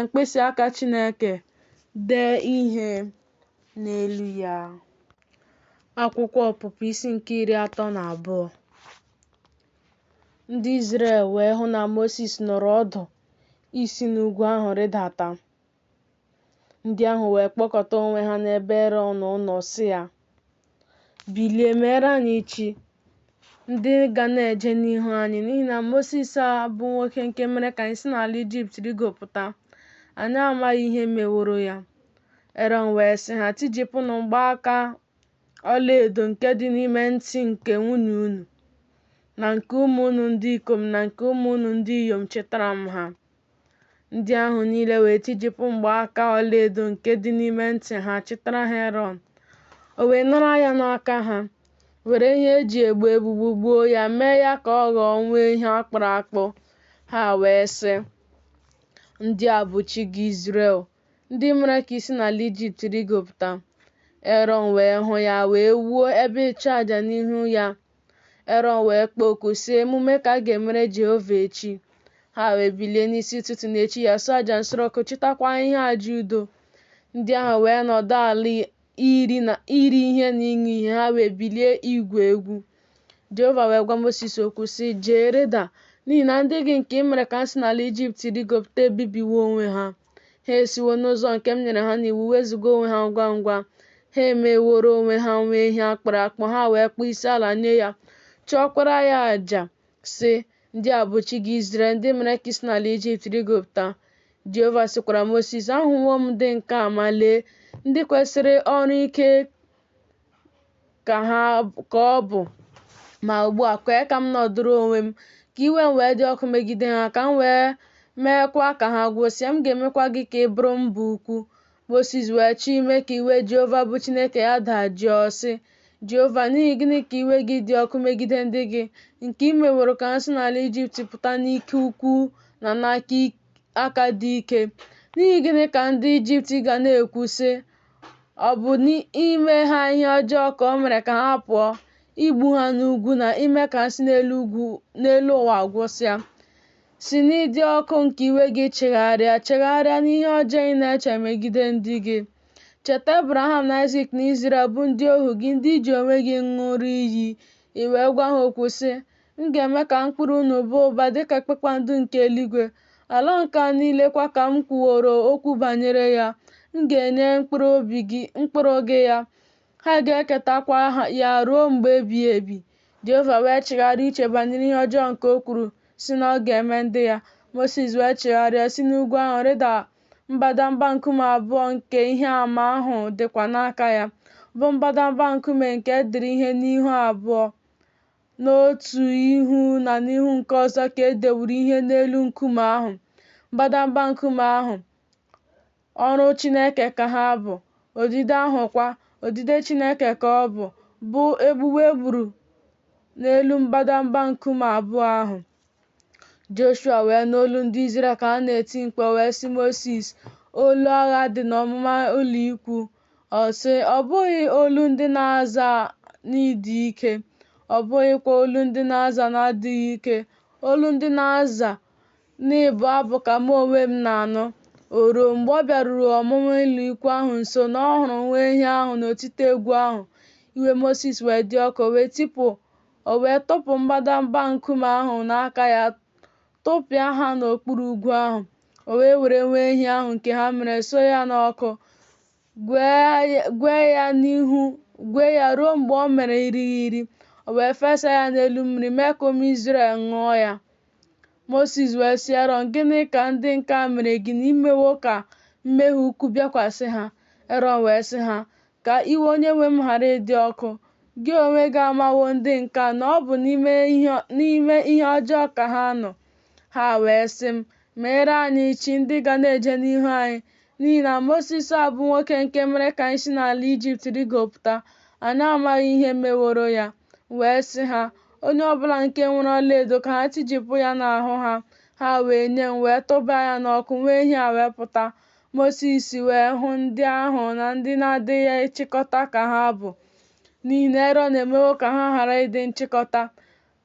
mkpịsị aka Chineke dee ihe n'elu ya. Akwụkwọ Ọpụpụ isi nke 32. Ndị Izrel wee hụ na Mosis nọrọ ọdụ isi n'ugwu ahụ rịdata. Ndị ahụ wee kpọkọta onwe ha n'ebe Erọn nọ sị ya, Bilie, meere anyị chi, ndị ga na-eje n'ihu anyị, n'ihi na Mosis a bụ nwoke nke mere ka anyị si n'ala Ijipt rịgopụta, anyị amaghị ihe meworo ya. Erọn wee sị ha, Tijipụnụ mgbaaka ọlaedo nke dị n'ime ntị nke nwunye unu, na nke ụmụ unu ndị ikom na nke ụmụ unu ndị inyom chịtara m ha. Ndị ahụ niile wee tijipụ mgbaaka ọlaedo nke dị n'ime ntị ha chịtara ha Erọn. O wee nara ya n'aka ha, were ihe e ji egbu egbugbu gbuo ya, mee ya ka ọ ghọọ nwa ehi a kpụrụ akpụ. Ha wee sị, Ndị a bụ chi gị Izrel, ndị mere ka i si n'ala Ijipt rịgopụta. Erọn wee hụ ya, wee wuo ebe ịchụaja n'ihu ya. Erọn wee kpọọ oku, sị, Emume ka a ga-emere Jehova echi. Ha wee bilie n'isi ụtụtụ n'echi ya suo aja nsure ọkụ, chịtakwa ihe aja udo. Ndị ahụ wee nọdụ ala iri ihe na ịṅụ ihe, ha wee bilie igwu egwu. Jehova wee gwa Mosis okwu, sị, Jee, rịda, n'ihi na ndị gị nke i mere ka ha si n'ala Ijipt rịgopụta ebibiwo onwe ha. Ha esiwo n'ụzọ nke m nyere ha n'iwu wezụga onwe ha ngwa ngwa. Ha emeworo onwe ha nwa ehi a kpụrụ akpụ, ha wee kpọọ isiala nye ya, chụọkwara ya aja, sị, Ndị a bụ chi gị Izrel, ndị mere ka i si n'ala Ijipt rịgopụta. Jehova sịkwara Mosis, Ahụwo m ndị nke a, ma lee, ndị kwesịrị olu ike ka ọ bụ. Ma ugbu a, kwee ka m nọdụrụ onwe m, ka iwe m wee dị ọkụ megide ha, ka m wee meekwa ka ha gwụsịa. M ga-emekwa gị ka ị bụrụ mba ukwu. Mosis wee chọọ ime ka iwe Jehova bụ Chineke ya dajụọ, sị, Jehova, n'ihi gịnị ka iwe gị dị ọkụ megide ndị gị, nke i meworo ka ha si n'ala Ijipt pụta n'ike ukwu na n'aka dị ike. N'ihi gịnị ka ndị Ijipt ga na-ekwu sị, Ọ bụ n'ime ha ihe ọjọọ ka o mere ka ha pụọ, igbu ha n'ugwu na ime ka ha si n'elu ụwa gwụsịa? Si n'ịdị ọkụ nke iwe gị chegharịa, chegharịa n'ihe ọjọọ ị na-eche megide ndị gị. Cheta Ebraham na Aịzik na Izrel, bụ ndị ohu gị, ndị i ji onwe gị ṅụọrọ iyi. I wee gwa ha okwu sị, M ga-eme ka mkpụrụ unu baa ụba dị ka kpakpando nke eluigwe. Ala nke a niile kwa ka m kwuworo okwu banyere ya, m ga-enye mkpụrụ gị ya, ha ga-eketakwa ya ruo mgbe ebighị ebi. Jehova wee chegharịa uche banyere ihe ọjọọ nke o kwuru sị na ọ ga-eme ndị ya. Mosis wee chigharịa si n'ugwu ahụ rịda, mbadamba nkume abụọ nke ihe ama ahụ dịkwa n'aka ya, bụ mbadamba nkume nke e dere ihe n'ihu abụọ. N'otu ihu na n'ihu nke ọzọ ka e deworo ihe n'elu nkume ahụ. Mbadamba nkume ahụ, ọrụ Chineke ka ha bụ, odide ahụ kwa, odide Chineke ka ọ bụ, bụ egbugbu e gburu n'elu mbadamba nkume abụọ ahụ. Joshua wee nụ olu ndị Izrel ka ha na-eti mkpu, o wee sị Mosis, Olu agha dị n'ọmụma ụlọikwu. Ọ sị, Ọ bụghị olu ndị na-aza n'ịdị ike, ọ bụghịkwa olu ndị na-aza n'adịghị ike, olu ndị na-aza n'ịbụ abụ ka mụ onwe m na-anụ. O ruo, mgbe ọ bịaruru ọmụma ụlọikwu ahụ nso, na ọ hụrụ nwa ehi ahụ na otite egwu ahụ, iwe Mosis wee dị ọkụ, o wee tụpụ mbadamba nkume ahụ n'aka ya, tụpịa ha n'okpuru ugwu ahụ. O wee were nwa ehi ahụ nke ha mere suo ya n'ọkụ, gwee ya ruo mgbe o mere irighiri. O wee fesa ya n'elu mmiri, mee ka ụmụ Izrel ṅụọ ya. Mosis wee sị Erọn, Gịnị ka ndị nke a mere gị na i mewo ka mmehie ukwu bịakwasị ha? Erọn wee sị ha, Ka iwe onyenwe m ghara ịdị ọkụ. Gị onwe gị amawo ndị nke a na ọ bụ n'ime ihe ọjọọ ka ha nọ. Ha wee sị m, Meere anyị chi ndị ga na-eje n'ihu anyị, n'ihi na Mosis a bụ nwoke nke mere ka anyị si n'ala Ijipt rịgopụta, anyị amaghị ihe meworo ya. M wee sị ha, Onye ọ bụla nke nwere ọlaedo ka ha tijipụ ya n'ahụ ha. Ha wee nye m, wee tụba ya n'ọkụ, nwa ehi a wee pụta. Mosis wee hụ ndị ahụ na ndị na-adịghị nchịkọta ka ha bụ, n'ihi na Erọn emewo ka ha ghara ịdị nchịkọta,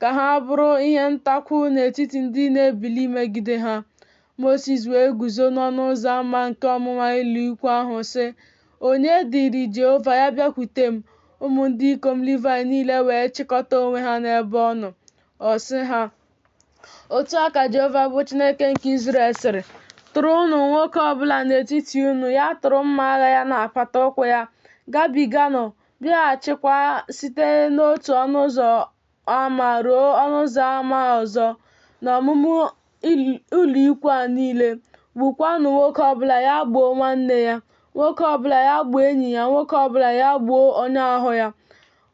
ka ha bụrụ ihe ntakwu n'etiti ndị na-ebili megide ha. Mosis wee guzo n'ọnụ ụzọ ama nke ọmụma ụlọikwu ahụ sị, Onye dịịrị Jehova, ya bịakwute m. Ụmụ ndị ikom Livaị niile wee chịkọta onwe ha n'ebe ọ nọ. Ọ sị ha, Otu a ka Jehova bụ Chineke nke Izrel sịrị, Tụrụnụ nwoke ọ bụla n'etiti unu, ya tụrụ mma agha ya n'apata ụkwụ ya, gabiganụ, bịaghachikwa site n'otu ọnụ ụzọ ama ruo ọnụ ụzọ ama ọzọ n'ọmụma ụlọikwu a niile. Gbukwanụ nwoke ọbụla, ya gbuo nwanne ya, nwoke ọbụla ya gbuo enyi ya, nwoke ọbụla ya gbuo onye ahụ ya.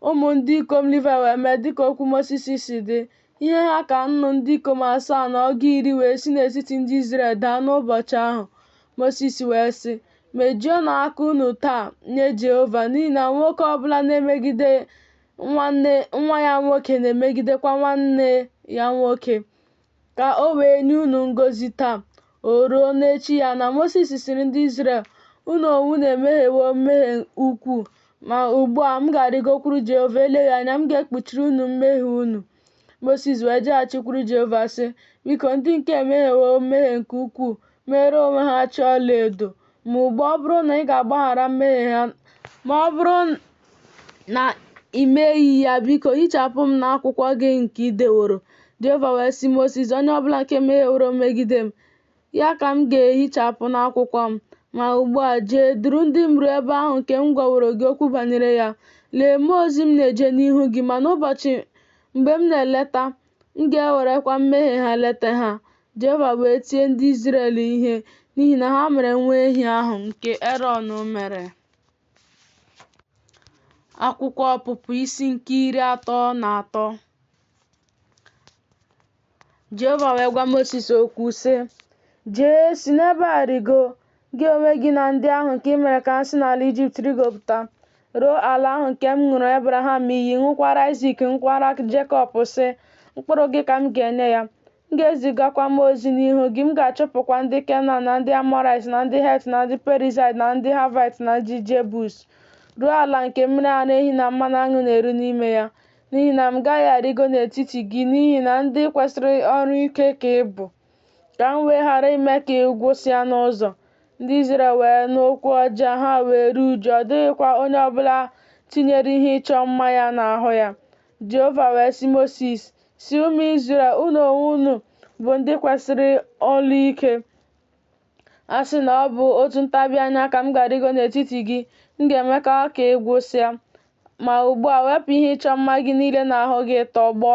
Ụmụ ndị ikom Livaị wee mee dịka okwu Mosis si dị. Ihe ha ka nnu ndị ikom asaa na ọgụ iri wee si n'etiti ndị Izrel daa n'ụbọchị ahụ. Mosis wee sị, Mejuonụ aka unu taa nye Jehova, n'ihi na nwoke ọbụla na-emegide nwa ya nwoke na-emegidekwa nwanne ya nwoke, ka o wee nye unu ngọzi taa. O ruo n'echi ya na Mosis sịrị ndị Izrel, Unu onwe unu emehiewo mmehie ukwuu, ma ugbu a m ga-arịgokwuru Jehova, eleghị anya m ga-ekpuchiri unu mmehie unu. Mosis wee jeghachikwuru Jehova sị, Biko, ndị nke a emehiewo mmehie nke ukwuu, meere onwe ha chi ọlaedo. Ma ugbu a, ọ bụrụ na ị ga-agbaghara mmehie ha, ma ọ bụrụ na i meghị ya, biko, hichapụ m n'akwụkwọ gị nke i deworo. Jehova wee sị Mosis, Onye ọbụla nke mehieworo megide m, ya ka m ga-ehichapụ n'akwụkwọ m. Ma ugbu a, jee, duru ndị m ruo ebe ahụ nke m gwaworo gị okwu banyere ya. Lee, mmụọ ozi m na-eje n'ihu gị, ma n'ụbọchị mgbe m na-eleta, m ga-ewerekwa mmehie ha leta ha. Jehova wee tie ndị Izrel ihe n'ihi na ha mere nwa ehi ahụ nke Erọn mere. Akwụkwọ Ọpụpụ isi nke 33. Jehova wee gwa Mosis okwu sị, Jee, si n'ebe a rịgo, gị onwe gị na ndị ahụ nke i mere ka ha si n'ala Ijipt rịgopụta, ruo ala ahụ nke m ṅụụrụ Ebraham iyi, ṅụkwara Aịzik, ṅụkwara Jekọb, sị, Mkpụrụ gị ka m ga-enye ya. M ga-ezigakwa mmụọ ozi n'ihu gị, m ga-achụpụkwa ndị Kenan na ndị Amọraịt na ndị Het na ndị Perizaịt na ndị Haịvaịt na ndị Jebus, ruo ala nke mmiri ara ehi na mmanụ aṅụ na-eru n'ime ya. N'ihi na m gaghị arịgo n'etiti gị, n'ihi na ndị kwesịrị olu ike ka ị bụ, ka m wee ghara ime ka ị gwụsịa n'ụzọ. Ndị Izrel wee nụ okwu ọjọọ a, ha wee ruo uju, ọ dịghịkwa onye ọ bụla tinyere ihe ịchọ mma ya n'ahụ ya. Jehova wee sị Mosis, Sị ụmụ Izrel, Unu onwe unu bụ ndị kwesịrị olu ike. A sị na ọ bụ otu ntabi anya ka m ga-arịgo n'etiti gị, m ga-emekwa ka ị gwụsịa. Ma ugbu a, wepụ ihe ịchọ mma gị niile n'ahụ gị tọgbọ,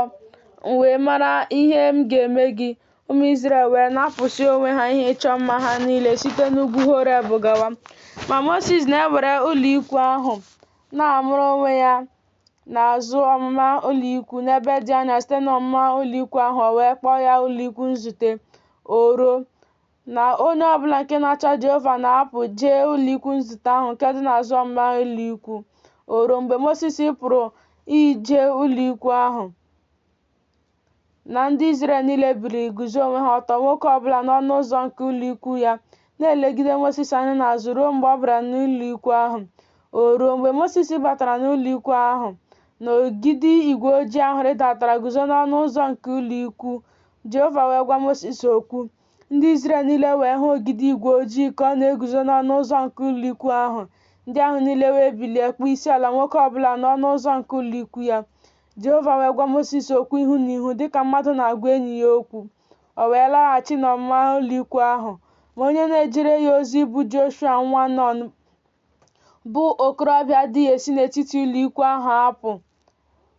m wee mara ihe m ga-eme gị. Ụmụ Izrel wee napụsị onwe ha ihe ịchọ mma ha niile site n'ugwu Horeb gawa. Ma Mosis na-ewere ụlọikwuu ahụ na-amara onwe ya n'azụ ọmụma ụlọikwuu, n'ebe dị anya site n'ọmụma ụlọikwuu ahụ, o wee kpọọ ya ụlọikwuu nzute. O ruo, na onye ọbụla nke na-achọ Jehova na-apụ jee ụlọikwuu nzute ahụ nke dị n'azụ ọmụma ụlọikwuu. O ruo, mgbe Mosis pụrụ ije ụlọikwuu ahụ, na ndị Izrel niile biliri guzo onwe ha ọtọ, nwoke ọbụla n'ọnụ ụzọ nke ụlọikwuu ya, na-elegide Mosis anya n'azụ ruo mgbe ọ bara n'ụlọikwuu ahụ. O ruo, mgbe Mosis batara n'ụlọikwuu ahụ, na ogidi igwe ojii ahụ rịdatara guzo n'ọnụ ụzọ nke ụlọikwuu, Jehova wee gwa Mosis okwu. Ndị Izrel niile wee hụ ogidi igwe ojii ka ọ na-eguzo n'ọnụ ụzọ nke ụlọikwuu ahụ. Ndị ahụ niile wee bilie kpọọ isiala, nwoke ọbụla n'ọnụ ụzọ nke ụlọikwuu ya. Jehova wee gwa Mosis okwu ihu na ihu, dịka mmadụ na-agwa enyi ya okwu. O wee laghachi n'ọmụma ụlọikwuu ahụ. Ma onye na-ejere ya ozi bụ Joshua nwa Nọn, bụ okorobịa, adịghị esi n'etiti ụlọikwuu ahụ apụ.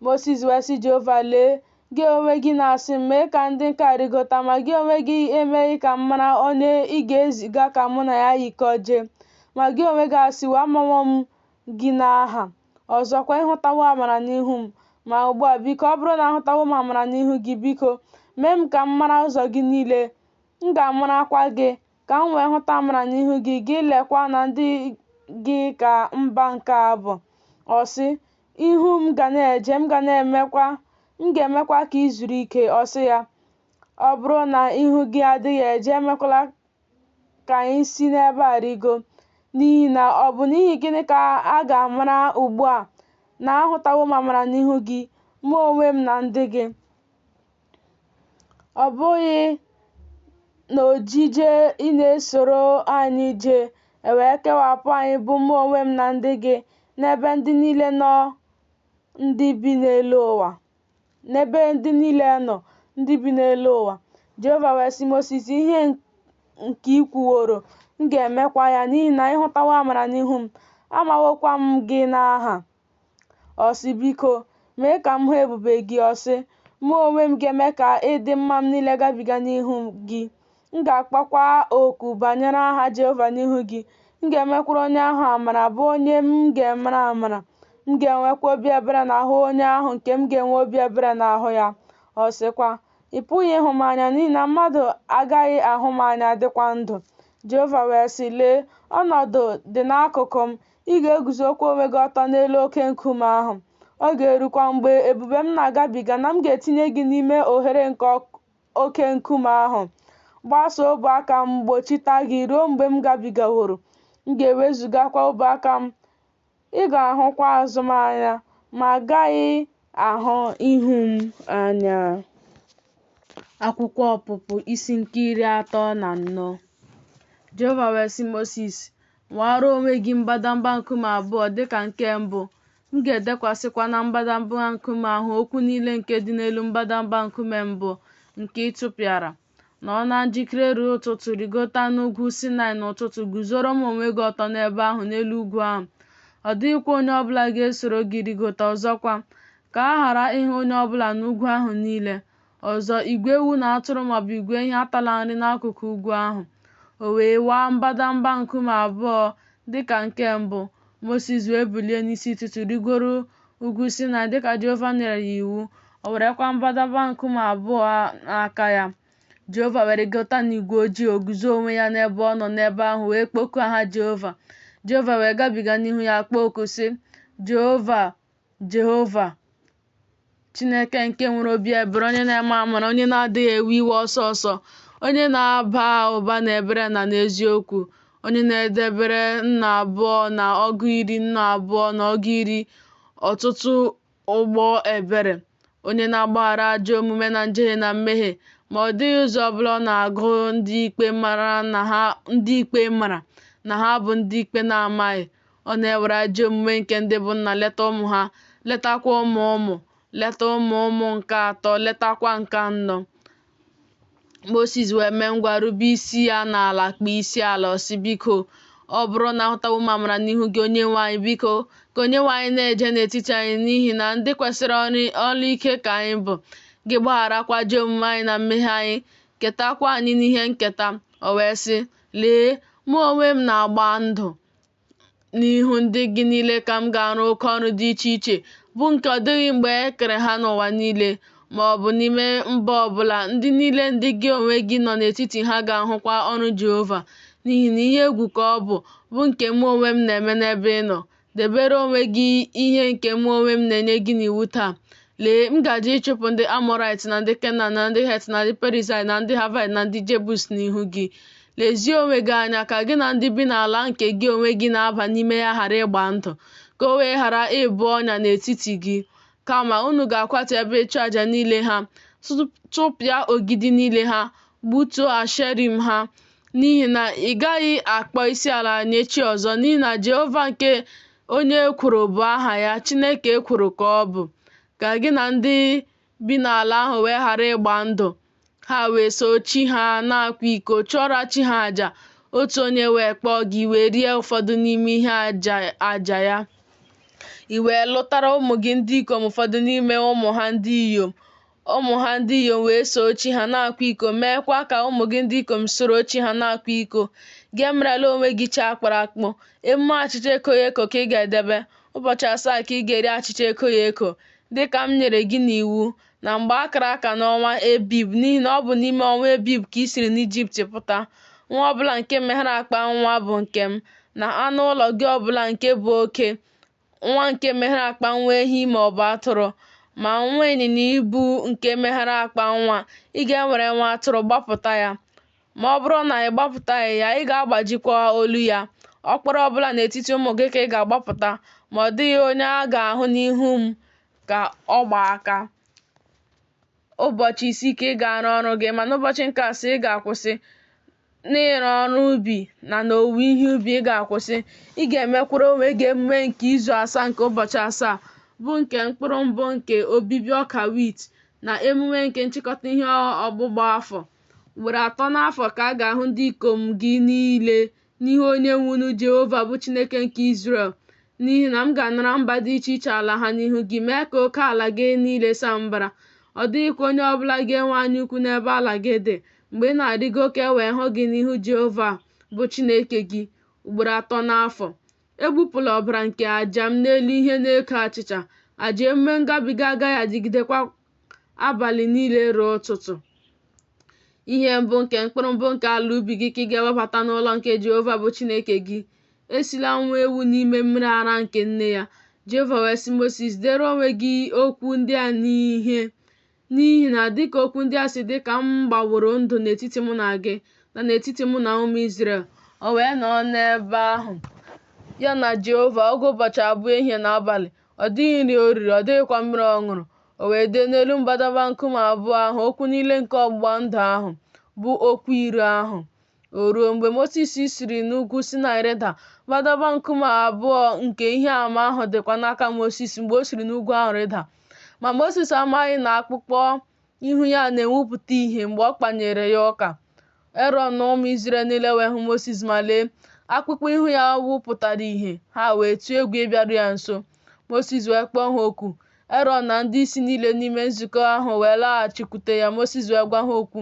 Mosis wee sị Jehova, Lee, gị onwe gị na-asị m, Mee ka ndị nke a rịgota, ma gị onwe gị emeghị ka m mara onye ị ga-eziga ka mụ na ya yikọọ jee. Ma gị onwe gị asịwo, Amawo m gị n'aha, ọzọkwa, ị hụtawo amara n'ihu m. Ma ugbu a, biko, ọ bụrụ na ahụtawo m amara n'ihu gị, biko, mee m ka m mara ụzọ gị niile, m ga-amarakwa gị, ka m wee hụta amara n'ihu gị, gị lekwa na ndị gị ka mba nke a bụ. Ọ sị, Ihu m ga na-eje, m ga-emekwa ka i zuru ike. Ọ sị ya, Ọ bụrụ na ihu gị adịghị eje, emekwala ka anyị si n'ebe a rịgo. N'ihi na ọ bụ n'ihi gịnị ka a ga-amara ugbu a na ahụtawo m amara n'ihu gị, mụ onwe m na ndị gị? Ọ bụghị n'ojije ị na-esoro anyị jee, e wee kewapụ anyị bụ mụ onwe m na ndị gị n'ebe ndị niile nọ ndị bi n'elu ụwa. N'ebe ndị niile nọ ndị bi n'elu ụwa. Jehova wee sị Mosis, Ihe nke i kwuworo, m ga-emekwa ya, n'ihi na ị hụtawo amara n'ihu m, amawokwa m gị n'aha. Ọ sị, Biko, mee ka m hụ ebube gị. Ọ sị, Mụ onwe m ga-eme ka ịdị mma m niile gabiga n'ihu gị, m ga-akpọkwa oku banyere aha Jehova n'ihu gị. M ga-emekwara onye ahụ amara, bụ onye m ga-emere amara, m ga-enwekwa obi ebere n'ahụ onye ahụ nke m ga-enwe obi ebere n'ahụ ya. Ọ sịkwa, Ị pụghị ịhụ m anya, n'ihi na mmadụ agaghị ahụ m anya dịkwa ndụ. Jehova wee sị, Lee, ọnọdụ dị n'akụkụ m, ị ga-eguzokwa onwe gị ọtọ n'elu oke nkume ahụ. Ọ ga-erukwa mgbe ebube m na-agabiga na m ga-etinye gị n'ime oghere nke oke nkume ahụ, gbasaa ọbụ aka m gbochite gị ruo mgbe m gabigaworo. M ga-ewezugakwa ọbụ aka m, ị ga-ahụkwa azụ m anya, ma a gaghị ahụ ihu m anya. Akwụkwọ Ọpụpụ isi nke 34. Jehova wee sị Mosis, Waara onwe gị mbadamba nkume abụọ dị ka nke mbụ, m ga-edekwasịkwa na mbadamba nkume ahụ okwu niile nke dị n'elu mbadamba nkume mbụ nke ị tụpịara. Nọọ na njikere ruo ụtụtụ, rịgota n'ugwu Sinaị n'ụtụtụ, guzoro m onwe gị ọtọ n'ebe ahụ n'elu ugwu ahụ. Ọ dịghịkwa onye ọ bụla ga-esoro gị rịgota, ọzọkwa, ka a ghara ịhụ onye ọ bụla n'ugwu ahụ niile. Ọzọ, igwe ewu na atụrụ maọbụ igwe ehi atala nri n'akụkụ ugwu ahụ. O wee waa mbadamba nkume abụọ dị ka nke mbụ. Mosis wee bilie n'isi ụtụtụ rịgoro ugwu Sinaị dịka Jehova nyere ya iwu. O werekwa mbadamba nkume abụọ n'aka ya. Jehova wee rịgota n'igwe ojii, o guzo onwe ya n'ebe ọ nọ n'ebe ahụ wee kpọkuo aha Jehova. Jehova wee gabiga n'ihu ya kpọọ oku sị, Jehova, Jehova, Chineke nke nwere obi ebere, onye na-eme amara, onye na-adịghị ewe iwe ọsọ ọsọ, onye na-aba ụba n'ebere na n'eziokwu, onye na-edebere nnu abụọ na ọgụ iri nnu abụọ na ọgụ iri ọtụtụ ụgbọ ebere, onye na-agbaghara ajọ omume na njehie na mmehie, ma ọ dịghị ụzọ ọbụla ọ na-agụ ndị ikpe mara na ha bụ ndị ikpe na-amaghị. Ọ na-ewere ajọ omume nke ndị bụ nna leta ụmụ ha, letakwa ụmụ ụmụ, leta ụmụ ụmụ nke atọ, letakwa nke anọ. Mosis wee mee ngwa rube isi ya n'ala kpọọ isi ala. Ọ sị, Biko, ọ bụrụ na ahụtawo m amara n'ihu gị, Onyenwe anyị, biko, ka Onyenwe anyị na-eje n'etiti anyị, n'ihi na ndị kwesịrị olu ike ka anyị bụ. Gị gbagharakwa ajọ omume anyị na mmehie anyị, ketakwa anyị n'ihe nketa. O wee sị, Lee, mụ onwe m na-agba ndụ n'ihu ndị gị niile ka m ga-arụ oke ọrụ dị iche iche, bụ nke ọ dịghị mgbe e kere ha n'ụwa niile, ma ọ bụ n'ime mba ọbụla. Ndị niile ndị gị onwe gị nọ n'etiti ha ga-ahụkwa ọrụ Jehova, n'ihi na ihe egwu ka ọ bụ, bụ nke mụ onwe m na-eme n'ebe ị nọ. Debere onwe gị ihe nke mụ onwe m na-enye gị n'iwu taa. Lee, m gaje ịchụpụ ndị Amọrait na ndị Kenan na ndị Het na ndị Perizaịt na ndị Havaịt na ndị Jebus n'ihu gị. Lezie onwe gị anya ka gị na ndị bi n'ala nke gị onwe gị na-aba n'ime ya ghara ịgba ndụ, ka o wee ghara ịbụ ọnya n'etiti gị. Kama unu ga-akwatu ebe ịchụ aja niile ha, tụpịa ogidi niile ha, gbutuo Asherim ha, n'ihi na ị gaghị akpọ isiala nye chi ọzọ, n'ihi na Jehova nke onye ekworo bụ aha ya, Chineke ekworo ka ọ bụ. Ka gị na ndị bi n'ala ahụ wee ghara ịgba ndụ. Ha wee soo chi ha na-akwa iko, chụọrọ chi ha aja. Otu onye wee kpọọ gị, i wee rie ụfọdụ n'ime ihe aja ya. I wee lụtara ụmụ gị ndị ikom ụfọdụ n'ime ụmụ ha ndị inyom. Ụmụ ha ndị inyom wee soo chi ha na-akwa iko, meekwa ka ụmụ gị ndị ikom soro chi ha na-akwa iko. Gị emerela onwe gị chi akpụrụ akpụ. Emume achịcha ekoghị eko ka ị ga-edebe. Ụbọchị asaa ka ị ga-eri achịcha ekoghị eko, dị ka m nyere gị n'iwu, na mgbe a kara aka n'ọnwa Ebib, n'ihi na ọ bụ n'ime ọnwa Ebib ka i siri n'Ijipt pụta. Nwa ọbụla nke meghere akpa nwa bụ nke m, na anụ ụlọ gị ọbụla nke bụ oke, nwa nke meghere akpa nwa ehi ma ọ bụ atụrụ. Ma nwa ịnyịnya ibu nke meghere akpa nwa, ị ga-ewere nwa atụrụ gbapụta ya. Ma ọ bụrụ na ị gbapụtaghị ya, ị ga-agbajikwa olu ya. Ọkpara ọbụla n'etiti ụmụ gị ka ị ga-agbapụta, ma ọ dịghị onye a ga-ahụ n'ihu m ka ọ gba aka. Ụbọchị isii ka ị ga-arụ ọrụ gị, ma n'ụbọchị nke asaa ị ga-akwụsị. N'ịrụ ọrụ ubi na n'owuwe ihe ubi ị ga-akwụsị. Ị ga-emekwara onwe gị emume nke izu asaa nke ụbọchị asaa, bụ nke mkpụrụ mbụ nke obibi ọka wit, na emume nke nchịkọta ihe ọgbụgba afọ. Ugboro atọ n'afọ ka a ga-ahụ ndị ikom gị niile n'ihu Onyenwe unu Jehova bụ Chineke nke Izrel. N'ihi na m ga-anara mba dị iche iche ala ha n'ihu gị, mee ka oke ala gị niile saa mbara. Ọ dịghịkwa onye ọbụla ga-enwe anyaukwu n'ebe ala gị dị mgbe ị na-arịgo ka e wee hụ gị n'ihu Jehova bụ Chineke gị ugboro atọ n'afọ. Egbupụla ọbara nke aja m n'elu ihe na-eko achịcha. Aja emume ngabiga agaghị adịgidekwa abalị niile ruo ụtụtụ. Ihe mbụ nke mkpụrụ mbụ nke ala ubi gị ka ị ga-ewebata n'ụlọ nke Jehova bụ Chineke gị. Esila nwa ewu n'ime mmiri ara nke nne ya. Jehova wee sị Mosis, Dere onwe gị okwu ndị a n'ihe, n'ihi na dịka okwu ndị a si dị ka m gbaworo ndụ n'etiti mụ na gị, na n'etiti mụ na ụmụ Izrel. O wee nọọ n'ebe ahụ, ya na Jehova, ọgụ ụbọchị abụọ ehihie na abalị. Ọ dịghị nri o riri, ọ dịghịkwa mmiri ọ ṅụrụ. O wee dee n'elu mbadamba nkume abụọ ahụ okwu niile nke ọgbụgba ndụ ahụ, bụ okwu iri ahụ. O ruo, mgbe Mosis siri n'ugwu Sinaị rịda, mbadamba nkume abụọ nke ihe ama ahụ dịkwa n'aka Mosis mgbe o siri n'ugwu ahụ rịda. Ma Mosis amaghị na akpụkpọ ihu ya na-enwupụta ìhè mgbe ọ kpanyere ya ụka. Erọn na ụmụ Izrel niile wee hụ Mosis, ma lee, akpụkpọ ihu ya nwupụtara ìhè, ha wee tụọ egwu ịbịaru ya nso. Mosis wee kpọọ ha oku. Erọn na ndị isi niile n'ime nzukọ ahụ wee laghachikwute ya. Mosis wee gwa ha okwu.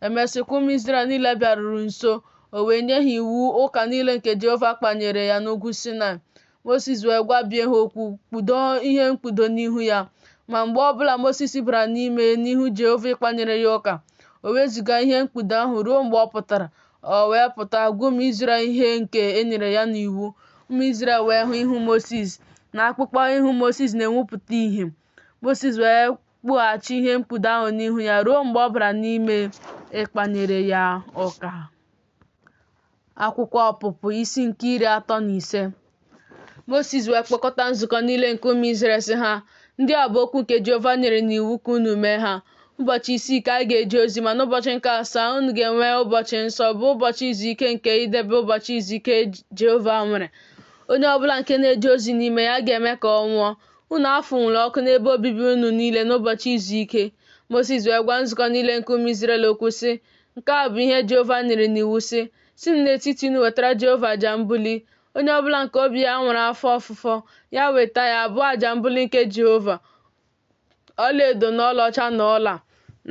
Emesịkwa, ụmụ Izrel niile bịaruru nso, o wee nye ha iwu ụka niile nke Jehova kpanyere ya n'ugwu Sinaị. Mosis wee gwabie ha okwu, kpudo ihe mkpudo n'ihu ya. Ma mgbe ọbụla Mosis bara n'ime n'ihu Jehova ịkpanyere ya ụka, o wezuga ihe mkpudo ahụ ruo mgbe ọ pụtara. O wee pụta gwa ụmụ Izrel ihe nke e nyere ya n'iwu. Ụmụ Izrel wee hụ ihu Mosis, na akpụkpọ ihu Mosis na-enwupụta ìhè. Mosis wee kpughachi ihe mkpudo ahụ n'ihu ya ruo mgbe ọ bara n'ime ịkpanyere ya ụka. Akwụkwọ Ọpụpụ isi nke 35. Mosis wee kpọkọta nzukọ niile nke ụmụ Izrel sị ha, Ndị a bụ okwu nke Jehova nyere n'iwu ka unu mee ha. Ụbọchị isii ka a ga-eje ozi, ma n'ụbọchị nke asaa unu ga-enwe ụbọchị nsọ, bụ ụbọchị izu ike nke idebe ụbọchị izu ike Jehova nwere. Onye ọ bụla nke na-eje ozi n'ime ya, a ga-eme ka ọ nwụọ. Unu afụnwula ọkụ n'ebe obibi unu niile n'ụbọchị izu ike. Mosis wee gwa nzukọ niile nke ụmụ Izrel okwu, sị, Nke a bụ ihe Jehova nyere n'iwu, sị, Sinụ n'etiti unu wetara Jehova aja mbuli. Onye ọ bụla nke obi ya nwere afọ ofufo, ya weta ya, bụ aja mbuli nke Jehova, ọlaedo na ọlaọcha na ọla,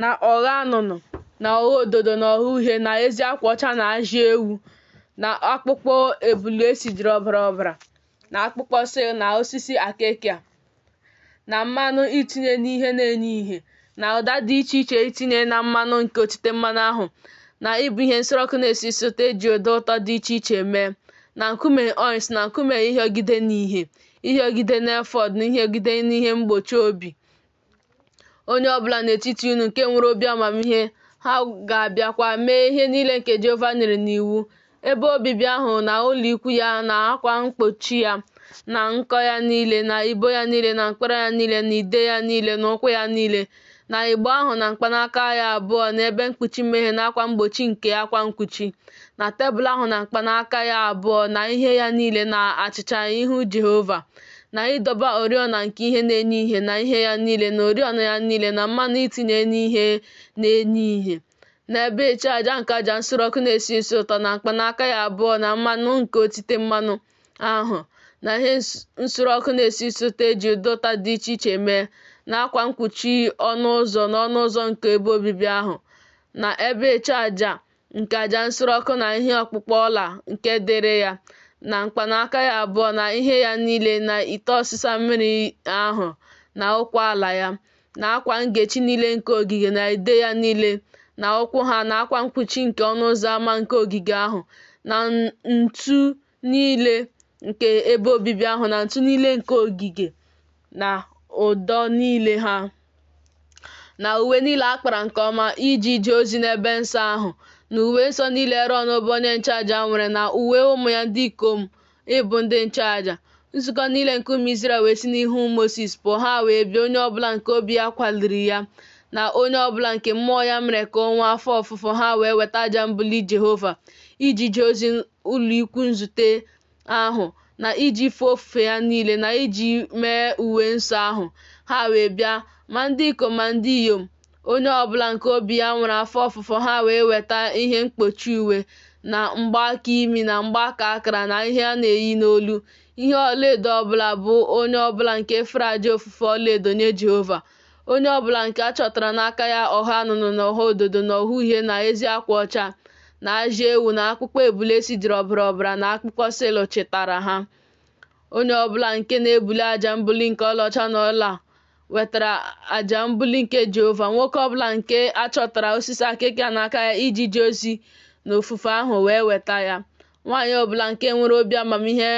na ogho anụnụ na ogho ododo na ogho uhie na ezi akwa ọcha na ajị ewu na akpụkpọ ebule e sijiri ọbara ọbara na akpụkpọ silk na osisi akekia na mmanụ itinye n'ihe na-enye ihe na ụda dị iche iche itinye na mmanụ nke otite mmanụ ahụ na ịbụ ihe nsure ọkụ na-esi isi ụtọ e ji ụda ụtọ dị iche iche mee na nkume ọnịks na nkume ịhịọgide n'ihe ịhịọgide n'efọd na ịhịọgide n'ihe mgbochi obi. Onye ọbụla n'etiti unu nke nwere obi amamihe, ha ga-abịakwa mee ihe niile nke Jehova nyere n'iwu, ebe obibi ahụ na ụlọ ikwu ya na akwa mkpuchi ya na nko ya niile na ibo ya niile na mkpara ya niile na ide ya niile na ụkwụ ya niile na igbe ahụ na mkpanaka ya abụọ na ebe mkpuchi mmehie na akwa mgbochi nke akwa mkpuchi na tebụl ahụ na mkpanaka ya abụọ na ihe ya niile na achịcha ihu Jehova na ịdọba oriọna nke ihe na-enye ihe na ihe ya niile na oriọna ya niile na mmanụ itinye n'ihe na-enye ihe na ebe ịchụ aja nke aja nsure ọkụ na-esi isi ụtọ na mkpanaka ya abụọ na mmanụ nke otite mmanụ ahụ na ihe nsure ọkụ na-esi isi ụtọ e ji ụda ụtọ dị iche iche mee na akwa mkpuchi ọnụ ụzọ na ọnụ ụzọ nke ebe obibi ahụ na ebe ịchụ aja nke aja nsure ọkụ na ihe ọkpụkpụ ọla nke dịrị ya na mkpanaka ya abụọ na ihe ya niile na ite ọsịsa mmiri ahụ na ụkwụ ala ya na akwa ngechi niile nke ogige na ide ya niile na ụkwụ ha na akwa mkpuchi nke ọnụ ụzọ ama nke ogige ahụ na ntu niile nke ebe obibi ahụ na ntu niile nke ogige na ụdọ niile ha na uwe niile a kpara nke ọma iji jee ozi n'ebe nsọ ahụ na uwe nsọ niile Erọn bụ onye nchụaja nwere na uwe ụmụ ya ndị ikom ịbụ ndị nchụaja. Nzukọ niile nke ụmụ Izrel wee si n'ihu Mosis pụọ, ha wee bịa, onye ọbụla nke obi ya kwaliri ya na onye ọbụla nke mmụọ ya mere ka o nwee afọ ofufo, ha wee weta aja mbuli Jehova iji jee ozi ụlọikwu nzute ahụ na iji fee ofufe ya niile na iji mee uwe nsọ ahụ. Ha wee bịa, ma ndị ikom ma ndị inyom, onye ọbụla nke obi ya nwere afọ ofufo, ha wee weta ihe mkpuchi uwe na mgbaaka imi na mgbaaka akara na ihe a na-eyi n'olu, ihe ọlaedo ọbụla bụ onye ọbụla nke fere aja ofufe ọlaedo nye Jehova. Onye ọbụla nke a chọtara n'aka ya ogho anụnụ na ogho ododo na ogho uhie na ezi akwa ọcha na ajị ewu na akpụkpọ ebule e sijiri ọbara ọbara na akpụkpọ silk chịtara ha. Onye ọbụla nke na-ebuli aja mbuli nke ọlaọcha na ọla wetara aja mbuli nke Jehova. Nwoke ọbụla nke a chọtara osisi akịka n'aka ya iji jee ozi n'ofufe ahụ wee weta ya. Nwaanyị ọbụla nke nwere obi amamihe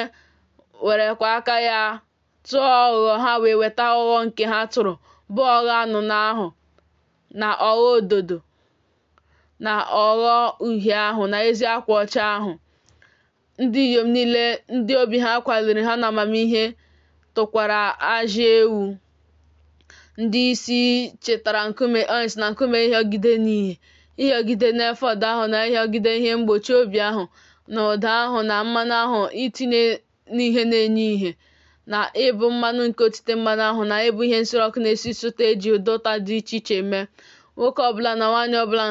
werekwa aka ya tụọ ogho, ha wee weta ogho nke ha tụrụ, bụ ogho anụnụ ahụ na ogho ododo na ogho uhie ahụ na ezi akwa ọcha ahụ. Ndị inyom niile ndị obi ha kwaliri ha n'amamihe tụkwara ajị ewu. Ndị isi chịtara nkume ọnịks na nkume ịhịọgide n'ihe, ịhịọgide n'efọd ahụ na ịhịọgide ihe mgbochi obi ahụ na ụdọ ahụ na mmanụ ahụ itinye n'ihe na-enye ihe, na ịbụ mmanụ nke otite mmanụ ahụ na ịbụ ihe nsure ọkụ na-esi isi ụtọ e ji ụda ụtọ dị iche iche mee. Nwoke ọbụla na nwaanyị ọbụla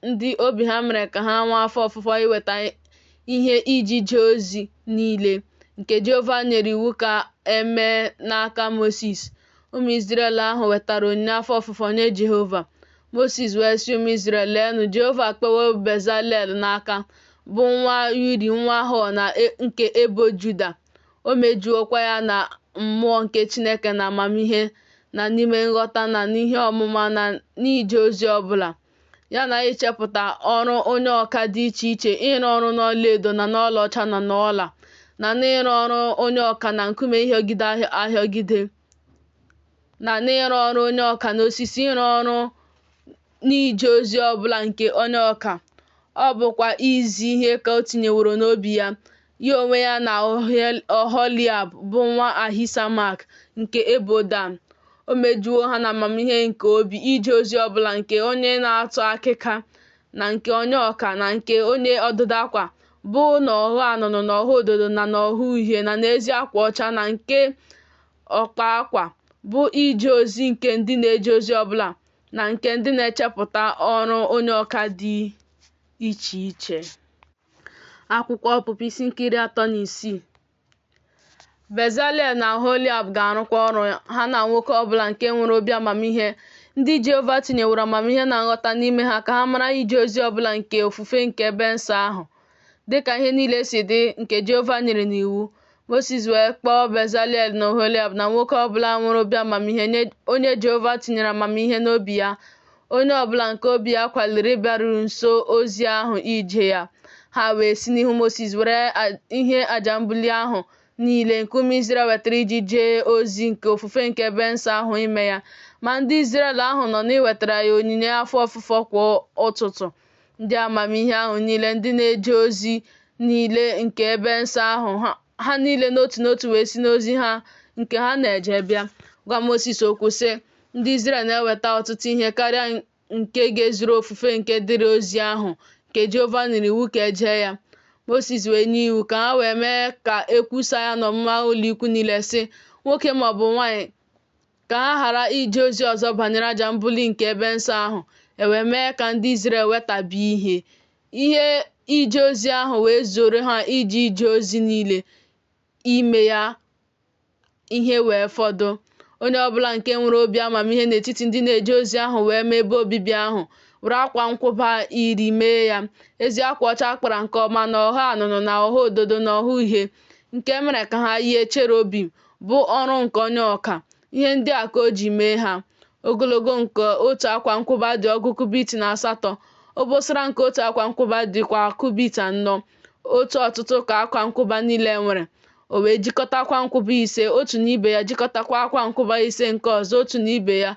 ndị obi ha mere ka ha nwee afọ ofufo iweta ihe iji jee ozi niile nke Jehova nyere iwu ka e mee n'aka Mosis. Ụmụ Izrel ahụ wetara onyinye afọ ofufo nye Jehova. Mosis wee sị ụmụ Izrel, Leenụ, Jehova akpawo Bezalel n'aka, bụ nwa Uri nwa Hur na nke ebo Juda. O mejuokwa ya na mmụọ nke Chineke na amamihe na n'ime nghọta na n'ihe ọmụma na n'ije ozi ọ bụla, ya na ichepụta ọrụ onye ọka dị iche iche, ịrụ ọrụ n'ọlaedo na n'ọlaọcha na n'ọla, na n'ịrụ ọrụ onye ọka na nkume ịhịọgide ahịọgide. na n'ịrụ ọrụ onye ọka n'osisi, ịrụ ọrụ n'ije ozi ọ bụla nke onye ọka. Ọ bụkwa izi ihe ka o tinyeworo n'obi ya, ya onwe ya na Oholiab bụ nwa Ahisamak nke ebo Dan. O mejuwo ha n'amamihe nke obi ije ozi ọ bụla nke onye na-atụ akịka na nke onye ọka na nke onye ọdụdụ akwa, bụ n'ọghọ anụnụ na ọghọ ododo na n'ọghọ uhie na n'ezi akwa ọcha na nke ọkpa akwa, bụ ije ozi nke ndị na-eje ozi ọ bụla na nke ndị na-echepụta ọrụ onye ọka dị iche iche. Akwụkwọ Ọpụpụ isi nke 36. Bezalel na Oholiab ga-arụkwa ọrụ, ha na nwoke ọ bụla nke nwere obi amamihe, ndị Jehova tinyeworo amamihe na nghọta n'ime ha ka ha mara ije ozi ọ bụla nke ofufe nke ebe nsọ ahụ, dị ka ihe niile si dị nke Jehova nyere n'iwu. Mosis wee kpọọ Bezalel na Oholiab na nwoke ọ bụla nwere obi amamihe, onye Jehova tinyere amamihe n'obi ya, onye ọ bụla nke obi ya kwaliri ịbịaru nso ozi ahụ ije ya. Ha wee si n'ihu Mosis were ihe aja mbuli ahụ niile nke ụmụ Izrel wetara iji jee ozi nke ofufe nke ebe nsọ ahụ ime ya. Ma ndị Izrel ahụ nọ n'iwetara ya onyinye afọ ofufo kwa ụtụtụ. Ndị amamihe ahụ niile, ndị na-eje ozi niile nke ebe nsọ ahụ, ha niile n'otu n'otu wee si n'ozi ha nke ha na-eje bịa, gwa Mosis okwu sị, Ndị Izrel na-eweta ọtụtụ ihe karịa nke ga-ezuru ofufe nke dịrị ozi ahụ nke Jehova nyere iwu ka e jee ya. Mosis wee nye iwu ka ha wee mee ka e kwusaa ya n'ọmụma ụlọikwu niile, sị, Nwoke ma ọ bụ nwaanyị ka ha ghara ije ozi ọzọ banyere aja mbuli nke ebe nsọ ahụ, e wee mee ka ndị Izrel wetabi ihe. Ihe ije ozi ahụ wee zuoro ha iji jee ozi niile, ime ya ihe wee fọdụ. Onye ọbụla nke nwere obi amamihe n'etiti ndị na-eje ozi ahụ wee mee ebe obibi ahụ, were akwa nkwụba 10 mee ya, ezi akwa ọcha a kpara nke ọma, na ogho anụnụ, na ogho ododo, na ogho uhie, nke e mere ka ha yie cherubim, bụ ọrụ nke onye ọka. Ihe ndị a ka o ji mee ha. Ogologo nke otu akwa nkwụba dị ọgụ kubit na asatọ, obosara nke otu akwa nkwụba dịkwa kubit anọ, otu ọtụtụ ka akwa nkwụba niile nwere. O wee jikọta akwa nkwụba ise otu na ibe ya, jikọtakwa akwa nkwụba ise nke ọzọ otu na ibe ya.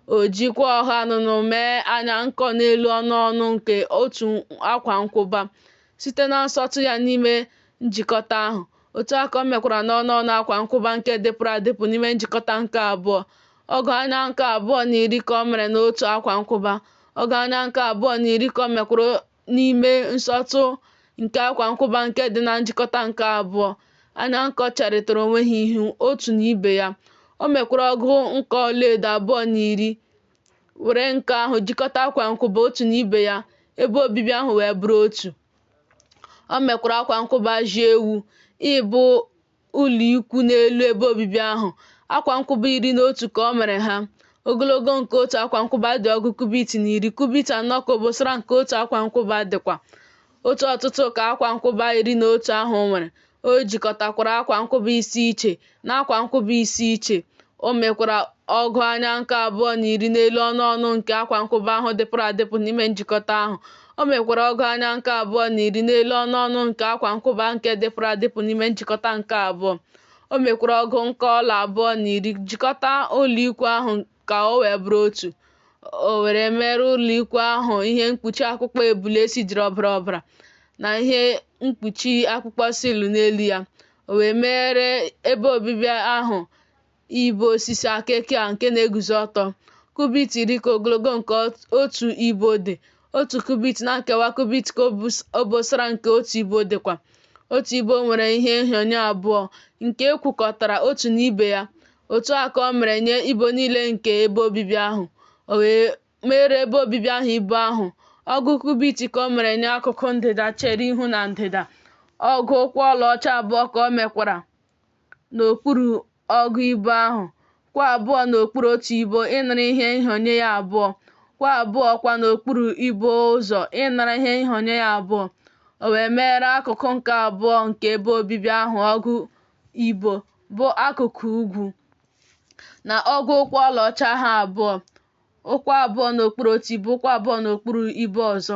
O jikwa ogho anụnụ mee anya nkọ n'elu ọnụ ọnụ nke otu akwa nkwụba, site na nsọtụ ya n'ime njikọta ahụ. Otu a ka o mekwara n'ọnụ ọnụ akwa nkwụba nke dịpụrụ adịpụ n'ime njikọta nke abụọ. Ọgụ anya nkọ abụọ na iri ka o mere n'otu akwa nkwụba. Ọgụ anya nkọ abụọ na iri ka o mekwara n'ime nsọtụ nke akwa nkwụba nke dị na njikọta nke abụọ. Anya nkọ cherịtara onwe ha ihu, otu na ibe ya. O mekwara ọgụ nkọ ọlaedo abụọ na iri, were nkọ ahụ jikọta akwa nkwụba otu na ibe ya, ebe obibi ahụ wee bụrụ otu. O mekwara akwa nkwụba ajị ewu ịbụ ụlọikwu n'elu ebe obibi ahụ. Akwa nkwụba 11 ka o mere ha. Ogologo nke otu akwa nkwụba dị ọgụ kubit na iri, kubit anọ ka obosara nke otu akwa nkwụba dịkwa. Otu ọtụtụ ka akwa nkwụba 11 ahụ nwere. O jikọtakwara akwa nkwụba ise iche na akwa nkwụba ise iche. O mekwara ọgụ anya nkọ abụọ na iri n'elu ọnụ ọnụ nke akwa nkwụba ahụ dịpụrụ adịpụ n'ime njikọta ahụ. O mekwara ọgụ anya nkọ abụọ na iri n'elu ọnụ ọnụ nke akwa nkwụba nke dịpụrụ adịpụ n'ime njikọta nke abụọ. O mekwara ọgụ nkọ ọla abụọ na iri jikọta ụlọikwu ahụ ka o wee bụrụ otu. O were mere ụlọikwu ahụ ihe mkpuchi akpụkpọ ebule e sijiri ọbara ọbara na ihe mkpuchi akpụkpọ silk n'elu ya. O wee meere ebe obibi ahụ ibo osisi akekịa nke na-eguzo ọtọ. Kubit 10 ka ogologo nke otu ibo dị, otu kubit na nkewa kubit ka obosara nke otu ibo dịkwa. Otu ibo nwere ihe nhịọnye abụọ nke e kwukọtara otu na ibe ya. Otu a ka o mere nye ibo niile nke ebe obibi ahụ. O wee meere ebe obibi ahụ ibo ahụ. Ọgụ kubit ka o mere nye akụkụ ndịda chere ihu na ndịda. Ọgụ ụkwụ ọlaọcha abụọ ka o mekwara n'okpuru ọgụ ibo ahụ, kwụ abụọ n'okpuru otu ibo ịnara ihe nhịọnye ya abụọ, kwụ abụọ kwa n'okpuru ibo ọzọ ịnara ihe nhịọnye ya abụọ. O wee meere akụkụ nke abụọ nke ebe obibi ahụ ọgụ ibo, bụ akụkụ ugwu, na ọgụ ụkwụ ọlaọcha ha abụọ, ụkwụ abụọ n'okpuru otu ibo, ụkwụ abụọ n'okpuru ibo ọzọ.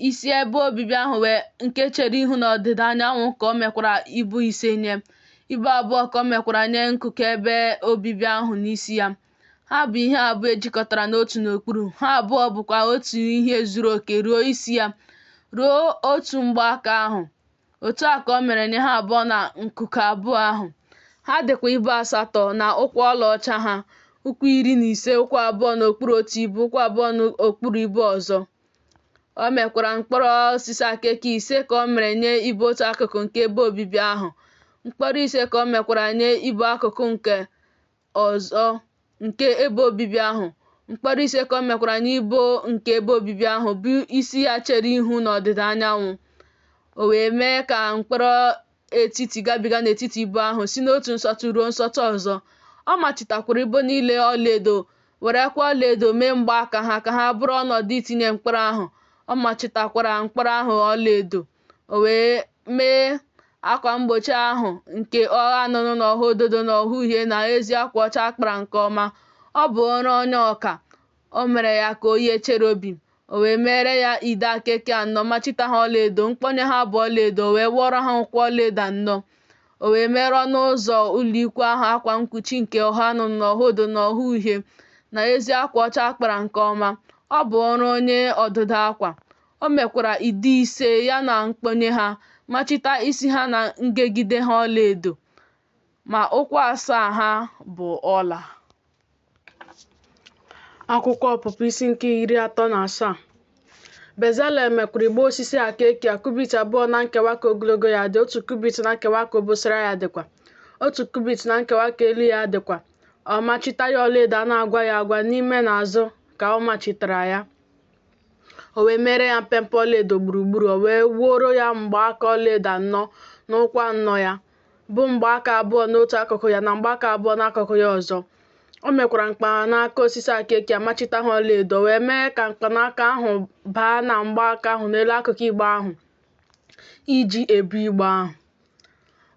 Isi ebe obibi ahụ wee nke chere ihu n'ọdịda anyanwụ ka o mekwara ibo ise nye. Ibo abụọ ka o mekwara nye nkuku ebe obibi ahụ n'isi ya. Ha bụ ihe abụọ e jikọtara n'otu n'okpuru, ha abụọ bụkwa otu ihe zuru oke ruo isi ya, ruo otu mgbaaka ahụ. Otu a ka o mere nye ha abụọ na nkuku abụọ ahụ. Ha dịkwa ibo asatọ, na ụkwụ ọlaọcha ha, ụkwụ 15, ụkwụ abụọ n'okpuru otu ibo, ụkwụ abụọ n'okpuru ibo ọzọ. O mekwara mkpọrọ osisi akeke ise ka o mere nye ibo otu akụkụ nke ebe obibi ahụ. Mkpọrọ ise ka o mekwara nye ibo akụkụ nke ọzọ nke ebe obibi ahụ. Mkpọrọ ise ka o mekwara nye ibo nke ebe obibi ahụ, bụ isi ya chere ihu n'ọdịda anyanwụ. O wee mee ka mkpọrọ etiti gabiga n'etiti ibo ahụ, si n'otu nsọtụ ruo nsọtụ ọzọ. Ọ machitakwara ibo niile ọlaedo, werekwa ọlaedo mee mgbaaka ha ka ha bụrụ ọnọdụ itinye mkpọrọ ahụ. Ọ machitakwara mkpọrọ ahụ ọlaedo. O wee mee akwa mgbochi ahụ nke ogho anụnụ na ogho ododo na ogho uhie na ezi akwa ọcha a kpara nke ọma. Ọ bụ ọrụ onye ọka. O mere ya ka o yie cherubim. O wee meere ya ide akeke anọ, machita ha ọlaedo, mkpọnye ha bụ ọlaedo, o wee wụọrọ ha ụkwụ ọlaedo anọ. O wee meere ọnụ ụzọ ụlọikwu ahụ akwa mkpuchi nke ogho anụnụ na ogho odo na ogho uhie na ezi akwa ọcha a kpara nke ọma. Ọ bụ ọrụ onye ọdụdụ akwa. O mekwara ide ise ya na mkpọnye ha, machita isi ha na ngegide ha ọlaedo, ma ụkwụ asaa ha bụ ọla. Akwụkwọ Ọpụpụ isi nke 37. Bezalel mekwara igbe osisi akekịa, kubit abụọ na nkewa ka ogologo ya dị, otu kubit na nkewa ka obosara ya dịkwa, otu kubit na nkewa ka elu ya dịkwa. Ọ machita ya ọlaedo a na-agwaghị agwa n'ime na azụ ka ọ machitara ya. O wee meere ya mpempe ọlaedo gburugburu, o wee wuoro ya mgbaaka ọlaedo anọ n'ụkwụ anọ ya, bụ mgbaaka abụọ n'otu akụkụ ya na mgbaaka abụọ n'akụkụ ya ọzọ. O mekwara mkpanaka osisi akekịa machita ha ọlaedo, wee mee ka mkpanaka ahụ baa na mgbaaka ahụ n'elu akụkụ igbe ahụ iji ebu igbe ahụ.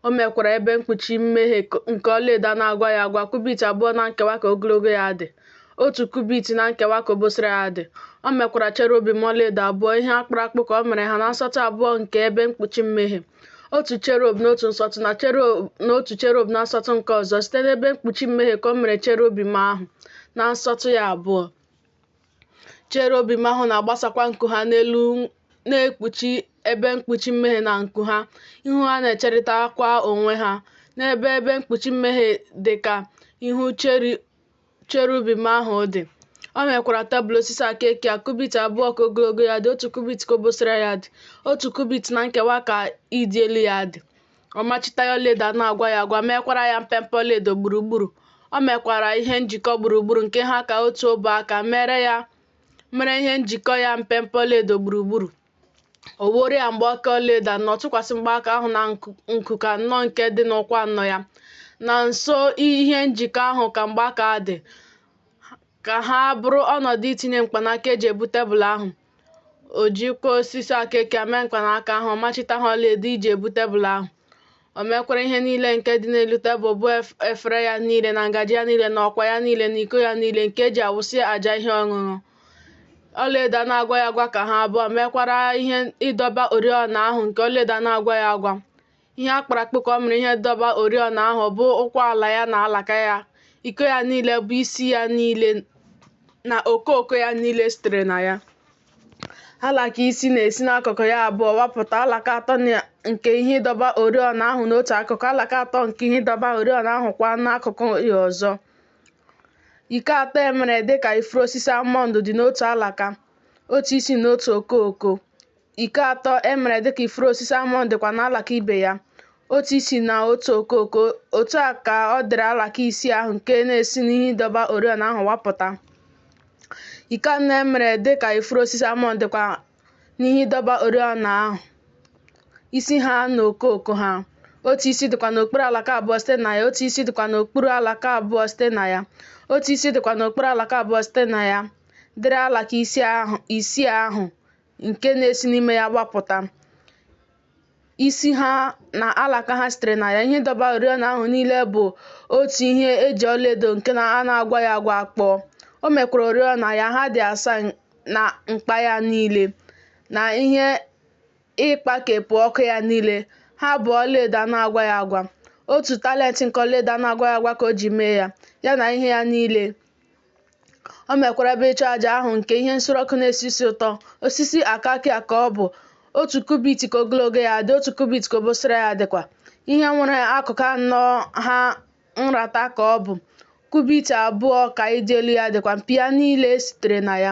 O mekwara ebe mkpuchi mmehie nke ọlaedo a na-agwaghị agwa, kubit abụọ na nkewa ka ogologo ya dị, otu kubit na nkewa ka obosara ya dị. O mekwara cherubim ọlaedo abụọ, ihe akpụrụ akpụ ka o mere ha na nsọtụ abụọ nke ebe mkpuchi mmehie, otu cherub n'otu nsọtụ na otu cherub na nsọtụ nke ọzọ. Site n'ebe mkpuchi mmehie ka o mere cherubim ahụ na nsọtụ ya abụọ. Cherubim ahụ na-agbasakwa nku ha n'elu na-ekpuchi ebe mkpuchi mmehie na nku ha, ihu ha na-echerịtakwa onwe ha. N'ebe ebe mkpuchi mmehie dị ka ihu cherubim ahụ dị. O mekwara tebụl osisi akekịa, kubit abụọ ka ogologo ya dị, otu kubit ka obosara ya dị, otu kubit na nkewa ka ịdị elu ya dị. Ọ machita ya ọlaedo a na-agwaghị agwa, mekwara ya mpempe ọlaedo gburugburu. O mekwara ihe njikọ gburugburu nke ha ka otu ọbụ aka, mere ihe njikọ ya mpempe ọlaedo gburugburu. O wuoro ya mgbaaka ọlaedo anọ, tụkwasị mgbaaka ahụ na nkuku anọ nke dị n'ụkwụ anọ ya. Na nso ihe njikọ ahụ ka mgbaaka dị, ka ha bụrụ ọnọdụ itinye mkpanaka e ji ebu tebụl ahụ. O jikwa osisi akekịa mee mkpanaka ahụ, machita ha ọlaedo iji ebu tebụl ahụ. O mekwara ihe niile nke dị n'elu tebụl, bụ efere ya niile na ngaji ya niile na ọkwa ya niile na iko ya niile nke e ji awụsị àjà ihe ọṅụṅụ. Ọlaedo a na-agwaghị agwa ka ha abụọ mekwara ihe ịdọba oriọna ahụ nke ọlaedo a na-agwaghị agwa. Ihe a kpụrụ akpụ ka o mere ihe ịdọba oriọna ahụ, bụ ụkwụ ala ya na alaka ya, iko ya niile, bụ isi ya niile na okooko ya niile sitere na ya. Alaka isi na-esi n'akụkụ ya abụọ wapụta, alaka atọ nke ihe ịdọba oriọna ahụ n'otu akụkụ, alaka atọ nke ihe ịdọba oriọna ahụ kwa n'akụkụ ya ọzọ. Iko atọ e mere dị ka ifuru osisi almọnd dị n'otu alaka, otu isi na otu okooko. Iko atọ e mere dị ka ifuru osisi almọnd dịkwa n'alaka ibe ya, otu isi na otu okooko. Otu a ka ọ dịrị alaka isii ahụ nke na-esi n'ihe ịdọba oriọna ahụ wapụta. Iko anọ e mere dị ka ifuru osisi almọnd dịkwa n'ihe ịdọba oriọna ahụ, isi ha na okooko ha. Otu isi dịkwa n'okpuru alaka abụọ site na ya, otu isi dịkwa n'okpuru alaka abụọ site na ya, otu isi dịkwa n'okpuru alaka abụọ site na ya, dịrị alaka isii ahụ nke na-esi n'ime ya gbapụta. Isi ha na alaka ha sitere na ya. Ihe ịdọba oriọna ahụ niile bụ otu ihe e ji ọlaedo nke a na-agwaghị agwa kpụọ. O mekwara oriọna ya, ha dị asaa na mkpa ya niile, na ihe ịkpakepụ ọkụ ya niile, ha bụ ọlaedo a na-agwaghị agwa. Otu talent nke ọlaedo a na-agwaghị agwa ka o ji mee ya, ya na ihe ya niile. O mekwara ebe ịchụaja ahụ nke ihe nsure ọkụ na-esi isi ụtọ, osisi akashia ka ọ bụ, otu kubit ka ogologo ya dị, otu kubit ka obosara ya dịkwa. Ihe nwere akụkụ anọ ha nrata ka ọ bụ, kubit 2 ka ịdị elu ya dịkwa, mpi ya niile sitere na ya.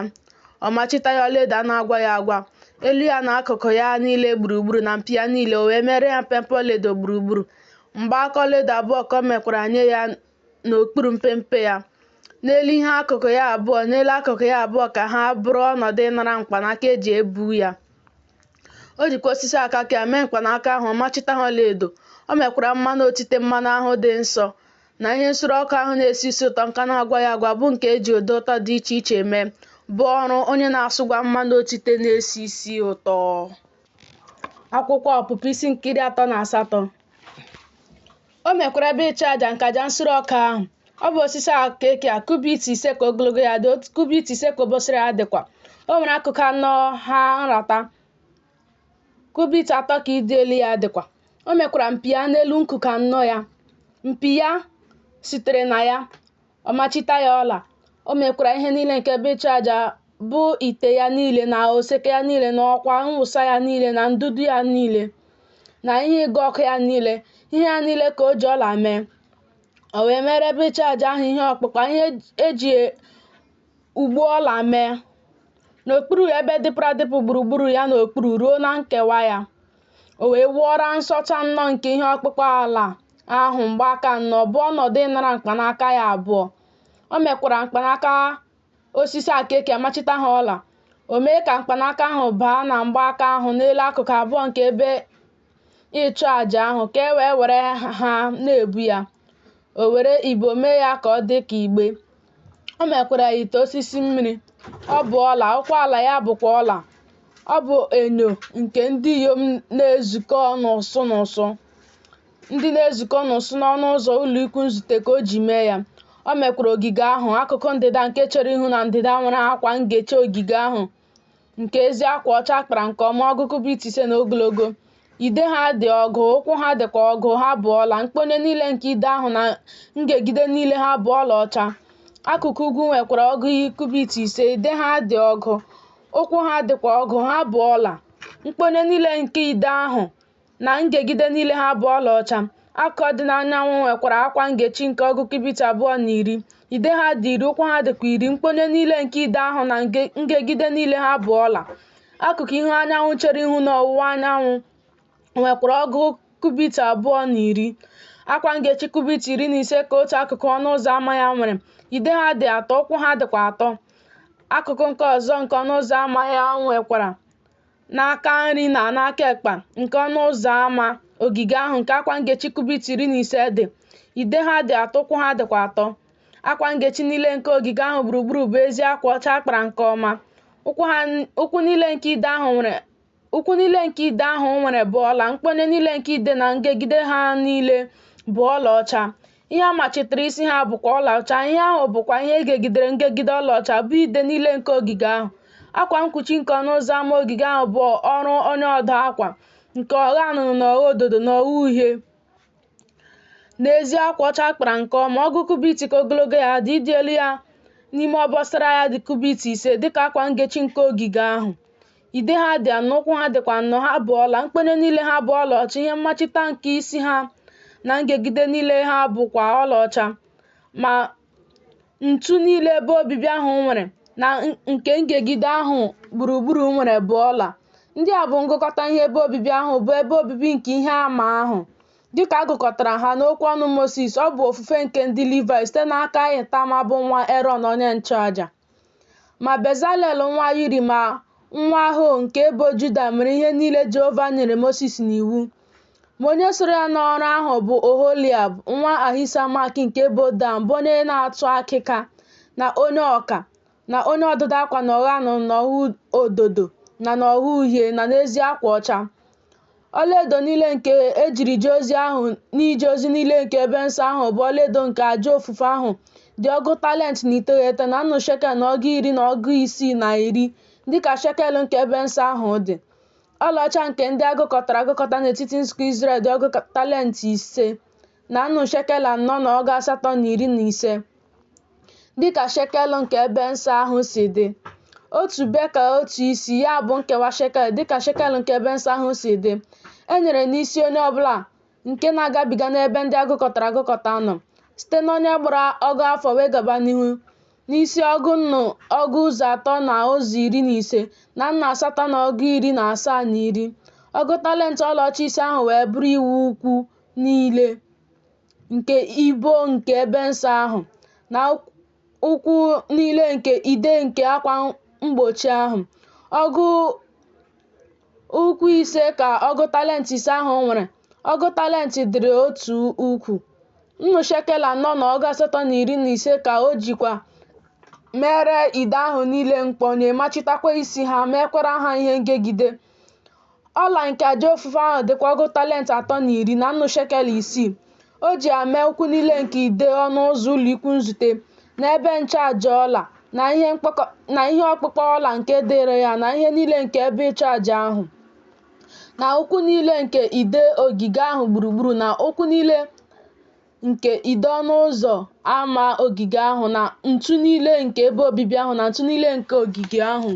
Ọ machita ya ọlaedo a na-agwaghị agwa, elu ya na akụkụ ya niile gburugburu na mpi ya niile, o wee mere ya mpempe ọlaedo gburugburu. Mgbaaka ọlaedo abụọ ka o mekwara nye ya n'okpuru mpempe ya, n'elu ihe akụkụ ya abụọ, n'elu akụkụ ya abụọ ka ha bụrụ ọnọdụ ịnara mkpanaka e ji ebu ya. O jikwa osisi akashia mee mkpanaka ahụ, machita ha ọlaedo. O mekwara mmanụ otite mmanụ ahụ dị nsọ, na ihe nsure ọkụ ahụ na-esi isi ụtọ nke a na-agwaghị agwa, bụ nke e ji ụda ụtọ dị iche iche mee, bụ ọrụ onye na-asụgwa mmanụ otite na-esi isi ụtọ. Akwụkwọ Ọpụpụ isi nke 38. O mekwara ebe ịchụ aja nke aja nsure ọkụ ahụ. Ọ bụ osisi akashia, kubit 5 ka ogologo ya dị, kubit 5 ka obosara ya dịkwa. O nwere akụkụ anọ ha nrata, kubit 3 ka ịdị elu ya dịkwa. O mekwara mpi ya n'elu nkuku anọ ya. Mpi ya sitere na ya, ọ machita ya ọla. O mekwara ihe niile nke ebe ịchụ aja, bụ ite ya niile na oseke ya niile na ọkwa mwụsa ya niile na ndụdụ ya niile na ihe ịgụ ọkụ ya niile. Ihe ya niile ka o ji ọla mee. O wee mere ebe ịchụ aja ahụ ihe ọkpụkpa, ihe eji ụgbụ ọla mee, n'okpuru ebe dịpụrụ adịpụ gburugburu ya n'okpuru ruo na nkewa ya. O wee wụọra nsọtụ anọ nke ihe ọkpụkpa ala ahụ mgbaaka anọ, bụ ọnọdụ ịnara mkpanaka ya abụọ. O mekwara mkpanaka osisi akashia machita ha ọla. O mee ka mkpanaka ahụ baa na mgbaaka ahụ n'elu akụkụ abụọ nke ebe ịchụ aja ahụ, ka e wee were ha na-ebu ya. O were ibo mee ya ka ọ dị ka igbe. O mekwara ite osisi mmiri. Ọ bụ ọla, ụkwụ ala ya bụkwa ọla. Ọ bụ enyo nke ndị inyom na-ezukọ n'ụsụ n'ụsụ. Ndị na-ezukọ n'ụsụ n'ọnụ ụzọ ụlọ ikwu nzute ka o ji mee ya. O mekwara ogige ahụ. Akụkụ ndịda nke chere ihu na ndịda nwere akwa ngechi ogige ahụ nke ezi akwa ọcha kpara nke ọma, ọgụ kubit 5 na ogologo. Ide ha dị ọgụ, ụkwụ ha dịkwa ọgụ, ha bụ ọla. Mkponye niile nke ide ahụ na ngegide niile ha bụ ọlaọcha. Akụkụ ugwu nwekwara ọgụ kubit 5, ide ha dị ọgụ, ụkwụ ha dịkwa ọgụ, ha bụ ọla. Mkponye niile nke ide ahụ na ngegide niile ha bụ ọlaọcha. Akụkụ ọdịda anyanwụ nwekwara akwa ngechi nke ọgụ kubit 2 na iri. Ide ha dị iri, ụkwụ ha dịkwa iri. Mkponye niile nke ide ahụ na ngegide niile ha bụ ọla. Akụkụ ihu anyanwụ chere ihu n'ọwụwa anyanwụ nwekwara ọgụ kubit 2 na iri. Akwa ngechi kubit 15 ka otu akụkụ ọnụ ụzọ ámá ya nwere. Ide ha dị atọ, ụkwụ ha dịkwa atọ. Akụkụ nke ọzọ nke ọnụ ụzọ ámá ya nwekwara n'aka nri na n'aka ekpe nke ọnụ ụzọ ámá ogige ahụ nke akwa ngechi kubit 15 dị. Ide ha dị atọ, ụkwụ ha dịkwa atọ. Akwa ngechi niile nke ogige ahụ gburugburu bụ ezi akwa ọcha akpara nke ọma. Ụkwụ niile nke ide ahụ nwere ụkwụ niile nke ide ahụ nwere bụ ọla. Mkponye niile nke ide na ngegide ha niile bụ ọlaọcha. Ihe a machitere isi ha bụkwa ọlaọcha. Ihe ahụ bụkwa ihe egegidere ngegide ọlaọcha, bụ ide niile nke ogige ahụ. Akwa mkpuchi nke ọnụ ụzọ ámá ogige ahụ bụ ọrụ onye ọdụ akwa, nke ọgha anụnụ na ọgha ododo na ọgha uhie na ezi akwa ọcha kpara nke ọma. Ọgụ kubit ka ogologo ya dị, ịdị elu ya n'ime obosara ya dị kubit 5, dịka akwa ngechi nke ogige ahụ. Ide ha dị anọ, ụkwụ ha dịkwa anọ, ha bụ ọla. Mkponye niile ha bụ ọlaọcha. Ihe mmachita nke isi ha na ngegide niile ha bụkwa ọlaọcha. Ma ntu niile ebe obibi ahụ nwere na nke ngegide ahụ gburugburu nwere bụ ọla. Ndị a bụ ngụkọta ihe ebe obibi ahụ, bụ ebe obibi nke ihe àmà ahụ, dịka a gụkọtara ha n'okwu ọnụ Mosis. Ọ bụ ofufe nke ndị Livayị site n'aka Itama bụ nwa Erọn onye nchụaja. Ma Bezalel nwa Uri ma nwa Hur nke ebo Juda mere ihe niile Jehova nyere Mosis n'iwu. Ma onye soro ya n'ọrụ ahụ bụ Oholiab nwa Ahisamak nke ebo Dan, bụ onye na-atụ akịka, na onye ọka, na onye ọdụdụ akwa n'ọgha anụnụ na ọgha ododo na n'ọgha uhie na n'ezi akwa ọcha. Ọlaedo niile nke ejiri jee ozi ahụ n'ije ozi niile nke ebe nsọ ahụ bụ ọlaedo nke aja ofufe ahụ dị ọgụ talent na iteghete na nnu shekel na ọgụ iri na ọgụ isii na iri, dịka shekel nke ebe nsọ ahụ dị. Ọlaọcha nke ndị agụkọtara agụkọta n'etiti nzukọ Izrel dị ọgụ talent 5 na nnu shekel 4 na ọgụ 8 na iri na ise. Dịka shekel nke ebe nsọ ahụ si dị, otu bekel otu isi, ya bụ nkewa shekel, dịka shekel nke ebe nsọ ahụ si dị, e nyere n'isi onye ọbụla nke na-agabiga n'ebe ndị a gụkọtara agụkọta nọ, site n'onye gbara ọgụ afọ wee gaba n'ihu, n'isi ọgụ nnu ọgụ ụzọ atọ na ụzọ iri na ise, na nnu asatọ na ọgụ iri na asaa na iri. Ọgụ talent ọlaọcha ise ahụ wee bụrụ iwu ụkwụ niile nke ibo nke ebe nsọ ahụ, na ụkwụ niile nke ide nke akwa mgbochi ahụ. Ọgụ ụkwụ ise ka ọgụ talent ise ahụ nwere, ọgụ talent dịrị otu ụkwụ. Nnu shekel anọ na ọgụ asatọ na iri na ise ka o jikwa mere ide ahụ niile mkpọnye, machitakwa isi ha, mekwara ha ihe ngegide. Ọla nke aja ofufe ahụ dịkwa ọgụ talent atọ na iri na nnu shekel isii. O ji ya mee ụkwụ niile nke ide ọnụ ụzọ ụlọikwuu nzute, na ebe nchụaja ọla, na ihe ọkpụkpa ọla nke dịịrị ya, na ihe niile nke ebe ịchụ aja ahụ, na ụkwụ niile nke ide ogige ahụ gburugburu, na ụkwụ niile nke ide ọnụ ụzọ ama ogige ahụ, na ntu niile nke ebe obibi ahụ, na ntu niile nke ogige ahụ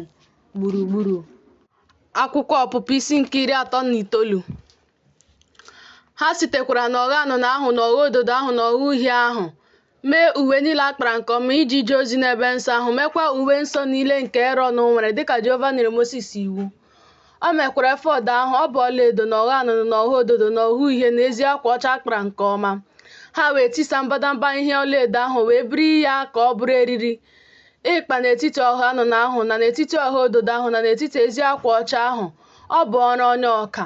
gburugburu. Akwụkwọ Ọpụpụ isi nke 39. Ha sitekwara n'ogho anụnụ ahụ na ogho ododo ahụ na ogho uhie ahụ mee uwe niile a kpara nke ọma iji jee ozi n'ebe nsọ ahụ, meekwa uwe nsọ niile nke Erọn nwere dịka Jehova nyere Mosis iwu. O mekwara efọd ahụ, ọ bụ ọlaedo na ogho anụnụ na ogho ododo na ogho uhie na ezi akwa ọcha a kpara nke ọma. Ha wee tisa mbadamba ihe ọlaedo ahụ wee biri ya ka ọ bụrụ eriri ịkpa n'etiti ogho anụnụ ahụ na n'etiti ogho ododo ahụ na n'etiti ezi akwa ọcha ahụ. Ọ bụ ọrụ onye ọka.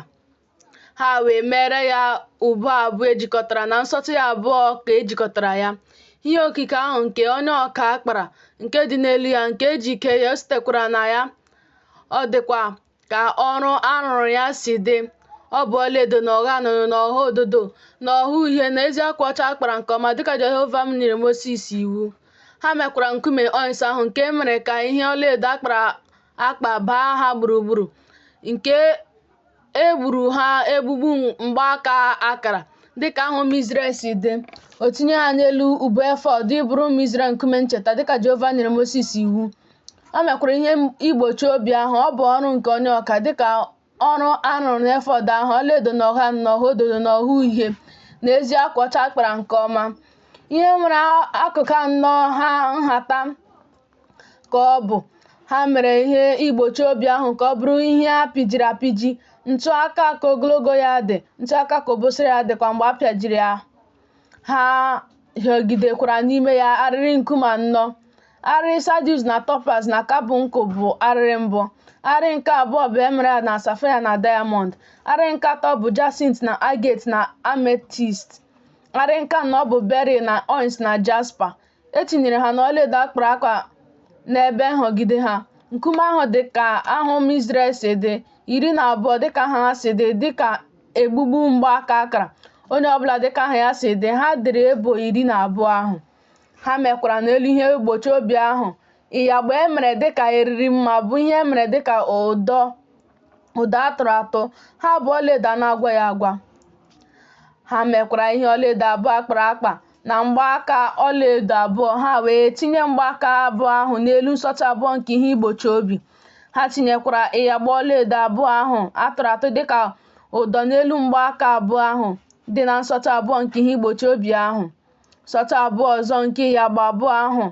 Ha wee meere ya ubu abụọ e jikọtara na nsọtụ ya abụọ ka e jikọtara ya. Ihe okike ahụ nke onye ọka kpara, nke dị n'elu ya, nke e ji kee ya, o sitekwara na ya, ọ dịkwa ka ọrụ a rụrụ ya si dị. Ọ bụ ọlaedo na ogho anụnụ na ogho ododo na ogho uhie na ezi akwa ọcha a kpara nke ọma, dịka Jehova m nyere Mosis iwu. Ha mekwara nkume ọnis ahụ nke e mere ka ihe ọlaedo a kpara akpa baa ha gburugburu, nke e gburu ha egbugbu mgbaaka akara, dịka aha ụmụ Izrel si dị. O tinye ha n'elu ubu efọd ịbụrụ ụmụ Izrel nkume ncheta, dịka Jehova nyere Mosis iwu. O mekwara ihe igbochi obi ahụ, ọ bụ ọrụ nke onye ọka, dịka ọrụ a rụrụ n'efọd ahụ, ọlaedo na ogho anụnụ na ogho ododo na ogho uhie na ezi akwa ọcha a kpara nke ọma. Ihe nwere akụkụ anọ ha nhata ka ọ bụ. Ha mere ihe igbochi obi ahụ ka ọ bụrụ ihe a pịjiri apịji, ntụ aka ka ogologo ya dị, ntụ aka ka obosara ya dịkwa mgbe a pịajiri ya. Ha hịọgidekwara n'ime ya arịrị nkume anọ. Arịrị sadius na topaz na karbụnkụl bụ arịrị mbụ. Arịrị nke abụọ bụ emerald na safaia na diamọnd. Arịrị nke atọ bụ jasint na agate na ametist. Arịrị nke anọ bụ beril na ọnis na jaspa. E tinyere ha n'ọlaedo a kpara akpa n'ebe nhọgide ha. Nkume ahụ dị ka aha ụmụ Izrel si dị, 12 dịka aha ha si dị, dịka egbugbu mgbaaka akara, onye ọbụla dịka aha ya si dị, ha dịrị ebo 12 ahụ. Ha mekwara n'elu ihe mgbochi obi ahụ ịyagba e mere dịka eriri mma, bụ ihe e mere dịka ụdọ ụdọ a tụrụ atụ, ha bụ ọlaedo a na-agwaghị agwa. Ha mekwara ihe ọlaedo abụọ a kpara akpa na mgbaaka ọlaedo abụọ, ha wee tinye mgbaaka abụọ ahụ n'elu nsọtụ abụọ nke ihe igbochi obi. Ha tinyekwara ịyagba ọlaedo abụọ ahụ a tụrụ atụ dịka ụdọ n'elu mgbaaka abụọ ahụ dị na nsọtụ abụọ nke ihe igbochi obi ahụ. Nsọtụ abụọ ọzọ nke ịyagba abụọ ahụ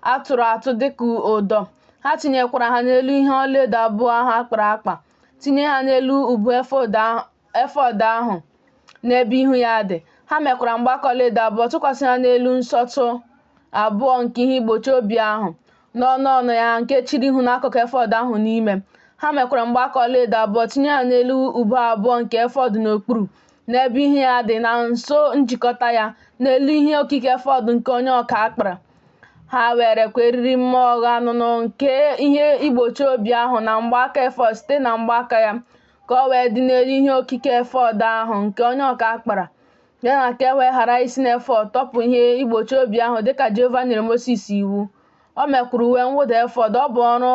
a tụrụ atụ dịka ụdọ, ha tinyekwara ha n'elu ihe ọlaedo abụọ ahụ a kpara akpa, tinye ha n'elu ubu efọd ahụ n'ebe ihu ya dị. Ha mekwara mgbaaka ọlaedo abụọ tụkwasị ha n'elu nsọtụ abụọ nke ihe igbochi obi ahụ, n'ọnụ ọnụ ya nke chere ihu n'akụkụ efọd ahụ n'ime. Ha mekwara mgbaaka ọlaedo abụọ tinye ha n'elu ubu abụọ nke efọd n'okpuru, n'ebe ihu ya dị na nso njikọta ya, n'elu ihe okike efọd nke onye ọka kpara. Ha werekwa eriri mma ogho anụnụ nke ihe igbochi obi ahụ na mgbaaka efọd site na mgbaaka ya, ka o wee dị n'elu ihe okike efọd ahụ nke onye ọka kpara, ya na ka e wee ghara isi n'efọd tọpụ ihe igbochi obi ahụ dịka Jehova nyere Mosis iwu. O mekwara uwe mwụda efọd, ọ bụ ọrụ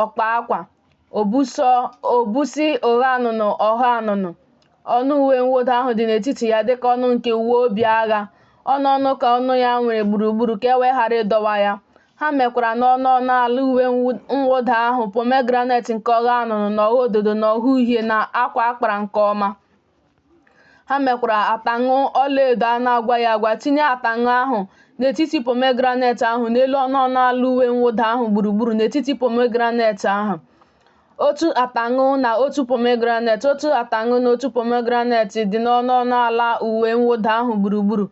ọkpa akwa, obusi ogho anụnụ ogho anụnụ. Ọnụ uwe mwụda ahụ dị n'etiti ya dịka ọnụ nke uwe obi agha. Ọnụ ọnụ ka ọnụ ya nwere gburugburu, ka e wee ghara ịdọwa ya. Ha mekwara n'ọnụ ọnụ ala uwe mwụda ahụ pomegranet nke ogho anụnụ na ogho ododo na ogho uhie na akwa akpara nke ọma. Ha mekwara ataṅụ ọlaedo a na-agwaghị agwa, tinye ataṅụ ahụ n'etiti pomegranet ahụ n'elu ọnụ ọnụ ala uwe mwụda ahụ gburugburu n'etiti pomegranet ahụ. Otu ataṅụ na otu pomegranet, otu ataṅụ na otu pomegranet dị n'ọnụ ọnụ ala uwe mwụda ahụ gburugburu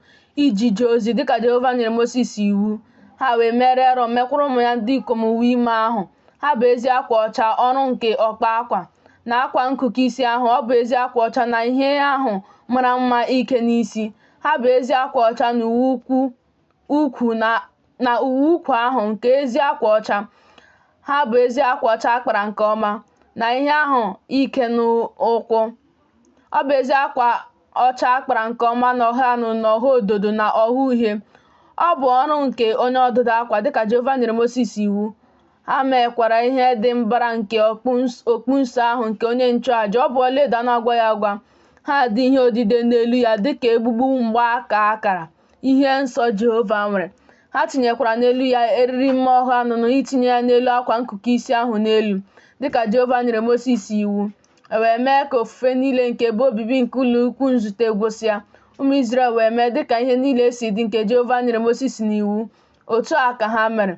iji jee ozi, dịka Jehova nyere Mosis iwu. Ha wee meere Erọn mekwara ụmụ ya ndị ikom uwe ime ahụ. Ha bụ ezi akwa ọcha, ọrụ nke ọkpa akwa, na akwa nkuku isi ahụ, ọ bụ ezi akwa ọcha na ihe ahụ mara mma ike n'isi. Ha bụ ezi akwa ọcha na uwe ukwu na uwe ukwu ahụ nke ezi akwa ọcha. Ha bụ ezi akwa ọcha akpara nke ọma, na ihe ahụ ike n'ụkwụ. Ọ bụ ezi akwa ọcha akpara nke ọma na ogho anụnụ na ogho ododo na ogho uhie. Ọ bụ ọrụ nke onye ọdụdụ akwa, dịka Jehova nyere Mosis iwu. Ha mekwara ihe dị mbara nke okpu nsọ ahụ nke onye nchụàjà. Ọ bụ ọlaedo a na-agwaghị agwa. Ha dị ihe odide n'elu ya dịka egbugbu mgbaaka akara ihe nsọ Jehova nwere. Ha tinyekwara n'elu ya eriri mma ogho anụnụ itinye ya n'elu akwa nkuku isi ahụ n'elu, dịka Jehova nyere Mosis iwu. E wee mee ka ofufe niile nke ebe obibi nke ụlọ ikwu nzute gwụsịa. Ụmụ Izrel wee mee dịka ihe niile si dị nke Jehova nyere Mosis n'iwu. Otu a ka ha mere.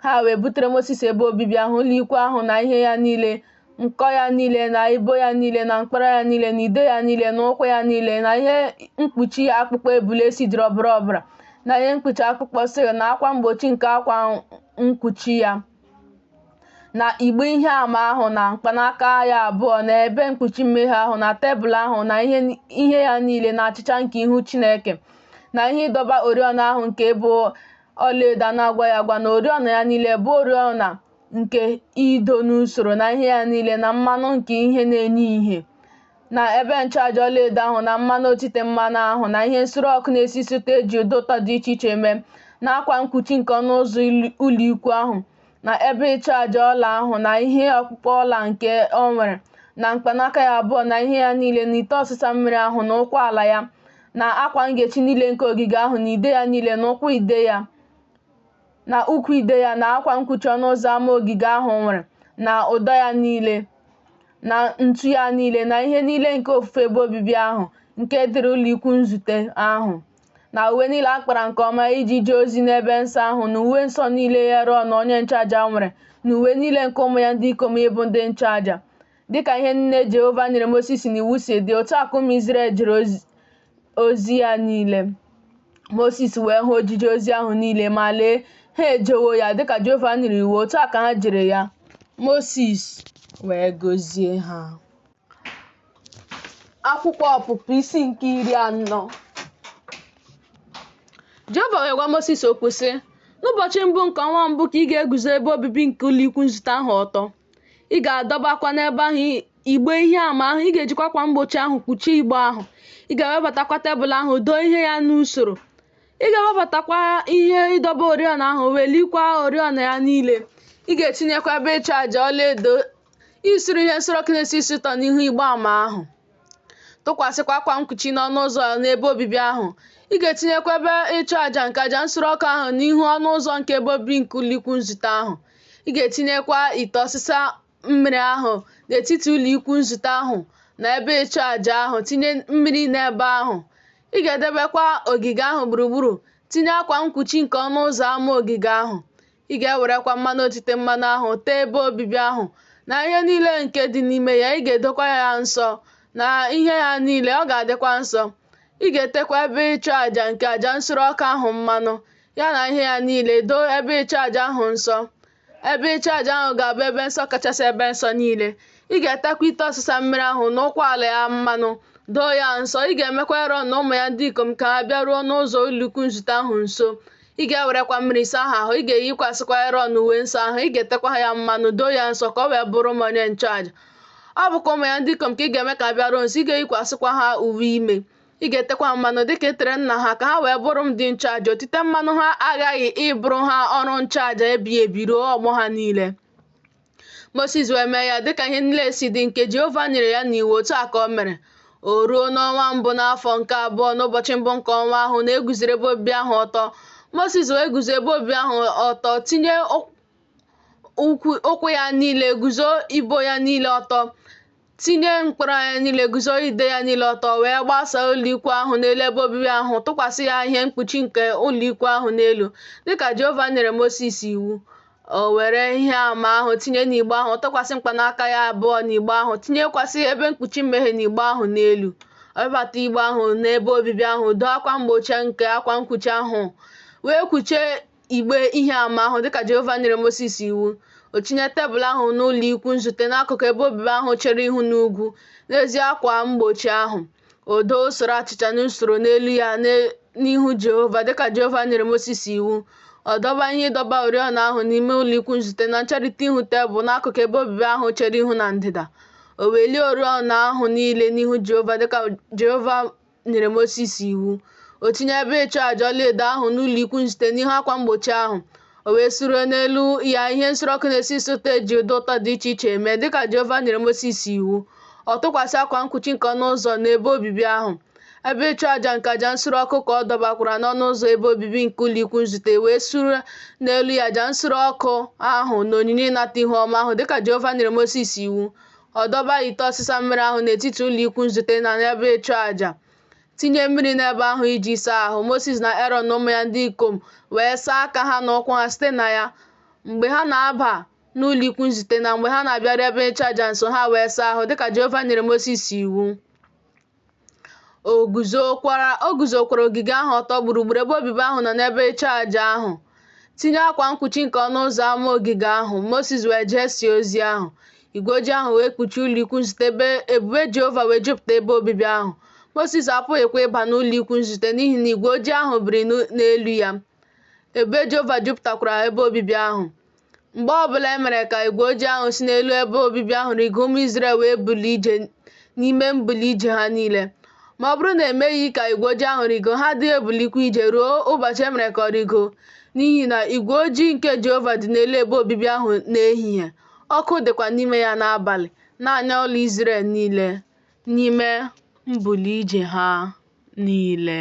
Ha wee butere Mosis ebe obibi ahụ, ụlọ ikwu ahụ na ihe ya niile, nkọ ya niile na ibo ya niile na mkpara ya niile na ide ya niile na ụkwụ ya niile na ihe mkpuchi akpụkpọ ebule sijiri ọbara ọbara na ihe mkpuchi akpụkpọ silk na akwa mgbochi nke akwa mkpuchi ya na igbe ihe ama ahụ na mkpanaka ya abụọ na ebe mkpuchi mmehie ahụ na tebụl ahụ na ihe ya niile na achịcha nke ihu Chineke na ihe ịdọba oriọna ahụ nke bụ ọlaedo a na-agwaghị agwa na oriọna ya niile bụ oriọna nke ido n'usoro na ihe ya niile na mmanụ nke ihe na-enye ìhè na ebe nchụaja ọlaedo ahụ na mmanụ otite mmanụ ahụ na ihe nsure ọkụ na-esi isi ụtọ eji ụda ụtọ dị iche iche mee na akwa mkpuchi nke ọnụ ụzọ ụlọ ikwu ahụ na ebe ịchụaja ọla ahụ na ihe ọkpụkpọ ọla nke o nwere na mkpanaka ya abụọ na ihe ya niile na ite ọsịsa mmiri ahụ na ụkwụ ala ya na akwa ngechi niile nke ogige ahụ na ide ya niile na ụkwụ ide ya na ukwu ide ya na akwa mkpuchi ọnụ ụzọ ama ogige ahụ nwere na ụdọ ya niile na ntu ya niile na ihe niile nke ofufe ebe obibi ahụ nke dịrị ụlọ ikwu nzute ahụ na uwe niile a kpara nke ọma iji jee ozi n'ebe nsọ ahụ na uwe nsọ niile Erọn onye nchụaja nwere na uwe niile nke ụmụ ya ndị ikom ịbụ ndị nchụaja, dịka ihe niile Jehova nyere Mosis n'iwu si dị, otu a ka ụmụ Izrel jere ozi ya niile. Mosis wee hụ ojije ozi ahụ niile, ma lee, ha ejewo ya dịka Jehova nyere iwu, otu a ka ha jere ya. Mosis wee gọzie ha. Akwụkwọ Ọpụpụ isi nke 40. Jehova wee gwa Mosis okwu sị, N'ụbọchị mbụ nke ọnwa mbụ ka ị ga-eguzo ebe obibi nke ụlọ ikwu nzute ahụ ọtọ. Ị ga-adọbakwa n'ebe ahụ igbe ihe ama ahụ, ị ga-ejikwa akwa mgbochi ahụ kpuchie igbe ahụ. Ị ga-ewebatakwa tebụl ahụ, doo ihe ya n'usoro. Ị ga-ewebatakwa ihe ịdọba oriọna ahụ, welikwa oriọna ya niile. Ị ga-etinyekwa ebe ịchụ aja ọlaedo isure ihe nsure ọkụ na-esi isi ụtọ n'ihu igbe ama ahụ. Tụkwasịkwa akwa mkpuchi n'ọnụ ụzọ n'ebe obibi ahụ. Ị ga-etinyekwa ebe ịchụ aja nke aja nsure ọkụ ahụ n'ihu ọnụ ụzọ nke ebe obibi nke ụlọ ikwu nzute ahụ. Ị ga-etinyekwa ite ọsịsa mmiri ahụ n'etiti ụlọ ikwu nzute ahụ na ebe ịchụ aja ahụ, tinye mmiri n'ebe ahụ. Ị ga-edebekwa ogige ahụ gburugburu, tinye akwa mkpuchi nke ọnụ ụzọ ama ogige ahụ. Ị ga-ewerekwa mmanụ otite mmanụ ahụ tee ebe obibi ahụ na ihe niile nke dị n'ime ya, ị ga-edokwa ya nsọ na ihe ya niile, ọ ga-adịkwa nsọ. Ị ga-etekwa ebe ịchụ aja nke aja nsure ọkụ ahụ mmanụ, ya na ihe ya niile, doo ebe ịchụ aja ahụ nsọ. Ebe ịchụ aja ahụ ga-abụ ebe nsọ kachasị ebe nsọ niile. Ị ga-etekwa ite ọsịsa mmiri ahụ na ụkwụ ala ya mmanụ, doo ya nsọ. Ị ga-emekwa Erọn na ụmụ ya ndị ikom ka ha bịaruo n'ụzọ ụlọikwu nzute ahụ nso. Ị ga-ewerekwa mmiri saa ha ahụ, ị ga-eyikwasịkwa Erọn uwe nsọ ahụ, ị ga-etekwa ya mmanụ, doo ya nsọ ka o wee bụrụ m onye nchụaja. Ọ bụkwa ụmụ ya ndị ikom ka ị ga-eme ka ha bịaruo nso, ị ga-eyikwasịkwa ha uwe ime. Ị ga-etekwa ha mmanụ dịka ị tere nna ha, ka ha wee bụrụ m ndị nchụaja. Otite mmanụ ha aghaghị ịbụrụ ha ọrụ nchụaja ebighị ebi ruo ọgbọ ha niile. Mosis wee mee ya dịka ihe niile si dị nke Jehova nyere ya n'iwu, otu a ka o mere. O ruo n'ọnwa mbụ n'afọ nke abụọ n'ụbọchị mbụ nke ọnwa ahụ na e guzoro ebe obibi ahụ ọtọ. Mosis wee guzo ebe obibi ahụ ọtọ, tinye ụkwụ ya niile, guzo ibo ya niile ọtọ, tinye mkpọrọ ya niile, guzo ide ya niile ọtọ, wee gbasaa ụlọikwu ahụ n'elu ebe obibi ahụ, tụkwasị ya ihe mkpuchi nke ụlọikwu ahụ n'elu, dịka Jehova nyere Mosis iwu. O were ihe ama ahụ tinye n'igbe ahụ, tụkwasị mkpanaka ya abụọ n'igbe ahụ, tinyekwasị ebe mkpuchi mmehie n'igbe ahụ n'elu. O webata igbe ahụ n'ebe obibi ahụ, doo akwa mgbochi nke akwa mkpuchi ahụ, wee kpuchie igbe ihe ama ahụ dịka Jehova nyere Mosis iwu. O tinye tebụl ahụ n'ụlọ ikwu nzute n'akụkụ ebe obibi ahụ chere ihu n'ugwu, n'ezi akwa mgbochi ahụ. O doo usoro achịcha n'usoro n'elu ya n'ihu Jehova dịka Jehova nyere Mosis iwu. Ọ dọba ihe ịdọba oriọna ahụ n'ime ụlọ ikwu nzute na ncherịta ihu tebụl n'akụkụ ebe obibi ahụ chere ihu na ndịda. O welie oriọna ahụ niile n'ihu Jehova dịka Jehova nyere Mosis iwu. O tinye ebe ịchụ aja ọlaedo ahụ n'ụlọ ikwu nzute n'ihu akwa mgbochi ahụ. O wee suree n'elu ya ihe nsure ọkụ na-esi isi ụtọ e ji ụda ụtọ dị iche iche eme, dịka Jehova nyere Mosis iwu. Ọ tụkwasị akwa mkpuchi nke ọnụ ụzọ n'ebe obibi ahụ. Ebe ịchụ aja nke aja nsure ọkụ ka ọ dọbakwara n'ọnụ ụzọ ebe obibi nke ụlọ ikwu nzute, wee sure n'elu ya aja nsure ọkụ ahụ na onyinye ịnata ihu ọma ahụ, dịka Jehova nyere Mosis iwu. Ọ dọba ite ọsịsa mmiri ahụ n'etiti ụlọ ikwu nzute na n'ebe ịchụ aja, tinye mmiri n'ebe ahụ iji saa ahụ. Mosis na Erọn na ụmụ ya ndị ikom wee saa aka ha na ụkwụ ha site na ya. Mgbe ha na-aba n'ụlọ ikwu nzute na mgbe ha na-abịaru ebe ịchụ aja nso, ha wee saa ahụ, dịka Jehova nyere Mosis iwu. O guzokwara ogige ahụ ọtọ gburugburu ebe obibi ahụ na n'ebe ịchụ aja ahụ, tinye akwa mkpuchi nke ọnụ ụzọ ama ogige ahụ. Mosis wee jesie ozi ahụ. Igwe ojii ahụ wee kpuchie ụlọ ikwu nzute, ebe ebube Jehova wee jupụta ebe obibi ahụ. Mosis apụghịkwa ịba n'ụlọ ikwu nzute n'ihi na igwe ojii ahụ biri n'elu ya. Ebube Jehova jupụtakwara ebe obibi ahụ. Mgbe ọ bụla e mere ka igwe ojii ahụ si n'elu ebe obibi ahụ rịgo, ụmụ Izrel wee bulie ije n'ime mbuli ije ha niile. Ma ọ bụrụ na e meghị ka igwe ojii ahụ rịgo, ha adịghị ebulikwa ije ruo ụbọchị e mere ka ọ rịgo, n'ihi na igwe ojii nke Jehova dị n'elu ebe obibi ahụ n'ehihie, ọkụ dịkwa n'ime ya n'abalị, n'anya ụlọ Izrel niile n'ime mbuli ije ha niile.